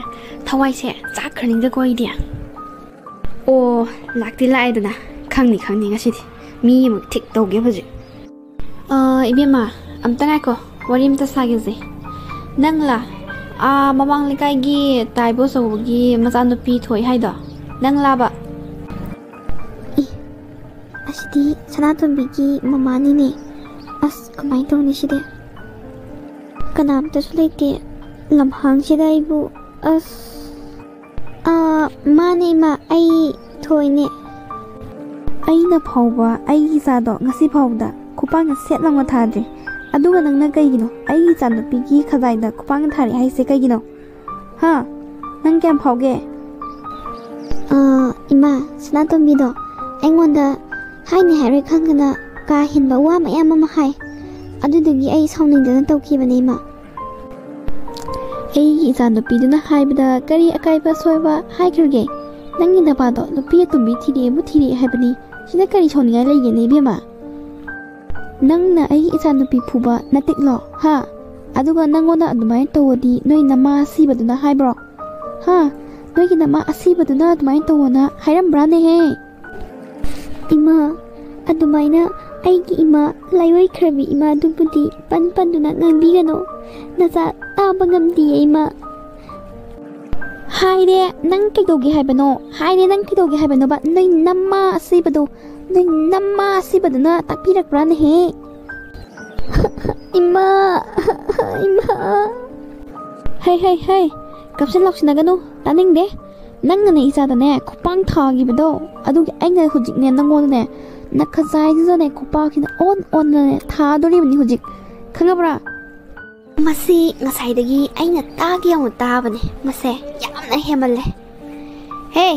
ꯊꯋꯥꯏꯁꯦ ꯆꯥꯛꯈ꯭ꯔꯅꯤꯗꯀꯣ ꯑꯩꯗꯤ꯫ ꯑꯣ, ꯂꯥꯛꯇꯤ ꯂꯥꯛꯑꯦꯗꯅ꯫ ꯈꯪꯅꯤ, ꯈꯪꯅꯤ ꯉꯁꯤꯗꯤ꯫ ꯃꯤ ꯑꯃꯨꯛ ꯊꯤꯛ ꯇꯧꯒꯦ ꯍꯧꯖꯤꯛ꯫ ꯑ, ꯏꯕꯦꯝꯃ, ꯑꯝꯇ ꯉꯥꯏꯈꯣ, ꯋꯥꯔꯤ ꯑꯝꯇ ꯁꯥꯒꯦꯁꯦ꯫ ꯅꯪꯂꯥ? ꯑꯥ, ꯃꯃꯥꯡ ꯂꯩꯀꯥꯏꯒꯤ ꯇꯥꯏꯕꯣ ꯑꯆꯧꯕꯒꯤ ꯃꯆꯥꯅꯨꯄꯤ ꯊꯣꯏ ꯍꯥꯏꯗꯣ? ꯅꯪꯂꯥꯕ? ꯑꯦ, ꯑꯁꯤꯗꯤ ꯁꯅꯥꯇꯣꯝꯕꯤꯒꯤ ꯃꯃꯥꯅꯤꯅꯦ꯫ ꯑꯁ, ꯀꯃꯥꯏꯅ ꯇꯧꯅꯤ ꯁꯤꯗꯤ? ꯀꯅꯥꯝꯇꯁꯨ ꯂꯩꯇꯦ ꯂꯝꯍꯥꯡꯁꯤꯗ ꯑꯩꯕꯨ꯫ ꯑꯁ꯫ ꯑꯥ, ꯃꯥꯅꯦ ꯏꯃꯥ, ꯑꯩ ꯊꯣꯏꯅꯦ꯫ ꯑꯩꯅ ꯐꯥꯎꯕ ꯑꯩꯒꯤ ꯏꯆꯥꯗꯣ ꯉꯁꯤ ꯐꯥꯎꯕꯗ ꯈꯨꯄꯥꯛꯅ ꯁꯦꯠ ꯂꯥꯎꯅ ꯊꯥꯗ꯭ꯔꯤ꯫ ꯑꯗꯨꯒ ꯅꯪꯅ ꯀꯩꯒꯤꯅꯣ ꯑꯩꯒꯤ ꯏꯆꯥꯅꯨꯄꯤꯒꯤ ꯈꯖꯥꯏꯗ ꯈꯨꯄꯥꯛꯅ ꯊꯥꯔꯦ ꯍꯥꯏꯁꯦ ꯀꯩꯒꯤꯅꯣ? ꯍꯥ? ꯅꯪ ꯀꯌꯥꯝ ꯐꯥꯎꯒꯦ? ꯑꯥ, ꯏꯃꯥ, ꯁꯅꯥꯇꯣꯝꯕꯤꯗꯣ ꯑꯩꯉꯣꯟꯗ ꯍꯥꯏꯅꯤ ꯍꯥꯏꯔꯣꯏ ꯈꯪꯗꯅ ꯀꯥ ꯍꯦꯟꯕ ꯋꯥ ꯃꯌꯥꯝ ꯑꯃ ꯍꯥꯏ꯫ ꯑꯗꯨꯗꯨꯒꯤ ꯑꯩ ꯁꯥꯎꯅꯤꯡꯗꯅ ꯇꯧꯈꯤꯕꯅꯦ, ꯏꯃꯥ꯫ ꯑꯩꯒꯤ ꯏꯆꯥꯅꯨꯄꯤꯗꯨꯅ ꯍꯥꯏꯕꯗ ꯀꯔꯤ ꯑꯀꯥꯏꯕ ꯑꯁꯣꯏꯕ ꯍꯥꯏꯈ꯭ꯔꯒꯦ? ꯅꯪꯒꯤ ꯅꯄꯥꯗꯣ ꯅꯨꯄꯤ ꯑꯇꯣꯝꯕꯤ ꯊꯤꯔꯛꯑꯦꯕꯨ ꯊꯤꯔꯛꯑꯦ ꯍꯥꯏꯕꯅꯤ꯫ ꯁꯤꯗ ꯀꯔꯤ ꯁꯥꯎꯅꯤꯡꯉꯥꯏ ꯂꯩꯒꯦꯅꯦ, ꯏꯕꯦꯝꯃ? ꯅꯪꯅ ꯑꯩꯒꯤ ꯏꯆꯥꯅꯨꯄꯤ ꯐꯨꯕ ꯅꯠꯇꯤꯛꯂꯣ, ꯍꯥ? ꯑꯗꯨꯒ ꯅꯪꯉꯣꯟꯗ ꯑꯗꯨꯃꯥꯏꯅ ꯇꯧꯋꯣꯗꯤ ꯅꯣꯏ ꯅꯃꯥ ꯑꯁꯤꯕꯗꯨꯅ ꯍꯥꯏꯕ꯭ꯔꯣ? ꯍꯥ? ꯅꯣꯏꯒꯤ ꯅꯃꯥ ꯑꯁꯤꯕꯗꯨꯅ ꯑꯗꯨꯃꯥꯏꯅ ꯇꯧꯋꯣꯅ ꯍꯥꯏꯔꯝꯕ꯭ꯔꯥꯅꯦꯍꯦ? ꯏꯃꯥ, ꯑꯗꯨꯃꯥꯏꯅ ꯑꯩꯒꯤ ꯏꯃꯥ, ꯂꯥꯏꯑꯣꯏꯈ꯭ꯔꯕꯤ ꯏꯃꯥꯗꯨꯕꯨꯗꯤ ꯄꯟ ꯄꯟꯗꯨꯅ ꯉꯥꯡꯕꯤꯒꯅꯨ꯫ ꯅꯆꯥ ꯇꯥꯕ ꯉꯝꯗꯤꯌꯦ, ꯏꯃꯥ꯫ ꯍꯥꯏꯔꯦ, ꯅꯪ ꯀꯩꯗꯧꯒꯦ ꯍꯥꯏꯕꯅꯣ? ꯍꯥꯏꯔꯦ, ꯅꯪ ꯀꯩꯗꯧꯒꯦ ꯍꯥꯏꯕꯅꯣꯕ? ꯅꯣꯏ ꯅꯃꯥ ꯑꯁꯤꯕꯗꯣ, ꯅꯣꯏ ꯅꯃꯥ ꯑꯁꯤꯕꯗꯨꯅ ꯇꯥꯛꯄꯤꯔꯛꯄ꯭ꯔꯥꯅꯦꯍꯦ? ꯏꯃꯥ, ꯏꯃꯥ꯫ ꯍꯩ, ꯍꯩ, ꯍꯩ, ꯀꯞꯁꯤꯟ ꯂꯥꯎꯁꯤꯟꯅꯒꯅꯨ, ꯇꯥꯅꯤꯡꯗꯦ꯫ ꯅꯪꯅꯅꯦ ꯏꯆꯥꯗꯅꯦ ꯈꯨꯄꯥꯡ ꯊꯥꯈꯤꯕꯗꯣ, ꯑꯗꯨꯒꯤ ꯑꯩꯅ ꯍꯧꯖꯤꯛꯅꯦ ꯅꯪꯉꯣꯟꯗꯅꯦ ꯅꯈꯖꯥꯏꯗꯨꯗꯅꯦ ꯈꯨꯄꯥꯛꯁꯤꯅ ꯑꯣꯟ ꯑꯣꯟꯗꯅꯦ ꯊꯥꯗꯣꯔꯤꯕꯅꯤ ꯍꯧꯖꯤꯛ, ꯈꯪꯉꯕ꯭ꯔꯥ? ꯃꯁꯤ ꯉꯁꯥꯏꯗꯒꯤ ꯑꯩꯅ ꯇꯥꯒꯦ ꯌꯥꯎꯅ ꯇꯥꯕꯅꯦ꯫ ꯃꯁꯦ ꯌꯥꯝꯅ ꯍꯦꯟꯃꯜꯂꯦ꯫ ꯍꯦ,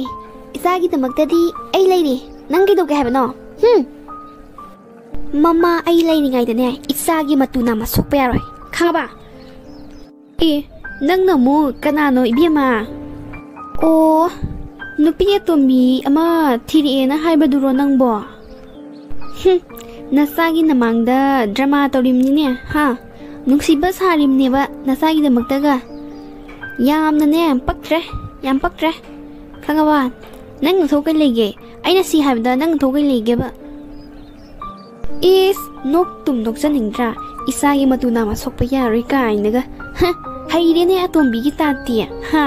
ꯏꯆꯥꯒꯤꯗꯃꯛꯇꯗꯤ ꯑꯩ ꯂꯩꯔꯤ꯫ ꯅꯪ ꯀꯩꯗꯧꯒꯦ ꯍꯥꯏꯕꯅꯣ? ꯍꯨꯝ꯫ ꯃꯃꯥ ꯑꯩ ꯂꯩꯔꯤꯉꯩꯗꯅꯦ ꯏꯆꯥꯒꯤ ꯃꯇꯨ ꯅꯥꯝꯃ ꯁꯣꯛꯄ ꯌꯥꯔꯣꯏ꯫ ꯈꯪꯉꯕ? ꯑꯦ, ꯅꯪꯅ ꯑꯃꯨꯛ ꯀꯅꯥꯅꯣ, ꯏꯕꯦꯝꯃ? ꯑꯣ, ꯅꯨꯄꯤ ꯑꯇꯣꯝꯕꯤ ꯑꯃ ꯊꯤꯔꯛꯑꯦꯅ ꯍꯥꯏꯕꯗꯨꯔꯣ ꯅꯪꯕꯣ? ꯍꯨꯝ, ꯅꯆꯥꯒꯤ ꯅꯃꯥꯡꯗ ꯗ꯭ꯔꯃꯥ ꯇꯧꯔꯤꯕꯅꯤꯅꯦ, ꯍꯥ? ꯅꯨꯡꯁꯤꯕ ꯁꯥꯔꯤꯕꯅꯦꯕ ꯅꯆꯥꯒꯤꯗꯃꯛꯇꯒ꯫ ꯌꯥꯝꯅꯅꯦ ꯄꯛꯇ꯭ꯔꯦ, ꯌꯥꯝ ꯄꯛꯇ꯭ꯔꯦ꯫ ꯈꯪꯉꯕ? ꯅꯪ ꯅꯊꯧ ꯀꯩ ꯂꯩꯒꯦ? ꯑꯩꯅ ꯁꯤ ꯍꯥꯏꯕꯗ ꯅꯪ ꯅꯊꯧ ꯀꯩ ꯂꯩꯒꯦꯕ? ꯏꯁ, ꯅꯣꯛ ꯇꯨꯝ ꯅꯣꯛꯆꯅꯤꯡꯗ꯭ꯔꯥ? ꯏꯆꯥꯒꯤ ꯃꯇꯨ ꯅꯥꯝꯃ ꯁꯣꯛꯄ ꯌꯥꯔꯣꯏ ꯀꯥꯏꯅꯒ꯫ ꯍ, ꯍꯩꯔꯦꯅꯦ ꯑꯇꯣꯝꯕꯤꯒꯤ ꯇꯥꯠꯇꯤ, ꯍꯥ?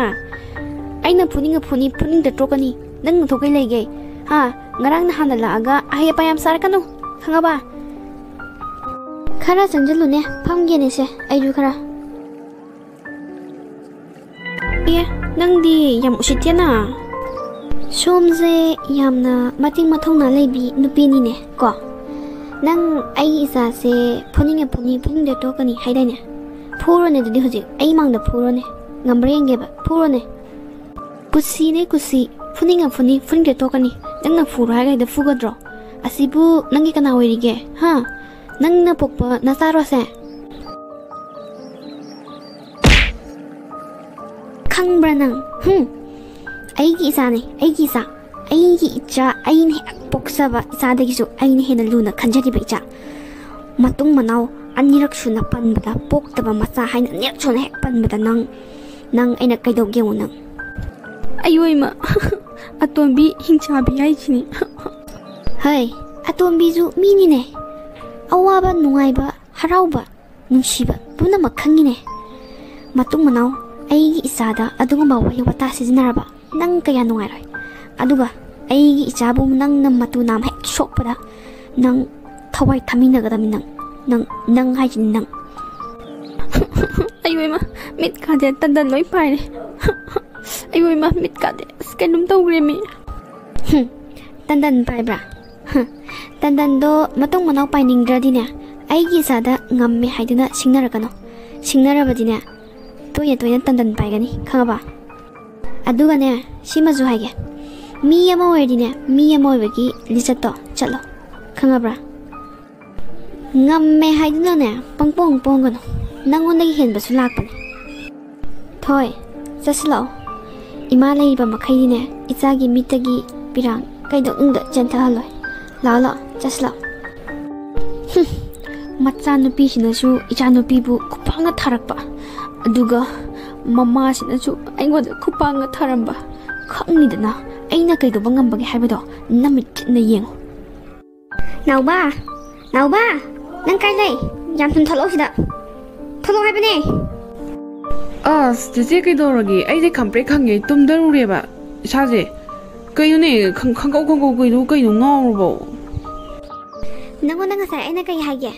ꯑꯩꯅ ꯐꯨꯅꯤꯡꯉ ꯐꯨꯅꯤ, ꯐꯨꯅꯤꯡꯗ ꯇꯣꯛꯀꯅꯤ꯫ ꯅꯪ ꯅꯊꯧ ꯀꯩ ꯂꯩꯒꯦ? ꯍꯥ? ꯉꯔꯥꯡ ꯅꯍꯥꯟꯗ ꯂꯥꯛꯑꯒ ꯑꯍꯩ ꯑꯄꯥ ꯌꯥꯝ ꯁꯥꯔꯛꯀꯅꯨ, ꯈꯪꯉꯕ? ꯈꯔ ꯆꯪꯁꯤꯜꯂꯨꯅꯦ, ꯐꯝꯒꯦꯅꯦꯁꯦ, ꯑꯩꯁꯨ ꯈꯔ꯫ ꯑꯦ, ꯅꯪꯗꯤ ꯌꯥꯝ ꯎꯁꯤꯠꯇꯦꯅ꯫ ꯁꯣꯝꯁꯦ ꯌꯥꯝꯅ ꯃꯇꯤꯡ ꯃꯊꯧꯅꯥ ꯂꯩꯕꯤ ꯅꯨꯄꯤꯅꯤꯅꯦ ꯀꯣ꯫ ꯅꯪ ꯑꯩꯒꯤ ꯏꯆꯥꯁꯦ ꯐꯨꯅꯤꯡꯉꯦ ꯐꯨꯅꯤ, ꯐꯨꯅꯤꯡꯗꯦ ꯇꯣꯛꯀꯅꯤ ꯍꯥꯏꯗꯥꯏꯅꯦ? ꯐꯨꯔꯣꯅꯦ ꯑꯗꯨꯗꯤ ꯍꯧꯖꯤꯛ ꯑꯩ ꯃꯥꯡꯗ ꯐꯨꯔꯣꯅꯦ꯫ ꯉꯝꯕ꯭ꯔꯥ ꯌꯦꯡꯒꯦꯕ, ꯐꯨꯔꯣꯅꯦ꯫ ꯀꯨꯁꯤꯅꯦ ꯀꯨꯁꯤ, ꯐꯨꯅꯤꯡꯉ ꯐꯨꯅꯤ, ꯐꯨꯅꯤꯡꯗ ꯇꯣꯛꯀꯅꯤ꯫ ꯅꯪꯅ ꯐꯨꯔꯣ ꯍꯥꯏꯔꯒ ꯍꯦꯛꯇ ꯐꯨꯒꯗ꯭ꯔꯣ? ꯑꯁꯤꯕꯨ ꯅꯪꯒꯤ ꯀꯅꯥ ꯑꯣꯏꯔꯤꯒꯦ? ꯍꯥ? ꯅꯪꯅ ꯄꯣꯛꯄ ꯅꯆꯥꯔꯣꯁꯦ? ꯈꯪꯕ꯭ꯔꯥ ꯅꯪ? ꯍꯨꯝ? ꯑꯩꯒꯤ ꯏꯆꯥꯅꯦ, ꯑꯩꯒꯤ ꯏꯆꯥ꯫ ꯑꯩꯒꯤ ꯏꯆꯥ, ꯑꯩꯅ ꯍꯦꯛ ꯄꯣꯛꯆꯕ ꯏꯆꯥꯗꯒꯤꯁꯨ ꯑꯩꯅ ꯍꯦꯟꯅ ꯂꯨꯅ ꯈꯟꯖꯔꯤꯕ ꯏꯆꯥ, ꯃꯇꯨꯡ ꯃꯅꯥꯎ ꯑꯅꯤꯔꯛ ꯁꯨꯅ ꯄꯟꯕꯗ, ꯄꯣꯛꯇꯕ ꯃꯆꯥ ꯍꯥꯏꯅ ꯑꯅꯤꯔꯛ ꯁꯨꯅ ꯍꯦꯛ ꯄꯟꯕꯗ ꯅꯪ, ꯅꯪ ꯑꯩꯅ ꯀꯩꯗꯧꯒꯦ ꯌꯦꯡꯉꯨ ꯅꯪ꯫ ꯑꯌꯣꯏꯃ, ꯑꯇꯣꯝꯕꯤ ꯍꯤꯡꯆꯥꯕꯤ ꯍꯥꯏꯁꯤꯅꯤ꯫ ꯍꯩ, ꯑꯇꯣꯝꯕꯤꯁꯨ ꯃꯤꯅꯤꯅꯦ꯫ ꯑꯋꯥꯕ, ꯅꯨꯡꯉꯥꯏꯕ, ꯍꯔꯥꯎꯕ, ꯅꯨꯡꯁꯤꯕ ꯄꯨꯝꯅꯃꯛ ꯈꯪꯉꯤꯅꯦ꯫ ꯃꯇꯨꯡ ꯃꯅꯥꯎ ꯑꯩꯒꯤ ꯏꯆꯥꯗ ꯑꯗꯨꯒꯨꯝꯕ ꯋꯥꯍꯩ ꯋꯥꯇꯥ ꯁꯤꯖꯤꯟꯅꯔꯕ ꯅꯪ ꯀꯌꯥ ꯅꯨꯡꯉꯥꯏꯔꯣꯏ꯫ ꯑꯗꯨꯒ ꯑꯩꯒꯤ ꯏꯆꯥꯕꯨ ꯅꯪꯅ ꯃꯇꯨ ꯅꯥꯝ ꯍꯦꯛ ꯁꯣꯛꯄꯗ ꯅꯪ ꯊꯋꯥꯏ ꯊꯥꯃꯤꯟꯅꯒꯗꯕꯅꯤ ꯅꯪ꯫ ꯅꯪ, ꯅꯪ ꯍꯥꯏꯁꯤꯅꯤ ꯅꯪ꯫ ꯑꯌꯣꯏꯃ, ꯃꯤꯠꯀꯥꯁꯦ ꯇꯟꯗꯟ ꯂꯣꯏ ꯄꯥꯏꯔꯦ꯫ ꯑꯌꯣꯏꯃ, ꯃꯤꯠꯀꯥꯁꯦ ꯑꯁ ꯀꯩꯅꯣꯝ ꯇꯧꯈ꯭ꯔꯦꯃꯤ꯫ ꯍꯨꯝ, ꯇꯟꯗꯟ ꯄꯥꯏꯕ꯭ꯔꯥ? ꯍꯨꯝ, ꯇꯟꯗꯟꯗꯣ ꯃꯇꯨꯡ ꯃꯅꯥꯎ ꯄꯥꯏꯅꯤꯡꯗ꯭ꯔꯗꯤꯅꯦ, ꯑꯩꯒꯤ ꯏꯆꯥꯗ ꯉꯝꯃꯦ ꯍꯥꯏꯗꯨꯅ ꯁꯤꯡꯅꯔꯛꯀꯅꯨ꯫ ꯁꯤꯡꯅꯔꯕꯗꯤꯅꯦ, ꯇꯣꯏꯅ ꯇꯣꯏꯅ ꯇꯟꯗꯟ ꯄꯥꯏꯒꯅꯤ, ꯈꯪꯉꯕ? ꯑꯗꯨꯒꯅꯦ, ꯁꯤꯃꯁꯨ ꯍꯥꯏꯒꯦ, ꯃꯤ ꯑꯃ ꯑꯣꯏꯔꯗꯤꯅꯦ, ꯃꯤ ꯑꯃ ꯑꯣꯏꯕꯒꯤ ꯂꯤꯆꯠꯇꯣ ꯆꯠꯂꯣ, ꯈꯪꯉꯕ꯭ꯔꯥ? ꯉꯝꯃꯦ ꯍꯥꯏꯗꯨꯅꯅꯦ ꯄꯪꯄꯣꯡ ꯄꯣꯡꯒꯅꯨ, ꯅꯪꯉꯣꯟꯗꯒꯤ ꯍꯦꯟꯕꯁꯨ ꯂꯥꯛꯄꯅꯦ꯫ ꯊꯣꯏ, ꯆꯠꯁꯤꯜꯂꯛꯑꯣ꯫ ꯏꯃꯥ ꯂꯩꯔꯤꯕ ꯃꯈꯩꯗꯤꯅꯦ ꯏꯆꯥꯒꯤ ꯃꯤꯠꯇꯒꯤ ꯄꯤꯔꯥꯡ ꯀꯩꯗꯧꯅꯨꯡꯗ ꯆꯦꯟꯊꯍꯜꯂꯣꯏ꯫ ꯂꯥꯛꯑꯣ ꯂꯥꯛꯑꯣ, ꯆꯠꯁꯤꯜꯂꯛꯑꯣ꯫ ꯍꯨꯝ, ꯃꯆꯥꯅꯨꯄꯤꯁꯤꯅꯁꯨ ꯏꯆꯥꯅꯨꯄꯤꯕꯨ ꯈꯨꯄꯥꯛꯅ ꯊꯥꯔꯛꯄ, ꯑꯗꯨꯒ ꯃꯃꯥꯁꯤꯅꯁꯨ ꯑꯩꯉꯣꯟꯗ ꯈꯨꯄꯥꯛꯅ ꯊꯥꯔꯝꯕ꯫ ꯈꯪꯅꯤꯗꯅ ꯑꯩꯅ ꯀꯩꯗꯧꯕ ꯉꯝꯕꯒꯦ ꯍꯥꯏꯕꯗꯣ ꯅꯃꯤꯠ ꯆꯤꯠꯅ ꯌꯦꯡꯉꯨ꯫ ꯅꯥꯎꯕ, ꯅꯥꯎꯕ, ꯅꯪ ꯀꯥꯏ ꯂꯩ? ꯌꯥꯝ ꯊꯨꯅ ꯊꯣꯛꯂꯛꯑꯣ ꯁꯤꯗ꯫ ꯊꯣꯛꯂꯛꯑꯣ ꯍꯥꯏꯕꯅꯦ꯫ ꯑꯁ, ꯆꯦꯆꯦ ꯀꯩꯗꯧꯔꯒꯦ? ꯑꯩꯁꯦ ꯈꯪꯄ꯭ꯔꯦꯛ ꯈꯪꯉꯦ, ꯇꯨꯝꯗꯔꯨꯔꯦꯕ ꯏꯁꯥꯁꯦ꯫ ꯀꯩꯅꯣꯅꯦ, ꯈꯪ-, ꯈꯪꯀꯧ ꯈꯪꯀꯧ ꯀꯩꯅꯣ, ꯀꯩꯅꯣ ꯉꯥꯎꯔꯕꯣ? ꯅꯪꯉꯣꯟꯗ ꯉꯁꯥꯏ ꯑꯩꯅ ꯀꯩ ꯍꯥꯏꯒꯦ?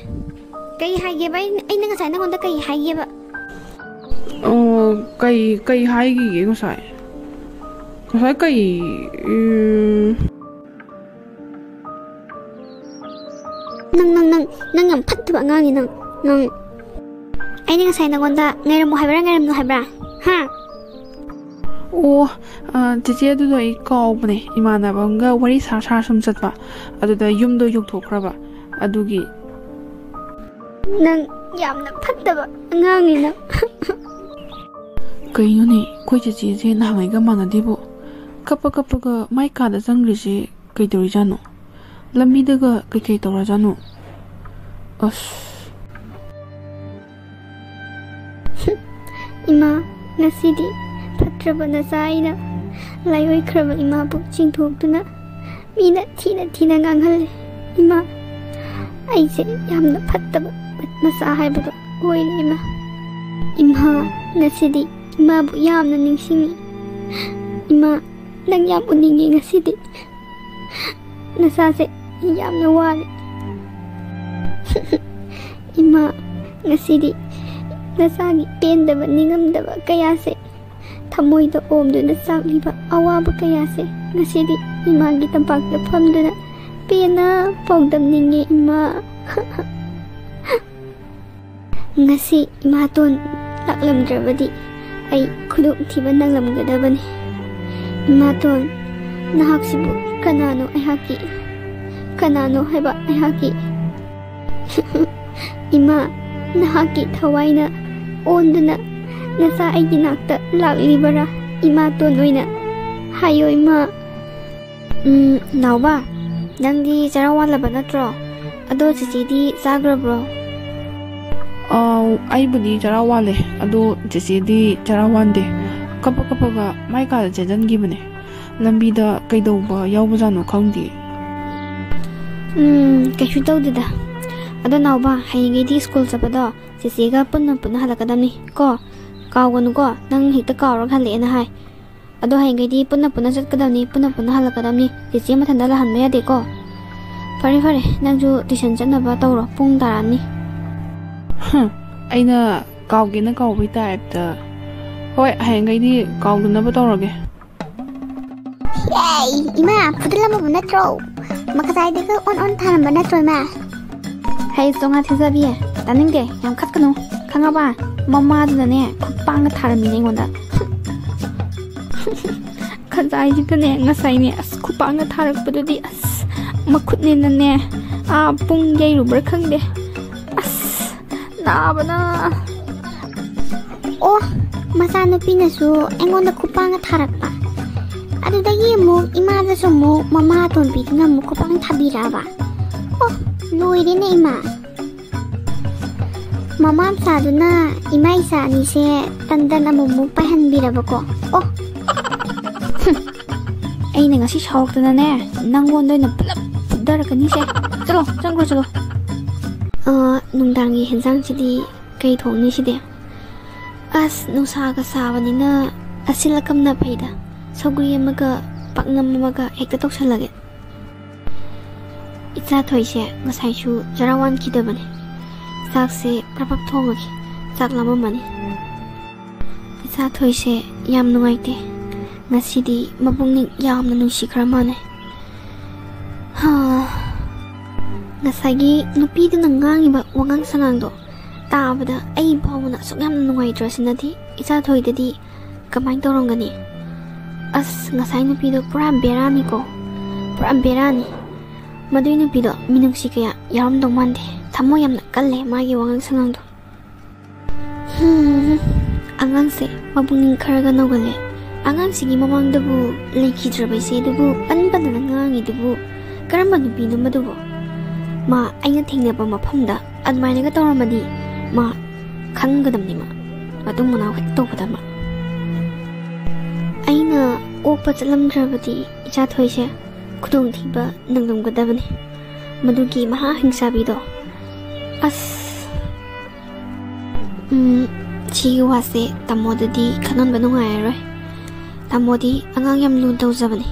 ꯀꯩ ꯍꯥꯏꯒꯦꯕ? ꯑꯩ, ꯑꯩꯅ ꯉꯁꯥꯏ ꯅꯪꯉꯣꯟꯗ ꯀꯩ ꯍꯥꯏꯒꯦꯕ? ꯑꯣ, ꯀꯩ, ꯀꯩ ꯍꯥꯏꯈꯤꯒꯦ ꯉꯁꯥꯏ? ꯉꯁꯥꯏ ꯀꯩ, ꯎꯝ, ꯅꯪ, ꯅꯪ, ꯅꯪ, ꯅꯪ ꯌꯥꯝ ꯐꯠꯇꯕ ꯑꯉꯥꯡꯅꯤ ꯅꯪ, ꯅꯪ꯫ ꯑꯩꯅ ꯉꯁꯥꯏ ꯅꯪꯉꯣꯟꯗ ꯉꯥꯏꯔꯝꯃꯣ ꯍꯥꯏꯕ꯭ꯔꯥ, ꯉꯥꯏꯔꯝꯅꯣ ꯍꯥꯏꯕ꯭ꯔꯥ? ꯍꯥ? ꯑꯣ, ꯑ, ꯆꯦꯆꯦ, ꯑꯗꯨꯗꯣ ꯑꯩ ꯀꯥꯎꯕꯅꯦ꯫ ꯏꯃꯥꯟꯅꯕ ꯑꯃꯒ ꯋꯥꯔꯤ ꯁꯥ ꯁꯥ ꯁꯨꯝ ꯆꯠꯄ, ꯑꯗꯨꯗ ꯌꯨꯝꯗꯣ ꯌꯧꯊꯣꯛꯈ꯭ꯔꯕ, ꯑꯗꯨꯒꯤ꯫ ꯅꯪ ꯌꯥꯝꯅ ꯐꯠꯇꯕ ꯑꯉꯥꯡꯅꯤ ꯅꯪ꯫ ꯀꯩꯅꯣꯅꯦ, ꯑꯩꯈꯣꯏ ꯆꯦꯆꯦꯁꯦ ꯅꯍꯥꯟꯉꯩꯒ ꯃꯥꯟꯅꯗꯦꯕꯣ꯫ ꯀꯞꯄ ꯀꯞꯄꯒ ꯃꯥꯏ ꯀꯥꯗ ꯆꯪꯈ꯭ꯔꯤꯁꯦ ꯀꯩꯗꯧꯔꯤꯖꯥꯠꯅꯣ? ꯂꯝꯕꯤꯗꯒ ꯀꯩꯀꯩ ꯇꯧꯔꯖꯥꯠꯅꯣ? ꯑꯁ꯫ ꯏꯃꯥ, ꯉꯁꯤꯗꯤ ꯐꯠꯇ꯭ꯔꯕ ꯅꯆꯥ ꯑꯩꯅ ꯂꯥꯏꯑꯣꯏꯈ꯭ꯔꯕ ꯏꯃꯥꯕꯨ ꯆꯤꯡꯊꯣꯛꯇꯨꯅ ꯃꯤꯅ ꯊꯤꯅ ꯊꯤꯅ ꯉꯥꯡꯍꯜꯂꯦ꯫ ꯏꯃꯥ, ꯑꯩꯁꯦ ꯌꯥꯝꯅ ꯐꯠꯇꯕ ꯃꯆꯥ ꯍꯥꯏꯕꯗꯣ ꯑꯣꯏꯔꯦ ꯏꯃꯥ꯫ ꯏꯃꯥ, ꯉꯁꯤꯗꯤ ꯏꯃꯥꯕꯨ ꯌꯥꯝꯅ ꯅꯤꯡꯁꯤꯡꯉꯤ꯫ ꯏꯃꯥ, ꯅꯪ ꯌꯥꯝ ꯎꯅꯤꯡꯉꯤ ꯉꯁꯤꯗꯤ꯫ ꯅꯁꯥꯁꯦ ꯌꯥꯝꯅ ꯋꯥꯔꯦ꯫ ꯏꯃꯥ, ꯉꯁꯤꯗꯤ ꯅꯁꯥꯒꯤ ꯄꯦꯟꯗꯕ, ꯅꯤꯡꯉꯝꯗꯕ ꯀꯌꯥꯁꯦ, ꯊꯃꯣꯏꯗ ꯑꯣꯝꯗꯨꯅ ꯆꯥꯛꯂꯤꯕ ꯑꯋꯥꯕ ꯀꯌꯥꯁꯦ ꯉꯁꯤꯗꯤ ꯏꯃꯥꯒꯤ ꯇꯝꯄꯥꯛꯇ ꯐꯝꯗꯨꯅ ꯄꯦꯟꯅ ꯄꯥꯎꯗꯝꯅꯤꯡꯉꯦ ꯏꯃꯥ꯫ ꯉꯁꯤ ꯏꯃꯥꯇꯣꯟ ꯂꯥꯛꯂꯝꯗ꯭ꯔꯕꯗꯤ ꯑꯩ ꯈꯨꯗꯣꯡꯊꯤꯕ ꯅꯪꯂꯝꯒꯗꯕꯅꯤ꯫ ꯏꯃꯥꯇꯣꯟ, ꯅꯍꯥꯛꯁꯤꯕꯨ ꯀꯅꯥꯅꯣ ꯑꯩꯍꯥꯛꯀꯤ? ꯀꯅꯥꯅꯣ ꯍꯥꯏꯕ ꯑꯩꯍꯥꯛꯀꯤ? ꯏꯃꯥ, ꯅꯍꯥꯛꯀꯤ ꯊꯋꯥꯏꯅ ꯑꯣꯟꯗꯨꯅ ꯅꯆꯥ ꯑꯩꯒꯤ ꯅꯥꯛꯇ ꯂꯥꯛꯂꯤꯕꯔꯥ? ꯏꯃꯥꯇꯣꯟ ꯑꯣꯏꯅ ꯍꯥꯏꯌꯣ ꯏꯃꯥ꯫ ꯎꯝ, ꯅꯥꯎꯕ, ꯅꯪꯗꯤ ꯆꯔꯥ ꯋꯥꯠꯂꯕ ꯅꯠꯇ꯭ꯔꯣ? ꯑꯗꯣ ꯆꯤꯆꯦꯗꯤ ꯆꯥꯈ꯭ꯔꯕ꯭ꯔꯣ? ꯑꯥꯎ, ꯑꯩꯕꯨꯗꯤ ꯆꯔꯥ ꯋꯥꯠꯂꯦ, ꯑꯗꯣ ꯆꯤꯆꯦꯗꯤ ꯆꯔꯥ ꯋꯥꯟꯗꯦ꯫ ꯀꯞꯄ ꯀꯞꯄꯒ ꯃꯥꯏ ꯀꯥꯗ ꯆꯦꯟꯁꯤꯟꯈꯤꯕꯅꯦ꯫ ꯂꯝꯕꯤꯗ ꯀꯩꯗꯧꯕ ꯌꯥꯎꯕꯖꯥꯠꯅꯣ ꯈꯪꯗꯦ꯫ ꯎꯝ, ꯀꯩꯁꯨ ꯇꯧꯗꯦꯗ꯫ ꯑꯗꯣ ꯅꯥꯎꯕ, ꯍꯌꯦꯡꯈꯩꯗꯤ ꯁ꯭ꯀꯨꯜ ꯆꯠꯄꯗꯣ ꯆꯤꯆꯦꯒ ꯄꯨꯟꯅ ꯄꯨꯟꯅ ꯍꯜꯂꯛꯀꯗꯕꯅꯤ ꯀꯣ꯫ ꯀꯥꯎꯒꯅꯨꯀꯣ, ꯅꯪ ꯍꯦꯛꯇ ꯀꯥꯎꯔꯒ ꯍꯜꯂꯛꯑꯦꯅ ꯍꯥꯏ꯫ ꯑꯗꯣ ꯍꯌꯦꯡꯈꯩꯗꯤ ꯄꯨꯟꯅ ꯄꯨꯟꯅ ꯆꯠꯀꯗꯕꯅꯤ, ꯄꯨꯟꯅ ꯄꯨꯟꯅ ꯍꯜꯂꯛꯀꯗꯕꯅꯤ꯫ ꯆꯤꯆꯦ ꯃꯊꯟꯇ ꯂꯥꯛꯍꯟꯕ ꯌꯥꯗꯦꯀꯣ꯫ ꯐꯔꯦ ꯐꯔꯦ, ꯅꯪꯁꯨ ꯇꯨꯏꯁꯟ ꯆꯠꯅꯕ ꯇꯧꯔꯣ, ꯄꯨꯡ ꯇꯥꯔꯛꯑꯅꯤ꯫ ꯍꯝ, ꯑꯩꯅ ꯀꯥꯎꯒꯦꯅ ꯀꯥꯎꯕꯩ ꯇꯥꯏꯞꯇ꯫ ꯍꯣꯏ, ꯍꯌꯦꯡꯈꯩꯗꯤ ꯀꯥꯎꯗꯅꯕ ꯇꯧꯔꯒꯦ꯫ ꯑꯦ, ꯏꯃꯥ, ꯐꯨꯗꯠꯂꯝꯃꯕ ꯅꯠꯇ꯭ꯔꯣ? ꯃꯈꯥꯖꯥꯏꯗꯒ ꯑꯣꯟ ꯑꯣꯟ ꯊꯥꯔꯝꯕ ꯅꯠꯇ꯭ꯔꯣ, ꯏꯃꯥ? ꯍꯩ, ꯆꯣꯉꯥ ꯊꯤꯖꯕꯤ, ꯇꯥꯅꯤꯡꯗꯦ, ꯌꯥꯝ ꯈꯠꯀꯅꯨ, ꯈꯪꯉꯕ? ꯃꯃꯥꯗꯨꯅꯅꯦ, ꯈꯨꯄꯥꯡꯒ ꯊꯥꯔꯝꯃꯤꯅꯦ ꯑꯩꯉꯣꯟꯗ꯫ ꯈꯖꯥꯏꯁꯤꯗꯅꯦ, ꯉꯁꯥꯏꯅꯦ, ꯑꯁ, ꯈꯨꯄꯥꯡꯒ ꯊꯥꯔꯛꯄꯗꯨꯗꯤ, ꯑꯁ, ꯃꯈꯨꯠꯅꯦꯅꯅꯦ, ꯑꯥ, ꯄꯨꯡ ꯌꯩꯔꯨꯕ꯭ꯔꯥ ꯈꯪꯗꯦ꯫ ꯑꯁ, ꯅꯥꯕꯅ꯫ ꯑꯣ, ꯃꯆꯥꯅꯨꯄꯤꯅꯁꯨ ꯑꯩꯉꯣꯟꯗ ꯈꯨꯄꯥꯡꯒ ꯊꯥꯔꯛꯄ꯫ ꯑꯗꯨꯗꯒꯤ ꯑꯃꯨꯛ ꯏꯃꯥꯗꯁꯨ ꯑꯃꯨꯛ ꯃꯃꯥ ꯑꯇꯣꯝꯕꯤꯗꯨꯅ ꯑꯃꯨꯛ ꯈꯨꯄꯥꯡ ꯊꯥꯕꯤꯔꯛꯑꯕ꯫ ꯑꯣ, ꯂꯣꯏꯔꯦꯅꯦ ꯏꯃꯥ꯫ ꯃꯃꯥ ꯃꯆꯥꯗꯨꯅ ꯏꯃꯥ ꯏꯆꯥ ꯑꯅꯤꯁꯦ ꯇꯟ ꯇꯟ ꯑꯃꯨꯛꯃꯨꯛ ꯄꯥꯏꯍꯟꯕꯤꯔꯕꯀꯣ꯫ ꯑꯣ꯫ ꯍꯨꯝ꯫ ꯑꯩꯅ ꯉꯁꯤ ꯁꯥꯎꯔꯛꯇꯅꯅꯦ, ꯅꯪꯉꯣꯟꯗ ꯑꯣꯏꯅ ꯄꯨꯂꯞ ꯐꯨꯗꯔꯛꯀꯅꯤꯁꯦ꯫ ꯆꯠꯂꯣ, ꯆꯪꯈ꯭ꯔꯣ, ꯆꯠꯂꯣ꯫ ꯑ, ꯅꯨꯡꯗꯥꯡꯒꯤ ꯍꯦꯟꯖꯥꯡꯁꯤꯗꯤ ꯀꯩ ꯊꯣꯡꯅꯤ ꯁꯤꯗꯤ? ꯑꯁ, ꯅꯨꯡꯁꯥꯒ ꯁꯥꯕꯅꯤꯅ ꯑꯁꯤꯜ ꯑꯀꯝꯅ ꯐꯩꯗ꯫ ꯁꯧꯒ꯭ꯔꯤ ꯑꯃꯒ ꯄꯥꯛꯅꯝ ꯑꯃꯒ ꯍꯦꯛꯇ ꯇꯧꯁꯜꯂꯒꯦ꯫ ꯏꯆꯥ ꯊꯣꯏꯁꯦ ꯉꯁꯥꯏꯁꯨ ꯆꯔꯥ ꯋꯥꯟꯈꯤꯗꯕꯅꯦ꯫ ꯆꯥꯛꯁꯦ ꯄ꯭ꯔꯞ ꯄ꯭ꯔꯞ ꯊꯣꯡꯉꯒꯦ꯫ ꯆꯥꯛ ꯂꯥꯝꯃꯝꯃꯅꯤ꯫ ꯏꯆꯥ ꯊꯣꯏꯁꯦ ꯌꯥꯝ ꯅꯨꯡꯉꯥꯏꯇꯦ꯫ ꯉꯁꯤꯗꯤ ꯃꯄꯨꯛꯅꯤꯡ ꯌꯥꯝꯅ ꯅꯨꯡꯁꯤꯈ꯭ꯔ ꯃꯥꯜꯂꯦ꯫ ꯍꯥ꯫ ꯉꯁꯥꯏꯒꯤ ꯅꯨꯄꯤꯗꯨꯅ ꯉꯥꯡꯉꯤꯕ ꯋꯥꯉꯥꯡ ꯁꯉꯥꯡꯗꯣ ꯇꯥꯕꯗ ꯑꯩ ꯐꯥꯎꯕꯅ ꯑꯁꯨꯛ ꯌꯥꯝꯅ ꯅꯨꯡꯉꯥꯏꯇ꯭ꯔꯁꯤꯅꯗꯤ ꯏꯆꯥ ꯊꯣꯏꯗꯗꯤ ꯀꯃꯥꯏꯅ ꯇꯧꯔꯝꯒꯅꯤ? ꯑꯁ, ꯉꯁꯥꯏ ꯅꯨꯄꯤꯗꯣ ꯄꯨꯔꯥ ꯕꯦꯔꯥꯅꯤꯀꯣ꯫ ꯄꯨꯔꯥ ꯕꯦꯔꯥꯅꯤ꯫ ꯃꯗꯨꯏ ꯅꯨꯄꯤꯗꯣ ꯃꯤꯅꯨꯡꯁꯤ ꯀꯌꯥ ꯌꯥꯎꯔꯝꯗꯧ ꯃꯥꯟꯗꯦ꯫ ꯊꯃꯣꯏ ꯌꯥꯝꯅ ꯀꯜꯂꯦ ꯃꯥꯒꯤ ꯋꯥꯉꯥꯡ ꯁꯉꯥꯡꯗꯣ꯫ ꯍꯨꯝ, ꯑꯉꯥꯡꯁꯦ ꯃꯄꯨꯛꯅꯤꯡ ꯈꯔꯒ ꯅꯧꯒꯜꯂꯦ꯫ ꯑꯉꯥꯡꯁꯤꯒꯤ ꯃꯃꯥꯡꯗꯕꯨ ꯂꯩꯈꯤꯗ꯭ꯔꯕ ꯏꯆꯦꯗꯨꯕꯨ ꯄꯟ ꯄꯟꯗꯅ ꯉꯥꯡꯉꯤꯗꯨꯕꯨ ꯀꯔꯝꯕ ꯅꯨꯄꯤꯅꯣ ꯃꯗꯨꯕꯨ? ꯃꯥ ꯑꯩꯅ ꯊꯦꯡꯅꯕ ꯃꯐꯝꯗ ꯑꯗꯨꯃꯥꯏꯅꯒ ꯇꯧꯔꯝꯃꯗꯤ ꯃꯥ ꯈꯪꯒꯗꯕꯅꯤ꯫ ꯃꯥ ꯃꯇꯨꯡ ꯃꯅꯥꯎ ꯍꯦꯛ ꯇꯧꯒꯗꯕ꯫ ꯑꯩꯅ ꯑꯣꯛꯄ ꯆꯠꯂꯝꯗ꯭ꯔꯕꯗꯤ ꯏꯆꯥ ꯊꯣꯏꯁꯦ ꯈꯨꯗꯣꯡꯊꯤꯕ ꯅꯪꯂꯝꯒꯗꯕꯅꯤ꯫ ꯃꯗꯨꯒꯤ ꯃꯍꯥ ꯍꯤꯡꯆꯥꯕꯤꯗꯣ꯫ ꯑꯁ꯫ ꯎꯝ, ꯁꯤꯒꯤ ꯋꯥꯁꯦ ꯇꯥꯃꯣꯗꯗꯤ ꯈꯟꯍꯟꯕ ꯅꯨꯡꯉꯥꯏꯔꯔꯣꯏ꯫ ꯇꯥꯃꯣꯗꯤ ꯑꯉꯥꯡ ꯌꯥꯝ ꯂꯨꯅ ꯇꯧꯖꯕꯅꯤ꯫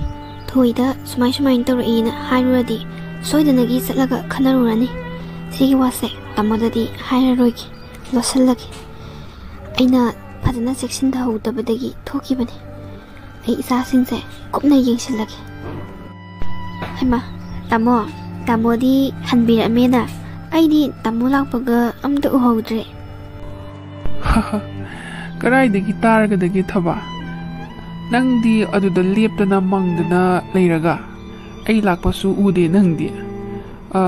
ꯊꯣꯏꯗ ꯁꯨꯃꯥꯏ ꯁꯨꯃꯥꯏꯅ ꯇꯧꯔꯛꯏꯅ ꯍꯥꯏꯔꯨꯔꯗꯤ ꯁꯣꯏꯗꯅꯒꯤ ꯆꯠꯂꯒ ꯈꯟꯅꯔꯨꯔꯅꯤ꯫ ꯁꯤꯒꯤ ꯋꯥꯁꯦ ꯇꯥꯃꯣꯗꯗꯤ ꯍꯥꯏꯔꯔꯣꯏꯒꯦ, ꯂꯣꯠꯁꯤꯜꯂꯒꯦ꯫ ꯑꯩꯅ ꯐꯖꯅ ꯆꯦꯛꯁꯤꯟꯗꯍꯧꯗꯕꯗꯒꯤ ꯊꯣꯛꯈꯤꯕꯅꯤ꯫ ꯑꯩ ꯏꯆꯥꯁꯤꯡꯁꯦ ꯀꯨꯞꯅ ꯌꯦꯡꯁꯤꯜꯂꯒꯦ꯫ ꯍꯩꯃꯥ, ꯇꯥꯃꯣ, ꯇꯥꯃꯣꯗꯤ ꯍꯟꯕꯤꯔꯛꯑꯃꯦꯅ꯫ ꯑꯩꯗꯤ ꯇꯥꯃꯣ ꯂꯥꯛꯄꯒ ꯑꯝꯇ ꯎꯍꯧꯗ꯭ꯔꯦ꯫ ꯀꯔꯥꯏꯗꯒꯤ ꯇꯥꯔꯒꯗꯒꯦ ꯊꯕ? ꯅꯪꯗꯤ ꯑꯗꯨꯗ ꯂꯦꯞꯇꯅ ꯃꯪꯗꯅ ꯂꯩꯔꯒ ꯑꯩ ꯂꯥꯛꯄꯁꯨ ꯎꯗꯦ ꯅꯪꯗꯤ꯫ ꯑ,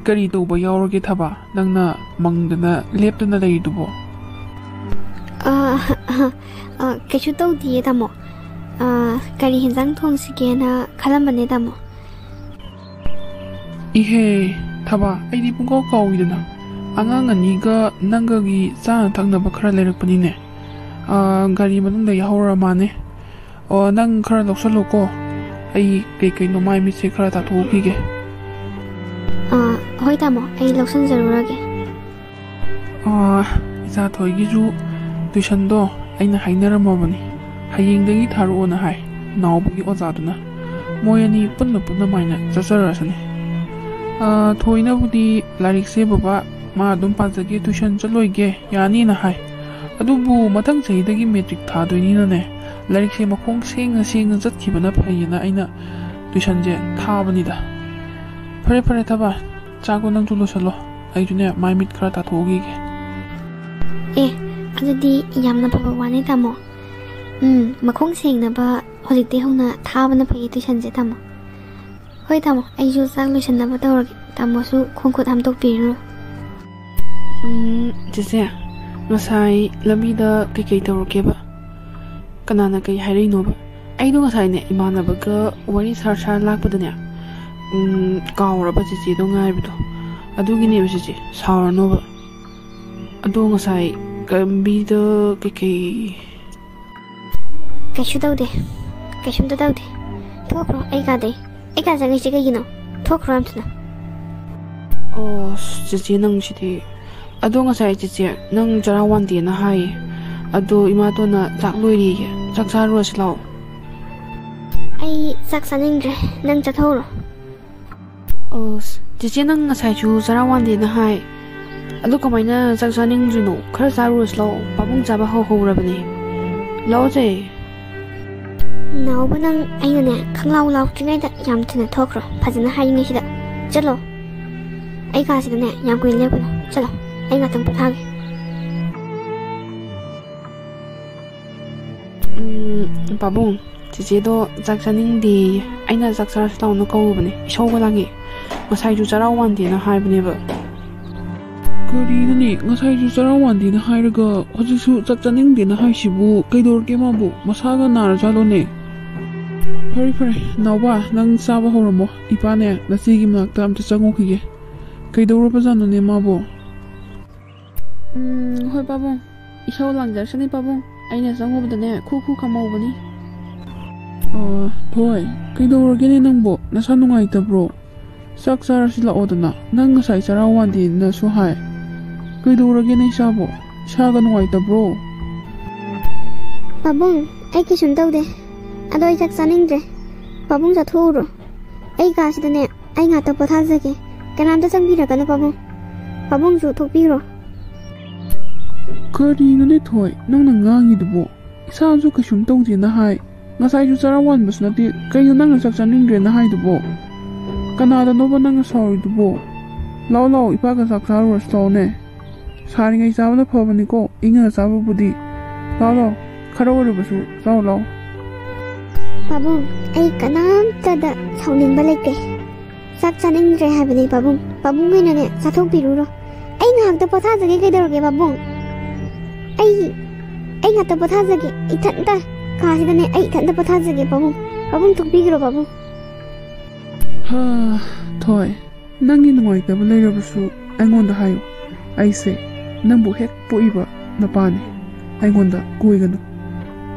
ꯀꯔꯤ ꯇꯧꯕ ꯌꯥꯎꯔꯒꯦ ꯊꯕ? ꯅꯪꯅ ꯃꯪꯗꯅ ꯂꯦꯞꯇꯅ ꯂꯩꯔꯤꯗꯨꯕꯣ? ꯑ, ꯑ, ꯑ, ꯀꯩꯁꯨ ꯇꯧꯗꯤꯌꯦ ꯇꯥꯃꯣ꯫ ꯑꯥ, ꯀꯔꯤ ꯍꯦꯟꯖꯥꯡ ꯊꯣꯡꯁꯤꯒꯦꯅ ꯈꯜꯂꯝꯕꯅꯦ, ꯇꯥꯃꯣ꯫ ꯏꯍꯦ, ꯊꯕꯥ, ꯑꯩꯗꯤ ꯄꯨꯡꯀꯥꯎ ꯀꯥꯎꯏꯗꯅ꯫ ꯑꯉꯥꯡ ꯑꯅꯤꯒ ꯅꯪꯒꯒꯤ ꯆꯥꯅ ꯊꯛꯅꯕ ꯈꯔ ꯂꯩꯔꯛꯄꯅꯤꯅꯦ꯫ ꯑꯥ, ꯒꯥꯔꯤ ꯃꯅꯨꯡꯗ ꯌꯥꯍꯧꯔ ꯃꯥꯅꯦ꯫ ꯑꯣ, ꯅꯪ ꯈꯔ ꯂꯧꯁꯜꯂꯣꯀꯣ꯫ ꯑꯩ ꯀꯩ ꯀꯩꯅꯣ ꯃꯥꯏ ꯃꯤꯠꯁꯦ ꯈꯔ ꯇꯥꯊꯣꯛꯎꯈꯤꯒꯦ꯫ ꯑꯥ, ꯍꯣꯏ ꯇꯥꯃꯣ, ꯑꯩ ꯂꯧꯁꯟꯖꯔꯨꯔꯒꯦ꯫ ꯑꯥ, ꯏꯆꯥ ꯊꯣꯏꯒꯤꯁꯨ ꯇꯨꯏꯁꯟꯗꯣ ꯑꯩꯅ ꯍꯥꯏꯅꯔꯝꯃꯕꯅꯤ, ꯍꯌꯦꯡꯗꯒꯤ ꯊꯥꯔꯛꯑꯣꯅ ꯍꯥꯏ, ꯅꯥꯎꯕꯒꯤ ꯑꯣꯖꯥꯗꯨꯅ꯫ ꯃꯣꯏ ꯑꯅꯤ ꯄꯨꯟꯅ ꯄꯨꯟꯅ ꯃꯥꯏꯅ ꯆꯠꯆꯔꯁꯅꯤ꯫ ꯑꯥ, ꯊꯣꯏꯅꯕꯨꯗꯤ ꯂꯥꯏꯔꯤꯛꯁꯦ ꯕꯕꯥ, ꯃꯥ ꯑꯗꯨꯝ ꯄꯥꯖꯒꯦ, ꯇꯨꯏꯁꯟ ꯆꯠꯂꯣꯏꯒꯦ, ꯌꯥꯅꯤꯅ ꯍꯥꯏ꯫ ꯑꯗꯨꯕꯨ ꯃꯊꯪ ꯆꯍꯤꯗꯒꯤ ꯃꯦꯇ꯭ꯔꯤꯛ ꯊꯥꯗꯣꯏꯅꯤꯅꯅꯦ, ꯂꯥꯏꯔꯤꯛꯁꯦ ꯃꯈꯣꯡ ꯁꯦꯡꯅ ꯁꯦꯡꯅ ꯆꯠꯈꯤꯕꯅ ꯐꯩꯌꯦꯅ ꯑꯩꯅ ꯇꯨꯏꯁꯟꯁꯦ ꯊꯥꯕꯅꯤꯗ꯫ ꯐꯔꯦ, ꯐꯔꯦ, ꯊꯕꯥ, ꯆꯥꯛꯇꯣ ꯅꯪꯁꯨ ꯂꯣꯏꯁꯜꯂꯣ, ꯑꯩꯁꯨꯅꯦ ꯃꯥꯏ ꯃꯤꯠ ꯈꯔ ꯇꯥꯊꯣꯛꯎꯈꯤꯒꯦ꯫ ꯑꯦ, ꯑꯗꯨꯗꯤ ꯌꯥꯝꯅ ꯐꯕ ꯋꯥꯅꯤ, ꯇꯥꯃꯣ꯫ ꯎꯝ, ꯃꯈꯣꯡ ꯁꯦꯡꯅꯕ ꯍꯧꯖꯤꯛꯇꯤ ꯍꯧꯅ ꯊꯥꯕꯅ ꯐꯩꯌꯦ ꯇꯨꯏꯁꯟꯁꯦ, ꯇꯥꯃꯣ꯫ ꯍꯣꯏ, ꯇꯥꯃꯣ, ꯑꯩꯁꯨ ꯆꯥꯛ ꯂꯣꯏꯁꯟꯅꯕ ꯇꯧꯔꯒꯦ꯫ ꯇꯥꯃꯣꯁꯨ ꯈꯣꯡ ꯈꯨꯠ ꯍꯥꯝꯗꯣꯛꯄꯤꯔꯨꯔꯣ꯫ ꯎꯝ, ꯆꯦꯆꯦ, ꯉꯁꯥꯏ ꯂꯝꯕꯤꯗ ꯀꯩꯀꯩ ꯇꯧꯔꯛꯀꯦꯕ? ꯀꯅꯥꯅ ꯀꯩ ꯍꯥꯏꯔꯛꯏꯅꯣꯕ? ꯑꯩꯗꯣ ꯉꯁꯥꯏꯅꯦ, ꯏꯃꯥꯟꯅꯕꯒ ꯋꯥꯔꯤ ꯁꯥꯔ ꯁꯥꯔ ꯂꯥꯛꯄꯗꯅꯦ, ꯎꯝ, ꯀꯥꯎꯔꯕ ꯆꯦꯆꯦꯗꯣ ꯉꯥꯏꯕꯗꯣ꯫ ꯑꯗꯨꯒꯤꯅꯦꯕ ꯆꯦꯆꯦ, ꯁꯥꯎꯔꯅꯣꯕ꯫ ꯑꯗꯣ ꯉꯁꯥꯏ ꯂꯝꯕꯤꯗ ꯀꯩꯀꯩ ꯀꯩꯁꯨ ꯇꯧꯗꯦ꯫ ꯀꯩꯁꯨꯝꯇ ꯇꯧꯗꯦ꯫ ꯊꯣꯛꯈ꯭ꯔꯣ ꯑꯩ ꯀꯥꯗꯩ꯫ ꯑꯩ ꯀꯥ ꯆꯪꯉꯤꯁꯦ ꯀꯩꯒꯤꯅꯣ? ꯊꯣꯛꯈ꯭ꯔꯣ ꯌꯥꯝ ꯊꯨꯅ꯫ ꯑꯣ, ꯆꯦꯆꯦ ꯅꯪꯁꯤꯗꯤ꯫ ꯑꯗꯣ ꯉꯁꯥꯏ ꯆꯦꯆꯦ, ꯅꯪ ꯆꯔꯥ ꯋꯥꯟꯗꯦꯅ ꯍꯥꯏꯌꯦ꯫ ꯑꯗꯣ ꯏꯃꯥꯇꯣꯟꯅ ꯆꯥꯛ ꯂꯣꯏꯔꯤꯌꯦ꯫ ꯆꯥꯛ ꯆꯥꯔꯨꯔꯁꯤ ꯂꯥꯛꯑꯣ꯫ ꯑꯩ ꯆꯥꯛ ꯆꯥꯅꯤꯡꯗ꯭ꯔꯦ꯫ ꯅꯪ ꯆꯠꯊꯣꯛꯎꯔꯣ꯫ ꯑꯣ, ꯆꯦꯆꯦ ꯅꯪ ꯉꯁꯥꯏꯁꯨ ꯆꯔꯥ ꯋꯥꯟꯗꯦꯅ ꯍꯥꯏ꯫ ꯑꯗꯨ ꯀꯃꯥꯏꯅ ꯆꯥꯛ ꯆꯥꯅꯤꯡꯗ꯭ꯔꯤꯅꯣ? ꯈꯔ ꯆꯥꯔꯨꯔꯁꯤ ꯂꯥꯛꯑꯣ꯫ ꯄꯥꯕꯨꯡ ꯆꯥꯕ ꯍꯧꯍꯧꯔꯕꯅꯦ꯫ ꯂꯥꯛꯑꯣ ꯆꯦ꯫ ꯅꯥꯎꯕ ꯅꯪ ꯑꯩꯅꯅꯦ ꯈꯪꯂꯥꯎ ꯂꯥꯎꯗ꯭ꯔꯤꯉꯩꯗ ꯌꯥꯝ ꯊꯨꯅ ꯊꯣꯛꯈ꯭ꯔꯣ꯫ ꯐꯖꯅ ꯍꯥꯏꯔꯤꯉꯩꯁꯤꯗ꯫ ꯆꯠꯂꯣ꯫ ꯑꯩ ꯀꯥꯁꯤꯗꯅꯦ ꯌꯥꯝ ꯀꯨꯏꯅ ꯂꯦꯞꯀꯅꯨ꯫ ꯆꯠꯂꯣ꯫ ꯑꯩ ꯉꯥꯛꯇꯪ ꯄꯣꯊꯥꯒꯦ꯫ ꯎꯝ, ꯄꯥꯕꯨꯡ, ꯆꯦꯆꯦꯗꯣ ꯆꯥꯛ ꯆꯥꯅꯤꯡꯗꯦꯌꯦ꯫ ꯑꯩꯅ ꯆꯥꯛ ꯆꯥꯔꯁꯤ ꯂꯥꯎꯅ ꯀꯧꯔꯨꯕꯅꯦ꯫ ꯏꯁꯧꯒ ꯂꯥꯡꯉꯦ꯫ ꯉꯁꯥꯏꯁꯨ ꯆꯔꯥ ꯋꯥꯟꯗꯦꯅ ꯍꯥꯏꯕꯅꯦꯕ꯫ ꯀꯔꯤꯅꯣꯅꯦ, ꯉꯁꯥꯏꯁꯨ ꯆꯔꯥ ꯋꯥꯟꯗꯦꯅ ꯍꯥꯏꯔꯒ ꯍꯧꯖꯤꯛꯁꯨ ꯆꯥꯛ ꯆꯥꯅꯤꯡꯗꯦꯅ ꯍꯥꯏꯁꯤꯕꯨ? ꯀꯩꯗꯧꯔꯒꯦ ꯃꯥꯕꯨ? ꯃꯁꯥꯒ ꯅꯥꯔꯖꯥꯠꯂꯣꯅꯦ? ꯐꯔꯦ ꯐꯔꯦ, ꯅꯥꯎꯕ, ꯅꯪ ꯆꯥꯕ ꯍꯧꯔꯝꯃꯣ꯫ ꯏꯄꯥꯅꯦ, ꯅꯆꯦꯒꯤ ꯃꯅꯥꯛꯇ ꯑꯝꯇ ꯆꯪꯉꯨꯈꯤꯒꯦ꯫ ꯀꯩꯗꯧꯔꯕꯖꯥꯠꯅꯣꯅꯦ ꯃꯥꯕꯣ? ꯎꯝ, ꯍꯣꯏ ꯄꯥꯕꯨꯡ, ꯏꯁꯧ ꯂꯥꯡꯖꯔꯁꯅꯤ ꯄꯥꯕꯨꯡ, ꯑꯩꯅ ꯆꯪꯉꯨꯕꯗꯅꯦ ꯈꯨ ꯈꯨ ꯈꯝꯍꯧꯕꯅꯤ꯫ ꯑ, ꯊꯣꯏ, ꯀꯩꯗꯧꯔꯒꯦꯅꯦ ꯅꯪꯕꯣ? ꯅꯁꯥ ꯅꯨꯡꯉꯥꯏꯇꯕ꯭ꯔꯣ? ꯆꯥꯛ ꯆꯥꯔꯁꯤ ꯂꯥꯛꯑꯣꯗꯅ, ꯅꯪ ꯉꯁꯥꯏ ꯆꯔꯥ ꯋꯥꯟꯗꯦꯅꯁꯨ ꯍꯥꯏ꯫ ꯀꯩꯗꯧꯔꯒꯦꯅꯦ ꯏꯆꯥꯕꯣ? ꯏꯁꯥꯒ ꯅꯨꯡꯉꯥꯏꯇꯕ꯭ꯔꯣ? ꯄꯥꯕꯨꯡ, ꯑꯩ ꯀꯩꯁꯨꯝ ꯇꯧꯗꯦ꯫ ꯑꯗꯣ ꯑꯩ ꯆꯥꯛ ꯆꯥꯅꯤꯡꯗ꯭ꯔꯦ꯫ ꯄꯥꯕꯨꯡ ꯆꯥꯊꯣꯛꯎꯔꯣ꯫ ꯑꯩ ꯀꯥꯁꯤꯗꯅꯦ ꯑꯩ ꯉꯥꯛꯇ ꯄꯣꯊꯥꯖꯒꯦ꯫ ꯀꯅꯥꯝꯇ ꯆꯪꯕꯤꯔꯛꯀꯅꯨ ꯄꯥꯕꯨꯡ꯫ ꯄꯥꯕꯨꯡꯁꯨ ꯊꯣꯛꯄꯤꯔꯣ꯫ ꯀꯔꯤꯅꯣꯅꯦ ꯊꯣꯏ, ꯅꯪꯅ ꯉꯥꯡꯉꯤꯗꯨꯕꯣ? ꯏꯁꯥꯁꯨ ꯀꯩꯁꯨꯝ ꯇꯧꯗꯦꯅ ꯍꯥꯏ꯫ ꯉꯁꯥꯏꯁꯨ ꯆꯔꯥ ꯋꯥꯟꯕꯁꯨ ꯅꯠꯇꯦ꯫ ꯀꯩꯅꯣ ꯅꯪꯅ ꯆꯥꯛ ꯆꯥꯅꯤꯡꯗ꯭ꯔꯦꯅ ꯍꯥꯏꯗꯨꯕꯣ? ꯀꯅꯥꯗꯅꯣꯕ ꯅꯪꯅ ꯁꯥꯎꯔꯤꯗꯨꯕꯣ? ꯂꯥꯛꯑꯣ ꯂꯥꯛꯑꯣ, ꯏꯄꯥꯒ ꯆꯥꯛ ꯆꯥꯔꯨꯔꯁꯤ ꯂꯥꯛꯑꯣꯅꯦ꯫ ꯁꯥꯔꯤꯉꯩ ꯆꯥꯕꯅ ꯐꯕꯅꯤꯀꯣ, ꯏꯪꯉꯒ ꯆꯥꯕꯕꯨꯗꯤ꯫ ꯂꯥꯛꯑꯣ ꯂꯥꯛꯑꯣ, ꯈꯔ ꯑꯣꯏꯔꯕꯁꯨ ꯆꯥꯎ ꯂꯥꯛꯑꯣ꯫ ꯄꯥꯕꯨꯡ, ꯑꯩ ꯀꯅꯥꯝꯇꯗ ꯁꯥꯎꯅꯤꯡꯕ ꯂꯩꯇꯦ꯫ ꯆꯥꯛ ꯆꯥꯅꯤꯡꯗ꯭ꯔꯦ ꯍꯥꯏꯕꯅꯦ ꯄꯥꯕꯨꯡ꯫ ꯄꯥꯕꯨꯡ ꯑꯣꯏꯅꯅꯦ ꯆꯥꯊꯣꯛꯄꯤꯔꯨꯔꯣ꯫ ꯑꯩ ꯉꯥꯏꯍꯥꯛꯇ ꯄꯣꯊꯥꯖꯒꯦ, ꯀꯩꯗꯧꯔꯒꯦ ꯄꯥꯕꯨꯡ? ꯑꯩ, ꯑꯩ ꯉꯥꯛꯇ ꯄꯣꯊꯥꯖꯒꯦ, ꯏꯊꯟꯇ ꯀꯥꯁꯤꯗꯅꯦ ꯑꯩ ꯏꯊꯟꯇ ꯄꯣꯊꯥꯖꯒꯦ ꯄꯥꯕꯨꯡ꯫ ꯄꯥꯕꯨꯡ ꯊꯣꯛꯄꯤꯈ꯭ꯔꯣ ꯄꯥꯕꯨꯡ꯫ ꯍꯥ, ꯊꯣꯏ, ꯅꯪꯒꯤ ꯅꯨꯡꯉꯥꯏꯇꯕ ꯂꯩꯔꯕꯁꯨ ꯑꯩꯉꯣꯟꯗ ꯍꯥꯏꯌꯨ꯫ ꯑꯩꯁꯦ ꯅꯪꯕꯨ ꯍꯦꯛ ꯄꯣꯛꯏꯕ ꯅꯄꯥꯅꯤ꯫ ꯑꯩꯉꯣꯟꯗ ꯀꯣꯏꯒꯅꯨ꯫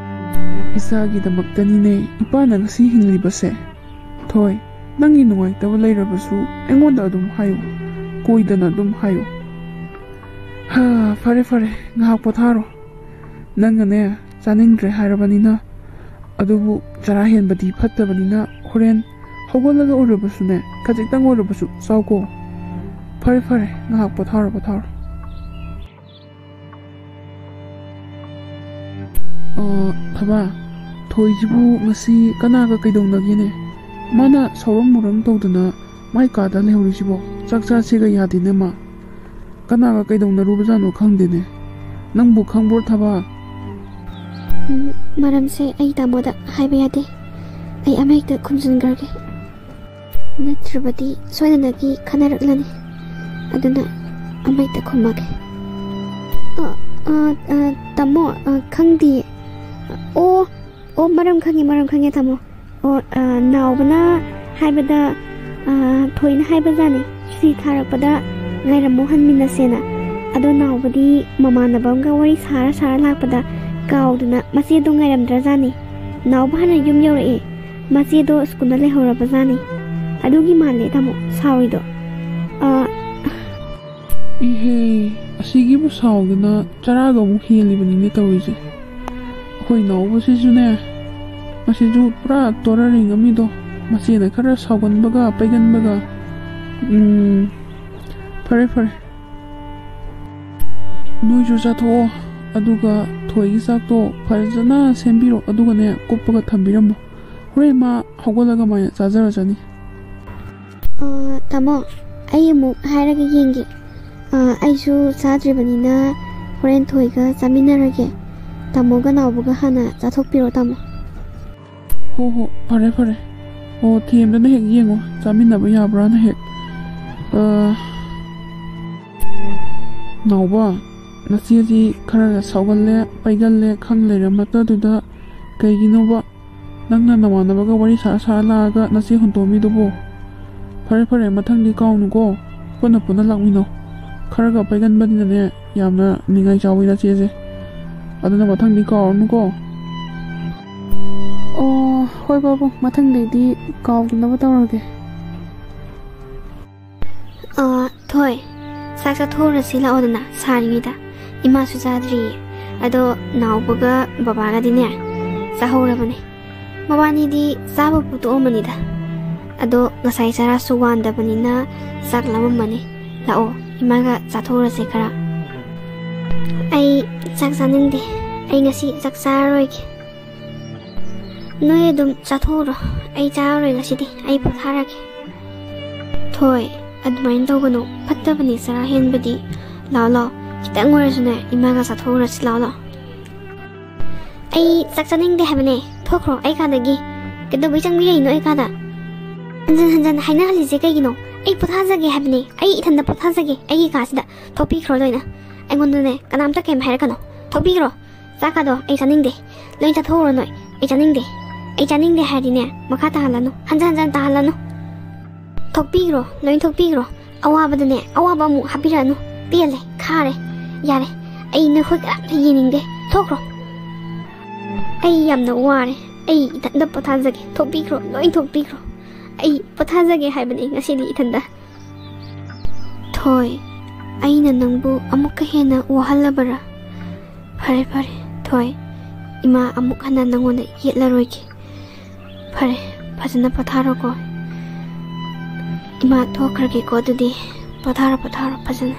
ꯏꯆꯥꯒꯤꯗꯃꯛꯇꯅꯤꯅꯦ ꯏꯄꯥꯅ ꯉꯁꯤ ꯍꯤꯡꯂꯤꯕꯁꯦ꯫ ꯊꯣꯏ, ꯅꯪꯒꯤ ꯅꯨꯡꯉꯥꯏꯇꯕ ꯂꯩꯔꯕꯁꯨ ꯑꯩꯉꯣꯟꯗ ꯑꯗꯨꯝ ꯍꯥꯏꯌꯨ, ꯀꯣꯏꯗꯅ ꯑꯗꯨꯝ ꯍꯥꯏꯌꯨ꯫ ꯍꯥ, ꯐꯔꯦ ꯐꯔꯦ, ꯉꯥꯏꯍꯥꯛ ꯄꯣꯊꯥꯔꯣ꯫ ꯅꯪꯅꯅꯦ ꯆꯥꯅꯤꯡꯗ꯭ꯔꯦ ꯍꯥꯏꯔꯕꯅꯤꯅ, ꯑꯗꯨꯕꯨ ꯆꯔꯥ ꯍꯦꯟꯕꯗꯤ ꯐꯠꯇꯕꯅꯤꯅ ꯍꯣꯔꯦꯟ ꯍꯧꯒꯠꯂꯒ ꯑꯣꯏꯔꯕꯁꯨꯅꯦ ꯈꯖꯤꯛꯇꯪ ꯑꯣꯏꯔꯕꯁꯨ ꯆꯥꯎꯀꯣ꯫ ꯐꯔꯦ ꯐꯔꯦ, ꯉꯥꯏꯍꯥꯛ ꯄꯣꯊꯥꯔꯣ, ꯄꯣꯊꯥꯔꯣ꯫ ꯑ, ꯊꯕꯥ, ꯊꯣꯏꯁꯤꯕꯨ ꯉꯁꯤ ꯀꯅꯥꯒ ꯀꯩꯗꯧꯅꯒꯦꯅꯦ? ꯃꯥꯅ ꯁꯥꯎꯔꯝ ꯃꯨꯔꯝ ꯇꯧꯗꯅ ꯃꯥꯏ ꯀꯥꯗ ꯂꯩꯍꯧꯔꯤꯁꯤꯕꯣ? ꯆꯥꯛ ꯆꯥꯁꯦꯒ ꯌꯥꯗꯦꯅꯦ ꯃꯥ꯫ ꯀꯅꯥꯒ ꯀꯩꯗꯧꯅꯔꯨꯕꯖꯥꯠꯅꯣ ꯈꯪꯗꯦꯅꯦ꯫ ꯅꯪꯕꯨ ꯈꯪꯕ꯭ꯔꯣ ꯊꯕꯥ? ꯎꯝ, ꯃꯔꯝꯁꯦ ꯑꯩ ꯇꯥꯃꯣꯗ ꯍꯥꯏꯕ ꯌꯥꯗꯦ꯫ ꯑꯩ ꯑꯃ ꯍꯦꯛꯇ ꯈꯨꯝꯖꯤꯟꯈ꯭ꯔꯒꯦ꯫ ꯅꯠꯇ꯭ꯔꯕꯗꯤ ꯁꯣꯏꯗꯅꯒꯤ ꯈꯟꯅꯔꯛꯂꯅꯤ꯫ ꯑꯗꯨꯅ ꯑꯃ ꯍꯦꯛꯇ ꯈꯨꯝꯃꯒꯦ꯫ ꯑ, ꯑ, ꯑ, ꯇꯥꯃꯣ, ꯑ, ꯈꯪꯗꯤꯌꯦ꯫ ꯑꯣ, ꯑꯣ, ꯃꯔꯝ ꯈꯪꯉꯦ, ꯃꯔꯝ ꯈꯪꯉꯦ, ꯇꯥꯃꯣ꯫ ꯑꯣ, ꯑ, ꯅꯥꯎꯕꯅ ꯍꯥꯏꯕꯗ, ꯑ, ꯊꯣꯏꯅ ꯍꯥꯏꯕꯖꯥꯠꯅꯤ, ꯁꯨꯇꯤ ꯊꯥꯔꯛꯄꯗ ꯉꯥꯏꯔꯝꯃꯨ, ꯍꯟꯃꯤꯟꯅꯁꯦꯅ꯫ ꯑꯗꯣ ꯅꯥꯎꯕꯗꯤ ꯃꯃꯥꯟꯅꯕ ꯑꯃꯒ ꯋꯥꯔꯤ ꯁꯥꯔ ꯁꯥꯔ ꯂꯥꯛꯄꯗ ꯀꯥꯎꯗꯅ ꯃꯆꯦꯗꯣ ꯉꯥꯏꯔꯝꯗ꯭ꯔꯖꯥꯠꯅꯤ꯫ ꯅꯥꯎꯕ ꯍꯥꯟꯅ ꯌꯨꯝ ꯌꯧꯔꯛꯑꯦ, ꯃꯆꯦꯗꯣ ꯁ꯭ꯀꯨꯜꯗ ꯂꯩꯍꯧꯔꯕꯖꯥꯠꯅꯤ꯫ ꯑꯗꯨꯒꯤ ꯃꯥꯜꯂꯦ, ꯇꯥꯃꯣ, ꯁꯥꯎꯔꯤꯗꯣ꯫ ꯑ, ꯏꯍꯦ, ꯑꯁꯤꯒꯤꯕꯨ ꯁꯥꯎꯗꯅ ꯆꯔꯥꯒ ꯑꯃꯨꯛ ꯍꯦꯜꯂꯤꯕꯅꯤꯅꯦ ꯇꯧꯔꯤꯁꯦ꯫ ꯑꯩꯈꯣꯏ ꯅꯥꯎꯕꯁꯤꯁꯨꯅꯦ, ꯃꯁꯤꯁꯨ ꯄꯨꯔꯥ ꯇꯣꯔꯔꯤꯡ ꯑꯃꯅꯤꯗꯣ꯫ ꯃꯆꯦꯅ ꯈꯔ ꯁꯥꯎꯒꯟꯕꯒ ꯄꯩꯒꯟꯕꯒ꯫ ꯎꯝ, ꯐꯔꯦ, ꯐꯔꯦ꯫ ꯅꯣꯏꯁꯨ ꯆꯥꯊꯣꯛꯑꯣ, ꯑꯗꯨꯒ ꯊꯣꯏꯒꯤ ꯆꯥꯛꯇꯣ ꯐꯖꯅ ꯁꯦꯝꯕꯤꯔꯣ, ꯑꯗꯨꯒꯅꯦ ꯀꯨꯞꯄꯒ ꯊꯝꯕꯤꯔꯝꯃꯣ꯫ ꯍꯣꯔꯦꯟ ꯃꯥ ꯍꯧꯒꯠꯂꯒ ꯃꯥꯏꯅ ꯆꯥꯖꯔꯁꯅꯤ꯫ ꯑ, ꯇꯥꯃꯣ, ꯑꯩ ꯑꯃꯨꯛ ꯍꯥꯏꯔꯒ ꯌꯦꯡꯒꯦ꯫ ꯑ, ꯑꯩꯁꯨ ꯆꯥꯗ꯭ꯔꯤꯕꯅꯤꯅ ꯍꯣꯔꯦꯟ ꯊꯣꯏꯒ ꯆꯥꯃꯤꯟꯅꯔꯒꯦ꯫ ꯇꯥꯃꯣꯒ ꯅꯥꯎꯕꯒ ꯍꯥꯟꯅ ꯆꯥꯊꯣꯛꯄꯤꯔꯣ, ꯇꯥꯃꯣ꯫ ꯍꯣ, ꯍꯣ, ꯐꯔꯦ, ꯐꯔꯦ꯫ ꯑꯣ, ꯊꯦꯝꯗꯅ ꯍꯦꯛ ꯌꯦꯡꯉꯣ, ꯆꯥꯃꯤꯟꯅꯕ ꯌꯥꯕ꯭ꯔꯥꯅ ꯍꯦꯛ꯫ ꯑ, ꯅꯥꯎꯕ, ꯅꯆꯦꯁꯤ ꯈꯔ ꯁꯥꯎꯒꯜꯂꯦ, ꯄꯩꯒꯜꯂꯦ ꯈꯪ ꯂꯩꯔꯃꯛꯇꯗꯨꯗ ꯀꯩꯒꯤꯅꯣꯕ? ꯅꯪꯅ ꯅꯃꯥꯟꯅꯕꯒ ꯋꯥꯔꯤ ꯁꯥ ꯁꯥ ꯂꯥꯛꯑꯒ ꯅꯆꯦ ꯍꯨꯟꯇꯣꯛꯑꯝꯃꯤꯗꯨꯕꯣ? ꯐꯔꯦ, ꯐꯔꯦ, ꯃꯊꯪꯗꯤ ꯀꯥꯎꯅꯨꯀꯣ꯫ ꯄꯨꯟꯅ ꯄꯨꯟꯅ ꯂꯥꯛꯃꯤꯟꯅꯧ꯫ ꯈꯔꯒ ꯄꯩꯒꯟꯕꯅꯤꯅꯅꯦ, ꯌꯥꯝꯅ ꯅꯤꯡꯉꯥꯏ ꯆꯥꯎꯋꯤ ꯅꯆꯦꯁꯦ꯫ ꯑꯗꯨꯅ ꯃꯊꯪꯗꯤ ꯀꯥꯎꯔꯅꯨꯀꯣ꯫ ꯑꯣ, ꯍꯣꯏ ꯄꯥꯕꯨꯡ, ꯃꯊꯪꯗꯩꯗꯤ ꯀꯥꯎꯗꯅꯕ ꯇꯧꯔꯒꯦ꯫ ꯑ, ꯊꯣꯏ, ꯆꯥꯛ ꯆꯥꯊꯣꯛꯎꯔꯁꯤ ꯂꯥꯛꯑꯣꯗꯅ, ꯁꯥꯔꯤꯉꯩꯗ꯫ ꯏꯃꯥꯁꯨ ꯆꯥꯗ꯭ꯔꯤꯌꯦ꯫ ꯑꯗꯣ ꯅꯥꯎꯕꯒ ꯕꯕꯥꯒꯗꯤꯅꯦ, ꯆꯥꯍꯧꯔꯕꯅꯦ꯫ ꯃꯕꯥꯅꯤꯗꯤ ꯆꯥꯕꯕꯨ ꯇꯣꯛꯑꯝꯃꯅꯤꯗ꯫ ꯑꯗꯣ ꯉꯁꯥꯏ ꯆꯔꯥꯁꯨ ꯋꯥꯟꯗꯕꯅꯤꯅ ꯆꯥꯛ ꯂꯥꯝꯃꯝꯃꯅꯤ꯫ ꯂꯥꯛꯑꯣ, ꯏꯃꯥꯒ ꯆꯥꯊꯣꯛꯎꯔꯁꯦ ꯈꯔ꯫ ꯑꯩ ꯆꯥꯛ ꯆꯥꯅꯤꯡꯗꯦ꯫ ꯑꯩ ꯉꯁꯤ ꯆꯥꯛ ꯆꯥꯔꯔꯣꯏꯒꯦ꯫ ꯅꯣꯏ ꯑꯗꯨꯝ ꯆꯥꯊꯣꯛꯎꯔꯣ, ꯑꯩ ꯆꯥꯔꯔꯣꯏ ꯉꯁꯤꯗꯤ, ꯑꯩ ꯄꯣꯊꯥꯔꯒꯦ꯫ ꯊꯣꯏ, ꯑꯗꯨꯃꯥꯏꯅ ꯇꯧꯒꯅꯨ, ꯐꯠꯇꯕꯅꯤ ꯆꯔꯥ ꯍꯦꯟꯕꯗꯤ꯫ ꯂꯥꯛꯑꯣ, ꯂꯥꯛꯑꯣ, ꯈꯤꯇꯪ ꯑꯣꯏꯔꯁꯨꯅꯦ, ꯏꯃꯥꯒ ꯆꯥꯊꯣꯛꯎꯔꯁꯤ, ꯂꯥꯛꯑꯣ, ꯂꯥꯛꯑꯣ꯫ ꯑꯩ ꯆꯥꯛ ꯆꯥꯅꯤꯡꯗꯦ ꯍꯥꯏꯕꯅꯦ, ꯊꯣꯛꯈ꯭ꯔꯣ ꯑꯩ ꯀꯥꯗꯒꯤ꯫ ꯀꯩꯗꯧꯕꯩ ꯆꯪꯕꯤꯔꯛꯏꯅꯣ ꯑꯩ ꯀꯥꯗ? ꯍꯟꯖꯟ ꯍꯟꯖꯟ ꯍꯥꯏꯅꯍꯜꯂꯤꯁꯦ ꯀꯩꯒꯤꯅꯣ? ꯑꯩ ꯄꯣꯊꯥꯖꯒꯦ ꯍꯥꯏꯕꯅꯦ꯫ ꯑꯩ ꯏꯊꯟꯗ ꯄꯣꯊꯥꯖꯒꯦ꯫ ꯑꯩꯒꯤ ꯀꯥꯁꯤꯗ ꯊꯣꯛꯄꯤꯈ꯭ꯔꯣ ꯂꯣꯏꯅ꯫ ꯑꯩꯉꯣꯟꯗꯅꯦ ꯀꯅꯥꯝꯇ ꯀꯩꯝ ꯍꯥꯏꯔꯛꯀꯅꯣ꯫ ꯊꯣꯛꯄꯤꯈ꯭ꯔꯣ꯫ ꯆꯥꯛꯀꯗꯣ ꯑꯩ ꯆꯥꯅꯤꯡꯗꯦ꯫ ꯂꯣꯏ ꯆꯥꯊꯣꯛꯎꯔꯣ ꯅꯣꯏ꯫ ꯑꯩ ꯆꯥꯅꯤꯡꯗꯦ꯫ ꯑꯩ ꯆꯥꯅꯤꯡꯗꯦ ꯍꯥꯏꯔꯗꯤꯅꯦ, ꯃꯈꯥ ꯇꯥꯍꯜꯂꯅꯨ꯫ ꯍꯟꯖꯟ ꯍꯟꯖꯟ ꯇꯥꯍꯜꯂꯅꯨ꯫ ꯊꯣꯛꯄꯤꯈ꯭ꯔꯣ꯫ ꯂꯣꯏ ꯊꯣꯛꯄꯤꯈ꯭ꯔꯣ꯫ ꯑꯋꯥꯕꯗꯅꯦ ꯑꯋꯥꯕ ꯑꯃꯨꯛ ꯍꯥꯞꯄꯤꯔꯛꯑꯅꯨ꯫ ꯄꯦꯜꯂꯦ꯫ ꯈꯥꯔꯦ꯫ ꯌꯥꯔꯦ꯫ ꯑꯩ ꯅꯈꯣꯏ ꯀꯅꯥꯝꯇ ꯌꯦꯡꯅꯤꯡꯗꯦ꯫ ꯊꯣꯛꯈ꯭ꯔꯣ꯫ ꯑꯩ ꯌꯥꯝꯅ ꯋꯥꯔꯦ꯫ ꯑꯩ ꯏꯊꯟꯇ ꯄꯣꯊꯥꯖꯒꯦ꯫ ꯊꯣꯛꯄꯤꯈ꯭ꯔꯣ꯫ ꯂꯣꯏ ꯊꯣꯛꯄꯤꯈ꯭ꯔꯣ꯫ ꯑꯩ ꯄꯣꯊꯥꯖꯒꯦ ꯍꯥꯏꯕꯅꯦ ꯉꯁꯤꯗꯤ ꯏꯊꯟꯇ꯫ ꯊꯣꯏ, ꯑꯩꯅ ꯅꯪꯕꯨ ꯑꯃꯨꯛꯀ ꯍꯦꯟꯅ ꯋꯥꯍꯜꯂꯕꯔꯥ? ꯐꯔꯦ, ꯐꯔꯦ, ꯊꯣꯏ, ꯏꯃꯥ ꯑꯃꯨꯛ ꯍꯟꯅ ꯅꯪꯉꯣꯟꯗ ꯌꯦꯠꯂꯔꯣꯏꯒꯦ꯫ ꯐꯔꯦ, ꯐꯖꯅ ꯄꯣꯊꯥꯔꯣꯀꯣ꯫ ꯏꯃꯥ ꯊꯣꯛꯈ꯭ꯔꯒꯦꯀꯣ ꯑꯗꯨꯗꯤ꯫ ꯄꯣꯊꯥꯔꯣ, ꯄꯣꯊꯥꯔꯣ ꯐꯖꯅ꯫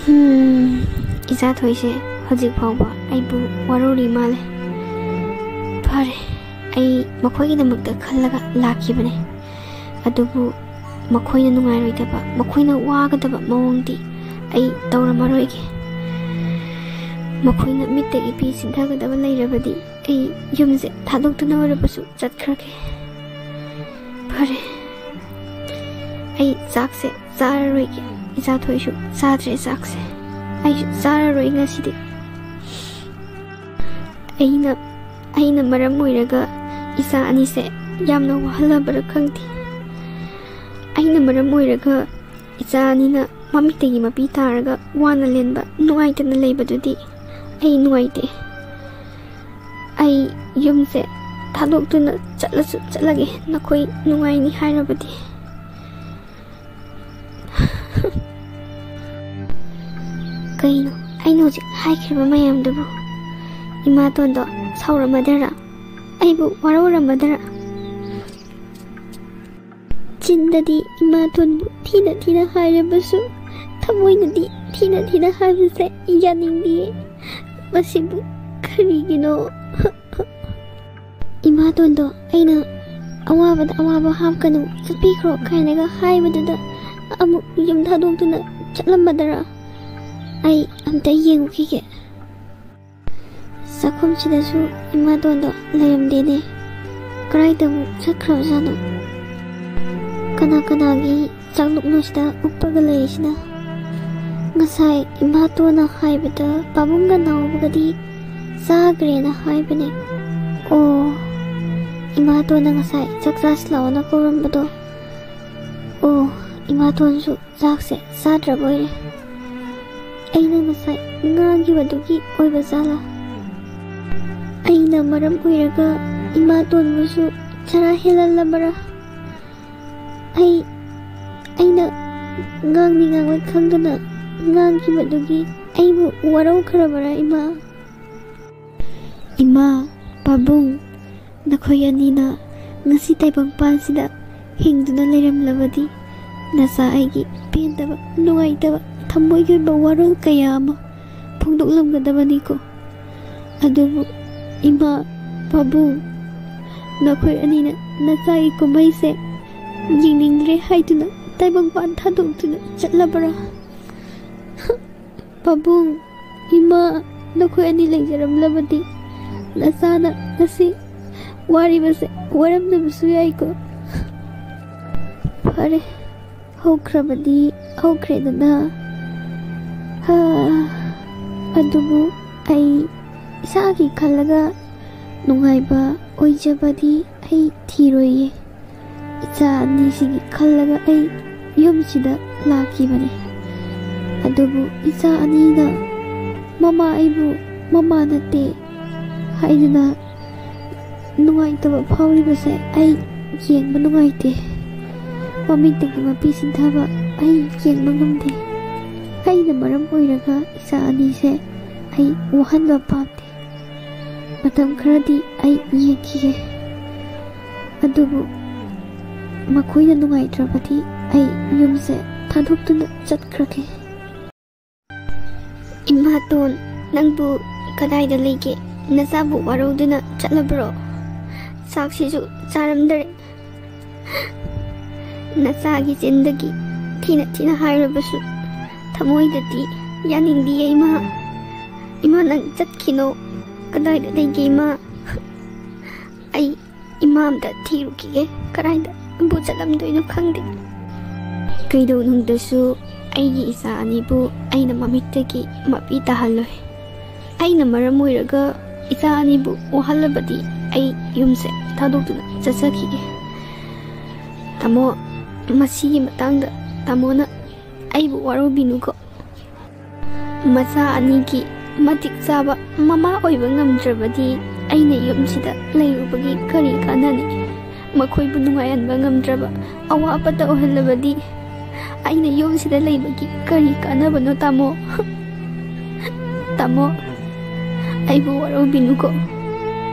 ꯍꯝ, ꯏꯆꯥ ꯊꯣꯏꯁꯦ ꯍꯧꯖꯤꯛ ꯐꯥꯎꯕ ꯑꯩꯕꯨ ꯋꯥꯔꯧꯔꯤ ꯃꯥꯜꯂꯦ꯫ ꯐꯔꯦ, ꯑꯩ ꯃꯈꯣꯏꯒꯤꯗꯃꯛꯇ ꯈꯜꯂꯒ ꯂꯥꯛꯈꯤꯕꯅꯦ꯫ ꯑꯗꯨꯕꯨ ꯃꯈꯣꯏꯅ ꯅꯨꯡꯉꯥꯏꯔꯣꯏꯗꯕ, ꯃꯈꯣꯏꯅ ꯋꯥꯒꯗꯕ ꯃꯑꯣꯡꯗꯤ ꯑꯩ ꯇꯧꯔꯝꯃꯔꯣꯏꯒꯦ꯫ ꯃꯈꯣꯏꯅ ꯃꯤꯠꯇꯒꯤ ꯄꯤ ꯆꯤꯟꯊꯒꯗꯕ ꯂꯩꯔꯕꯗꯤ ꯑꯩ ꯌꯨꯝꯁꯦ ꯊꯥꯗꯣꯛꯇꯨꯅ ꯑꯣꯏꯔꯕꯁꯨ ꯆꯠꯈ꯭ꯔꯒꯦ꯫ ꯐꯔꯦ, ꯑꯩ ꯆꯥꯛꯁꯦ ꯆꯥꯔꯔꯣꯏꯒꯦ꯫ ꯏꯆꯥ ꯊꯣꯏꯁꯨ ꯆꯥꯗ꯭ꯔꯦ ꯆꯥꯛꯁꯦ꯫ ꯑꯩꯁꯨ ꯆꯥꯔꯔꯣꯏ ꯉꯁꯤꯗꯤ꯫ ꯑꯩꯅ, ꯑꯩꯅ ꯃꯔꯝ ꯑꯣꯏꯔꯒ ꯏꯆꯥ ꯑꯅꯤꯁꯦ ꯌꯥꯝꯅ ꯋꯥꯍꯜꯂꯕ꯭ꯔꯥ ꯈꯪꯗꯦ꯫ ꯑꯩꯅ ꯃꯔꯝ ꯑꯣꯏꯔꯒ ꯏꯆꯥ ꯑꯅꯤꯅ ꯃꯃꯤꯠꯇꯒꯤ ꯃꯄꯤ ꯇꯥꯔꯒ ꯋꯥꯅ ꯂꯦꯟꯕ ꯅꯨꯡꯉꯥꯏꯇꯅ ꯂꯩꯕꯗꯨꯗꯤ ꯑꯩ ꯅꯨꯡꯉꯥꯏꯇꯦ꯫ ꯑꯩ ꯌꯨꯝꯁꯦ ꯊꯥꯗꯣꯛꯇꯨꯅ ꯆꯠꯂꯁꯨ ꯆꯠꯂꯒꯦ, ꯅꯈꯣꯏ ꯅꯨꯡꯉꯥꯏꯅꯤ ꯍꯥꯏꯔꯕꯗꯤ꯫ ꯀꯩꯅꯣ ꯑꯩꯅ ꯍꯧꯖꯤꯛ ꯍꯥꯏꯈ꯭ꯔꯤꯕ ꯃꯌꯥꯝꯗꯨꯕꯨ? ꯏꯃꯥꯇꯣꯟꯗꯣ ꯁꯥꯎꯔꯝꯃꯗꯔꯥ? ꯑꯩꯕꯨ ꯋꯥꯔꯧꯔꯝꯃꯗꯔꯥ? ꯆꯤꯟꯗꯗꯤ ꯏꯃꯥꯇꯣꯟꯕꯨ ꯊꯤꯅ ꯊꯤꯅ ꯍꯥꯏꯔꯕꯁꯨ, ꯊꯃꯣꯏꯅꯗꯤ ꯊꯤꯅ ꯊꯤꯅ ꯍꯥꯏꯕꯁꯦ ꯌꯥꯅꯤꯡꯗꯤꯌꯦ꯫ ꯃꯁꯤꯕꯨ ꯀꯔꯤꯒꯤꯅꯣ? ꯏꯃꯥꯇꯣꯟꯗꯣ ꯑꯩꯅ ꯑꯋꯥꯕꯗ ꯑꯋꯥꯕ ꯍꯥꯞꯀꯅꯨ, ꯆꯠꯄꯤꯈ꯭ꯔꯣ ꯀꯥꯏꯅꯒ ꯍꯥꯏꯕꯗꯨꯗ ꯑꯃꯨꯛ ꯌꯨꯝ ꯊꯥꯗꯣꯛꯇꯨꯅ ꯆꯠꯂꯝꯃꯗꯔꯥ? ꯑꯩ ꯑꯝꯇ ꯌꯦꯡꯉꯨꯈꯤꯒꯦ꯫ ꯆꯥꯛꯈꯨꯝꯁꯤꯗꯁꯨ ꯏꯃꯥꯇꯣꯟꯗꯣ ꯂꯩꯔꯝꯗꯦꯅꯦ꯫ ꯀꯗꯥꯏꯗ ꯑꯃꯨꯛ ꯆꯠꯈ꯭ꯔꯕꯖꯥꯠꯅꯣ? ꯀꯅꯥ ꯀꯅꯥꯒꯤ ꯆꯥꯛꯂꯨꯛꯅꯣ ꯁꯤꯗ ꯎꯞꯄꯒ ꯂꯩꯔꯤꯁꯤꯅ? ꯉꯁꯥꯏ ꯏꯃꯥꯇꯣꯟꯅ ꯍꯥꯏꯕꯗ ꯄꯥꯕꯨꯡꯒ ꯅꯥꯎꯕꯒꯗꯤ ꯆꯥꯈ꯭ꯔꯦꯅ ꯍꯥꯏꯕꯅꯦ꯫ ꯑꯣ, ꯏꯃꯥꯇꯣꯟꯅ ꯉꯁꯥꯏ ꯆꯥꯛ ꯆꯥꯁꯤ ꯂꯥꯛꯑꯣꯅ ꯀꯧꯔꯝꯕꯗꯣ꯫ ꯑꯣ, ꯏꯃꯥꯇꯣꯟꯁꯨ ꯆꯥꯛꯁꯦ ꯆꯥꯗ꯭ꯔꯕ ꯑꯣꯏꯔꯦ꯫ ꯑꯩꯅ ꯉꯁꯥꯏ ꯉꯥꯡꯈꯤꯕꯗꯨꯒꯤ ꯑꯣꯏꯕ ꯖꯥꯠꯂꯥ? ꯑꯩꯅ ꯃꯔꯝ ꯑꯣꯏꯔꯒ ꯏꯃꯥꯇꯣꯟꯕꯨꯁꯨ ꯆꯔꯥ ꯍꯦꯜꯍꯜꯂꯕꯔꯥ? ꯑꯩ, ꯑꯩꯅ ꯉꯥꯡꯅꯤ ꯉꯥꯡꯂꯣꯏ ꯈꯪꯗꯅ ꯉꯥꯡꯈꯤꯕꯗꯨꯒꯤ ꯑꯩꯕꯨ ꯋꯥꯔꯧꯈ꯭ꯔꯕꯔꯥ, ꯏꯃꯥ? ꯏꯃꯥ, ꯄꯥꯕꯨꯡ, ꯅꯈꯣꯏ ꯑꯅꯤꯅ ꯉꯁꯤ ꯇꯥꯏꯕꯪꯄꯥꯟꯁꯤꯗ ꯍꯤꯡꯗꯨꯅ ꯂꯩꯔꯝꯂꯕꯗꯤ, ꯅꯆꯥ ꯑꯩꯒꯤ ꯄꯦꯟꯗꯕ, ꯅꯨꯡꯉꯥꯏꯇꯕ, ꯊꯃꯣꯏꯒꯤ ꯑꯣꯏꯕ ꯋꯥꯔꯣꯜ ꯀꯌꯥ ꯑꯃ ꯐꯣꯡꯗꯣꯛꯂꯝꯒꯗꯕꯅꯤꯀꯣ꯫ ꯑꯗꯨꯕꯨ ꯏꯃꯥ, ꯄꯥꯕꯨꯡ, ꯅꯈꯣꯏ ꯑꯅꯤꯅ ꯅꯆꯥꯒꯤ ꯀꯨꯝꯍꯩꯁꯦ ꯌꯦꯡꯅꯤꯡꯗ꯭ꯔꯦ ꯍꯥꯏꯗꯨꯅ ꯇꯥꯏꯕꯪꯄꯥꯟ ꯊꯥꯗꯣꯛꯇꯨꯅ ꯆꯠꯂꯕ꯭ꯔꯥ? ꯄꯥꯕꯨꯡ, ꯏꯃꯥ, ꯅꯈꯣꯏ ꯑꯅꯤ ꯂꯩꯖꯔꯝꯂꯕꯗꯤ ꯅꯆꯥꯅ ꯉꯁꯤ ꯋꯥꯔꯤꯕꯁꯦ ꯋꯥꯔꯝꯗꯕꯁꯨ ꯌꯥꯏꯀꯣ꯫ ꯐꯔꯦ, ꯍꯧꯈ꯭ꯔꯕꯗꯤ ꯍꯧꯈ꯭ꯔꯦꯗꯅ꯫ ꯍꯥ, ꯑꯗꯨꯕꯨ ꯑꯩ ꯏꯁꯥꯒꯤ ꯈꯜꯂꯒ ꯅꯨꯡꯉꯥꯏꯕ ꯑꯣꯏꯖꯕꯗꯤ ꯑꯩ ꯊꯤꯔꯣꯏꯌꯦ꯫ ꯏꯆꯥ ꯑꯅꯤꯁꯤꯒꯤ ꯈꯜꯂꯒ ꯑꯩ ꯌꯨꯝꯁꯤꯗ ꯂꯥꯛꯈꯤꯕꯅꯤ꯫ ꯑꯗꯨꯕꯨ ꯏꯆꯥ ꯑꯅꯤꯅ ꯃꯃꯥ ꯑꯩꯕꯨ ꯃꯃꯥ ꯅꯠꯇꯦ ꯍꯥꯏꯗꯨꯅ ꯅꯨꯡꯉꯥꯏꯇꯕ ꯐꯥꯎꯔꯤꯕꯁꯦ ꯑꯩ ꯌꯦꯡꯕ ꯅꯨꯡꯉꯥꯏꯇꯦ꯫ ꯃꯃꯤꯠꯇꯒꯤ ꯃꯄꯤ ꯁꯤꯟꯊꯕ ꯑꯩ ꯌꯦꯡꯕ ꯉꯝꯗꯦ꯫ ꯑꯩꯅ ꯃꯔꯝ ꯑꯣꯏꯔꯒ ꯏꯆꯥ ꯑꯅꯤꯁꯦ ꯑꯩ ꯋꯥꯍꯟꯕ ꯄꯥꯝꯗꯦ꯫ ꯃꯇꯝ ꯈꯔꯗꯤ ꯑꯩ ꯌꯦꯡꯈꯤꯒꯦ꯫ ꯑꯗꯨꯕꯨ ꯃꯈꯣꯏꯅ ꯅꯨꯡꯉꯥꯏꯇ꯭ꯔꯕꯗꯤ ꯑꯩ ꯌꯨꯝꯁꯦ ꯊꯥꯗꯣꯛꯇꯨꯅ ꯆꯠꯈ꯭ꯔꯒꯦ꯫ ꯏꯃꯥꯇꯣꯟ, ꯅꯪꯕꯨ ꯀꯗꯥꯏꯗ ꯂꯩꯒꯦ? ꯅꯆꯥꯕꯨ ꯋꯥꯔꯧꯗꯨꯅ ꯆꯠꯂꯕ꯭ꯔꯣ? ꯆꯥꯛꯁꯤꯁꯨ ꯆꯥꯔꯝꯗꯔꯦ꯫ ꯅꯆꯥꯒꯤ ꯆꯤꯟꯗꯒꯤ ꯊꯤꯅ ꯊꯤꯅ ꯍꯥꯏꯔꯕꯁꯨ ꯊꯃꯣꯏꯗꯗꯤ ꯌꯥꯅꯤꯡꯗꯤꯌꯦ ꯏꯃꯥ꯫ ꯏꯃꯥ, ꯅꯪ ꯆꯠꯈꯤꯅꯣ꯫ ꯀꯗꯥꯏꯗ ꯂꯩꯒꯦ ꯏꯃꯥ? ꯑꯩ ꯏꯃꯥ ꯑꯝꯇ ꯊꯤꯔꯨꯈꯤꯒꯦ꯫ ꯀꯗꯥꯏꯗꯕꯨ ꯆꯠꯂꯝꯗꯣꯏꯅꯣ ꯈꯪꯗꯦ꯫ ꯀꯩꯗꯧꯅꯨꯡꯗꯁꯨ ꯑꯩꯒꯤ ꯏꯆꯥ ꯑꯅꯤꯕꯨ ꯑꯩꯅ ꯃꯃꯤꯠꯇꯒꯤ ꯃꯄꯤ ꯇꯥꯍꯜꯂꯣꯏ꯫ ꯑꯩꯅ ꯃꯔꯝ ꯑꯣꯏꯔꯒ ꯏꯆꯥ ꯑꯅꯤꯕꯨ ꯋꯥꯍꯜꯂꯕꯗꯤ ꯑꯩ ꯌꯨꯝꯁꯦ ꯊꯥꯗꯣꯛꯇꯨꯅ ꯆꯠꯆꯈꯤꯒꯦ꯫ ꯇꯥꯃꯣ, ꯃꯁꯤꯒꯤ ꯃꯇꯥꯡꯗ ꯇꯥꯃꯣꯅ ꯑꯩꯕꯨ ꯋꯥꯔꯧꯕꯤꯅꯨꯀꯣ꯫ ꯃꯆꯥ ꯑꯅꯤꯒꯤ ꯃꯇꯤꯛ ꯆꯥꯕ ꯃꯃꯥ ꯑꯣꯏꯕ ꯉꯝꯗ꯭ꯔꯕꯗꯤ ꯑꯩꯅ ꯌꯨꯝꯁꯤꯗ ꯂꯩꯔꯨꯕꯒꯤ ꯀꯔꯤ ꯀꯥꯟꯅꯅꯤ? ꯃꯈꯣꯏꯕꯨ ꯅꯨꯡꯉꯥꯏꯍꯟꯕ ꯉꯝꯗ꯭ꯔꯕ, ꯑꯋꯥꯕꯇ ꯑꯣꯏꯍꯜꯂꯕꯗꯤ ꯑꯩꯅ ꯌꯨꯝꯁꯤꯗ ꯂꯩꯕꯒꯤ ꯀꯔꯤ ꯀꯥꯟꯅꯕꯅꯣ, ꯇꯥꯃꯣ? ꯇꯥꯃꯣ, ꯑꯩꯕꯨ ꯋꯥꯔꯧꯕꯤꯅꯨꯀꯣ꯫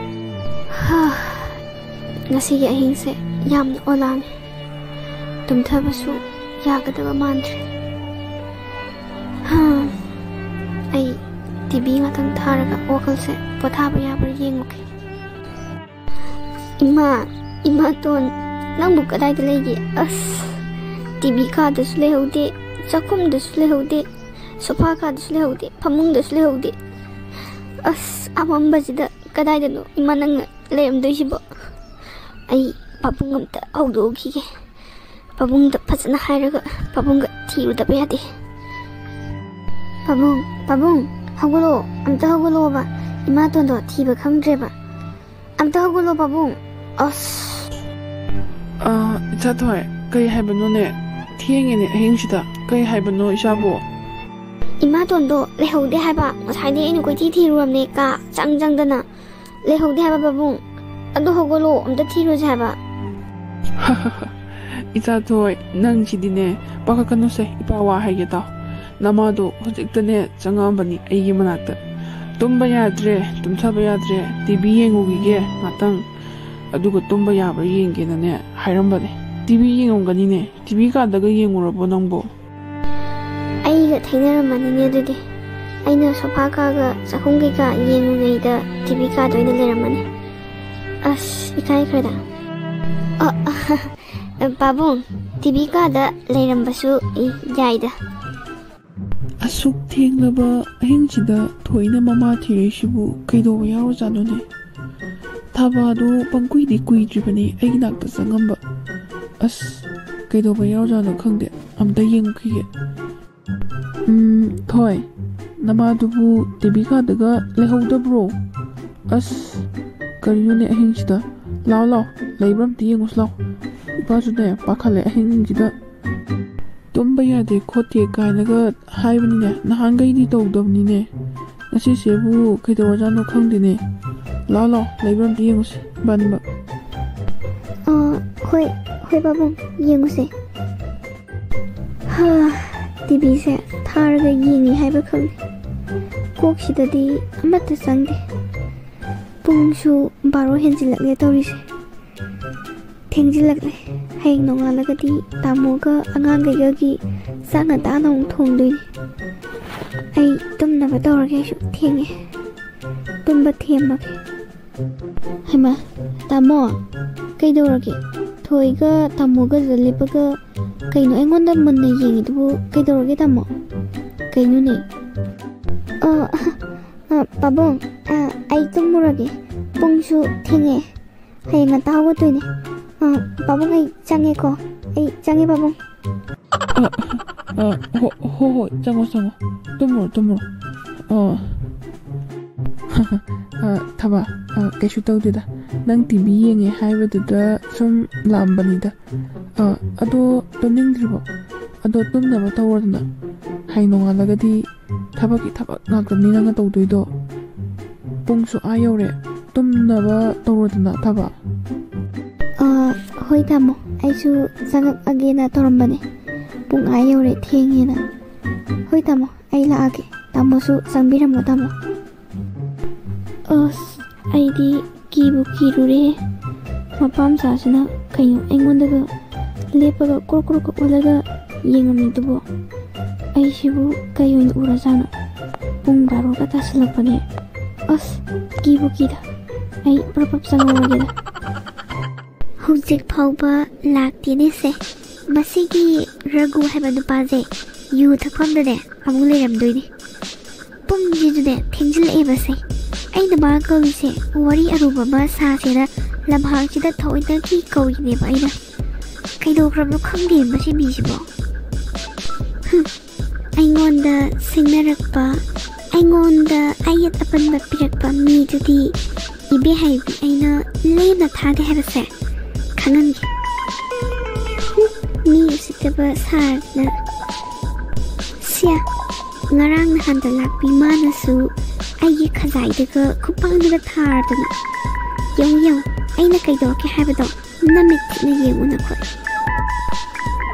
ꯍꯥ, ꯉꯁꯤꯒꯤ ꯑꯍꯤꯡꯁꯦ ꯌꯥꯝꯅ ꯑꯣꯂꯥꯡꯉꯦ꯫ ꯇꯨꯝꯊꯕꯁꯨ ꯌꯥꯒꯗꯕ ꯃꯥꯟꯗ꯭ꯔꯦ꯫ ꯍꯥ, ꯑꯩ ꯇꯤ ꯚꯤ ꯉꯥꯛꯇꯪ ꯊꯥꯔꯒ ꯋꯥꯈꯜꯁꯦ ꯄꯣꯊꯥꯕ ꯌꯥꯕ꯭ꯔꯥ ꯌꯦꯡꯉꯨꯒꯦ꯫ ꯏꯃꯥ, ꯏꯃꯥꯇꯣꯟ, ꯅꯪꯕꯨ ꯀꯗꯥꯏꯗ ꯂꯩꯒꯦ? ꯑꯁ, ꯇꯤ ꯚꯤ ꯀꯥꯗꯁꯨ ꯂꯩꯍꯧꯗꯦ, ꯆꯥꯛꯈꯨꯝꯗꯁꯨ ꯂꯩꯍꯧꯗꯦ, ꯁꯣꯐꯥ ꯀꯥꯗꯁꯨ ꯂꯩꯍꯧꯗꯦ, ꯐꯃꯨꯡꯗꯁꯨ ꯂꯩꯍꯧꯗꯦ꯫ ꯑꯁ, ꯑꯃꯝꯕꯁꯤꯗ ꯀꯗꯥꯏꯗꯅꯣ ꯏꯃꯥ ꯅꯪꯅ ꯂꯩꯔꯝꯗꯣꯏꯁꯤꯕꯣ? ꯑꯩ ꯄꯥꯕꯨꯡ ꯑꯝꯇ ꯍꯧꯗꯣꯛꯎꯈꯤꯒꯦ꯫ ꯄꯥꯕꯨꯡꯗ ꯐꯖꯅ ꯍꯥꯏꯔꯒ ꯄꯥꯕꯨꯡꯒ ꯊꯤꯔꯨꯗꯕ ꯌꯥꯗꯦ꯫ ꯄꯥꯕꯨꯡ, ꯄꯥꯕꯨꯡ, ꯍꯧꯒꯠꯂꯛꯑꯣ, ꯑꯝꯇ ꯍꯧꯒꯠꯂꯛꯑꯣꯕ꯫ ꯏꯃꯥꯇꯣꯟꯗꯣ ꯊꯤꯕ ꯈꯪꯗ꯭ꯔꯦꯕ꯫ ꯑꯝꯇ ꯍꯧꯒꯠꯂꯣ, ꯄꯥꯕꯨꯡ꯫ ꯑꯁ꯫ ꯑꯥ, ꯏꯆꯥꯊꯣꯏ, ꯀꯩ ꯍꯥꯏꯕꯅꯣꯅꯦ? ꯊꯦꯡꯉꯦꯅꯦ ꯑꯍꯤꯡꯁꯤꯗ꯫ ꯀꯩ ꯍꯥꯏꯕꯅꯣ, ꯏꯆꯥꯕꯨ? ꯏꯃꯥꯇꯣꯟꯗꯣ ꯂꯩꯍꯧꯗꯦ ꯍꯥꯏꯕ꯫ ꯉꯁꯥꯏꯗꯩ ꯑꯩꯅ ꯀꯣꯏꯊꯤ ꯊꯤꯔꯨꯔꯕꯅꯦ, ꯀꯥ ꯆꯪ ꯆꯪꯗꯅ꯫ ꯂꯩꯍꯧꯗꯦ ꯍꯥꯏꯕ, ꯄꯥꯕꯨꯡ꯫ ꯑꯗꯨ ꯍꯧꯒꯠꯂꯣ, ꯑꯝꯇ ꯊꯤꯔꯨꯁꯦ ꯍꯥꯏꯕ꯫ ꯏꯆꯥꯊꯣꯏ, ꯅꯪꯁꯤꯗꯤꯅꯦ, ꯄꯥꯈꯠꯀꯅꯨꯁꯦ, ꯏꯄꯥ ꯋꯥ ꯍꯥꯏꯒꯦ ꯇꯥꯎ꯫ ꯅꯃꯥꯗꯣ ꯍꯧꯖꯤꯛꯇꯅꯦ ꯆꯪꯉꯛꯑꯝꯕꯅꯤ ꯑꯩꯒꯤ ꯃꯅꯥꯛꯇ꯫ ꯇꯨꯝꯕ ꯌꯥꯗ꯭ꯔꯦ, ꯇꯨꯝꯊꯕ ꯌꯥꯗ꯭ꯔꯦ, ꯇꯤ ꯚꯤ ꯌꯦꯡꯉꯨꯈꯤꯒꯦ ꯉꯥꯛꯇꯪ, ꯑꯗꯨꯒ ꯇꯨꯝꯕ ꯌꯥꯕ꯭ꯔꯥ ꯌꯦꯡꯒꯦꯅꯅꯦ ꯍꯥꯏꯔꯝꯕꯅꯦ꯫ ꯇꯤ ꯚꯤ ꯌꯦꯡꯉꯝꯒꯅꯤꯅꯦ, ꯇꯤ ꯚꯤ ꯀꯥꯗꯒ ꯌꯦꯡꯉꯨꯔꯕꯣ ꯅꯪꯕꯣ? ꯑꯩꯒ ꯊꯦꯡꯅꯔꯝꯃꯅꯤꯅꯦ ꯑꯗꯨꯗꯤ꯫ ꯑꯩꯅ ꯁꯣꯐꯥ ꯀꯥꯒ ꯆꯥꯛꯈꯨꯝ ꯀꯩꯀꯥ ꯌꯦꯡꯉꯨꯉꯩꯗ ꯇꯤ ꯚꯤ ꯀꯥꯗ ꯑꯣꯏꯅ ꯂꯩꯔꯝꯃꯅꯤ꯫ ꯑꯁ, ꯏꯀꯥꯏꯈ꯭ꯔꯦꯗ꯫ ꯑ, ꯑ, ꯄꯥꯕꯨꯡ, ꯇꯤ ꯚꯤ ꯀꯥꯗ ꯂꯩꯔꯝꯕꯁꯨ ꯌꯥꯏꯗ꯫ ꯑ, ꯁꯨꯛ ꯊꯦꯡꯂꯕ ꯑꯍꯤꯡꯁꯤꯗ ꯊꯣꯏꯅ ꯃꯃꯥ ꯊꯤꯔꯛꯏꯁꯤꯕꯨ ꯀꯩꯗꯧꯕ ꯌꯥꯎꯔꯖꯥꯠꯅꯣꯅꯦ? ꯊꯥꯕꯥꯗꯣ ꯄꯪꯀꯨꯏꯗꯤ ꯀꯨꯏꯗ꯭ꯔꯤꯕꯅꯤ ꯑꯩꯒꯤ ꯅꯥꯛꯇ ꯆꯪꯉꯝꯕ꯫ ꯑꯁ, ꯀꯩꯗꯧꯕ ꯌꯥꯎꯔꯖꯥꯠꯅꯣ ꯈꯪꯗꯦ, ꯑꯝꯇ ꯌꯦꯡꯉꯨꯈꯤꯒꯦ꯫ ꯎꯝ, ꯊꯣꯏ, ꯅꯃꯥꯗꯨꯕꯨ ꯇꯤꯚꯤ ꯀꯥꯗꯒ ꯂꯩꯍꯧꯗꯕ꯭ꯔꯣ? ꯑꯁ, ꯀꯔꯤꯅꯣꯅꯦ ꯑꯍꯤꯡꯁꯤꯗ? ꯂꯥꯎ, ꯂꯥꯎ, ꯂꯩꯕ꯭ꯔꯥ ꯑꯝꯇ ꯌꯦꯡꯉꯨꯁꯤ ꯂꯥꯎ꯫ ꯏꯄꯥꯁꯨꯅꯦ ꯄꯥꯈꯠꯂꯦ ꯑꯍꯤꯡꯁꯤꯗ꯫ ꯇꯨꯝꯕ ꯌꯥꯗꯦ ꯈꯣꯠꯇꯦ ꯀꯥꯏꯅꯒ ꯍꯥꯏꯕꯅꯤꯅꯦ, ꯅꯍꯥꯟꯈꯩꯗꯤ ꯇꯧꯗꯕꯅꯤꯅꯦ꯫ ꯉꯁꯤꯁꯤꯕꯨ ꯀꯩꯗꯧꯔꯖꯥꯠꯅꯣ ꯈꯪꯗꯦꯅꯦ꯫ ꯂꯥꯎ, ꯂꯥꯎ, ꯂꯩꯕ꯭ꯔꯥ ꯑꯝꯇ ꯌꯦꯡꯉꯨꯁꯤ ꯏꯕꯥꯅꯤꯃꯛ꯫ ꯑ, ꯍꯣꯏ, ꯍꯣꯏ ꯄꯥꯕꯨꯡ, ꯌꯦꯡꯉꯨꯁꯦ꯫ ꯍꯥ, ꯇꯤꯚꯤꯁꯦ ꯊꯥꯔꯒ ꯌꯦꯡꯉꯤ ꯍꯥꯏꯕ ꯈꯛꯅꯤ꯫ ꯀꯣꯛꯁꯤꯗꯗꯤ ꯑꯃꯠꯇ ꯆꯪꯗꯦ꯫ ꯄꯨꯡꯁꯨ ꯕꯥꯔꯣ ꯍꯦꯟꯖꯤꯜꯂꯛꯂꯦ ꯇꯧꯔꯤꯁꯦ꯫ ꯊꯦꯡꯖꯤꯜꯂꯛꯂꯦ꯫ ꯍꯌꯦꯡ ꯅꯣꯡꯉꯥꯜꯂꯒꯗꯤ ꯇꯥꯃꯣꯒ ꯑꯉꯥꯡꯈꯩꯒꯒꯤ ꯆꯥꯛ ꯉꯟꯇꯥꯅ ꯑꯃꯨꯛ ꯊꯣꯡꯗꯣꯏꯅꯤ꯫ ꯑꯩ ꯇꯨꯝꯅꯕ ꯇꯧꯔꯒꯦ, ꯑꯩꯁꯨ ꯊꯦꯡꯉꯦ꯫ ꯇꯨꯝꯕ ꯊꯦꯝꯃꯒꯦ꯫ ꯍꯩꯃꯥ, ꯇꯥꯃꯣ, ꯀꯩꯗꯧꯔꯒꯦ? ꯊꯣꯏꯒ ꯇꯥꯃꯣꯒꯗ ꯂꯦꯞꯄꯒ ꯀꯩꯅꯣ ꯑꯩꯉꯣꯟꯗ ꯃꯨꯟꯅ ꯌꯦꯡꯉꯤꯗꯨꯕꯨ ꯀꯩꯗꯧꯔꯒꯦ, ꯇꯥꯃꯣ? ꯀꯩꯅꯣꯅꯦ? ꯑ, ꯑ, ꯄꯥꯕꯨꯡ, ꯑ, ꯑꯩ ꯇꯨꯝꯃꯨꯔꯒꯦ꯫ ꯄꯨꯡꯁꯨ ꯊꯦꯡꯉꯦ꯫ ꯍꯌꯦꯡ ꯉꯟꯇꯥ ꯍꯧꯒꯠꯇꯣꯏꯅꯦ꯫ ꯑ, ꯄꯥꯕꯨꯡ, ꯑꯩ ꯆꯪꯉꯦꯀꯣ꯫ ꯑꯩ ꯆꯪꯉꯦ, ꯄꯥꯕꯨꯡ꯫ ꯑ, ꯑ, ꯍꯣ, ꯍꯣ, ꯍꯣꯏ, ꯆꯪꯉꯣ, ꯆꯪꯉꯣ꯫ ꯇꯨꯝꯃꯨꯔꯣ, ꯇꯨꯝꯃꯨꯔꯣ꯫ ꯑ, ꯑ, ꯊꯕꯥ, ꯑ, ꯀꯩꯁꯨ ꯇꯧꯗꯦꯗ꯫ ꯅꯪ ꯇꯤꯚꯤ ꯌꯦꯡꯉꯦ ꯍꯥꯏꯕꯗꯨꯗ ꯁꯨꯝ ꯂꯥꯝꯕꯅꯤꯗ꯫ ꯑ, ꯑꯗꯣ ꯇꯨꯝꯅꯤꯡꯗ꯭ꯔꯤꯕꯣ? ꯑꯗꯣ ꯇꯨꯝꯅꯕ ꯇꯧꯔꯣꯗꯅ꯫ ꯍꯌꯦꯡ ꯅꯣꯡꯉꯥꯜꯂꯒꯗꯤ ꯊꯕꯛꯀꯤ ꯊꯕꯛ ꯉꯥꯛꯇꯅꯤ ꯅꯪꯅ ꯇꯧꯗꯣꯏꯗꯣ꯫ ꯄꯨꯡꯁꯨ ꯑꯥ ꯌꯧꯔꯦ꯫ ꯇꯨꯝꯅꯕ ꯇꯧꯔꯣꯗꯅ, ꯊꯕꯥ꯫ ꯑ, ꯍꯣꯏ ꯇꯥꯃꯣ, ꯑꯩꯁꯨ ꯆꯪꯉꯛꯑꯒꯦꯅ ꯇꯧꯔꯝꯕꯅꯦ꯫ ꯄꯨꯡ ꯑꯥ ꯌꯧꯔꯦ, ꯊꯦꯡꯉꯦꯅ꯫ ꯍꯣꯏ ꯇꯥꯃꯣ, ꯑꯩ ꯂꯥꯛꯑꯒꯦ꯫ ꯇꯥꯃꯣꯁꯨ ꯆꯪꯕꯤꯔꯝꯃꯣ ꯇꯥꯃꯣ꯫ ꯑꯁ, ꯑꯩꯗꯤ ꯀꯤꯕꯨ ꯀꯤꯔꯨꯔꯦ꯫ ꯃꯄꯥ ꯃꯆꯥꯁꯤꯅ ꯀꯩꯅꯣ ꯑꯩꯉꯣꯟꯗꯒ ꯂꯦꯞꯄꯒ ꯀ꯭ꯔꯣꯛ ꯀ꯭ꯔꯣꯛꯀ ꯑꯣꯜꯂꯒ ꯌꯦꯡꯉꯝꯃꯤꯗꯨꯕꯣ? ꯑꯩꯁꯤꯕꯨ ꯀꯩ ꯑꯣꯏꯅ ꯎꯔꯖꯥꯠꯅꯣ? ꯄꯨꯡ ꯕꯥꯔꯣꯒ ꯇꯥꯁꯜꯂꯛꯄꯅꯦ꯫ ꯑꯁ, ꯀꯤꯕꯨ ꯀꯤꯗ꯫ ꯑꯩ ꯄ꯭ꯔꯞ ꯄ꯭ꯔꯞ ꯆꯪꯍꯧꯔꯒꯦꯗ꯫ ꯍꯧꯖꯤꯛ ꯐꯥꯎꯕ ꯂꯥꯛꯇꯦꯅꯦ ꯁꯦ꯫ ꯃꯁꯤꯒꯤ ꯔꯘꯨ ꯍꯥꯏꯕ ꯅꯨꯄꯥꯁꯦ ꯌꯨ ꯊꯛꯐꯝꯗꯅꯦ ꯑꯃꯨꯛ ꯂꯩꯔꯝꯗꯣꯏꯅꯦ꯫ ꯄꯨꯡꯁꯤꯁꯨꯅꯦ ꯊꯦꯡꯖꯤꯜꯂꯛꯑꯦꯕꯁꯦ꯫ ꯑꯩꯅ ꯃꯥ ꯀꯧꯔꯤꯁꯦ ꯋꯥꯔꯤ ꯑꯔꯨꯕ ꯑꯃ ꯁꯥꯁꯦꯅ ꯂꯝꯍꯥꯡꯁꯤꯗ ꯊꯑꯣꯏꯗꯒꯤ ꯀꯧꯔꯤꯅꯦꯕ ꯑꯩꯅ꯫ ꯀꯩꯗꯧꯈ꯭ꯔꯕꯅꯣ ꯈꯪꯗꯦ ꯃꯁꯤ ꯃꯤꯁꯤꯕꯣ꯫ ꯍꯨꯝ, ꯑꯩꯉꯣꯟꯗ ꯁꯤꯡꯅꯔꯛꯄ, ꯑꯩꯉꯣꯟꯗ ꯑꯌꯦꯠ ꯑꯄꯟꯕ ꯄꯤꯔꯛꯄ ꯃꯤꯗꯨꯗꯤ ꯏꯕꯦ ꯍꯥꯏꯕꯤ ꯑꯩꯅ ꯂꯦꯝꯅ ꯊꯥꯗꯦ ꯍꯥꯏꯕꯁꯦ ꯈꯪꯍꯟꯒꯦ꯫ ꯍꯨꯝ, ꯃꯤ ꯎꯁꯤꯠꯇꯕ ꯁꯥꯔꯗꯅ꯫ ꯁꯤꯌꯥ, ꯉꯔꯥꯡ ꯅꯍꯥꯟꯗ ꯂꯥꯛꯄꯤ ꯃꯥꯅꯁꯨ ꯑꯩꯒꯤ ꯈꯖꯥꯏꯗꯒ ꯈꯨꯄꯥꯡꯗꯒ ꯊꯥꯔꯗꯅ꯫ ꯌꯦꯡꯉꯨ ꯌꯦꯡꯉꯨ, ꯑꯩꯅ ꯀꯩꯗꯧꯔꯛꯀꯦ ꯍꯥꯏꯕꯗꯣ꯫ ꯅꯃꯤꯠ ꯊꯤꯠꯅ ꯌꯦꯡꯉꯨ ꯅꯈꯣꯏ꯫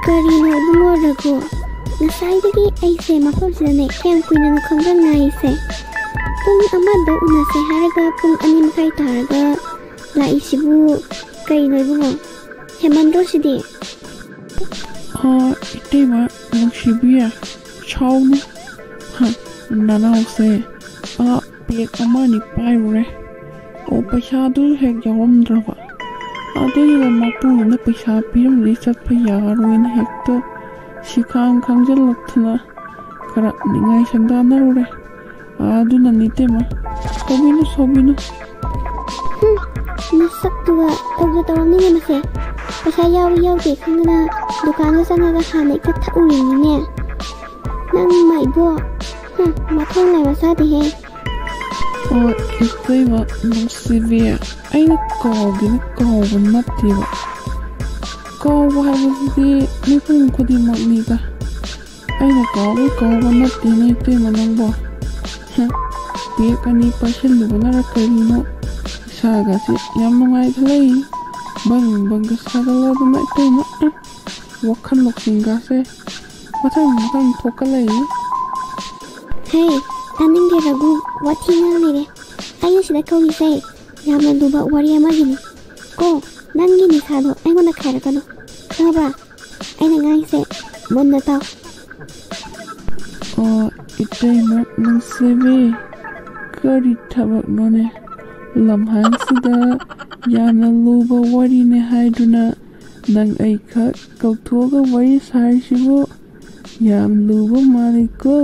ꯀꯔꯤꯅꯣ ꯏꯕꯨꯡꯉꯣ ꯔꯘꯨ? ꯉꯁꯥꯏꯗꯒꯤ ꯑꯩꯁꯦ ꯃꯐꯝꯁꯤꯗꯅꯦ ꯀꯌꯥꯝ ꯀꯨꯏꯅꯅꯣ ꯈꯪꯕ꯭ꯔꯥ ꯉꯥꯏꯔꯤꯁꯦ? ꯄꯨꯡ ꯑꯃꯗ ꯎꯅꯁꯦ ꯍꯥꯏꯔꯒ ꯄꯨꯡ ꯑꯅꯤ ꯃꯈꯥꯏ ꯇꯥꯔꯒ ꯂꯥꯛꯏꯁꯤꯕꯨ ꯀꯩꯅꯣ ꯏꯕꯨꯡꯉꯣ? ꯍꯦꯃꯟꯗ꯭ꯔꯣ ꯁꯤꯗꯤ? ꯑ, ꯏꯇꯩꯃ ꯅꯨꯡꯁꯤꯕꯤ, ꯁꯥꯎꯅꯨ꯫ ꯍ, ꯅꯅꯥꯎꯁꯦ, ꯑ, ꯄꯦꯛ ꯑꯃ ꯑꯅꯤ ꯄꯥꯏꯔꯨꯔꯦ꯫ ꯑꯣ, ꯄꯩꯁꯥꯗꯨ ꯍꯦꯛ ꯌꯥꯎꯔꯝꯗ꯭ꯔꯕ꯫ ꯑꯗꯨꯒ ꯃꯄꯨꯗꯨꯅ ꯄꯩꯁꯥ ꯄꯤꯔꯝꯗ꯭ꯔꯗꯤ ꯆꯠꯄ ꯌꯥꯔꯣꯏꯅ ꯍꯦꯛꯇ ꯁꯤꯈꯥꯡ ꯈꯥꯡꯖꯜꯂꯛꯇꯅ ꯈꯔ ꯅꯤꯡꯉꯥꯏ ꯁꯪꯗꯥꯅꯔꯨꯔꯦ꯫ ꯑꯗꯨꯅꯅꯤ ꯏꯇꯩꯃ꯫ ꯁꯥꯎꯕꯤꯅꯨ, ꯁꯥꯎꯕꯤꯅꯨ꯫ ꯍꯨꯝ, ꯅꯁꯛꯇꯨꯒ ꯇꯧꯗ ꯇꯧꯔꯝꯅꯤꯅꯦ ꯃꯁꯦ꯫ ꯄꯩꯁꯥ ꯌꯥꯎꯏ ꯌꯥꯎꯗꯦ ꯈꯪꯗꯅ ꯗꯨꯀꯥꯟꯗ ꯆꯪꯉꯒ ꯍꯥꯟꯅ ꯍꯦꯛꯇ ꯊꯛꯎꯔꯤꯅꯤꯅꯦ꯫ ꯅꯪ ꯃꯥꯏꯕꯣ꯫ ꯍꯨꯝ, ꯃꯊꯧ ꯂꯩꯕ ꯆꯥꯗꯦꯍꯦ꯫ ꯑꯣ, ꯏꯇꯩꯃ ꯅꯨꯡꯁꯤꯕꯤ, ꯑꯩꯅ ꯀꯥꯎꯒꯦꯅ ꯀꯥꯎꯕ ꯅꯠꯇꯦꯕ꯫ ꯀꯥꯎꯕ ꯍꯥꯏꯕꯁꯤꯗꯤ ꯃꯤꯄꯨꯝ ꯈꯨꯗꯤꯡꯃꯛꯅꯤꯗ꯫ ꯑꯩꯅ ꯀꯥꯎꯒꯦ ꯀꯥꯎꯕ ꯅꯠꯇꯦꯅꯦ ꯏꯇꯩꯃ ꯅꯪꯕꯣ꯫ ꯍ, ꯄꯦꯛ ꯑꯅꯤ ꯄꯥꯏꯁꯤꯜꯂꯨꯕꯅꯔ ꯀꯔꯤꯅꯣ, ꯏꯁꯥꯒꯁꯦ ꯌꯥꯝ ꯅꯨꯡꯉꯥꯏꯈꯠꯂꯛꯏ꯫ ꯕꯪ ꯕꯪꯒ ꯁꯥꯒꯠꯂꯗꯅ ꯏꯇꯩꯃ꯫ ꯑ, ꯋꯥꯈꯜ ꯂꯧꯁꯤꯡꯒꯁꯦ ꯃꯊꯪ ꯃꯊꯪ ꯊꯣꯛꯀꯠꯂꯛꯏ꯫ ꯍꯦ, ꯇꯥꯅꯤꯡꯗꯦ ꯔꯘꯨ, ꯋꯥꯊꯤ ꯉꯥꯡ ꯂꯩꯔꯦ꯫ ꯑꯩꯅ ꯁꯤꯗ ꯀꯧꯔꯤꯁꯦ ꯌꯥꯝꯅ ꯂꯨꯕ ꯋꯥꯔꯤ ꯑꯃꯒꯤꯅꯤ꯫ ꯀꯣ, ꯅꯪꯒꯤ ꯅꯤꯁꯥꯗꯣ ꯑꯩꯉꯣꯟꯗ ꯈꯥꯏꯔꯛꯀꯅꯨ, ꯈꯪꯉꯕ? ꯑꯩꯅ ꯉꯥꯡꯉꯤꯁꯦ ꯃꯨꯟꯅ ꯇꯥꯎ꯫ ꯑꯣ, ꯏꯇꯩꯃ ꯅꯨꯡꯁꯤꯕꯤ, ꯀꯔꯤ ꯊꯕꯛꯅꯣꯅꯦ? ꯂꯝꯍꯥꯡꯁꯤꯗ ꯌꯥꯝꯅ ꯂꯨꯕ ꯋꯥꯔꯤꯅꯦ ꯍꯥꯏꯗꯨꯅ ꯅꯪ ꯑꯩꯈꯛ ꯀꯧꯊꯣꯛꯑꯒ ꯋꯥꯔꯤ ꯁꯥꯔꯤꯁꯤꯕꯨ? ꯌꯥꯝ ꯂꯨꯕ ꯃꯥꯜꯂꯤꯀꯣ꯫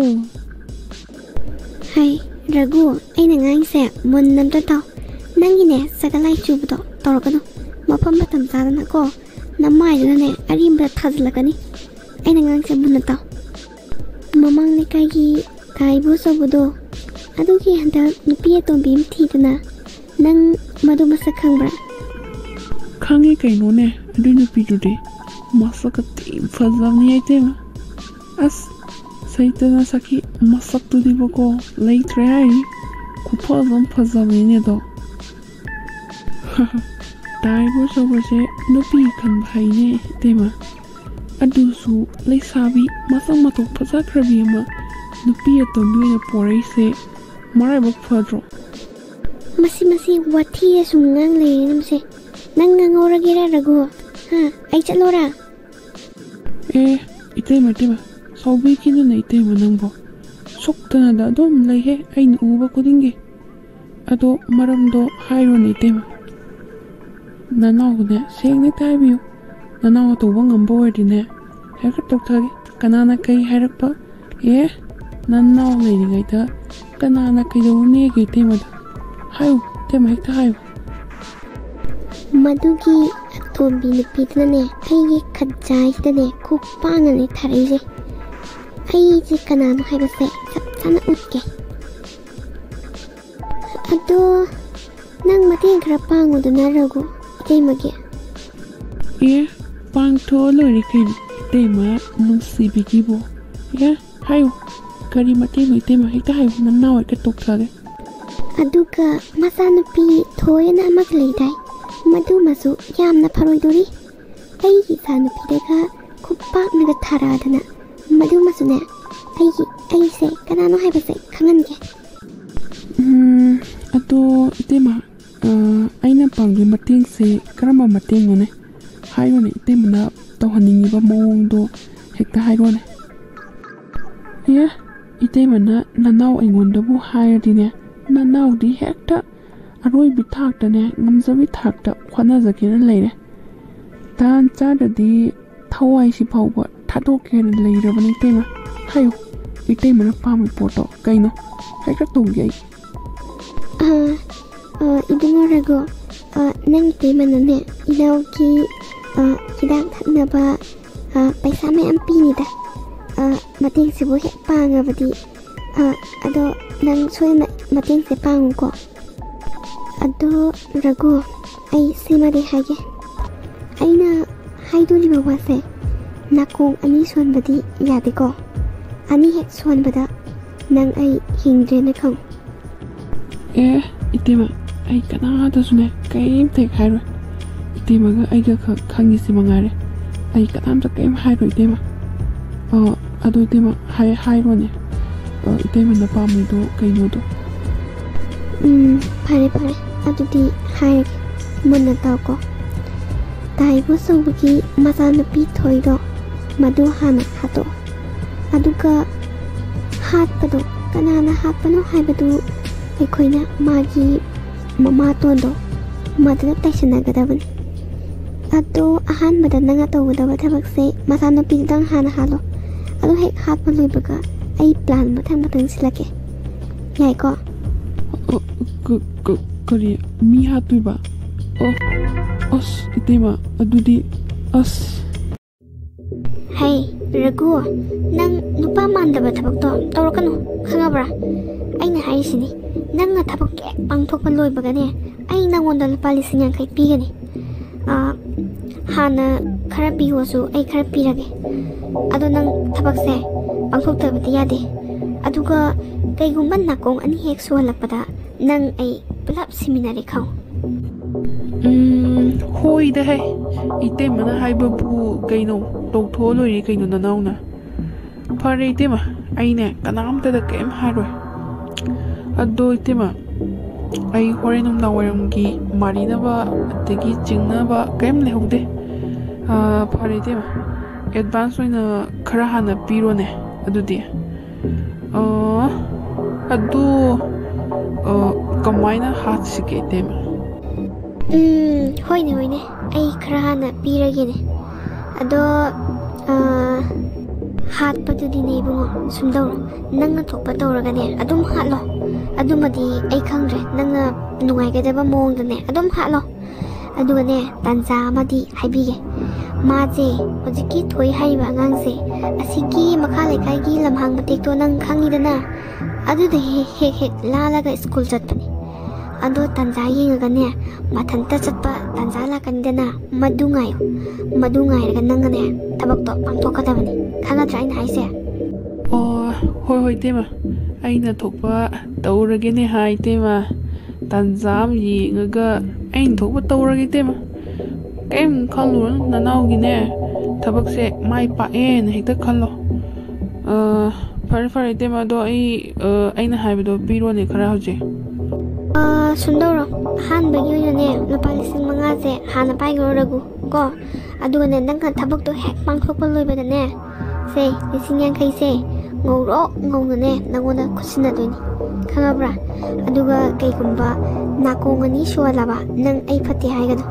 ꯍꯩ, ꯔꯘꯨ, ꯑꯩꯅ ꯉꯥꯡꯉꯤꯁꯦ ꯃꯨꯟꯅ ꯑꯝꯇ ꯇꯥꯎ꯫ ꯅꯪꯒꯤꯅꯦ ꯆꯒꯂꯥꯏ ꯆꯨꯕꯗꯣ ꯇꯧꯔꯛꯀꯅꯨ꯫ ꯃꯐꯝ ꯃꯇꯝ ꯆꯥꯗꯅꯀꯣ, ꯅꯃꯥꯏꯗꯨꯅꯅꯦ ꯑꯔꯦꯝꯕꯗ ꯊꯥꯖꯤꯜꯂꯛꯀꯅꯤ꯫ ꯑꯩꯅ ꯉꯥꯡꯉꯤꯁꯦ ꯃꯨꯟꯅ ꯇꯥꯎ꯫ ꯃꯃꯥꯡ ꯂꯩꯀꯥꯏꯒꯤ ꯀꯥ ꯏꯕꯣ ꯑꯆꯧꯕꯗꯣ, ꯑꯗꯨꯒꯤ ꯍꯟꯗꯛ ꯅꯨꯄꯤ ꯑꯇꯣꯝꯕꯤ ꯑꯃ ꯊꯤꯗꯅ, ꯅꯪ ꯃꯗꯨ ꯃꯁꯛ ꯈꯪꯕ꯭ꯔꯥ? ꯈꯪꯉꯤ ꯀꯩꯅꯣꯅꯦ, ꯑꯗꯨꯏ ꯅꯨꯄꯤꯗꯨꯗꯤ ꯃꯁꯛꯀ ꯊꯤ ꯐꯖꯕꯅꯤ ꯏꯇꯩꯃ꯫ ꯑꯁ, ꯁꯩꯇꯅ ꯁꯛꯀꯤ ꯃꯁꯛꯇꯨꯗꯤꯕꯀꯣ, ꯂꯩꯇ꯭ꯔꯦ ꯍꯥꯏꯔꯤ꯫ ꯈꯨꯐꯖ ꯑꯃ ꯐꯖꯕꯅꯤꯅꯦ ꯑꯗꯣ꯫ ꯇꯥ ꯏꯕꯣ ꯑꯆꯧꯕꯁꯦ ꯅꯨꯄꯤ ꯈꯟꯕ ꯍꯩꯅꯦ ꯏꯇꯩꯃ꯫ ꯑꯗꯨꯁꯨ ꯂꯩꯁꯥꯕꯤ ꯃꯁꯛ ꯃꯇꯧ ꯐꯖꯈ꯭ꯔꯕꯤ ꯑꯃ ꯅꯨꯄꯤ ꯑꯇꯣꯝꯕꯤ ꯑꯣꯏꯅ ꯄꯣꯔꯛꯏꯁꯦ ꯃꯔꯥꯏꯕꯛ ꯐꯗ꯭ꯔꯣ? ꯃꯁꯤ, ꯃꯁꯤ ꯋꯥꯊꯤꯁꯦ ꯁꯨꯝ ꯉꯥꯡ ꯂꯩꯔꯦ ꯅꯪꯁꯦ꯫ ꯅꯪ ꯉꯥꯡꯍꯧꯔꯒꯦꯔꯥ ꯔꯘꯨ? ꯍꯥ? ꯑꯩ ꯆꯠꯂꯣꯔꯥ? ꯑꯦ, ꯏꯇꯩꯃ, ꯏꯇꯩꯃ, ꯁꯥꯎꯕꯤꯈꯤꯅꯨꯅꯦ ꯏꯇꯩꯃ ꯅꯪꯕꯣ꯫ ꯁꯣꯛꯇꯅꯗ ꯑꯗꯨꯝ ꯂꯩꯍꯦ ꯑꯩꯅ ꯎꯕ ꯈꯨꯗꯤꯡꯒꯤ꯫ ꯑꯗꯣ ꯃꯔꯝꯗꯣ ꯍꯥꯏꯔꯣꯅꯦ ꯏꯇꯩꯃ꯫ ꯅꯅꯥꯎꯅꯦ ꯁꯦꯡꯅ ꯍꯦꯛꯇ ꯍꯥꯏꯕꯤꯌꯨ꯫ ꯅꯅꯥꯎꯅ ꯇꯧꯕ ꯉꯝꯕ ꯑꯣꯏꯔꯗꯤꯅꯦ, ꯍꯦꯛꯇ ꯇꯧꯊꯒꯦ꯫ ꯀꯅꯥꯅ ꯀꯩ ꯍꯥꯏꯔꯛꯄ? ꯑꯦ, ꯅꯅꯥꯎ ꯂꯩꯔꯤꯉꯩꯗ ꯀꯅꯥꯅ ꯀꯩꯗꯧꯔꯨꯅꯦꯒꯦ ꯏꯇꯩꯃꯗ? ꯍꯥꯏꯌꯨ, ꯏꯇꯩꯃ ꯍꯦꯛꯇ ꯍꯥꯏꯌꯨ꯫ ꯃꯗꯨꯒꯤ ꯑꯇꯣꯝꯕꯤ ꯅꯨꯄꯤꯗꯨꯅꯅꯦ, ꯑꯩꯒꯤ ꯈꯖꯥꯏꯁꯤꯗꯅꯦ ꯈꯨꯄꯥꯛꯅꯅꯦ ꯊꯥꯔꯛꯏꯁꯦ꯫ ꯑꯩꯁꯦ ꯀꯅꯥꯅꯣ ꯍꯥꯏꯕꯁꯦ ꯆꯞ ꯆꯥꯅ ꯎꯠꯀꯦ꯫ ꯑꯗꯣ ꯅꯪ ꯃꯇꯦꯡ ꯈꯔ ꯄꯥꯡꯉꯨꯗꯅ ꯔꯘꯨ, ꯏꯇꯩꯃꯒꯤ꯫ ꯑꯦ, ꯄꯥꯡꯊꯣꯛꯑ ꯂꯣꯏꯔꯦ ꯀꯩꯅꯣ, ꯏꯇꯩꯃ ꯅꯨꯡꯁꯤꯕꯤꯒꯤꯕꯨ꯫ ꯑꯦ, ꯍꯥꯏꯌꯨ, ꯀꯔꯤ ꯃꯇꯦꯡꯅꯣ ꯏꯇꯩꯃ? ꯍꯦꯛꯇ ꯍꯥꯏꯌꯨ, ꯅꯅꯥꯎ ꯍꯦꯛꯇ ꯇꯣꯛꯊꯒꯦ꯫ ꯑꯗꯨꯒ ꯃꯆꯥꯅꯨꯄꯤ ꯊꯣꯏꯅ ꯑꯃꯒ ꯂꯩꯗꯥꯏ, ꯃꯗꯨꯃꯁꯨ ꯌꯥꯝꯅ ꯐꯔꯣꯏꯗꯣꯔꯤ꯫ ꯑꯩꯒꯤ ꯏꯆꯥꯅꯨꯄꯤꯗꯒ ꯈꯨꯄꯥꯛꯅꯒ ꯊꯥꯔꯛꯑꯗꯅ, ꯃꯗꯨꯃꯁꯨꯅꯦ, ꯑꯩꯒꯤ, ꯑꯩꯁꯦ ꯀꯅꯥꯅꯣ ꯍꯥꯏꯕꯁꯦ ꯈꯪꯍꯟꯒꯦ꯫ ꯎꯝ, ꯑꯗꯣ ꯏꯇꯩꯃ, ꯑ, ꯑꯩꯅ ꯄꯥꯡꯗꯣꯏ ꯃꯇꯦꯡꯁꯦ ꯀꯔꯝꯕ ꯃꯇꯦꯡꯅꯣꯅꯦ? ꯍꯥꯏꯔꯣꯅꯦ, ꯏꯇꯩꯃꯅ ꯇꯧꯍꯟꯅꯤꯡꯉꯤꯕ ꯃꯑꯣꯡꯗꯣ ꯍꯦꯛꯇ ꯍꯥꯏꯔꯣꯅꯦ꯫ ꯑꯦ, ꯏꯇꯩꯃꯅ ꯅꯅꯥꯎ ꯑꯩꯉꯣꯟꯗꯕꯨ ꯍꯥꯏꯔꯗꯤꯅꯦ, ꯅꯅꯥꯎꯗꯤ ꯍꯦꯛꯇ ꯑꯔꯣꯏꯕꯤ ꯊꯥꯛꯇꯅꯦ, ꯉꯝꯖꯕꯤ ꯊꯥꯛꯇ ꯍꯣꯠꯅꯖꯒꯦꯅ ꯂꯩꯔꯦ꯫ ꯇꯥꯟ ꯆꯥꯗ꯭ꯔꯗꯤ ꯊꯋꯥꯏꯁꯤ ꯐꯥꯎꯕ ꯊꯥꯗꯣꯛꯀꯦꯅ ꯂꯩꯔꯕꯅꯤ ꯏꯇꯩꯃ꯫ ꯍꯥꯏꯌꯨ, ꯏꯇꯩꯃꯅ ꯄꯥꯝꯕ ꯄꯣꯠꯇꯣ ꯀꯩꯅꯣ? ꯍꯦꯛꯇ ꯇꯧꯒꯦ ꯑꯩ꯫ ꯑꯥ, ꯑꯥ, ꯏꯕꯨꯡꯉꯣ ꯔꯘꯨ, ꯑꯥ, ꯅꯪ ꯏꯇꯩꯃꯅꯅꯦ, ꯏꯅꯥꯎꯒꯤ, ꯑꯥ, ꯍꯤꯗꯥꯛ ꯊꯛꯅꯕ, ꯑꯥ, ꯄꯩꯁꯥ ꯃꯌꯥꯝ ꯄꯤꯅꯤꯗ꯫ ꯑꯥ, ꯃꯇꯦꯡꯁꯤꯕꯨ ꯍꯦꯛ ꯄꯥꯡꯉꯕꯗꯤ, ꯑꯥ, ꯑꯗꯣ ꯅꯪ ꯁꯣꯏꯗꯅ ꯃꯇꯦꯡꯁꯦ ꯄꯥꯡꯉꯨꯀꯣ꯫ ꯑꯗꯣ ꯔꯘꯨ, ꯑꯩ ꯁꯤꯃꯗꯤ ꯍꯥꯏꯒꯦ꯫ ꯑꯩꯅ ꯍꯥꯏꯗꯣꯔꯤꯕ ꯋꯥꯁꯦ ꯅꯥꯀꯣꯡ ꯑꯅꯤ ꯁꯣꯟꯕꯗꯤ ꯌꯥꯗꯦꯀꯣ꯫ ꯑꯅꯤ ꯍꯦꯛ ꯁꯣꯟꯕꯗ ꯅꯪ ꯑꯩ ꯍꯤꯡꯗ꯭ꯔꯦꯅ ꯈꯪꯉꯨ꯫ ꯑꯦ, ꯏꯇꯩꯃ, ꯑꯩ ꯀꯅꯥꯗꯁꯨꯅꯦ ꯀꯔꯤꯝꯇ ꯍꯦꯛ ꯍꯥꯏꯔꯣꯏ꯫ ꯏꯇꯩꯃꯒ ꯑꯩꯒ ꯈꯛ ꯈꯪꯉꯤꯁꯤ ꯃꯉꯥꯏꯔꯦ꯫ ꯑꯩ ꯀꯅꯥꯝꯇ ꯀꯔꯤꯝ ꯍꯥꯏꯔꯣꯏ ꯏꯇꯩꯃ꯫ ꯑ, ꯑꯗꯣ ꯏꯇꯩꯃ, ꯍꯥꯏ-, ꯍꯥꯏꯔꯣꯅꯦ꯫ ꯑ, ꯏꯇꯩꯃꯅ ꯄꯥꯝꯃꯤꯗꯣ ꯀꯩꯅꯣꯗꯣ꯫ ꯎꯝ, ꯐꯔꯦ ꯐꯔꯦ, ꯑꯗꯨꯗꯤ ꯍꯥꯏꯔꯒꯦ, ꯃꯨꯟꯅ ꯇꯥꯎꯀꯣ꯫ ꯇꯥꯏꯕ ꯁꯧꯕꯒꯤ ꯃꯆꯥꯅꯨꯄꯤ ꯊꯣꯏꯗꯣ, ꯃꯗꯨ ꯍꯥꯟꯅ ꯍꯥꯠꯇꯣꯛꯑꯣ꯫ ꯑꯗꯨꯒ ꯍꯥꯠꯄꯗꯣ ꯀꯅꯥꯅ ꯍꯥꯠꯄꯅꯣ ꯍꯥꯏꯕꯗꯨ ꯑꯩꯈꯣꯏꯅ ꯃꯥꯒꯤ ꯃꯃꯥꯇꯣꯟꯗꯣ ꯃꯗꯨꯗ ꯇꯥꯏꯁꯟꯅꯒꯗꯕꯅꯤ꯫ ꯑꯗꯣ ꯑꯍꯥꯟꯕꯗ ꯅꯪꯅ ꯇꯧꯒꯗꯕ ꯊꯕꯛꯁꯦ ꯃꯆꯥꯅꯨꯄꯤꯗꯨꯗꯪ ꯍꯥꯟꯅ ꯍꯥꯠꯂꯣ꯫ ꯑꯗꯨ ꯍꯦꯛ ꯍꯥꯠꯄ ꯂꯣꯏꯕꯒ ꯑꯩ ꯄ꯭ꯂꯥꯟ ꯃꯊꯪ ꯃꯊꯪ ꯁꯤꯜꯂꯛꯀꯦ꯫ ꯌꯥꯏꯀꯣ? ꯑ, ꯀ-, ꯀ-, ꯀꯔꯤ? ꯃꯤ ꯍꯥꯠꯇꯣꯏꯕ? ꯑꯣ, ꯑꯁ, ꯏꯇꯩꯃ, ꯑꯗꯨꯗꯤ, ꯑꯁ꯫ ꯍꯩ, ꯔꯘꯨ, ꯅꯪ ꯅꯨꯄꯥ ꯃꯥꯟꯗꯕ ꯊꯕꯛꯇꯣ ꯇꯧꯔꯛꯀꯅꯨ, ꯈꯪꯉꯕ꯭ꯔꯥ? ꯑꯩꯅ ꯍꯥꯏꯔꯤꯁꯤꯅꯤ, ꯅꯪꯅ ꯊꯕꯛ ꯍꯦꯛ ꯄꯥꯡꯊꯣꯛꯄ ꯂꯣꯏꯕꯒꯅꯦ, ꯑꯩ ꯅꯪꯉꯣꯟꯗ ꯂꯨꯄꯥ ꯂꯤꯁꯤꯡ ꯌꯥꯡꯈꯩ ꯄꯤꯒꯅꯤ꯫ ꯑꯥ, ꯍꯥꯟꯅ ꯈꯔ ꯄꯤꯌꯣꯁꯨ ꯑꯩ ꯈꯔ ꯄꯤꯔꯒꯦ꯫ ꯑꯗꯣ ꯅꯪ ꯊꯕꯛꯁꯦ ꯄꯥꯡꯊꯣꯛꯇꯕꯗꯤ ꯌꯥꯗꯦ꯫ ꯑꯗꯨꯒ ꯀꯩꯒꯨꯝꯕ ꯅꯥꯀꯣꯡ ꯑꯅꯤ ꯍꯦꯛ ꯁꯨꯍꯜꯂꯛꯄꯗ ꯅꯪ ꯑꯩ ꯄꯨꯂꯞ ꯁꯤꯃꯤꯟꯅꯔꯦ ꯈꯪꯉꯨ꯫ ꯎꯝ, ꯍꯣꯏꯗ ꯍꯦ꯫ ꯏꯇꯩꯃꯅ ꯍꯥꯏꯕꯕꯨ ꯀꯩꯅꯣ? ꯇꯧꯊꯣꯛꯑ ꯂꯣꯏꯔꯦ ꯀꯩꯅꯣ ꯅꯅꯥꯎꯅ꯫ ꯐꯔꯦ ꯏꯇꯩꯃ, ꯑꯩꯅꯦ ꯀꯅꯥꯝꯇꯗ ꯀꯔꯤꯝ ꯍꯥꯏꯔꯣꯏ꯫ ꯑꯗꯣ ꯏꯇꯩꯃ, ꯑꯩ ꯍꯣꯔꯦꯟ ꯅꯨꯡꯗꯥꯡ ꯋꯥꯏꯔꯝꯒꯤ ꯃꯥꯔꯤꯅꯕ ꯑꯗꯒꯤ ꯆꯤꯡꯅꯕ ꯀꯔꯤꯝ ꯂꯩꯍꯧꯗꯦ꯫ ꯑꯥ, ꯐꯔꯦ ꯏꯇꯩꯃ, ꯑꯦꯗꯚꯥꯟꯁ ꯑꯣꯏꯅ ꯈꯔ ꯍꯥꯟꯅ ꯄꯤꯔꯣꯅꯦ ꯑꯗꯨꯗꯤ꯫ ꯑꯥ, ꯑꯗꯨ, ꯑꯥ, ꯀꯃꯥꯏꯅ ꯍꯥꯠꯁꯤꯒꯦ ꯏꯇꯩꯃ? ꯎꯝ, ꯍꯣꯏꯅꯦ, ꯍꯣꯏꯅꯦ, ꯑꯩ ꯈꯔ ꯍꯥꯟꯅ ꯄꯤꯔꯒꯦꯅꯦ꯫ ꯑꯗꯣ ꯑꯥ, ꯍꯥꯠꯄꯗꯨꯗꯤꯅꯦ ꯏꯕꯨꯡꯉꯣ, ꯁꯨꯝ ꯇꯧꯔꯣ, ꯅꯪꯅ ꯊꯣꯛꯄ ꯇꯧꯔꯒꯅꯦ ꯑꯗꯨꯝ ꯍꯥꯠꯂꯣ꯫ ꯑꯗꯨꯃꯗꯤ ꯑꯩ ꯈꯪꯗ꯭ꯔꯦ, ꯅꯪꯅ ꯅꯨꯡꯉꯥꯏꯒꯗꯕ ꯃꯑꯣꯡꯗꯅꯦ ꯑꯗꯨꯝ ꯍꯥꯠꯂꯣ꯫ ꯑꯗꯨꯒꯅꯦ, ꯇꯥꯟꯖꯥ ꯑꯃꯗꯤ ꯍꯥꯏꯕꯤꯒꯦ꯫ ꯃꯥꯁꯦ, ꯍꯧꯖꯤꯛꯀꯤ ꯊꯣꯏ ꯍꯥꯏꯔꯤꯕ ꯑꯉꯥꯡꯁꯦ, ꯑꯁꯤꯒꯤ ꯃꯈꯥ ꯂꯩꯀꯥꯏꯒꯤ ꯂꯝꯍꯥꯡ ꯃꯇꯦꯛꯇꯣ ꯅꯪ ꯈꯪꯉꯤꯗꯅ, ꯑꯗꯨꯗ ꯍꯦꯛ ꯍꯦꯛ ꯍꯦꯛ ꯂꯥꯜꯂꯒ ꯁ꯭ꯀꯨꯜ ꯆꯠꯄꯅꯦ꯫ ꯑꯗꯣ ꯇꯥꯟꯖꯥ ꯌꯦꯡꯉꯒꯅꯦ, ꯃꯊꯟꯇ ꯆꯠꯄ ꯇꯥꯟꯖꯥ ꯂꯥꯛꯀꯅꯤꯗꯅ, ꯃꯗꯨ ꯉꯥꯏꯌꯣ꯫ ꯃꯗꯨ ꯉꯥꯏꯔꯒ ꯅꯪꯅꯅꯦ ꯊꯕꯛꯇꯣ ꯄꯥꯡꯊꯣꯛꯀꯗꯕꯅꯤ꯫ ꯈꯪꯉꯗ꯭ꯔꯥ ꯑꯩꯅ ꯍꯥꯏꯁꯦ? ꯑꯣ, ꯍꯣꯏ ꯍꯣꯏ ꯏꯇꯩꯃ, ꯑꯩꯅ ꯊꯣꯛꯄ ꯇꯧꯔꯒꯦꯅꯦ꯫ ꯍꯥꯏ ꯏꯇꯩꯃ, ꯇꯥꯟꯖꯥ ꯑꯃ ꯌꯦꯡꯉꯒ ꯑꯩꯅ ꯊꯣꯛꯄ ꯇꯧꯔꯒꯦ ꯏꯇꯩꯃ꯫ ꯀꯩꯝ ꯈꯜꯂꯨꯔꯅꯨ, ꯅꯅꯥꯎꯒꯤꯅꯦ ꯊꯕꯛꯁꯦ ꯃꯥꯏ ꯄꯥꯛꯑꯦꯅ ꯍꯦꯛꯇ ꯈꯜꯂꯣ꯫ ꯑ, ꯐꯔꯦ ꯐꯔꯦ ꯏꯇꯩꯃ, ꯑꯗꯣ ꯑꯩ, ꯑ, ꯑꯩꯅ ꯍꯥꯏꯕꯗꯣ ꯄꯤꯔꯣꯅꯦ ꯈꯔ ꯍꯧꯖꯤꯛ꯫ ꯑꯥ, ꯁꯨꯝ ꯇꯧꯔꯣ, ꯑꯍꯥꯟꯕꯒꯤ ꯑꯣꯏꯅꯅꯦ ꯂꯨꯄꯥ ꯂꯤꯁꯤꯡ ꯃꯉꯥꯁꯦ ꯍꯥꯟꯅ ꯄꯥꯏꯈ꯭ꯔꯣ ꯔꯘꯨ, ꯀꯣ꯫ ꯑꯗꯨꯒꯅꯦ, ꯅꯪꯅ ꯊꯕꯛꯇꯣ ꯍꯦꯛ ꯄꯥꯡꯊꯣꯛꯄ ꯂꯣꯏꯕꯗꯅꯦ, ꯁꯦ, ꯂꯤꯁꯤꯡ ꯌꯥꯡꯈꯩꯁꯦ ꯉꯧꯔꯣꯛ ꯉꯧꯅꯅꯦ ꯅꯪꯉꯣꯟꯗ ꯈꯨꯠꯁꯤꯟꯅꯗꯣꯏꯅꯤ, ꯈꯪꯉꯕ꯭ꯔꯥ? ꯑꯗꯨꯒ ꯀꯩꯒꯨꯝꯕ ꯅꯥꯀꯣꯡ ꯑꯅꯤ ꯁꯣꯜꯂꯕ ꯅꯪ ꯑꯩ ꯐꯠꯇꯦ ꯍꯥꯏꯒꯅꯨ,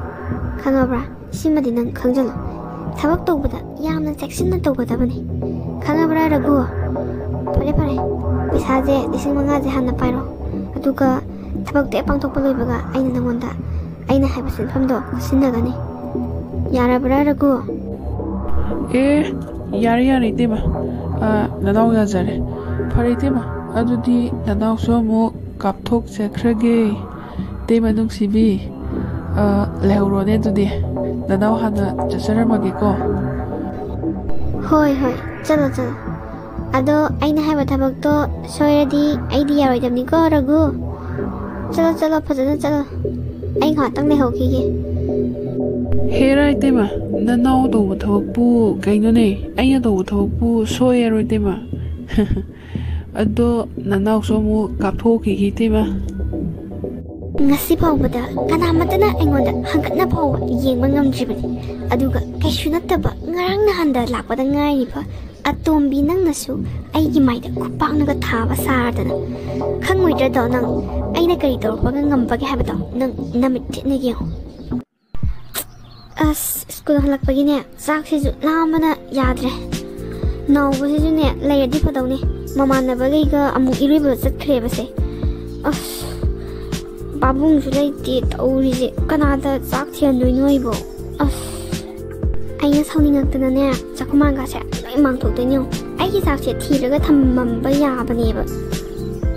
ꯈꯪꯉꯕ꯭ꯔꯥ? ꯁꯤꯃꯗꯤ ꯅꯪ ꯈꯪꯖꯜꯂꯣ, ꯊꯕꯛ ꯇꯧꯕꯗ ꯌꯥꯝꯅ ꯆꯦꯛꯁꯤꯟꯅ ꯇꯧꯒꯗꯕꯅꯤ, ꯈꯪꯉꯕ꯭ꯔꯥ ꯔꯘꯨ? ꯐꯔꯦ ꯐꯔꯦ, ꯄꯩꯁꯥꯁꯦ ꯂꯤꯁꯤꯡ ꯃꯉꯥꯁꯦ ꯍꯥꯟꯅ ꯄꯥꯏꯔꯣ, ꯑꯗꯨꯒ ꯊꯕꯛꯇꯣ ꯍꯦꯛ ꯄꯥꯡꯊꯣꯛꯄ ꯂꯣꯏꯕꯒ ꯑꯩꯅ ꯅꯪꯉꯣꯟꯗ ꯑꯩꯅ ꯍꯥꯏꯕ ꯁꯤꯟꯐꯝꯗꯣ ꯁꯤꯟꯅꯒꯅꯤ꯫ ꯌꯥꯔꯕ꯭ꯔꯥ ꯔꯘꯨ? ꯑꯦ, ꯌꯥꯔꯦ ꯌꯥꯔꯦ ꯏꯇꯩꯃ, ꯑ, ꯅꯅꯥꯎ ꯌꯥꯖꯔꯦ꯫ ꯐꯔꯦ ꯏꯇꯩꯃ, ꯑꯗꯨꯗꯤ ꯅꯅꯥꯎꯁꯨ ꯑꯃꯨꯛ ꯀꯥꯞꯊꯣꯛꯆꯈ꯭ꯔꯒꯦ꯫ ꯏꯇꯩꯃ ꯅꯨꯡꯁꯤꯕꯤ, ꯑ, ꯂꯩꯍꯧꯔꯣꯅꯦ ꯑꯗꯨꯗꯤ, ꯅꯅꯥꯎ ꯍꯥꯟꯅ ꯆꯠꯆꯔꯝꯃꯒꯦꯀꯣ꯫ ꯍꯣꯏ ꯍꯣꯏ, ꯆꯠꯂꯣ ꯆꯠꯂꯣ꯫ ꯑꯗꯣ ꯑꯩꯅ ꯍꯥꯏꯕ ꯊꯕꯛꯇꯣ ꯁꯣꯏꯔꯗꯤ ꯑꯩꯗꯤ ꯌꯥꯔꯣꯏꯗꯕꯅꯤꯀꯣ ꯔꯘꯨ꯫ ꯆꯠꯂꯣ ꯆꯠꯂꯣ, ꯐꯖꯅ ꯆꯠꯂꯣ, ꯑꯩ ꯉꯥꯏꯍꯥꯛꯇꯪ ꯂꯩꯍꯧꯈꯤꯒꯦ꯫ ꯍꯦꯔꯥ ꯏꯇꯩꯃ, ꯅꯅꯥꯎ ꯇꯧꯕ ꯊꯕꯛꯄꯨ ꯀꯩꯅꯣꯅꯦ? ꯑꯩꯅ ꯇꯧꯕ ꯊꯕꯛꯄꯨ ꯁꯣꯏ ꯌꯥꯔꯣꯏ ꯏꯇꯩꯃ꯫ ꯑꯗꯣ ꯅꯅꯥꯎꯁꯨ ꯑꯃꯨꯛ ꯀꯥꯞꯊꯣꯛꯈꯤꯒꯦ ꯏꯇꯩꯃ꯫ ꯉꯁꯤ ꯐꯥꯎꯕꯗ ꯀꯅꯥꯃꯠꯇꯅ ꯑꯩꯉꯣꯟꯗ ꯍꯪꯒꯠꯅ ꯐꯥꯎꯕ ꯌꯦꯡꯕ ꯉꯝꯗ꯭ꯔꯤꯕꯅꯤ꯫ ꯑꯗꯨꯒ ꯀꯩꯁꯨ ꯅꯠꯇꯕ ꯉꯔꯥꯡ ꯅꯍꯥꯟꯗ ꯂꯥꯛꯄꯗ ꯉꯥꯏꯔꯤꯕ ꯑꯇꯣꯝꯕꯤ ꯅꯪꯅꯁꯨ ꯑꯩꯒꯤ ꯃꯥꯏꯗ ꯈꯨꯄꯥꯛꯅꯒ ꯊꯥꯕ ꯁꯥꯔꯗꯅ꯫ ꯈꯪꯉꯣꯏꯗ꯭ꯔꯗꯣ ꯅꯪ? ꯑꯩꯅ ꯀꯔꯤ ꯇꯧꯔꯛꯄꯒ ꯉꯝꯕꯒꯦ ꯍꯥꯏꯕꯗꯣ ꯅꯪ ꯅꯃꯤꯠ ꯊꯤꯠꯅ ꯌꯦꯡꯉꯣ꯫ ꯑꯁ, ꯁ꯭ꯀꯨꯜ ꯍꯜꯂꯛꯄꯒꯤꯅꯦ, ꯆꯥꯛꯁꯤꯁꯨ ꯂꯥꯝꯕꯅ ꯌꯥꯗ꯭ꯔꯦ꯫ ꯅꯥꯎꯕꯁꯤꯁꯨꯅꯦ ꯂꯩꯔꯗꯤ ꯐꯗꯧꯅꯦ꯫ ꯃꯃꯥꯟꯅꯕꯈꯩꯒ ꯑꯃꯨꯛ ꯏꯔꯣꯏꯕ ꯆꯠꯈ꯭ꯔꯦꯕꯁꯦ꯫ ꯑꯁ, ꯄꯥꯕꯨꯡꯁꯨ ꯂꯩꯇꯦ ꯇꯧꯔꯤꯁꯦ꯫ ꯀꯅꯥꯗ ꯆꯥꯛ ꯊꯤꯍꯟꯗꯣꯏꯅꯣ ꯑꯩꯕꯣ? ꯑꯁ, ꯑꯩꯅ ꯁꯥꯎꯅꯤꯡꯉꯛꯇꯅꯅꯦ, ꯆꯥꯛꯈꯨꯃꯥꯡꯒꯁꯦ ꯂꯣꯏ ꯃꯥꯡꯊꯣꯛꯇꯣꯏꯅꯦ ꯌꯦꯡꯉꯣ꯫ ꯑꯩꯒꯤ ꯆꯥꯛꯁꯦ ꯊꯤꯔꯒ ꯊꯝꯃꯝꯕ ꯌꯥꯕꯅꯦꯕ꯫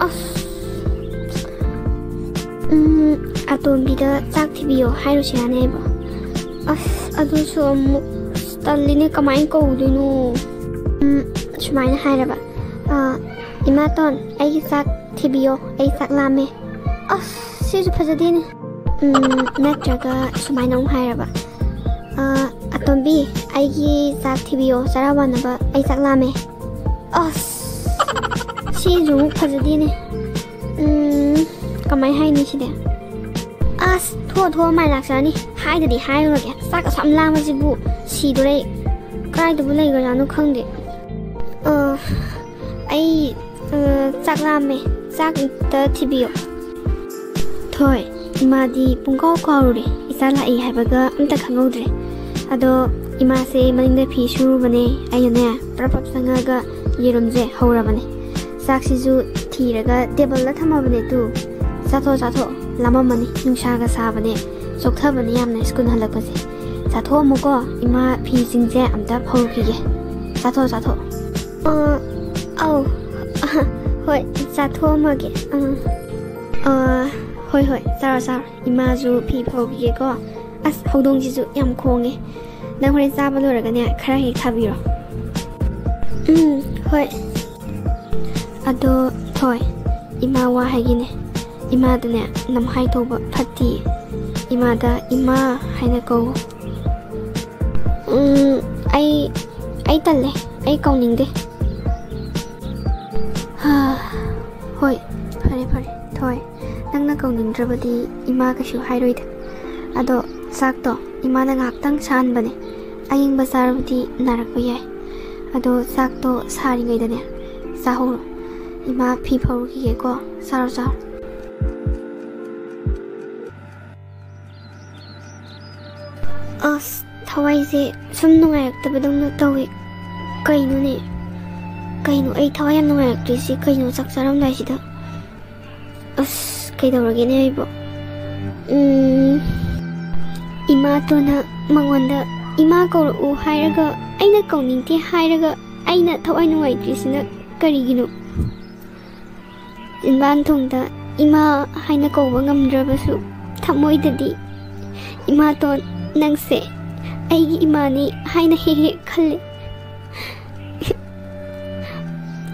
ꯑꯁ, ꯎꯝ, ꯑꯇꯣꯝꯕꯤꯗ ꯆꯥꯛ ꯊꯤꯕꯤꯌꯣ ꯍꯥꯏꯔꯨꯁꯤꯔꯥꯅꯦ ꯑꯩꯕꯣ? ꯑꯁ, ꯑꯗꯨꯁꯨ ꯑꯃꯨꯛ, ꯑꯁ, ꯇꯜꯂꯤꯅꯦ, ꯀꯃꯥꯏꯅ ꯀꯧꯗꯣꯏꯅꯣ? ꯎꯝ, ꯁꯨꯃꯥꯏꯅ ꯍꯥꯏꯔꯕ, "ꯑ, ꯏꯃꯥꯇꯣꯟ, ꯑꯩꯒꯤ ꯆꯥꯛ ꯊꯤꯕꯤꯌꯣ, ꯑꯩ ꯆꯥꯛ ꯂꯥꯝꯃꯦ"꯫ ꯑꯁ, ꯁꯤꯁꯨ ꯐꯖꯗꯦꯅꯦ꯫ ꯎꯝ, ꯅꯠꯇ꯭ꯔꯒ ꯁꯨꯃꯥꯏꯅ ꯑꯃꯨꯛ ꯍꯥꯏꯔꯕ, "ꯑ, ꯑꯇꯣꯝꯕꯤ, ꯑꯩꯒꯤ ꯆꯥꯛ ꯊꯤꯕꯤꯌꯣ, ꯆꯔꯥ ꯋꯥꯅꯕ, ꯑꯩ ꯆꯥꯛ ꯂꯥꯝꯃꯦ"꯫ ꯑꯁ, ꯁꯤꯁꯨ ꯑꯃꯨꯛ ꯐꯖꯗꯦꯅꯦ꯫ ꯎꯝ, ꯀꯃꯥꯏ ꯍꯥꯏꯅꯤ ꯁꯤꯗꯤ? ꯑꯁ, ꯊꯣꯛꯑ ꯊꯣꯛꯑ ꯃꯥꯏ ꯂꯥꯛꯆꯔꯅꯤ꯫ ꯍꯥꯏꯗꯗꯤ ꯍꯥꯏꯔꯨꯔꯒꯦ꯫ ꯆꯥꯛ ꯑꯁꯨꯛ ꯌꯥꯝ ꯂꯥꯝꯕꯁꯤꯕꯨ ꯁꯤꯗꯣꯔꯦ꯫ ꯀꯗꯥꯏꯗꯕꯨ ꯂꯩꯈ꯭ꯔꯖꯥꯠꯅꯣ ꯈꯪꯗꯦ꯫ ꯑ, ꯑꯩ, ꯑ, ꯆꯥꯛ ꯂꯥꯝꯃꯦ꯫ ꯆꯥꯛ ꯑꯝꯇ ꯊꯤꯕꯤꯌꯣ꯫ ꯊꯣꯏ, ꯏꯃꯥꯗꯤ ꯄꯨꯡꯀꯥꯎ ꯀꯥꯎꯔꯨꯔꯦ꯫ ꯏꯆꯥ ꯂꯥꯛꯏ ꯍꯥꯏꯕꯒ ꯑꯝꯇ ꯈꯪꯍꯧꯗ꯭ꯔꯦ꯫ ꯑꯗꯣ ꯏꯃꯥꯁꯦ ꯃꯅꯤꯡꯗ ꯐꯤ ꯁꯨꯔꯨꯕꯅꯦ꯫ ꯑꯩꯅꯅꯦ ꯄ꯭ꯔꯞ ꯄ꯭ꯔꯞ ꯆꯪꯉꯒ ꯌꯦꯔꯨꯝꯁꯦ ꯍꯧꯔꯕꯅꯦ꯫ ꯆꯥꯛꯁꯤꯁꯨ ꯊꯤꯔꯒ ꯇꯦꯕꯜꯗ ꯊꯝꯃꯕꯅꯦ ꯇꯨ꯫ ꯆꯥꯊꯣꯛ, ꯆꯥꯊꯣꯛ꯫ ꯂꯥꯝꯃꯝꯃꯅꯤ꯫ ꯅꯨꯡꯁꯥꯒ ꯁꯥꯕꯅꯦ꯫ ꯆꯣꯛꯊꯕꯅꯦ ꯌꯥꯝꯅ ꯁ꯭ꯀꯨꯜ ꯍꯜꯂꯛꯄꯁꯦ꯫ ꯆꯥꯊꯣꯛꯑꯝꯃꯨꯀꯣ꯫ ꯏꯃꯥ ꯐꯤꯁꯤꯡꯁꯦ ꯑꯝꯇ ꯐꯧꯈꯤꯒꯦ꯫ ꯆꯥꯊꯣꯛ, ꯆꯥꯊꯣꯛ꯫ ꯑ, ꯑꯧ꯫ ꯍꯣꯏ, ꯆꯥꯊꯣꯛꯑꯝꯃꯒꯦ꯫ ꯑ, ꯑ, ꯍꯣꯏ, ꯍꯣꯏ, ꯆꯥꯔꯣ, ꯆꯥꯔꯣ꯫ ꯏꯃꯥꯁꯨ ꯐꯤ ꯐꯧꯈꯤꯒꯦꯀꯣ꯫ ꯑꯁ, ꯍꯧꯗꯣꯡꯁꯤꯁꯨ ꯌꯥꯝ ꯈꯣꯡꯉꯦ꯫ ꯅꯪ ꯍꯣꯔꯦꯟ ꯆꯥꯕ ꯂꯣꯏꯔꯒꯅꯦ, ꯈꯔ ꯍꯦꯛ ꯊꯥꯕꯤꯔꯣ꯫ ꯎꯝ, ꯍꯣꯏ꯫ ꯑꯗꯣ ꯊꯣꯏ, ꯏꯃꯥ ꯋꯥ ꯍꯥꯏꯒꯦꯅꯦ꯫ ꯏꯃꯥꯗꯅꯦ ꯅꯝꯍꯥꯏ ꯇꯧꯕ ꯐꯠꯇꯦ꯫ ꯏꯃꯥꯗ ꯏꯃꯥ ꯍꯥꯏꯅ ꯀꯧ꯫ ꯎꯝ, ꯑꯩ, ꯑꯩ ꯇꯜꯂꯦ꯫ ꯑꯩ ꯀꯧꯅꯤꯡꯗꯦ꯫ ꯍꯥ, ꯍꯣꯏ, ꯐꯔꯦ, ꯐꯔꯦ, ꯊꯣꯏ꯫ ꯅꯪꯅ ꯀꯧꯅꯤꯡꯗ꯭ꯔꯕꯗꯤ ꯏꯃꯥ ꯀꯩꯁꯨ ꯍꯥꯏꯔꯣꯏꯗ꯫ ꯑꯗꯣ ꯆꯥꯛꯇꯣ ꯏꯃꯥꯅ ꯉꯥꯏꯍꯥꯛꯇꯪ ꯁꯥꯍꯟꯕꯅꯦ꯫ ꯑꯏꯪꯕ ꯆꯥꯔꯕꯗꯤ ꯅꯥꯔꯛꯄ ꯌꯥꯏ꯫ ꯑꯗꯣ ꯆꯥꯛꯇꯣ ꯁꯥꯔꯤꯉꯩꯗꯅꯦ ꯆꯥꯍꯧꯔꯣ꯫ ꯏꯃꯥ ꯐꯤ ꯐꯧꯔꯨꯈꯤꯒꯦꯀꯣ꯫ ꯆꯥꯔꯣ, ꯆꯥꯔꯣ꯫ ꯑꯁ, ꯊꯋꯥꯏꯁꯦ ꯁꯨꯝ ꯅꯨꯡꯉꯥꯏꯔꯛꯇꯕꯗꯧꯅ ꯇꯧꯋꯦ꯫ ꯀꯩꯅꯣꯅꯦ? ꯀꯩꯅꯣ ꯑꯩ ꯊꯋꯥꯏ ꯌꯥꯝ ꯅꯨꯡꯉꯥꯏꯔꯛꯇ꯭ꯔꯤꯁꯤ? ꯀꯩꯅꯣ ꯆꯥꯛ ꯆꯥꯔꯝꯗꯥꯏꯁꯤꯗ? ꯑꯁ, ꯀꯩꯗꯧꯔꯒꯦꯅꯦ ꯑꯩꯕꯣ? ꯎꯝ, ꯏꯃꯥꯇꯣꯟꯅ ꯃꯉꯣꯟꯗ "ꯏꯃꯥ ꯀꯧꯔꯛꯎ" ꯍꯥꯏꯔꯒ, ꯑꯩꯅ ꯀꯧꯅꯤꯡꯗꯦ ꯍꯥꯏꯔꯒ, ꯑꯩꯅ ꯊꯋꯥꯏ ꯅꯨꯡꯉꯥꯏꯇ꯭ꯔꯤꯁꯤꯅ ꯀꯔꯤꯒꯤꯅꯣ? ꯆꯤꯟꯕꯥꯟ ꯊꯣꯡꯗ "ꯏꯃꯥ" ꯍꯥꯏꯅ ꯀꯧꯕ ꯉꯝꯗ꯭ꯔꯕꯁꯨ, ꯊꯃꯣꯏꯗꯗꯤ "ꯏꯃꯥꯇꯣꯟ, ꯅꯪꯁꯦ ꯑꯩꯒꯤ ꯏꯃꯥꯅꯤ" ꯍꯥꯏꯅ ꯍꯦꯛ ꯍꯦꯛ ꯈꯜꯂꯦ꯫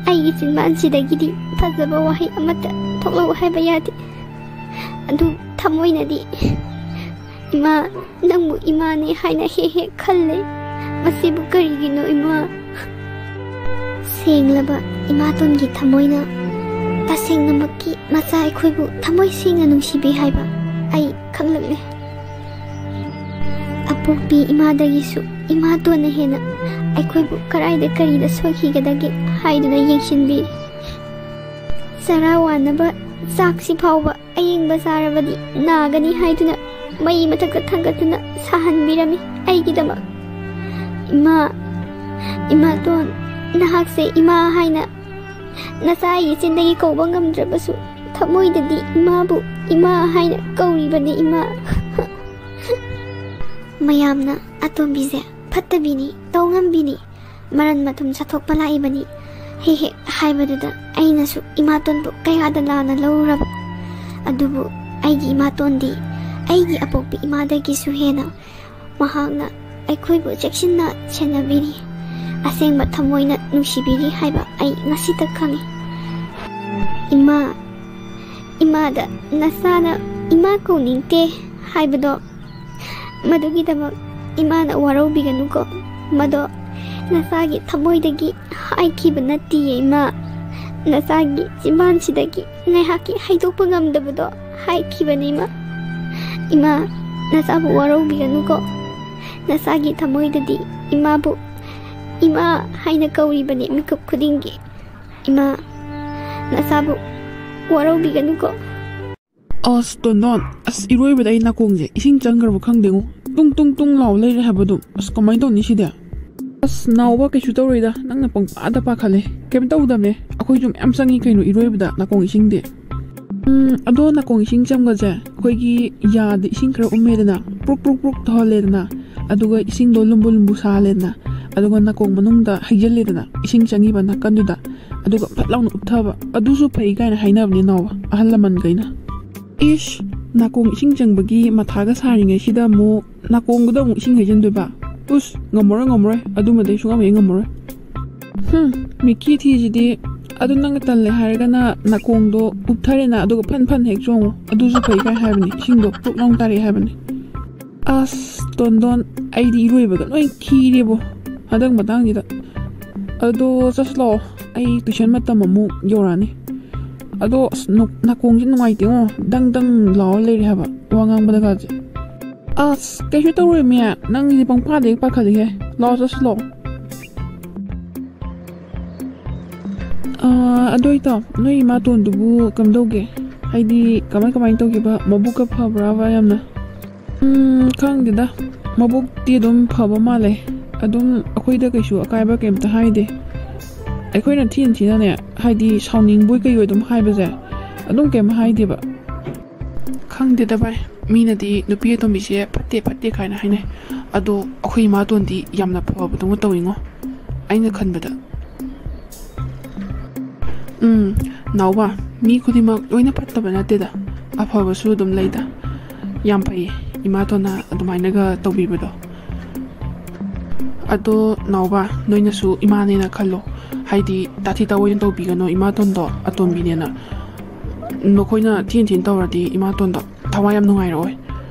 ꯑꯩꯒꯤ ꯆꯤꯟꯕꯥꯟꯁꯤꯗꯒꯤꯗꯤ ꯐꯖꯕ ꯋꯥꯍꯩ ꯑꯃꯠꯇ ꯊꯣꯛꯂꯛꯎ ꯍꯥꯏꯕ ꯌꯥꯗꯦ꯫ ꯑꯗꯨ ꯊꯃꯣꯏꯅꯗꯤ "ꯏꯃꯥ, ꯅꯪꯕꯨ ꯏꯃꯥꯅꯦ" ꯍꯥꯏꯅ ꯍꯦꯛ ꯍꯦꯛ ꯈꯜꯂꯦ꯫ ꯃꯁꯤꯕꯨ ꯀꯔꯤꯒꯤꯅꯣ, ꯏꯃꯥ? ꯁꯦꯡꯂꯕ ꯏꯃꯥꯇꯣꯟꯒꯤ ꯊꯃꯣꯏꯅ ꯇꯁꯦꯡꯅꯃꯛꯀꯤ ꯃꯆꯥ ꯑꯩꯈꯣꯏꯕꯨ ꯊꯃꯣꯏ ꯁꯦꯡꯅ ꯅꯨꯡꯁꯤꯕꯤ ꯍꯥꯏꯕ ꯑꯩ ꯈꯪꯂꯛꯂꯦ꯫ ꯑꯄꯣꯛꯄꯤ ꯏꯃꯥꯗꯒꯤꯁꯨ ꯏꯃꯥꯇꯣꯟꯅ ꯍꯦꯟꯅ ꯑꯩꯈꯣꯏꯕꯨ ꯀꯔꯥꯏꯗ ꯀꯔꯤꯗ ꯁꯣꯏꯈꯤꯒꯗꯒꯦ ꯍꯥꯏꯗꯨꯅ ꯌꯦꯡꯁꯤꯟꯕꯤ꯫ ꯆꯔꯥ ꯋꯥꯅꯕ ꯆꯥꯛꯁꯤ ꯐꯥꯎꯕ ꯑꯌꯤꯡꯕ ꯆꯥꯔꯕꯗꯤ ꯅꯥꯒꯅꯤ ꯍꯥꯏꯗꯨꯅ ꯃꯩ ꯃꯊꯛꯇ ꯊꯥꯡꯒꯠꯇꯨꯅ ꯁꯥꯍꯟꯕꯤꯔꯝꯃꯤ ꯑꯩꯒꯤꯗꯃꯛ꯫ ꯏꯃꯥ, ꯏꯃꯥꯇꯣꯟ, ꯅꯍꯥꯛꯁꯦ ꯏꯃꯥ ꯍꯥꯏꯅ ꯅꯆꯥ ꯑꯩꯒꯤ ꯆꯤꯟꯗꯒꯤ ꯀꯧꯕ ꯉꯝꯗ꯭ꯔꯕꯁꯨ, ꯊꯃꯣꯏꯗꯗꯤ ꯏꯃꯥꯕꯨ ꯏꯃꯥ ꯍꯥꯏꯅ ꯀꯧꯔꯤꯕꯅꯤ, ꯏꯃꯥ꯫ ꯃꯌꯥꯝꯅ "ꯑꯇꯣꯝꯕꯤꯁꯦ ꯐꯠꯇꯕꯤꯅꯤ, ꯇꯧ ꯉꯝꯕꯤꯅꯤ, ꯃꯔꯟ ꯃꯊꯨꯝ ꯆꯥꯊꯣꯛꯄ ꯂꯥꯛꯏꯕꯅꯤ" ꯍꯦꯛ ꯍꯦꯛ ꯍꯥꯏꯕꯗꯨꯗ ꯑꯩꯅꯁꯨ ꯏꯃꯥꯇꯣꯟꯕꯨ ꯀꯌꯥꯗ ꯂꯥꯟꯅ ꯂꯧꯔꯨꯔꯕ꯫ ꯑꯗꯨꯕꯨ ꯑꯩꯒꯤ ꯏꯃꯥꯇꯣꯟꯗꯤ ꯑꯩꯒꯤ ꯑꯄꯣꯛꯄꯤ ꯏꯃꯥꯗꯒꯤꯁꯨ ꯍꯦꯟꯅ ꯃꯍꯥꯛꯅ ꯑꯩꯈꯣꯏꯕꯨ ꯆꯦꯛꯁꯤꯟꯅ ꯁꯦꯟꯅꯕꯤꯔꯤ, ꯑꯁꯦꯡꯕ ꯊꯃꯣꯏꯅ ꯅꯨꯡꯁꯤꯕꯤꯔꯤ ꯍꯥꯏꯕ ꯑꯩ ꯉꯁꯤꯇ ꯈꯪꯉꯤ꯫ ꯏꯃꯥ, ꯏꯃꯥꯗ ꯅꯆꯥꯅ "ꯏꯃꯥ ꯀꯧꯅꯤꯡꯗꯦ" ꯍꯥꯏꯕꯗꯣ, ꯃꯗꯨꯒꯤꯗꯃꯛ ꯏꯃꯥꯅ ꯋꯥꯔꯧꯕꯤꯒꯅꯨꯀꯣ꯫ ꯃꯗꯣ ꯅꯆꯥꯒꯤ ꯊꯃꯣꯏꯗꯒꯤ ꯍꯥꯏꯈꯤꯕ ꯅꯠꯇꯤꯌꯦ, ꯏꯃꯥ꯫ ꯅꯆꯥꯒꯤ ꯆꯤꯝꯕꯥꯟꯁꯤꯗꯒꯤ ꯉꯥꯏꯍꯥꯛꯀꯤ ꯍꯥꯏꯗꯣꯛꯄ ꯉꯝꯗꯕꯗꯣ ꯍꯥꯏꯈꯤꯕꯅꯤ, ꯏꯃꯥ꯫ ꯏꯃꯥ, ꯅꯆꯥꯕꯨ ꯋꯥꯔꯧꯕꯤꯒꯅꯨꯀꯣ꯫ ꯅꯆꯥꯒꯤ ꯊꯃꯣꯏꯗꯗꯤ ꯏꯃꯥꯕꯨ ꯏꯃꯥ ꯍꯥꯏꯅ ꯀꯧꯔꯤꯕꯅꯤ ꯃꯤꯀꯨꯞ ꯈꯨꯗꯤꯡꯒꯤ꯫ ꯏꯃꯥ, ꯅꯆꯥꯕꯨ ꯋꯥꯔꯧꯕꯤꯒꯅꯨꯀꯣ꯫ ꯑꯁ, ꯇꯣꯟꯗꯣꯟ, ꯑꯁ, ꯏꯔꯣꯏꯕꯗ ꯑꯩ ꯅꯥꯀꯣꯡꯁꯦ ꯏꯁꯤꯡ ꯆꯪꯈ꯭ꯔꯕ ꯈꯪꯗꯦꯉꯣ꯫ ꯇꯨꯡ ꯇꯨꯡ ꯇꯨꯡ ꯂꯥꯎ ꯂꯩꯔꯦ ꯍꯥꯏꯕ ꯑꯗꯨꯝ꯫ ꯑꯁ, ꯀꯃꯥꯏꯅ ꯇꯧꯅꯤ ꯁꯤꯗꯤ? ꯑꯁ, ꯅꯥꯎꯕ, ꯀꯩꯁꯨ ꯇꯧꯔꯣꯏꯗ, ꯅꯪꯅ ꯄꯪꯄꯥꯗ ꯄꯥꯈꯠꯂꯦ꯫ ꯀꯩꯝ ꯇꯧꯗꯕꯅꯦ, ꯑꯩꯈꯣꯏꯁꯨ ꯃꯌꯥꯝ ꯆꯪꯉꯤ ꯀꯩꯅꯣ ꯏꯔꯣꯏꯕꯗ ꯅꯥꯀꯣꯡ ꯏꯁꯤꯡꯗꯤ꯫ ꯎꯝ, ꯑꯗꯣ ꯅꯥꯀꯣꯡ ꯏꯁꯤꯡ ꯆꯪꯕꯁꯦ ꯑꯩꯈꯣꯏꯒꯤ ꯌꯥꯗ ꯏꯁꯤꯡ ꯈꯔ ꯎꯝꯃꯦꯗꯅ, ꯄ꯭ꯔꯨꯛ ꯄ꯭ꯔꯨꯛ ꯄ꯭ꯔꯨꯛ ꯇꯧꯍꯜꯂꯦꯗꯅ, ꯑꯗꯨꯒ ꯏꯁꯤꯡꯗꯣ ꯂꯨꯝꯕꯨ ꯂꯨꯝꯕꯨ ꯁꯥꯍꯜꯂꯦꯗꯅ, ꯑꯗꯨꯒ ꯅꯥꯀꯣꯡ ꯃꯅꯨꯡꯗ ꯍꯩꯖꯤꯜꯂꯦꯗꯅ, ꯏꯁꯤꯡ ꯆꯪꯉꯤꯕ ꯅꯥꯀꯟꯗꯨꯗ, ꯑꯗꯨꯒ ꯐꯠ ꯂꯥꯎꯅ ꯎꯞꯊꯕ, ꯑꯗꯨꯁꯨ ꯐꯩ ꯀꯥꯏꯅ ꯍꯥꯏꯅꯕꯅꯦ ꯅꯥꯎꯕ, ꯑꯍꯜ ꯂꯃꯟꯈꯩꯅ꯫ ꯏꯁ, ꯅꯥꯀꯣꯡ ꯏꯁꯤꯡ ꯆꯪꯕꯒꯤ ꯃꯊꯥꯒ ꯁꯥꯔꯤꯉꯩꯁꯤꯗ ꯑꯃꯨꯛ ꯅꯥꯀꯣꯡꯗꯨꯗ ꯑꯃꯨꯛ ꯏꯁꯤꯡ ꯍꯩꯖꯤꯟꯗꯣꯏꯕ? ꯎꯁ, ꯉꯝꯃꯔꯣꯏ, ꯉꯝꯃꯔꯣꯏ, ꯑꯗꯨꯃꯗꯤ ꯑꯩ ꯁꯨꯡꯉꯝ ꯍꯦꯛ ꯉꯝꯃꯔꯣꯏ꯫ ꯍꯨꯝ, ꯃꯤꯀꯤ ꯊꯤꯁꯤꯗꯤ꯫ ꯑꯗꯨ ꯅꯪ ꯇꯜꯂꯦ ꯍꯥꯏꯔꯒꯅ ꯅꯥꯀꯣꯡꯗꯣ ꯎꯞꯊꯔꯦꯅ, ꯑꯗꯨꯒ ꯐꯟ ꯐꯟ ꯍꯦꯛ ꯆꯣꯡꯉꯨ, ꯑꯗꯨꯁꯨ ꯐꯩ ꯀꯥꯏ ꯍꯥꯏꯕꯅꯤ, ꯏꯁꯤꯡꯗꯣ ꯄ꯭ꯔꯨꯛ ꯂꯥꯎ ꯇꯥꯔꯛꯑꯦ ꯍꯥꯏꯕꯅꯤ꯫ ꯑꯁ, ꯇꯣꯟꯗꯣꯟ, ꯑꯩꯗꯤ ꯏꯔꯣꯏꯕꯒ ꯂꯣꯏ ꯈꯤꯔꯦꯕꯣ ꯍꯟꯗꯛ ꯃꯇꯥꯡꯁꯤꯗ꯫ ꯑꯗꯣ ꯆꯠꯁꯤ ꯂꯥꯛꯑꯣ, ꯑꯩ ꯇꯨꯏꯁꯟ ꯃꯇꯝ ꯑꯃꯨꯛ ꯌꯧꯔꯛꯑꯅꯤ꯫ ꯑꯗꯣ ꯑꯁ, ꯅꯨ-, ꯅꯥꯀꯣꯡꯁꯦ ꯅꯨꯡꯉꯥꯏꯇꯦꯉꯣ, ꯗꯪ ꯗꯪ ꯂꯥꯎꯔ ꯂꯩꯔꯦ ꯍꯥꯏꯕ ꯋꯥ ꯉꯥꯡꯕꯗꯒꯁꯦ꯫ ꯑꯁ, ꯀꯩꯁꯨ ꯇꯧꯔꯣꯏ ꯃꯤ, ꯅꯪꯒꯤꯗꯤ ꯄꯪꯄꯥꯗ ꯍꯦꯛ ꯄꯥꯈꯠꯂꯤꯍꯦ꯫ ꯂꯥꯛꯑꯣ ꯆꯠꯁꯤ ꯂꯥꯛꯑꯣ꯫ ꯑꯥ, ꯑꯗꯣ ꯏꯇꯥꯎ, ꯅꯣꯏ ꯏꯃꯥꯇꯣꯟꯗꯨꯕꯨ ꯀꯝꯗꯧꯒꯦ? ꯍꯥꯏꯗꯤ ꯀꯃꯥꯏ ꯀꯃꯥꯏ ꯇꯧꯒꯦꯕ? ꯃꯕꯨꯛꯀ ꯐꯕ꯭ꯔꯥꯕ ꯌꯥꯝꯅ? ꯎꯝ, ꯈꯪꯗꯦꯗ, ꯃꯕꯨꯛꯇꯤ ꯑꯗꯨꯝ ꯐꯕ ꯃꯥꯜꯂꯦ꯫ ꯑꯗꯨꯝ ꯑꯩꯈꯣꯏꯗ ꯀꯩꯁꯨ ꯑꯀꯥꯏꯕ ꯀꯩꯝꯇ ꯍꯥꯏꯗꯦ꯫ ꯑꯩꯈꯣꯏꯅ ꯊꯤꯅ ꯊꯤꯅꯅꯦ, ꯍꯥꯏꯗꯤ ꯁꯥꯎꯅꯤꯡꯕꯣꯏ ꯀꯩꯕꯣꯏ ꯑꯗꯨꯝ ꯍꯥꯏꯕꯁꯦ, ꯑꯗꯨꯝ ꯀꯩꯝ ꯍꯥꯏꯗꯦꯕ꯫ ꯈꯪꯗꯦꯗ ꯚꯥꯏ, ꯃꯤꯅꯗꯤ ꯅꯨꯄꯤ ꯑꯇꯣꯝꯕꯤꯁꯦ ꯐꯠꯇꯦ ꯐꯠꯇꯦ ꯀꯥꯏꯅ ꯍꯥꯏꯅꯩ, ꯑꯗꯣ ꯑꯩꯈꯣꯏ ꯏꯃꯥꯇꯣꯟꯗꯤ ꯌꯥꯝꯅ ꯐꯕꯗꯧꯅ ꯇꯧꯋꯤꯉꯣ, ꯑꯩꯅ ꯈꯟꯕꯗ꯫ ꯎꯝ, ꯅꯥꯎꯕ, ꯃꯤ ꯈꯨꯗꯤꯡꯃꯛ ꯂꯣꯏꯅ ꯐꯠꯇꯕ ꯅꯠꯇꯦꯗ, ꯑꯐꯕꯁꯨ ꯑꯗꯨꯝ ꯂꯩꯗ꯫ ꯌꯥꯝ ꯐꯩꯌꯦ ꯏꯃꯥꯇꯣꯟꯅ ꯑꯗꯨꯃꯥꯏꯅꯒ ꯇꯧꯕꯤꯕꯗꯣ꯫ ꯑꯗꯣ ꯅꯥꯎꯕ, ꯅꯣꯏꯅꯁꯨ ꯏꯃꯥꯅꯦꯅ ꯈꯜꯂꯣ, ꯍꯥꯏꯗꯤ ꯇꯥꯊꯤ ꯇꯥꯑꯣꯏꯅ ꯇꯧꯕꯤꯒꯅꯣ ꯏꯃꯥꯇꯣꯟꯗꯣ, ꯑꯇꯣꯝꯕꯤꯅꯦꯅ꯫ ꯅꯈꯣꯏꯅ ꯊꯤꯅ ꯊꯤꯅ ꯇꯧꯔꯗꯤ ꯏꯃꯥꯇꯣꯟꯗꯣ ꯊꯋꯥꯏ ꯌꯥꯝ ꯅꯨꯡꯉꯥꯏꯔꯛꯑꯣꯏ,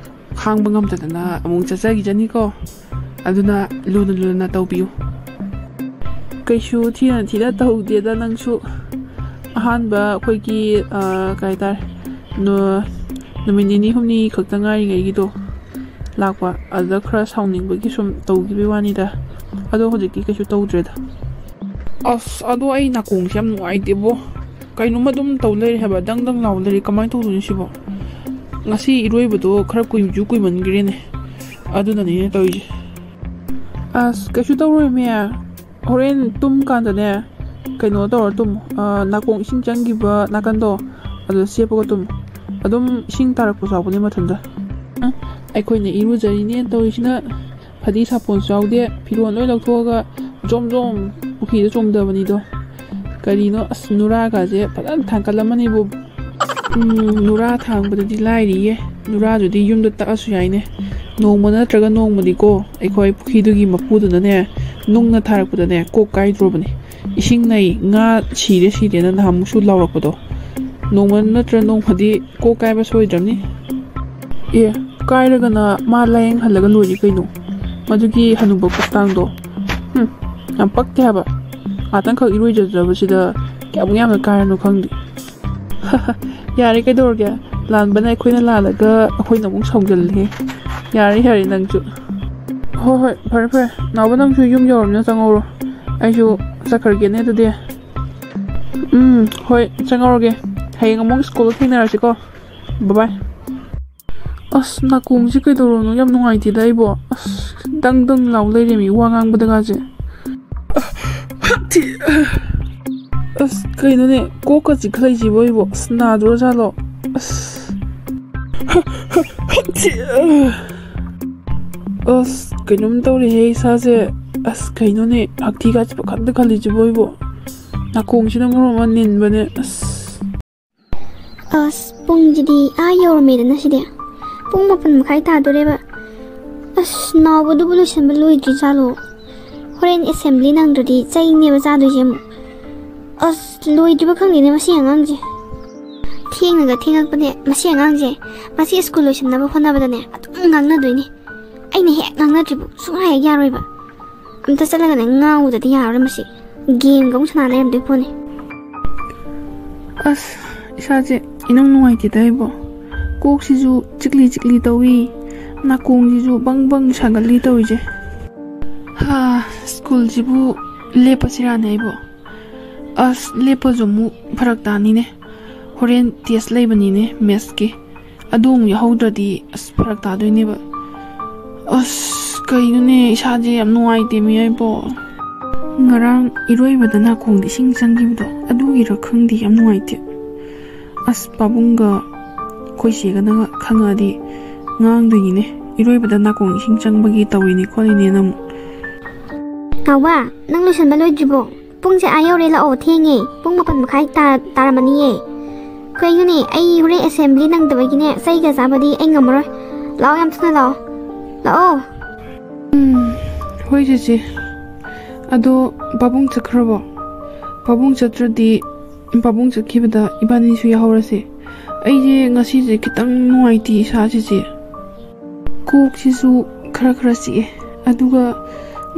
ꯈꯥꯡꯕ ꯉꯝꯗꯗꯅ ꯑꯃꯨꯛ ꯆꯠꯆꯈꯤꯖꯅꯤꯀꯣ꯫ ꯑꯗꯨꯅ ꯂꯨꯅ ꯂꯨꯅ ꯇꯧꯕꯤꯌꯨ꯫ ꯀꯩꯁꯨ ꯊꯤꯅ ꯊꯤꯅ ꯇꯧꯗꯦꯗ ꯅꯪꯁꯨ꯫ ꯑꯍꯥꯟꯕ ꯑꯩꯈꯣꯏꯒꯤ, ꯑ, ꯀꯩ ꯍꯥꯏꯇꯥꯔꯦ, ꯅꯨ-, ꯅꯨꯃꯤꯠ ꯅꯤꯅꯤ ꯍꯨꯝꯅꯤ ꯈꯛꯇ ꯉꯥꯏꯔꯤꯉꯩꯒꯤꯗꯣ ꯂꯥꯛꯄ, ꯑꯗꯨꯗ ꯈꯔ ꯁꯥꯎꯅꯤꯡꯕꯒꯤ ꯁꯨꯝ ꯇꯧꯈꯤꯕꯒꯤ ꯋꯥꯅꯤꯗ꯫ ꯑꯗꯣ ꯍꯧꯖꯤꯛꯇꯤ ꯀꯩꯁꯨ ꯇꯧꯗ꯭ꯔꯦꯗ꯫ ꯑꯁ, ꯑꯗꯣ ꯑꯩ ꯅꯥꯀꯣꯡꯁꯦ ꯌꯥꯝ ꯅꯨꯡꯉꯥꯏꯇꯦꯕꯣ꯫ ꯀꯩꯅꯣꯝꯃ ꯑꯗꯨꯝ ꯇꯧ ꯂꯩꯔꯦ ꯍꯥꯏꯕ, ꯗꯪ ꯗꯪ ꯂꯥꯎ ꯂꯩꯔꯦ꯫ ꯀꯃꯥꯏꯅ ꯇꯧꯗꯣꯏꯅꯣ ꯁꯤꯕꯣ? ꯉꯁꯤ ꯏꯔꯣꯏꯕꯗꯣ ꯈꯔ ꯀꯨꯏꯁꯨ ꯀꯨꯏꯃꯟꯈ꯭ꯔꯦꯅꯦ, ꯑꯗꯨꯅꯅꯤꯅꯦ ꯇꯧꯔꯤꯁꯦ꯫ ꯑꯁ, ꯀꯩꯁꯨ ꯇꯧꯔꯣꯏꯃꯦ꯫ ꯍꯣꯔꯦꯟ ꯇꯨꯝ ꯀꯥꯟꯗꯅꯦ, ꯀꯩꯅꯣ ꯇꯧꯔ ꯇꯨꯝꯃꯨ꯫ ꯑ, ꯅꯥꯀꯣꯡ ꯏꯁꯤꯡ ꯆꯪꯈꯤꯕ ꯅꯥꯀꯟꯗꯣ, ꯑꯗꯨꯗ ꯆꯦꯞꯄꯒ ꯇꯨꯝꯃꯨ꯫ ꯑꯗꯨꯝ ꯏꯁꯤꯡ ꯇꯥꯔꯛꯄꯁꯨ ꯌꯥꯎꯕꯅꯦ ꯃꯊꯟꯇ꯫ ꯎꯝ, ꯑꯩꯈꯣꯏꯅ ꯏꯔꯨꯖꯔꯤꯅꯦꯅ ꯇꯧꯔꯤꯁꯤꯅ ꯐꯗꯤ ꯁꯥꯄꯣꯟꯁꯨ ꯌꯥꯎꯗꯦ, ꯐꯤꯔꯣꯜ ꯂꯣꯏ ꯂꯧꯊꯣꯛꯑꯒ ꯖꯣꯝ ꯖꯣꯝ ꯄꯨꯈ꯭ꯔꯤꯗ ꯆꯣꯡꯊꯕꯅꯤꯗꯣ꯫ ꯀꯔꯤꯅꯣ, ꯑꯁ, ꯅꯨꯔꯥꯒꯁꯦ ꯐꯖꯅ ꯊꯥꯡꯀꯠꯂꯝꯃꯅꯤꯕꯨ꯫ ꯎꯝ, ꯅꯨꯔꯥ ꯊꯥꯡꯕꯗꯗꯤ ꯂꯥꯏꯔꯤꯌꯦ꯫ ꯅꯨꯔꯥꯗꯨꯗꯤ ꯌꯨꯝꯗ ꯇꯛꯑꯁꯨ ꯌꯥꯏꯅꯦ꯫ ꯅꯣꯡꯃ ꯅꯠꯇ꯭ꯔꯒ ꯅꯣꯡꯃꯗꯤꯀꯣ, ꯑꯩꯈꯣꯏ ꯄꯨꯈ꯭ꯔꯤꯗꯨꯒꯤ ꯃꯄꯨꯗꯨꯅꯅꯦ, ꯅꯨꯡꯅ ꯊꯥꯔꯛꯄꯗꯅꯦ, ꯀꯣꯛ ꯀꯥꯏꯗ꯭ꯔꯣꯕꯅꯤ꯫ ꯏꯁꯤꯡ ꯅꯩ, ꯉꯥ ꯁꯤꯔꯦ ꯁꯤꯔꯦꯅ ꯅꯍꯥꯟꯃꯨꯛꯁꯨ ꯂꯥꯎꯔꯛꯄꯗꯣ, ꯅꯣꯡꯃ ꯅꯠꯇ꯭ꯔ ꯅꯣꯡꯃꯗꯤ ꯀꯣꯛ ꯀꯥꯏꯕ ꯁꯣꯏꯗ꯭ꯔꯕꯅꯤ꯫ ꯑꯦ, ꯀꯥꯏꯔꯒꯅ ꯃꯥ ꯂꯥꯌꯦꯡꯍꯜꯂꯒ ꯂꯣꯏꯔꯦ ꯀꯩꯅꯣ, ꯃꯗꯨꯒꯤ ꯍꯅꯨꯕ ꯀꯣꯛꯇꯥꯡꯗꯣ꯫ ꯍꯨꯝ, ꯌꯥꯝ ꯄꯛꯇꯦ ꯍꯥꯏꯕ꯫ ꯉꯥꯛꯇꯪꯈꯛ ꯏꯔꯣꯏꯖꯗ꯭ꯔꯕꯁꯤꯗ ꯀꯌꯥꯃꯨꯛ ꯌꯥꯝꯅ ꯀꯥꯏꯔꯅꯣ ꯈꯪꯗꯦ꯫ ꯌꯥꯔꯦ, ꯀꯩꯗꯧꯔꯒꯦ? ꯂꯥꯟꯕꯅ ꯑꯩꯈꯣꯏꯅ ꯂꯥꯜꯂꯒ ꯑꯩꯈꯣꯏꯅ ꯑꯃꯨꯛ ꯁꯥꯎꯒꯜꯂꯦ꯫ ꯌꯥꯔꯦ, ꯌꯥꯔꯦ, ꯅꯪꯁꯨ꯫ ꯍꯣꯏ, ꯍꯣꯏ, ꯐꯔꯦ, ꯐꯔꯦ꯫ ꯅꯥꯎꯕ, ꯅꯪꯁꯨ ꯌꯨꯝ ꯌꯧꯔꯕꯅꯤꯅ ꯆꯪꯍꯧꯔꯣ꯫ ꯑꯩꯁꯨ ꯆꯠꯈ꯭ꯔꯒꯦꯅꯦ ꯑꯗꯨꯗꯤ꯫ ꯎꯝ, ꯍꯣꯏ, ꯆꯪꯍꯧꯔꯒꯦ꯫ ꯍꯌꯦꯡ ꯑꯃꯨꯛ ꯁ꯭ꯀꯨꯜꯗ ꯊꯦꯡꯅꯔꯁꯤꯀꯣ꯫ ꯕꯥꯏ ꯕꯥꯏ꯫ ꯑꯁ, ꯅꯥꯀꯣꯡꯁꯤ ꯀꯩꯗꯧꯔꯕꯅꯣ? ꯌꯥꯝ ꯅꯨꯡꯉꯥꯏꯇꯦꯗ ꯑꯩꯕꯣ꯫ ꯑꯁ, ꯗꯪ ꯗꯪ ꯂꯥꯎ ꯂꯩꯔꯦꯃꯤ, ꯋꯥ ꯉꯥꯡꯕꯗꯒꯁꯦ꯫ ꯑꯁ, ꯀꯩꯅꯣꯅꯦ, ꯀꯣꯛꯀ ꯆꯤꯛꯈꯠꯂꯛꯏꯁꯤꯕꯣ ꯑꯩꯕꯣ? ꯑꯁ, ꯅꯥꯗꯣꯔꯖꯥꯠꯂꯣ? ꯑꯁ꯫ ꯑꯁ, ꯀꯩꯅꯣꯝ ꯇꯧꯔꯦꯍꯦ ꯏꯁꯥꯁꯦ꯫ ꯑꯁ, ꯀꯩꯅꯣꯅꯦ, ꯍꯛꯊꯤꯒꯁꯦ ꯄꯪꯈꯟꯗ ꯈꯜꯂꯤꯁꯤꯕꯣ ꯑꯩꯕꯣ? ꯅꯥꯀꯣꯡꯁꯤꯅ ꯃꯔꯣꯟ ꯑꯃ ꯅꯤꯟꯕꯅꯦ꯫ ꯑꯁ꯫ ꯑꯁ, ꯄꯨꯡꯁꯤꯗꯤ ꯑꯥ ꯌꯧꯔꯝꯃꯦꯗꯅ ꯁꯤꯗꯤ꯫ ꯄꯨꯡ ꯃꯥꯄꯟ ꯃꯈꯥꯏ ꯇꯥꯗꯣꯔꯦꯕ꯫ ꯑꯁ, ꯅꯥꯎꯕꯗꯨꯕꯨ ꯂꯣꯏꯁꯟꯕ ꯂꯣꯏꯗ꯭ꯔꯤ ꯖꯥꯠꯂꯣ? ꯍꯣꯔꯦꯟ ꯑꯦꯁꯦꯝꯕ꯭ꯂꯤ ꯅꯪꯗ꯭ꯔꯗꯤ ꯆꯩꯅꯦꯕ ꯆꯥꯗꯣꯏꯁꯦ ꯑꯃꯨꯛ꯫ ꯑꯁ, ꯂꯣꯏꯗ꯭ꯔꯤꯕ ꯈꯪꯗꯦꯅꯦ ꯃꯁꯤ ꯑꯉꯥꯡꯁꯦ꯫ ꯊꯦꯡꯅꯒ ꯊꯦꯡꯉꯛꯄꯅꯦ ꯃꯁꯤ ꯑꯉꯥꯡꯁꯦ꯫ ꯃꯁꯤ ꯁ꯭ꯀꯨꯜ ꯂꯣꯏꯁꯤꯟꯅꯕ ꯍꯣꯠꯅꯕꯗꯅꯦ ꯑꯗꯨꯝ ꯉꯥꯡꯅꯗꯣꯏꯅꯦ꯫ ꯑꯩꯅ ꯍꯦꯛ ꯉꯥꯡꯅꯗ꯭ꯔꯤꯕ ꯁꯨꯡꯍꯥꯏ ꯍꯦꯛ ꯌꯥꯔꯣꯏꯕ꯫ ꯑꯝꯇ ꯆꯠꯂꯒꯅꯦ ꯉꯥꯡꯉꯨꯗꯗꯤ ꯌꯥꯔꯔꯣꯏ ꯃꯁꯤ꯫ ꯒꯦꯝꯒ ꯑꯃꯨꯛ ꯁꯥꯟꯅ ꯂꯩꯔꯝꯗꯣꯏ ꯄꯣꯠꯅꯤ꯫ ꯑꯁ, ꯏꯁꯥꯁꯦ ꯏꯅꯨꯡ ꯅꯨꯡꯉꯥꯏꯇꯦꯗ ꯑꯩꯕꯣ꯫ ꯀꯣꯛꯁꯤꯁꯨ ꯆꯤꯛꯂꯤ ꯆꯤꯛꯂꯤ ꯇꯧꯏ, ꯅꯥꯀꯣꯡꯁꯤꯁꯨ ꯕꯪ ꯕꯪ ꯁꯥꯒꯠꯂꯤ ꯇꯧꯔꯤꯁꯦ꯫ ꯍꯥ, ꯁ꯭ꯀꯨꯜꯁꯤꯕꯨ ꯂꯦꯞꯄꯁꯤꯔꯥꯅꯦ ꯑꯩꯕꯣ? ꯑꯁ, ꯂꯦꯞꯄꯁꯨ ꯑꯃꯨꯛ ꯐꯔꯛ ꯇꯥꯅꯤꯅꯦ꯫ ꯍꯣꯔꯦꯟ ꯇꯦꯁ ꯂꯩꯕꯅꯤꯅꯦ ꯃꯦꯠꯁꯀꯤ꯫ ꯑꯗꯨ ꯑꯃꯨꯛ ꯌꯥꯎꯍꯧꯗ꯭ꯔꯗꯤ ꯑꯁ ꯐꯔꯛ ꯇꯥꯗꯣꯏꯅꯦꯕ꯫ ꯑꯁ ꯀꯩꯅꯣꯅꯦ, ꯏꯁꯥꯁꯦ ꯌꯥꯝ ꯅꯨꯡꯉꯥꯏꯇꯦ ꯃꯤ ꯑꯩꯕꯣ꯫ ꯉꯔꯥꯡ ꯏꯔꯣꯏꯕꯗ ꯅꯥꯀꯣꯡꯗ ꯏꯁꯤꯡ ꯆꯪꯈꯤꯕꯗꯣ ꯑꯗꯨꯒꯤꯔ ꯈꯪꯗꯦ, ꯌꯥꯝ ꯅꯨꯡꯉꯥꯏꯇꯦ꯫ ꯑꯁ ꯄꯥꯕꯨꯡꯒ ꯑꯩꯈꯣꯏ ꯆꯦꯒꯅꯒ ꯈꯪꯉꯛꯑꯗꯤ ꯉꯥꯡꯗꯣꯏꯅꯤꯅꯦ, ꯏꯔꯣꯏꯕꯗ ꯅꯥꯀꯣꯡ ꯏꯁꯤꯡ ꯆꯪꯕꯒꯤ ꯇꯧꯔꯤꯅꯤ ꯈꯣꯠꯂꯤꯅꯦꯅ ꯑꯃꯨꯛ꯫ ꯅꯥꯎꯕ, ꯅꯪ ꯂꯣꯏꯁꯟꯕ ꯂꯣꯏꯗ꯭ꯔꯤꯕꯣ? ꯄꯨꯡꯁꯦ ꯑꯥ ꯌꯧꯔꯦ, ꯂꯥꯛꯑꯣ, ꯊꯦꯡꯉꯦ꯫ ꯄꯨꯡ ꯃꯥꯄꯟ ꯃꯈꯥꯏ ꯇꯥ- ꯇꯥꯔꯝꯃꯅꯤꯌꯦ꯫ ꯀꯩꯅꯣꯅꯦ, ꯑꯩ ꯍꯣꯔꯦꯟ ꯑꯦꯁꯦꯝꯕ꯭ꯂꯤ ꯅꯪꯗꯕꯒꯤꯅꯦ, ꯆꯩꯒ ꯆꯥꯕꯗꯤ ꯑꯩ ꯉꯝꯃꯔꯣꯏ꯫ ꯂꯥꯛꯑꯣ, ꯌꯥꯝ ꯊꯨꯅ ꯂꯥꯛꯑꯣ꯫ ꯂꯥꯛꯑꯣ꯫ ꯎꯝ, ꯍꯣꯏ ꯆꯦꯆꯦ꯫ ꯑꯗꯣ ꯄꯥꯕꯨꯡ ꯆꯠꯈ꯭ꯔꯕꯣ? ꯄꯥꯕꯨꯡ ꯆꯠꯇ꯭ꯔꯗꯤ, ꯄꯥꯕꯨꯡ ꯆꯠꯈꯤꯕꯗ ꯏꯕꯥꯅꯤꯁꯨ ꯌꯥꯎꯍꯧꯔꯁꯦ꯫ ꯑꯩꯁꯦ ꯉꯁꯤꯁꯦ ꯈꯤꯇꯪ ꯅꯨꯡꯉꯥꯏꯇꯦ ꯏꯁꯥꯁꯤꯁꯦ꯫ ꯀꯣꯛꯁꯤꯁꯨ ꯈꯔ ꯈꯔ ꯆꯤꯛꯑꯦ, ꯑꯗꯨꯒ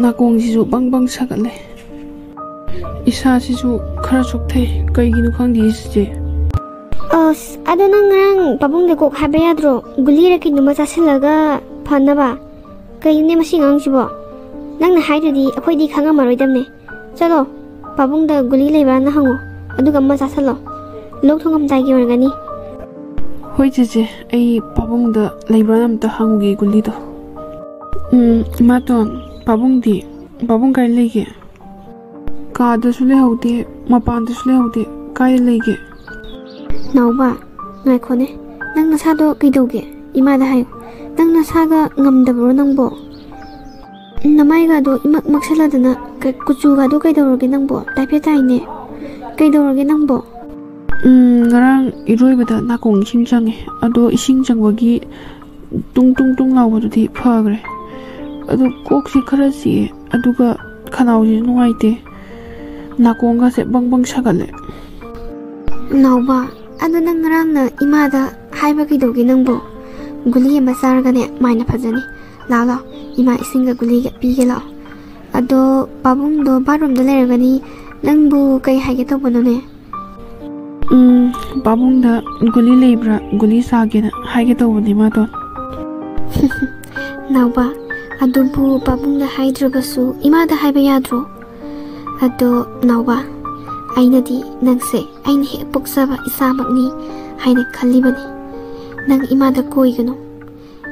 ꯅꯥꯀꯣꯡꯁꯤꯁꯨ ꯕꯪ ꯕꯪ ꯁꯥꯒꯠꯂꯦ꯫ ꯏꯁꯥꯁꯤꯁꯨ ꯈꯔ ꯆꯣꯛꯊꯩ, ꯀꯩꯒꯤꯅꯣ ꯈꯪꯗꯦ ꯆꯦꯆꯦ꯫ ꯑꯁ, ꯑꯗꯣ ꯅꯪ ꯉꯔꯥꯡ ꯄꯥꯕꯨꯡꯗ ꯀꯣꯛ ꯍꯥꯏꯕ ꯌꯥꯗ꯭ꯔꯣ? ꯒꯨꯂꯤꯔ ꯀꯩꯅꯣꯝꯃ ꯆꯥꯁꯤꯜꯂꯒ ꯐꯅꯕ꯫ ꯀꯩꯅꯣꯅꯦ ꯃꯁꯤ ꯑꯉꯥꯡꯁꯤꯕꯣ? ꯅꯪꯅ ꯍꯥꯏꯗ꯭ꯔꯗꯤ ꯑꯩꯈꯣꯏꯗꯤ ꯈꯪꯉꯝꯃꯔꯣꯏꯗꯕꯅꯦ꯫ ꯆꯠꯂꯣ, ꯄꯥꯕꯨꯡꯗ ꯒꯨꯂꯤ ꯂꯩꯕ꯭ꯔꯥꯅ ꯍꯪꯉꯣ, ꯑꯗꯨꯒ ꯑꯃ ꯆꯥꯁꯤꯜꯂꯣ꯫ ꯂꯣꯛ ꯊꯨꯡꯉꯝꯗꯥꯏꯒꯤ ꯑꯣꯏꯔꯝꯒꯅꯤ꯫ ꯍꯣꯏ ꯆꯦꯆꯦ, ꯑꯩ ꯄꯥꯕꯨꯡꯗ ꯂꯩꯕ꯭ꯔꯥꯅ ꯑꯝꯇ ꯍꯪꯒꯦ ꯒꯨꯂꯤꯗꯣ꯫ ꯎꯝ, ꯏꯃꯥꯇꯣꯟ, ꯄꯥꯕꯨꯡꯗꯤ? ꯄꯥꯕꯨꯡ ꯀꯥꯏ ꯂꯩꯒꯦ? ꯀꯥꯗꯁꯨ ꯂꯩꯍꯧꯗꯦ, ꯃꯄꯥꯟꯗꯁꯨ ꯂꯩꯍꯧꯗꯦ, ꯀꯥꯏꯗ ꯂꯩꯒꯦ? ꯅꯥꯎꯕ, ꯉꯥꯏꯈꯣꯅꯦ, ꯅꯪ ꯅꯁꯥꯗꯣ ꯀꯩꯗꯧꯒꯦ? ꯏꯃꯥꯗ ꯍꯥꯏꯌꯨ꯫ ꯅꯪ ꯅꯁꯥꯒ ꯉꯝꯗꯕ꯭ꯔꯣ ꯅꯪꯕꯣ? ꯅꯃꯥꯏꯒꯗꯣ ꯏꯃꯛ ꯃꯛꯁꯜꯂꯗꯅ, ꯀ- ꯀꯨꯆꯨꯒꯗꯣ ꯀꯩꯗꯧꯔꯒꯦ ꯅꯪꯕꯣ? ꯇꯥꯏꯐꯦꯠ ꯇꯥꯏꯅꯦ꯫ ꯀꯩꯗꯧꯔꯒꯦ ꯅꯪꯕꯣ? ꯎꯝ, ꯉꯔꯥꯡ ꯏꯔꯣꯏꯕꯗ ꯅꯥꯀꯣꯡ ꯏꯁꯤꯡ ꯆꯪꯉꯦ, ꯑꯗꯣ ꯏꯁꯤꯡ ꯆꯪꯕꯒꯤ ꯇꯨꯡ ꯇꯨꯡ ꯇꯨꯡ ꯂꯥꯎꯕꯗꯨꯗꯤ ꯐꯈ꯭ꯔꯦ꯫ ꯑꯗꯨ ꯀꯣꯛꯁꯤ ꯈꯔ ꯆꯤꯛꯑꯦ, ꯑꯗꯨꯒ ꯈꯅꯥꯎꯁꯤꯁꯨ ꯅꯨꯡꯉꯥꯏꯇꯦ, ꯅꯥꯀꯣꯡꯒꯁꯦ ꯕꯪ ꯕꯪ ꯁꯥꯒꯠꯂꯦ꯫ ꯅꯥꯎꯕ, ꯑꯗꯣ ꯅꯪ ꯉꯔꯥꯡꯅ ꯏꯃꯥꯗ ꯍꯥꯏꯕ ꯀꯩꯗꯧꯒꯦ ꯅꯪꯕꯣ? ꯒꯨꯂꯤ ꯑꯃ ꯆꯥꯔꯒꯅꯦ ꯃꯥꯏꯅ ꯐꯖꯅꯤ꯫ ꯂꯥꯛꯑꯣ ꯂꯥꯛꯑꯣ, ꯏꯃꯥ ꯏꯁꯤꯡꯒ ꯒꯨꯂꯤꯒ ꯄꯤꯒꯦ ꯂꯥꯛꯑꯣ꯫ ꯑꯗꯣ ꯄꯥꯕꯨꯡꯗꯣ ꯕꯥꯠꯔꯨꯝꯗ ꯂꯩꯔꯝꯒꯅꯤ, ꯅꯪꯕꯨ ꯀꯩ ꯍꯥꯏꯒꯦ ꯇꯧꯕꯅꯣꯅꯦ? ꯎꯝ, ꯄꯥꯕꯨꯡꯗ ꯒꯨꯂꯤ ꯂꯩꯕ꯭ꯔꯥ, ꯒꯨꯂꯤ ꯆꯥꯒꯦꯅ ꯍꯥꯏꯒꯦ ꯇꯧꯕꯅꯦ ꯃꯥꯗꯣ꯫ ꯅꯥꯎꯕ, ꯑꯗꯨꯕꯨ ꯄꯥꯕꯨꯡꯗ ꯍꯥꯏꯗ꯭ꯔꯕꯁꯨ ꯏꯃꯥꯗ ꯍꯥꯏꯕ ꯌꯥꯗ꯭ꯔꯣ? ꯑꯗꯣ ꯅꯥꯎꯕ, ꯑꯩꯅꯗꯤ ꯅꯪꯁꯦ ꯑꯩꯅ ꯍꯦꯛ ꯄꯣꯛꯆꯕ ꯏꯆꯥꯃꯛꯅꯤ ꯍꯥꯏꯅ ꯈꯜꯂꯤꯕꯅꯤ꯫ ꯅꯪ ꯏꯃꯥꯗ ꯀꯣꯏꯒꯅꯨ꯫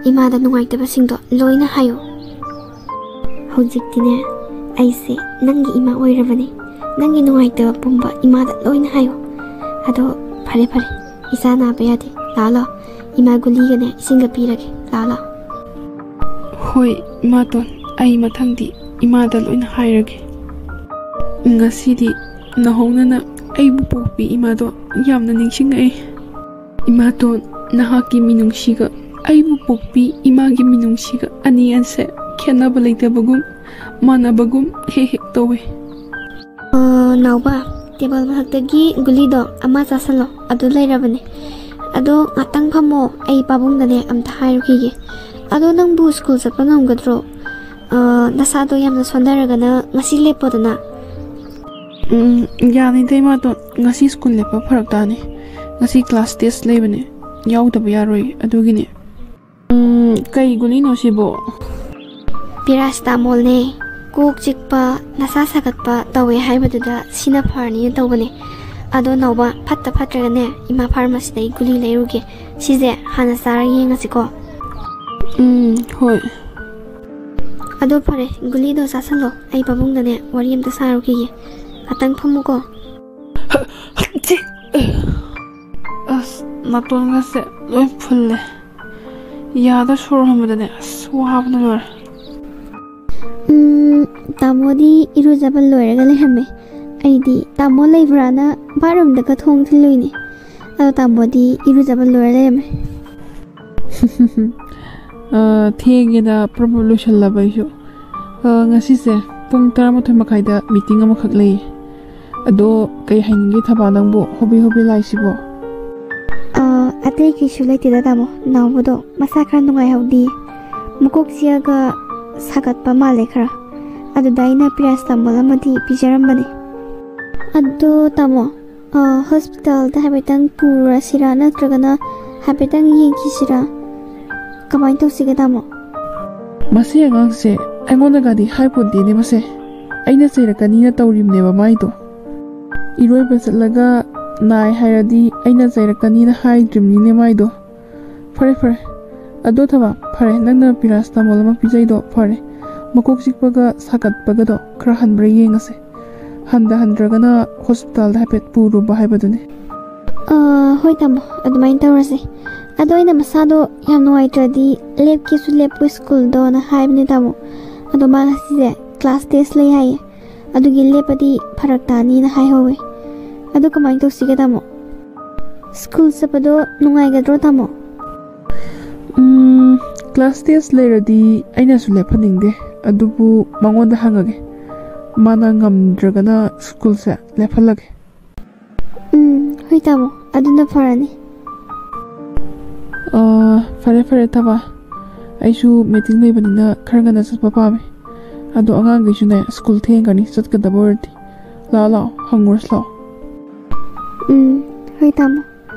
ꯏꯃꯥꯗ ꯅꯨꯡꯉꯥꯏꯇꯕꯁꯤꯡꯗꯣ ꯂꯣꯏꯅ ꯍꯥꯏꯌꯣ꯫ ꯍꯧꯖꯤꯛꯇꯤꯅꯦ, ꯑꯩꯁꯦ ꯅꯪꯒꯤ ꯏꯃꯥ ꯑꯣꯏꯔꯕꯅꯦ꯫ ꯅꯪꯒꯤ ꯅꯨꯡꯉꯥꯏꯇꯕ ꯄꯨꯝꯕ ꯏꯃꯥꯗ ꯂꯣꯏꯅ ꯍꯥꯏꯌꯣ꯫ ꯑꯗꯣ ꯐꯔꯦ ꯐꯔꯦ, ꯏꯆꯥ ꯅꯥꯕ ꯌꯥꯗꯦ꯫ ꯂꯥꯛꯑꯣ ꯂꯥꯛꯑꯣ, ꯏꯃꯥ ꯒꯨꯂꯤꯒꯅꯦ ꯏꯁꯤꯡꯒ ꯄꯤꯔꯒꯦ꯫ ꯂꯥꯛꯑꯣ ꯂꯥꯛꯑꯣ꯫ ꯍꯣꯏ ꯏꯃꯥꯇꯣꯟ, ꯑꯩ ꯃꯊꯪꯗꯤ ꯏꯃꯥꯗ ꯂꯣꯏꯅ ꯍꯥꯏꯔꯒꯦ꯫ ꯉꯁꯤꯗꯤ ꯅꯧꯍꯧꯅꯅ ꯑꯩꯕꯨ ꯄꯣꯛꯄꯤ ꯏꯃꯥꯗꯣ ꯌꯥꯝꯅ ꯅꯤꯡꯁꯤꯡꯉꯛꯑꯦ꯫ ꯏꯃꯥꯇꯣꯟ, ꯅꯍꯥꯛꯀꯤ ꯃꯤꯅꯨꯡꯁꯤꯒ ꯑꯩꯕꯨ ꯄꯣꯛꯄꯤ ꯏꯃꯥꯒꯤ ꯃꯤꯅꯨꯡꯁꯤꯒ ꯑꯅꯤ ꯑꯁꯦ ꯈꯦꯠꯅꯕ ꯂꯩꯇꯕꯒꯨꯝ, ꯃꯥꯟꯅꯕꯒꯨꯝ ꯍꯦꯛ ꯍꯦꯛ ꯇꯧꯋꯦ꯫ ꯑ, ꯅꯥꯎꯕ, ꯇꯦꯕꯜ ꯃꯊꯛꯇꯒꯤ ꯒꯨꯂꯤꯗꯣ ꯑꯃ ꯆꯥꯁꯜꯂꯣ, ꯑꯗꯨ ꯂꯩꯔꯕꯅꯦ꯫ ꯑꯗꯣ ꯉꯥꯛꯇꯪ ꯐꯝꯃꯣ, ꯑꯩ ꯄꯥꯕꯨꯡꯗꯅꯦ ꯑꯝꯇ ꯍꯥꯏꯔꯨꯈꯤꯒꯦ꯫ ꯑꯗꯣ ꯅꯪꯕꯨ ꯁ꯭ꯀꯨꯜ ꯆꯠꯄ ꯉꯝꯒꯗ꯭ꯔꯣ? ꯑ, ꯅꯁꯥꯗꯣ ꯌꯥꯝꯅ ꯁꯣꯟꯊꯔꯒꯅ ꯉꯁꯤ ꯂꯦꯞꯄꯣꯗꯅ꯫ ꯎꯝ, ꯌꯥꯅꯤꯗ ꯏꯃꯥꯇꯣꯟ, ꯉꯁꯤ ꯁ꯭ꯀꯨꯜ ꯂꯦꯞꯄ ꯐꯔꯛ ꯇꯥꯅꯤ꯫ ꯉꯁꯤ ꯀ꯭ꯂꯥꯁ ꯇꯦꯁ ꯂꯩꯕꯅꯦ, ꯌꯥꯎꯗꯕ ꯌꯥꯔꯣꯏ, ꯑꯗꯨꯒꯤꯅꯦ꯫ ꯎꯝ, ꯀꯩ ꯒꯨꯂꯤꯅꯣ ꯁꯤꯕꯣ? ꯄꯦꯔꯥꯁꯤꯇꯥꯃꯣꯜꯅꯦ꯫ ꯀꯣꯛ ꯆꯤꯛꯄ, ꯅꯁꯥ ꯁꯥꯒꯠꯄ ꯇꯧꯋꯦ ꯍꯥꯏꯕꯗꯨꯗ ꯁꯤꯅ ꯐꯔꯅꯤꯅ ꯇꯧꯕꯅꯦ꯫ ꯑꯗꯣ ꯅꯥꯎꯕ, ꯐꯠꯇ ꯐꯠꯇ꯭ꯔꯒꯅꯦ, ꯏꯃꯥ ꯐꯥꯔꯃꯥꯁꯤꯗꯒꯤ ꯒꯨꯂꯤ ꯂꯩꯔꯨꯒꯦ꯫ ꯁꯤꯁꯦ ꯍꯥꯟꯅ ꯆꯥꯔ ꯌꯦꯡꯉꯁꯤꯀꯣ꯫ ꯎꯝ, ꯍꯣꯏ꯫ ꯑꯗꯣ ꯐꯔꯦ, ꯒꯨꯂꯤꯗꯣ ꯆꯥꯁꯜꯂꯣ꯫ ꯑꯩ ꯄꯥꯕꯨꯡꯗꯅꯦ ꯋꯥꯔꯤ ꯑꯝꯇ ꯁꯥꯔꯨꯈꯤꯒꯦ꯫ ꯉꯥꯛꯇꯪ ꯐꯝꯃꯨꯀꯣ꯫ ꯑꯁ, ꯅꯥꯇꯣꯟꯒꯁꯦ ꯂꯣꯏ ꯐꯨꯜꯂꯦ꯫ ꯌꯥꯗ ꯁꯣꯔ ꯍꯣꯟꯕꯗꯅꯦ, ꯑꯁ, ꯋꯥꯕꯅ ꯂꯣꯏꯔꯦ꯫ ꯎꯝ, ꯇꯥꯃꯣꯗꯤ ꯏꯔꯨꯖꯕ ꯂꯣꯏꯔꯒ ꯂꯩꯔꯝꯃꯦ꯫ ꯑꯩꯗꯤ ꯇꯥꯃꯣ ꯂꯩꯕ꯭ꯔꯥꯅ ꯕꯥꯠꯔꯨꯝꯗꯒ ꯊꯣꯡ ꯊꯤꯜꯂꯨꯏꯅꯦ꯫ ꯑꯗꯣ ꯇꯥꯃꯣꯗꯤ ꯏꯔꯨꯖꯕ ꯂꯣꯏꯔ ꯂꯩꯔꯝꯃꯦ꯫ ꯑ, ꯊꯦꯡꯉꯦꯗ, ꯄ꯭ꯔꯞ ꯄ꯭ꯔꯞ ꯂꯣꯏꯁꯜꯂꯕ ꯑꯩꯁꯨ꯫ ꯑ, ꯉꯁꯤꯁꯦ ꯄꯨꯡ ꯇꯔꯥꯃꯥꯊꯣꯏ ꯃꯈꯥꯏꯗ ꯃꯤꯇꯤꯡ ꯑꯃꯈꯛ ꯂꯩꯌꯦ꯫ ꯑꯗꯣ ꯀꯩ ꯍꯥꯏꯅꯤꯡꯒꯦ ꯊꯕꯥ, ꯅꯪꯕꯨ ꯍꯣꯕꯦ ꯍꯣꯕꯦ ꯂꯥꯛꯏꯁꯤꯕꯣ? ꯑ, ꯑꯇꯩ ꯀꯩꯁꯨ ꯂꯩꯇꯦꯗ ꯇꯥꯃꯣ꯫ ꯅꯥꯎꯕꯗꯣ ꯃꯁꯥ ꯈꯔ ꯅꯨꯡꯉꯥꯏꯍꯧꯗꯦ꯫ ꯃꯀꯣꯛ ꯆꯤꯛꯑꯒ ꯁꯥꯒꯠꯄ ꯃꯥꯜꯂꯦ ꯈꯔ꯫ ꯑꯗꯨꯗ ꯑꯩꯅ ꯄꯦꯔꯥꯁꯤꯇꯥꯃꯣꯜ ꯑꯃꯗꯤ ꯄꯤꯖꯔꯝꯕꯅꯦ꯫ ꯑꯗꯣ ꯇꯥꯃꯣ, ꯑ, ꯍꯣꯁꯄꯤꯇꯥꯜꯗ ꯍꯥꯏꯐꯦꯠꯇꯪ ꯄꯨꯔꯁꯤꯔꯥ, ꯅꯠꯇ꯭ꯔꯒꯅ ꯍꯥꯏꯐꯦꯠꯇꯪ ꯌꯦꯡꯈꯤꯁꯤꯔꯥ? ꯀꯃꯥꯏꯅ ꯇꯧꯁꯤꯒꯦ ꯇꯥꯃꯣ? ꯃꯁꯤ ꯑꯉꯥꯡꯁꯦ ꯑꯩꯉꯣꯟꯗꯒꯗꯤ ꯍꯥꯏꯄꯣꯟꯇꯦꯅꯦ ꯃꯁꯦ꯫ ꯑꯩꯅ ꯆꯩꯔꯛꯀꯅꯤꯅ ꯇꯧꯔꯤꯕꯅꯦꯕ ꯃꯥꯏꯗꯣ꯫ ꯏꯔꯣꯏꯕ ꯆꯠꯂꯒ ꯅꯥꯏ ꯍꯥꯏꯔꯗꯤ ꯑꯩꯅ ꯆꯩꯔꯛꯀꯅꯤꯅ ꯍꯥꯏꯗ꯭ꯔꯤꯕꯅꯤꯅꯦ ꯃꯥꯏꯗꯣ꯫ ꯐꯔꯦ, ꯐꯔꯦ꯫ ꯑꯗꯣ ꯊꯕꯥ, ꯐꯔꯦ, ꯅꯪꯅ ꯄꯦꯔꯥꯁꯤꯇꯥꯃꯣꯜ ꯑꯃ ꯄꯤꯖꯩꯗꯣ ꯐꯔꯦ꯫ ꯃꯀꯣꯛ ꯆꯤꯛꯄꯒ ꯁꯥꯒꯠꯄꯒꯗꯣ ꯈꯔ ꯍꯟꯕ꯭ꯔꯥ ꯌꯦꯡꯉꯁꯦ꯫ ꯍꯟꯗ ꯍꯟꯗ꯭ꯔꯒꯅ ꯍꯣꯁꯄꯤꯇꯥꯜꯗ ꯍꯥꯏꯐꯦꯠ ꯄꯨꯔꯨꯕ ꯍꯥꯏꯕꯗꯨꯅꯤ꯫ ꯑꯥ, ꯍꯣꯏ ꯇꯥꯃꯣ, ꯑꯗꯨꯃꯥꯏꯅ ꯇꯧꯔꯁꯦ꯫ ꯑꯗꯣ ꯑꯩꯅ ꯃꯁꯥꯗꯣ ꯌꯥꯝ ꯅꯨꯡꯉꯥꯏꯇ꯭ꯔꯗꯤ ꯂꯦꯞꯀꯦꯁꯨ ꯂꯦꯞꯄꯨ ꯁ꯭ꯀꯨꯜꯗꯣꯅ ꯍꯥꯏꯕꯅꯦ ꯇꯥꯃꯣ꯫ ꯑꯗꯣ ꯃꯥ ꯉꯁꯤꯁꯦ ꯀ꯭ꯂꯥꯁ ꯇꯦꯁ ꯂꯩ ꯍꯥꯏꯌꯦ꯫ ꯑꯗꯨꯒꯤ ꯂꯦꯞꯄꯗꯤ ꯐꯔꯛ ꯇꯥꯅꯤꯅ ꯍꯥꯏꯍꯧꯋꯦ꯫ ꯑꯗꯨ ꯀꯃꯥꯏꯅ ꯇꯧꯁꯤꯒꯦ ꯇꯥꯃꯣ? ꯁ꯭ꯀꯨꯜ ꯆꯠꯄꯗꯣ ꯅꯨꯡꯉꯥꯏꯒꯗ꯭ꯔꯣ ꯇꯥꯃꯣ? ꯎꯝ, ꯀ꯭ꯂꯥꯁ ꯇꯦꯁ ꯂꯩꯔꯗꯤ ꯑꯩꯅꯁꯨ ꯂꯦꯞꯍꯟꯅꯤꯡꯗꯦ, ꯑꯗꯨꯕꯨ ꯃꯉꯣꯟꯗ ꯍꯪꯉꯒꯦ꯫ ꯃꯥꯅ ꯉꯝꯗ꯭ꯔꯒꯅ ꯁ꯭ꯀꯨꯜꯁꯦ ꯂꯦꯞꯍꯜꯂꯒꯦ꯫ ꯎꯝ, ꯍꯣꯏ ꯇꯥꯃꯣ, ꯑꯗꯨꯅ ꯐꯔꯅꯤ꯫ ꯑꯥ, ꯐꯔꯦ, ꯐꯔꯦ, ꯊꯕꯥ꯫ ꯑꯩꯁꯨ ꯃꯤꯇꯤꯡ ꯂꯩꯕꯅꯤꯅ ꯈꯔ ꯉꯟꯅ ꯆꯠꯄ ꯄꯥꯝꯃꯦ꯫ ꯑꯗꯣ ꯑꯉꯥꯡꯈꯩꯁꯨꯅꯦ, ꯁ꯭ꯀꯨꯜ ꯊꯦꯡꯒꯅꯤ ꯆꯠꯀꯗꯕ ꯑꯣꯏꯔꯗꯤ꯫ ꯂꯥꯛꯑꯣ, ꯂꯥꯛꯑꯣ, ꯍꯪꯉꯨꯔꯁꯤ ꯂꯥꯛꯑꯣ꯫ ꯎꯝ, ꯍꯣꯏ ꯇꯥꯃꯣ꯫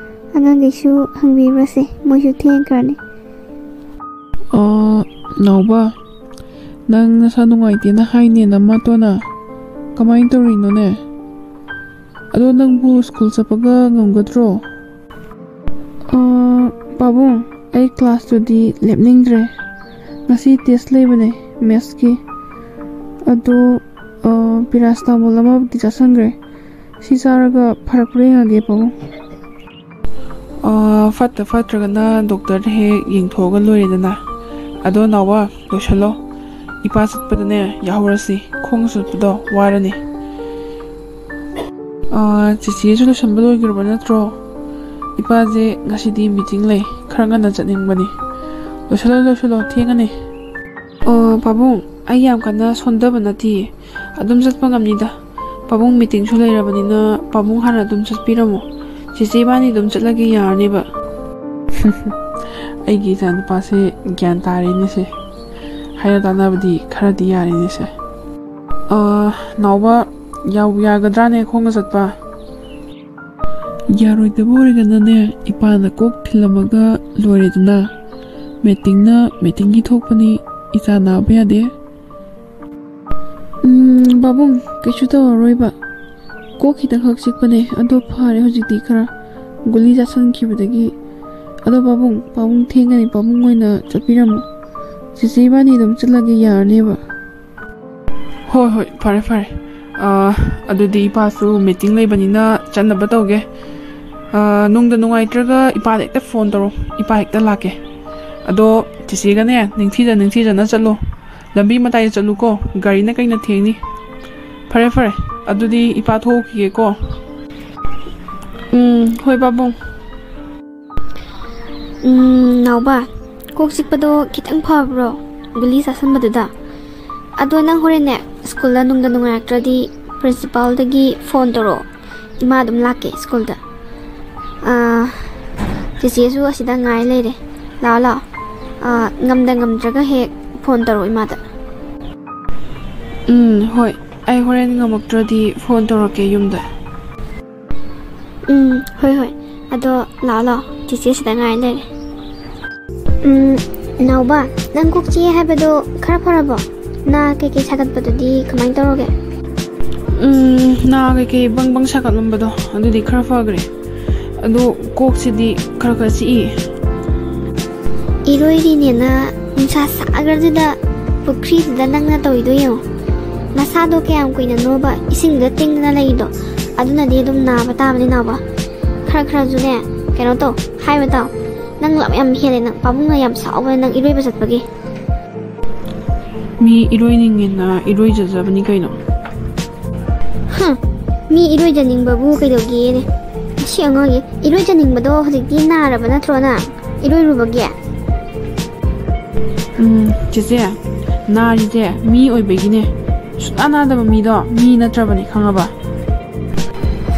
ꯑꯉꯥꯡꯈꯩꯁꯨ ꯍꯪꯕꯤꯔꯨꯔꯁꯦ, ꯃꯣꯏꯁꯨ ꯊꯦꯡꯈ꯭ꯔꯅꯤ꯫ ꯑꯥ, ꯅꯥꯎꯕ, ꯅꯪ ꯅꯁꯥ ꯅꯨꯡꯉꯥꯏꯇꯦꯅ ꯍꯥꯏꯅꯦ ꯅꯃꯥꯇꯣꯟꯅ꯫ ꯀꯃꯥꯏꯅ ꯇꯧꯔꯤꯅꯣꯅꯦ? ꯑꯗꯣ ꯅꯪꯕꯨ ꯁ꯭ꯀꯨꯜ ꯆꯠꯄꯒ ꯉꯝꯒꯗ꯭ꯔꯣ? ꯑꯥ, ꯄꯥꯕꯨꯡ, ꯑꯩ ꯀ꯭ꯂꯥꯁꯇꯨꯗꯤ ꯂꯦꯞꯅꯤꯡꯗ꯭ꯔꯦ꯫ ꯉꯁꯤ ꯇꯦꯁ ꯂꯩꯕꯅꯦ ꯃꯦꯠꯁꯀꯤ꯫ ꯑꯗꯣ, ꯑꯥ, ꯄꯦꯔꯥꯁꯤꯇꯥꯃꯣꯜ ꯑꯃꯕꯨꯗꯤ ꯆꯥꯁꯟꯈ꯭ꯔꯦ꯫ ꯁꯤ ꯆꯥꯔꯒ ꯐꯔꯛꯄ꯭ꯔꯥ ꯌꯦꯡꯉꯒꯦ, ꯄꯥꯕꯨꯡ꯫ ꯑꯥ, ꯐꯠꯇ ꯐꯠꯇ꯭ꯔꯒꯅ ꯗꯣꯛꯇꯔꯗ ꯍꯦꯛ ꯌꯦꯡꯊꯣꯛꯑꯒ ꯂꯣꯏꯔꯦꯗꯅ꯫ ꯑꯗꯣ ꯅꯥꯎꯕ, ꯂꯣꯏꯁꯜꯂꯣ꯫ ꯏꯄꯥ ꯆꯠꯄꯗꯅꯦ ꯌꯥꯍꯧꯔꯁꯤ, ꯈꯣꯡꯅ ꯆꯠꯄꯗꯣ ꯋꯥꯔꯅꯤ꯫ ꯑꯥ, ꯆꯤꯆꯦꯁꯨ ꯂꯣꯏꯁꯟꯕ ꯂꯣꯏꯈ꯭ꯔꯕ ꯅꯠꯇ꯭ꯔꯣ? ꯏꯄꯥꯁꯦ ꯉꯁꯤꯗꯤ ꯃꯤꯇꯤꯡ ꯂꯩ, ꯈꯔ ꯉꯟꯅ ꯆꯠꯅꯤꯡꯕꯅꯤ꯫ ꯂꯣꯏꯁꯜꯂꯣ, ꯂꯣꯏꯁꯜꯂꯣ, ꯊꯦꯡꯉꯅꯤ꯫ ꯑꯣ, ꯄꯥꯕꯨꯡ, ꯑꯩ ꯌꯥꯝ ꯀꯟꯅ ꯁꯣꯟꯊꯕ ꯅꯠꯇꯤꯌꯦ꯫ ꯑꯗꯨꯝ ꯆꯠꯄ ꯉꯝꯅꯤꯗ꯫ ꯄꯥꯕꯨꯡ ꯃꯤꯇꯤꯡꯁꯨ ꯂꯩꯔꯕꯅꯤꯅ ꯄꯥꯕꯨꯡ ꯍꯥꯟꯅ ꯑꯗꯨꯝ ꯆꯠꯄꯤꯔꯝꯃꯣ꯫ ꯆꯦꯆꯦ ꯏꯕꯥꯅꯤ ꯑꯗꯨꯝ ꯆꯠꯂꯒꯦ ꯌꯥꯔꯅꯦꯕ꯫ ꯑꯩꯒꯤ ꯏꯆꯥꯅꯨꯄꯥꯁꯦ ꯒ꯭ꯌꯥꯟ ꯇꯥꯔꯦꯅꯦꯁꯦ꯫ ꯍꯥꯏꯅ ꯇꯥꯟꯅꯕꯗꯤ ꯈꯔꯗꯤ ꯌꯥꯔꯦꯅꯦꯁꯦ꯫ ꯑꯥ, ꯅꯥꯎꯕ, ꯌꯥꯎ-, ꯌꯥꯒꯗ꯭ꯔꯥꯅꯦ ꯈꯣꯡꯅ ꯆꯠꯄ? ꯌꯥꯔꯣꯏꯗꯕ ꯑꯣꯏꯔꯒꯅꯅꯦ, ꯏꯄꯥꯅ ꯀꯣꯛ ꯊꯤꯜꯂꯝꯃꯒ ꯂꯣꯏꯔꯦꯗꯅ꯫ ꯃꯤꯇꯤꯡꯅ ꯃꯤꯇꯤꯡꯒꯤ ꯊꯣꯛꯄꯅꯤ, ꯏꯆꯥ ꯅꯥꯕ ꯌꯥꯗꯦ꯫ ꯎꯝ, ꯄꯥꯕꯨꯡ, ꯀꯩꯁꯨ ꯇꯧꯔꯔꯣꯏꯕ꯫ ꯀꯣꯛ ꯈꯤꯇꯪꯈꯛ ꯆꯤꯛꯄꯅꯦ, ꯑꯗꯣ ꯐꯔꯦ ꯍꯧꯖꯤꯛꯇꯤ ꯈꯔ꯫ ꯒꯨꯂꯤ ꯆꯥꯁꯟꯈꯤꯕꯗꯒꯤ ꯑꯗꯣ ꯄꯥꯕꯨꯡ, ꯄꯥꯕꯨꯡ ꯊꯦꯡꯒꯅꯤ, ꯄꯥꯕꯨꯡ ꯑꯣꯏꯅ ꯆꯠꯄꯤꯔꯝꯃꯣ꯫ ꯆꯤꯆꯦ ꯏꯕꯥꯅꯤ ꯑꯗꯨꯝ ꯆꯠꯂꯒꯦ, ꯌꯥꯔꯅꯦꯕ? ꯍꯣꯏ, ꯍꯣꯏ, ꯐꯔꯦ, ꯐꯔꯦ꯫ ꯑ, ꯑꯗꯨꯗꯤ ꯏꯄꯥꯁꯨ meeting ꯂꯩꯕꯅꯤꯅ ꯆꯠꯅꯕ ꯇꯧꯒꯦ꯫ ꯑ, ꯅꯨꯡꯗ ꯅꯨꯡꯉꯥꯏꯇ꯭ꯔꯒ ꯏꯄꯥꯗ ꯍꯦꯛꯇ phone ꯇꯧꯔꯣ, ꯏꯄꯥ ꯍꯦꯛꯇ ꯂꯥꯛꯀꯦ꯫ ꯑꯗꯣ ꯆꯤꯆꯦꯒꯅꯦ, ꯅꯤꯡꯊꯤꯖ ꯅꯤꯡꯊꯤꯖꯅ ꯆꯠꯂꯣ꯫ ꯂꯝꯕꯤ ꯃꯇꯥꯏꯗ ꯆꯠꯂꯨꯀꯣ, ꯒꯥꯔꯤꯅ ꯀꯩꯅ ꯊꯦꯡꯅꯤ꯫ ꯐꯔꯦ, ꯐꯔꯦ, ꯑꯗꯨꯗꯤ ꯏꯄꯥ ꯊꯣꯛꯈꯤꯒꯦꯀꯣ꯫ ꯎꯝ, ꯍꯣꯏ, ꯄꯥꯕꯨꯡ꯫ ꯎꯝ, ꯅꯥꯎꯕ, ꯀꯣꯛ ꯆꯤꯛꯄꯗꯣ ꯈꯤꯇꯪ ꯐꯕ꯭ꯔꯣ, ꯒꯨꯂꯤ ꯆꯥꯁꯟꯕꯗꯨꯗ? ꯑꯗꯣ ꯅꯪ ꯍꯣꯔꯦꯟꯅꯦ, ꯁ꯭ꯀꯨꯜꯗ ꯅꯨꯡꯗ ꯅꯨꯡꯉꯥꯏꯔꯛꯇ꯭ꯔꯗꯤ principalꯗꯒꯤ phone ꯇꯧꯔꯛꯑꯣ, ꯏꯃꯥ ꯑꯗꯨꯝ ꯂꯥꯛꯀꯦ ꯁ꯭ꯀꯨꯜꯗ꯫ ꯑꯥ, ꯆꯦꯆꯦꯁꯨ ꯑꯁꯤꯗ ꯉꯥꯏ ꯂꯩꯔꯦ, ꯂꯥꯛꯑꯣ, ꯂꯥꯛꯑꯣ꯫ ꯑꯥ, ꯉꯝꯗ ꯉꯝꯗ꯭ꯔꯒ ꯍꯦꯛ phone ꯇꯧꯔꯛꯑꯣ ꯏꯃꯥꯗ꯫ ꯎꯝ, ꯍꯣꯏ, ꯑꯩ ꯍꯣꯔꯦꯟ ꯉꯝꯃꯛꯇ꯭ꯔꯗꯤ phone ꯇꯧꯔꯛꯀꯦ ꯌꯨꯝꯗ꯫ ꯎꯝ, ꯍꯣꯏ, ꯍꯣꯏ꯫ ꯑꯗꯣ ꯂꯥꯛꯑꯣ, ꯂꯥꯛꯑꯣ, ꯆꯦꯆꯦ ꯁꯤꯗ ꯉꯥꯏ ꯂꯩꯔꯦ꯫ ꯎꯝ, ꯅꯥꯎꯕ, ꯅꯪ ꯀꯣꯛ ꯆꯤꯛꯑꯦ ꯍꯥꯏꯕꯗꯣ ꯈꯔ ꯐꯔꯕꯣ? ꯅꯥ ꯀꯩꯀꯩ ꯁꯥꯒꯠꯄꯗꯨꯗꯤ ꯀꯃꯥꯏꯅ ꯇꯧꯔꯒꯦ? ꯎꯝ, ꯅꯥ ꯀꯩꯀꯩ ꯕꯪ ꯕꯪ ꯁꯥꯒꯠꯂꯝꯕꯗꯣ ꯑꯗꯨꯗꯤ ꯈꯔ ꯐꯈ꯭ꯔꯦ꯫ ꯑꯗꯣ ꯀꯣꯛꯁꯤꯗꯤ ꯈꯔ ꯈꯔ ꯆꯤꯛꯏ꯫ ꯏꯔꯣꯏꯔꯤꯅꯦꯅ ꯅꯨꯡꯁꯥ ꯁꯥꯈ꯭ꯔꯗꯨꯗ ꯄꯨꯈ꯭ꯔꯤꯗꯨꯗ ꯅꯪꯅ ꯇꯧꯔꯤꯗꯣ ꯌꯦꯡꯉꯣ꯫ ꯅꯁꯥꯗꯣ ꯀꯌꯥꯝ ꯀꯨꯏꯅꯅꯣꯕ ꯏꯁꯤꯡꯗꯨꯗ ꯇꯤꯡꯗꯅ ꯂꯩꯔꯤꯗꯣ? ꯑꯗꯨꯅꯗꯤ ꯑꯗꯨꯝ ꯅꯥꯕ ꯇꯥꯕꯅꯤ ꯅꯥꯎꯕ꯫ ꯈꯔ ꯈꯔꯁꯨꯅꯦ, ꯀꯩꯅꯣ ꯇꯧ, ꯍꯥꯏꯕ ꯇꯥꯎ꯫ ꯅꯪ ꯂꯝ ꯌꯥꯝ ꯍꯦꯜꯂꯦ ꯅꯪ꯫ ꯄꯥꯕꯨꯡꯅ ꯌꯥꯝ ꯁꯥꯎꯕꯅꯦ ꯅꯪ ꯏꯔꯣꯏꯕ ꯆꯠꯄꯒꯤ꯫ ꯃꯤ ꯏꯔꯣꯏꯅꯤꯡꯉꯦꯅ ꯏꯔꯣꯏꯖꯖꯕꯅꯤ ꯀꯩꯅꯣ꯫ ꯍꯝ, ꯃꯤ ꯏꯔꯣꯏꯖꯅꯤꯡꯕꯕꯨ ꯀꯩꯗꯧꯒꯦꯅꯦ? ꯃꯁꯤ ꯑꯉꯥꯡꯁꯦ, ꯏꯔꯣꯏꯖꯅꯤꯡꯕꯗꯣ ꯍꯧꯖꯤꯛꯇꯤ ꯅꯥꯔꯕ ꯅꯠꯇ꯭ꯔꯣ ꯅꯪ? ꯏꯔꯣꯏꯔꯨꯕꯒꯤ? ꯎꯝ, ꯆꯦꯆꯦ, ꯅꯥꯔꯤꯁꯦ ꯃꯤ ꯑꯣꯏꯕꯒꯤꯅꯦ꯫ ꯁꯨꯡꯅꯥ ꯅꯥꯗꯕ ꯃꯤꯗꯣ ꯃꯤ ꯅꯠꯇ꯭ꯔꯕꯅꯤ, ꯈꯪꯉꯕ?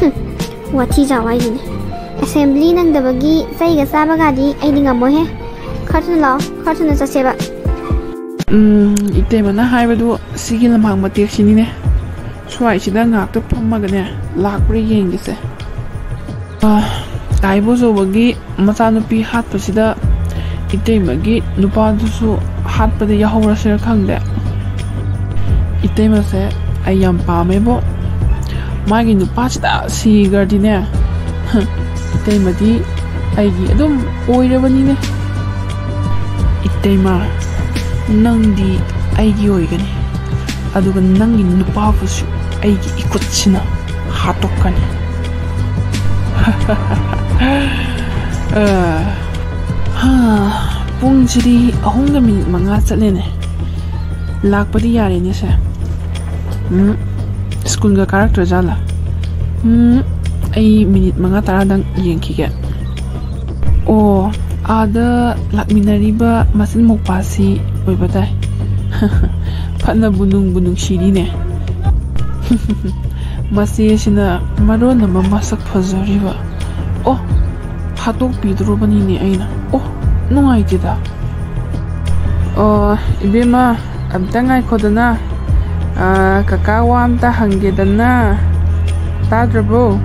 ꯍꯝ, ꯋꯥꯊꯤ ꯆꯥꯎ ꯍꯥꯏꯁꯤꯅꯦ꯫ Assembly ꯅꯪꯗꯕꯒꯤ ꯆꯩꯒ ꯆꯥꯕꯒꯗꯤ ꯑꯩꯗꯤ ꯉꯝꯃꯣꯏꯍꯦ꯫ ꯈꯔ ꯊꯨꯅ ꯂꯥꯛꯑꯣ, ꯈꯔ ꯊꯨꯅ ꯆꯠꯁꯦꯕ꯫ ꯎꯝ, ꯏꯇꯩꯃꯅ ꯍꯥꯏꯕꯗꯨ ꯁꯤꯒꯤ ꯂꯝꯍꯥꯡ ꯃꯇꯦꯛꯁꯤꯅꯤꯅꯦ꯫ ꯁ꯭ꯋꯥꯏꯁꯤꯗ ꯉꯥꯛꯇ ꯐꯝꯃꯒꯅꯦ, ꯂꯥꯛꯄ꯭ꯔꯥ ꯌꯦꯡꯒꯦꯁꯦ꯫ ꯑ, ꯇꯥꯏꯕꯣꯖꯧꯕꯒꯤ ꯃꯆꯥꯅꯨꯄꯤ ꯍꯥꯠꯄꯁꯤꯗ ꯏꯇꯩꯃꯒꯤ ꯅꯨꯄꯥꯗꯨꯁꯨ ꯍꯥꯠꯄꯗ ꯌꯥꯎꯍꯧꯔꯁꯤꯔ ꯈꯪꯗꯦ꯫ ꯏꯇꯩꯃꯁꯦ ꯑꯩ ꯌꯥꯝ ꯄꯥꯝꯃꯦꯕꯣ꯫ ꯃꯥꯒꯤ ꯅꯨꯄꯥꯁꯤꯗ ꯁꯤꯈ꯭ꯔꯗꯤꯅꯦ, ꯏꯇꯩꯃꯗꯤ ꯑꯩꯒꯤ ꯑꯗꯨꯝ ꯑꯣꯏꯔꯕꯅꯤꯅꯦ꯫ ꯏꯇꯩꯃ, ꯅꯪꯗꯤ ꯑꯩꯒꯤ ꯑꯣꯏꯒꯅꯤ, ꯑꯗꯨꯒ ꯅꯪꯒꯤ ꯅꯨꯄꯥꯕꯨꯁꯨ ꯑꯩꯒꯤ ꯏꯈꯨꯠꯁꯤꯅ ꯍꯥꯠꯇꯣꯛꯀꯅꯤ꯫ ꯑ, ꯍꯥ, ꯄꯨꯡꯁꯤꯗꯤ ꯑꯍꯨꯝꯒ ꯃꯤꯅꯤꯠ ꯃꯉꯥ ꯆꯠꯂꯦꯅꯦ꯫ ꯂꯥꯛꯄꯗꯤ ꯌꯥꯔꯦꯅꯦ ꯁꯦ꯫ ꯎꯝ, ꯁ꯭ꯀꯨꯜꯒ ꯀꯥꯔꯛꯇ꯭ꯔꯖꯥꯠꯂꯥ? ꯎꯝ, ꯑꯩ ꯃꯤꯅꯤꯠ ꯃꯉꯥ ꯇꯔꯥꯗꯪ ꯌꯦꯡꯈꯤꯒꯦ꯫ ꯑꯣ, ꯑꯥꯗ ꯂꯥꯛꯃꯤꯟꯅꯔꯤꯕ ꯃꯆꯤꯟ ꯃꯧꯄꯥꯁꯤ ꯑꯣꯏꯕ ꯇꯥꯏ꯫ ꯐꯅꯕꯨ ꯅꯨꯡꯕꯨ ꯅꯨꯡꯁꯤꯔꯤꯅꯦ꯫ ꯃꯆꯦꯁꯤꯅ ꯃꯔꯣꯟ ꯑꯃ ꯃꯁꯛ ꯐꯖꯔꯤꯕ꯫ ꯑꯣ, ꯍꯥꯠꯇꯣꯛꯄꯤꯗ꯭ꯔꯣꯕꯅꯤꯅꯦ ꯑꯩꯅ꯫ ꯑꯣ, ꯅꯨꯡꯉꯥꯏꯇꯦꯗ꯫ ꯑꯣ, ꯏꯕꯦꯝꯃ, ꯑꯝꯇ ꯉꯥꯏꯈꯣꯗꯅ꯫ ꯑꯥ, ꯀꯀꯥ ꯋꯥ ꯑꯝꯇ ꯍꯪꯒꯦꯗꯅ꯫ ꯇꯥꯗ꯭ꯔꯕꯣ?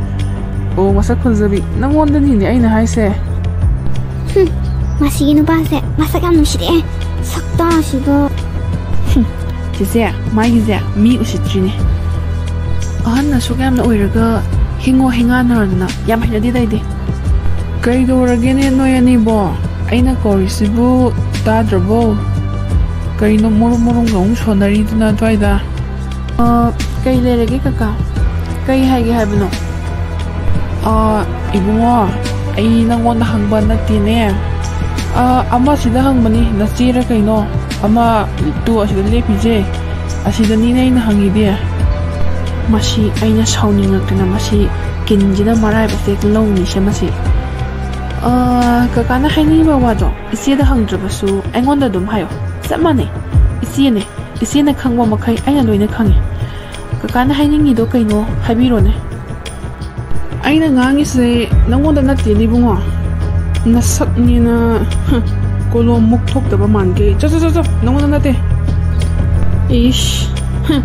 ꯑꯣ, ꯃꯁꯛ ꯐꯖꯕꯤ, ꯅꯪꯉꯣꯟꯗꯅꯤꯅꯦ ꯑꯩꯅ ꯍꯥꯏꯁꯦ꯫ ꯍꯨꯝ, ꯃꯁꯤꯒꯤ ꯅꯨꯄꯥꯁꯦ ꯃꯁꯛ ꯌꯥꯝ ꯅꯨꯡꯁꯤꯔꯛꯑꯦ꯫ ꯁꯛꯇꯥꯁꯤꯒ꯫ ꯍꯨꯝ, ꯆꯦꯆꯦ, ꯃꯥꯒꯤꯁꯦ ꯃꯤ ꯎꯁꯤꯠꯇ꯭ꯔꯤꯅꯦ꯫ ꯑꯍꯟ ꯑꯁꯨꯛ ꯌꯥꯝꯅ ꯑꯣꯏꯔꯒ ꯍꯤꯡꯉꯣ ꯍꯤꯡꯉꯥꯟꯅꯔꯗꯅ ꯌꯥꯝ ꯍꯩꯅꯗꯦꯗ ꯑꯩꯗꯤ꯫ ꯀꯩꯗꯧꯔꯒꯦꯅꯦ ꯅꯣꯏ ꯑꯅꯤꯕꯣ? ꯑꯩꯅ ꯀꯧꯔꯤꯁꯤꯕꯨ ꯇꯥꯗ꯭ꯔꯕꯣ? ꯀꯩꯅꯣ ꯃꯔꯨꯝ ꯃꯔꯨꯝꯒ ꯑꯃꯨꯛ ꯁꯣꯟꯅꯔꯤꯗꯨꯅ ꯑꯗ꯭ꯋꯥꯏꯗ? ꯑ, ꯀꯩ ꯂꯩꯔꯒꯦ ꯀꯀꯥ? ꯀꯩ ꯍꯥꯏꯒꯦ ꯍꯥꯏꯕꯅꯣ? ꯑ, ꯏꯕꯨꯡꯉꯣ, ꯑꯩ ꯅꯪꯉꯣꯟꯗ ꯍꯪꯕ ꯅꯠꯇꯦꯅꯦ꯫ ꯑ, ꯑꯃꯁꯤꯗ ꯍꯪꯕꯅꯤ, ꯅꯆꯦꯔ ꯀꯩꯅꯣ? ꯑꯃ ꯇꯨ ꯑꯁꯤꯗ ꯂꯦꯞꯄꯤꯁꯦ, ꯑꯁꯤꯗꯅꯤꯅꯦ ꯑꯩꯅ ꯍꯪꯉꯤꯗꯤ꯫ ꯃꯁꯤ ꯑꯩꯅ ꯁꯥꯎꯅꯤꯡꯉꯛꯇꯅ ꯃꯁꯤ ꯀꯤꯟꯁꯤꯅ ꯃꯔꯥꯏꯕꯛꯁꯦ ꯂꯧꯅꯤꯁꯦ ꯃꯁꯤ꯫ ꯑ, ꯀꯀꯥꯅ ꯍꯥꯏꯅꯤꯡꯉꯤꯕ ꯋꯥꯗꯣ ꯏꯆꯦꯗ ꯍꯪꯗ꯭ꯔꯕꯁꯨ ꯑꯩꯉꯣꯟꯗ ꯑꯗꯨꯝ ꯍꯥꯏꯌꯣ꯫ ꯆꯞ ꯃꯥꯟꯅꯩ꯫ ꯏꯆꯦꯅꯦ꯫ ꯏꯆꯦꯅ ꯈꯪꯕ ꯃꯈꯩ ꯑꯩꯅ ꯂꯣꯏꯅ ꯈꯪꯉꯤ꯫ ꯀꯀꯥꯅ ꯍꯥꯏꯅꯤꯡꯉꯤꯗꯣ ꯀꯩꯅꯣ ꯍꯥꯏꯕꯤꯔꯣꯅꯦ꯫ ꯑꯩꯅ ꯉꯥꯡꯉꯤꯁꯦ ꯅꯪꯉꯣꯟꯗ ꯅꯠꯇꯦꯅꯦ ꯏꯕꯨꯡꯉꯣ꯫ ꯅꯁꯛꯅꯦꯅ, ꯍ, ꯀꯣꯂꯣꯝ ꯃꯨꯛ ꯊꯣꯛꯇꯕ ꯃꯥꯟꯈꯩ꯫ ꯆꯣ, ꯆꯣ, ꯆꯣ, ꯆꯣ, ꯅꯪꯉꯣꯟꯗ ꯅꯠꯇꯦ꯫ ꯏꯁ, ꯍ,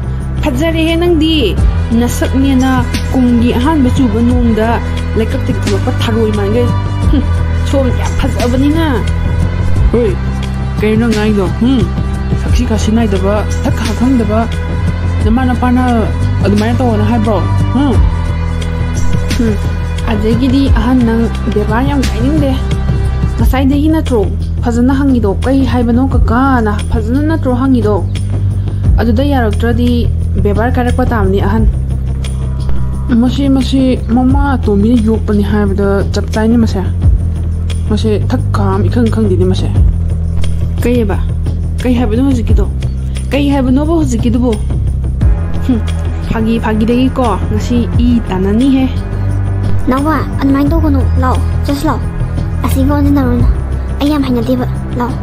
ꯐꯖꯔꯦꯍꯦ ꯅꯪꯗꯤ꯫ ꯅꯁꯛꯅꯦꯅ ꯀꯨꯝꯒꯤ ꯑꯍꯥꯟꯕ ꯆꯨꯕ ꯅꯣꯡꯗ ꯂꯩꯀꯛꯇꯒꯤ ꯊꯣꯛꯂꯛꯄ ꯊꯔꯣꯏ ꯃꯥꯟꯈꯩ꯫ ꯍꯨꯝ, ꯁꯣꯝꯗꯤ ꯌꯥꯝ ꯐꯖꯕꯅꯤꯅ꯫ ꯍꯣꯏ, ꯀꯩꯅꯣ ꯅꯪ ꯉꯥꯡꯉꯤꯗꯣ? ꯍꯨꯝ? ꯁꯛꯁꯤ ꯈꯥꯁꯤ ꯅꯥꯏꯗꯕ, ꯊꯛ ꯈꯥ ꯈꯪꯗꯕ ꯅꯃꯥ ꯅꯄꯥꯅ ꯑꯗꯨꯃꯥꯏꯅ ꯇꯧꯑꯣꯅ ꯍꯥꯏꯕ꯭ꯔꯣ? ꯍꯨꯝ? ꯍꯨꯝ꯫ ꯑꯗꯒꯤꯗꯤ ꯑꯍꯟ, ꯅꯪ ꯕꯦꯕꯥꯔ ꯌꯥꯝ ꯀꯥꯏꯅꯤꯡꯗꯦ꯫ ꯉꯁꯥꯏꯗꯒꯤ ꯅꯠꯇ꯭ꯔꯣ ꯐꯖꯅ ꯍꯪꯉꯤꯗꯣ? "ꯀꯩ ꯍꯥꯏꯕꯅꯣ ꯀꯀꯥꯅ?" ꯐꯖꯅ ꯅꯠꯇ꯭ꯔꯣ ꯍꯪꯉꯤꯗꯣ? ꯑꯗꯨꯗ ꯌꯥꯔꯛꯇ꯭ꯔꯗꯤ ꯕꯦꯕꯥꯔ ꯀꯥꯏꯔꯛꯄ ꯇꯥꯕꯅꯤ ꯑꯍꯟ꯫ ꯃꯁꯤ, ꯃꯁꯤ ꯃꯃꯥ ꯑꯇꯣꯝꯕꯤꯅ ꯌꯣꯛꯄꯅꯤ ꯍꯥꯏꯕꯗ ꯆꯞ ꯆꯥꯏꯅꯤ ꯃꯁꯦ꯫ ꯃꯁꯦ ꯊꯛ ꯈꯥꯝ ꯏꯈꯪ ꯈꯪꯗꯦꯅꯤ ꯃꯁꯦ꯫ ꯀꯩꯑꯕ? ꯀꯩ ꯍꯥꯏꯕꯅꯣ ꯍꯧꯖꯤꯛꯀꯤꯗꯣ? ꯀꯩ ꯍꯥꯏꯕꯅꯣꯕ ꯍꯧꯖꯤꯛꯀꯤꯗꯨꯕꯨ? ꯍꯨꯝ, ꯐꯥꯒꯤ ꯐꯥꯒꯤꯗꯒꯤꯀꯣ ꯉꯁꯤ ꯏ ꯇꯥꯟꯅꯅꯤꯍꯦ꯫ ꯅꯥꯎꯕ, ꯑꯗꯨꯃꯥꯏꯅ ꯇꯧꯒꯅꯨ꯫ ꯂꯥꯛꯑꯣ, ꯆꯠꯁꯤ ꯂꯥꯛꯑꯣ꯫ ꯑꯁꯤꯒ ꯑꯣꯟꯁꯤꯟꯅꯔꯨꯅꯨ꯫ ꯑꯩ ꯌꯥꯝ ꯍꯩꯅꯗꯦꯕ꯫ ꯂꯥꯛꯑꯣ꯫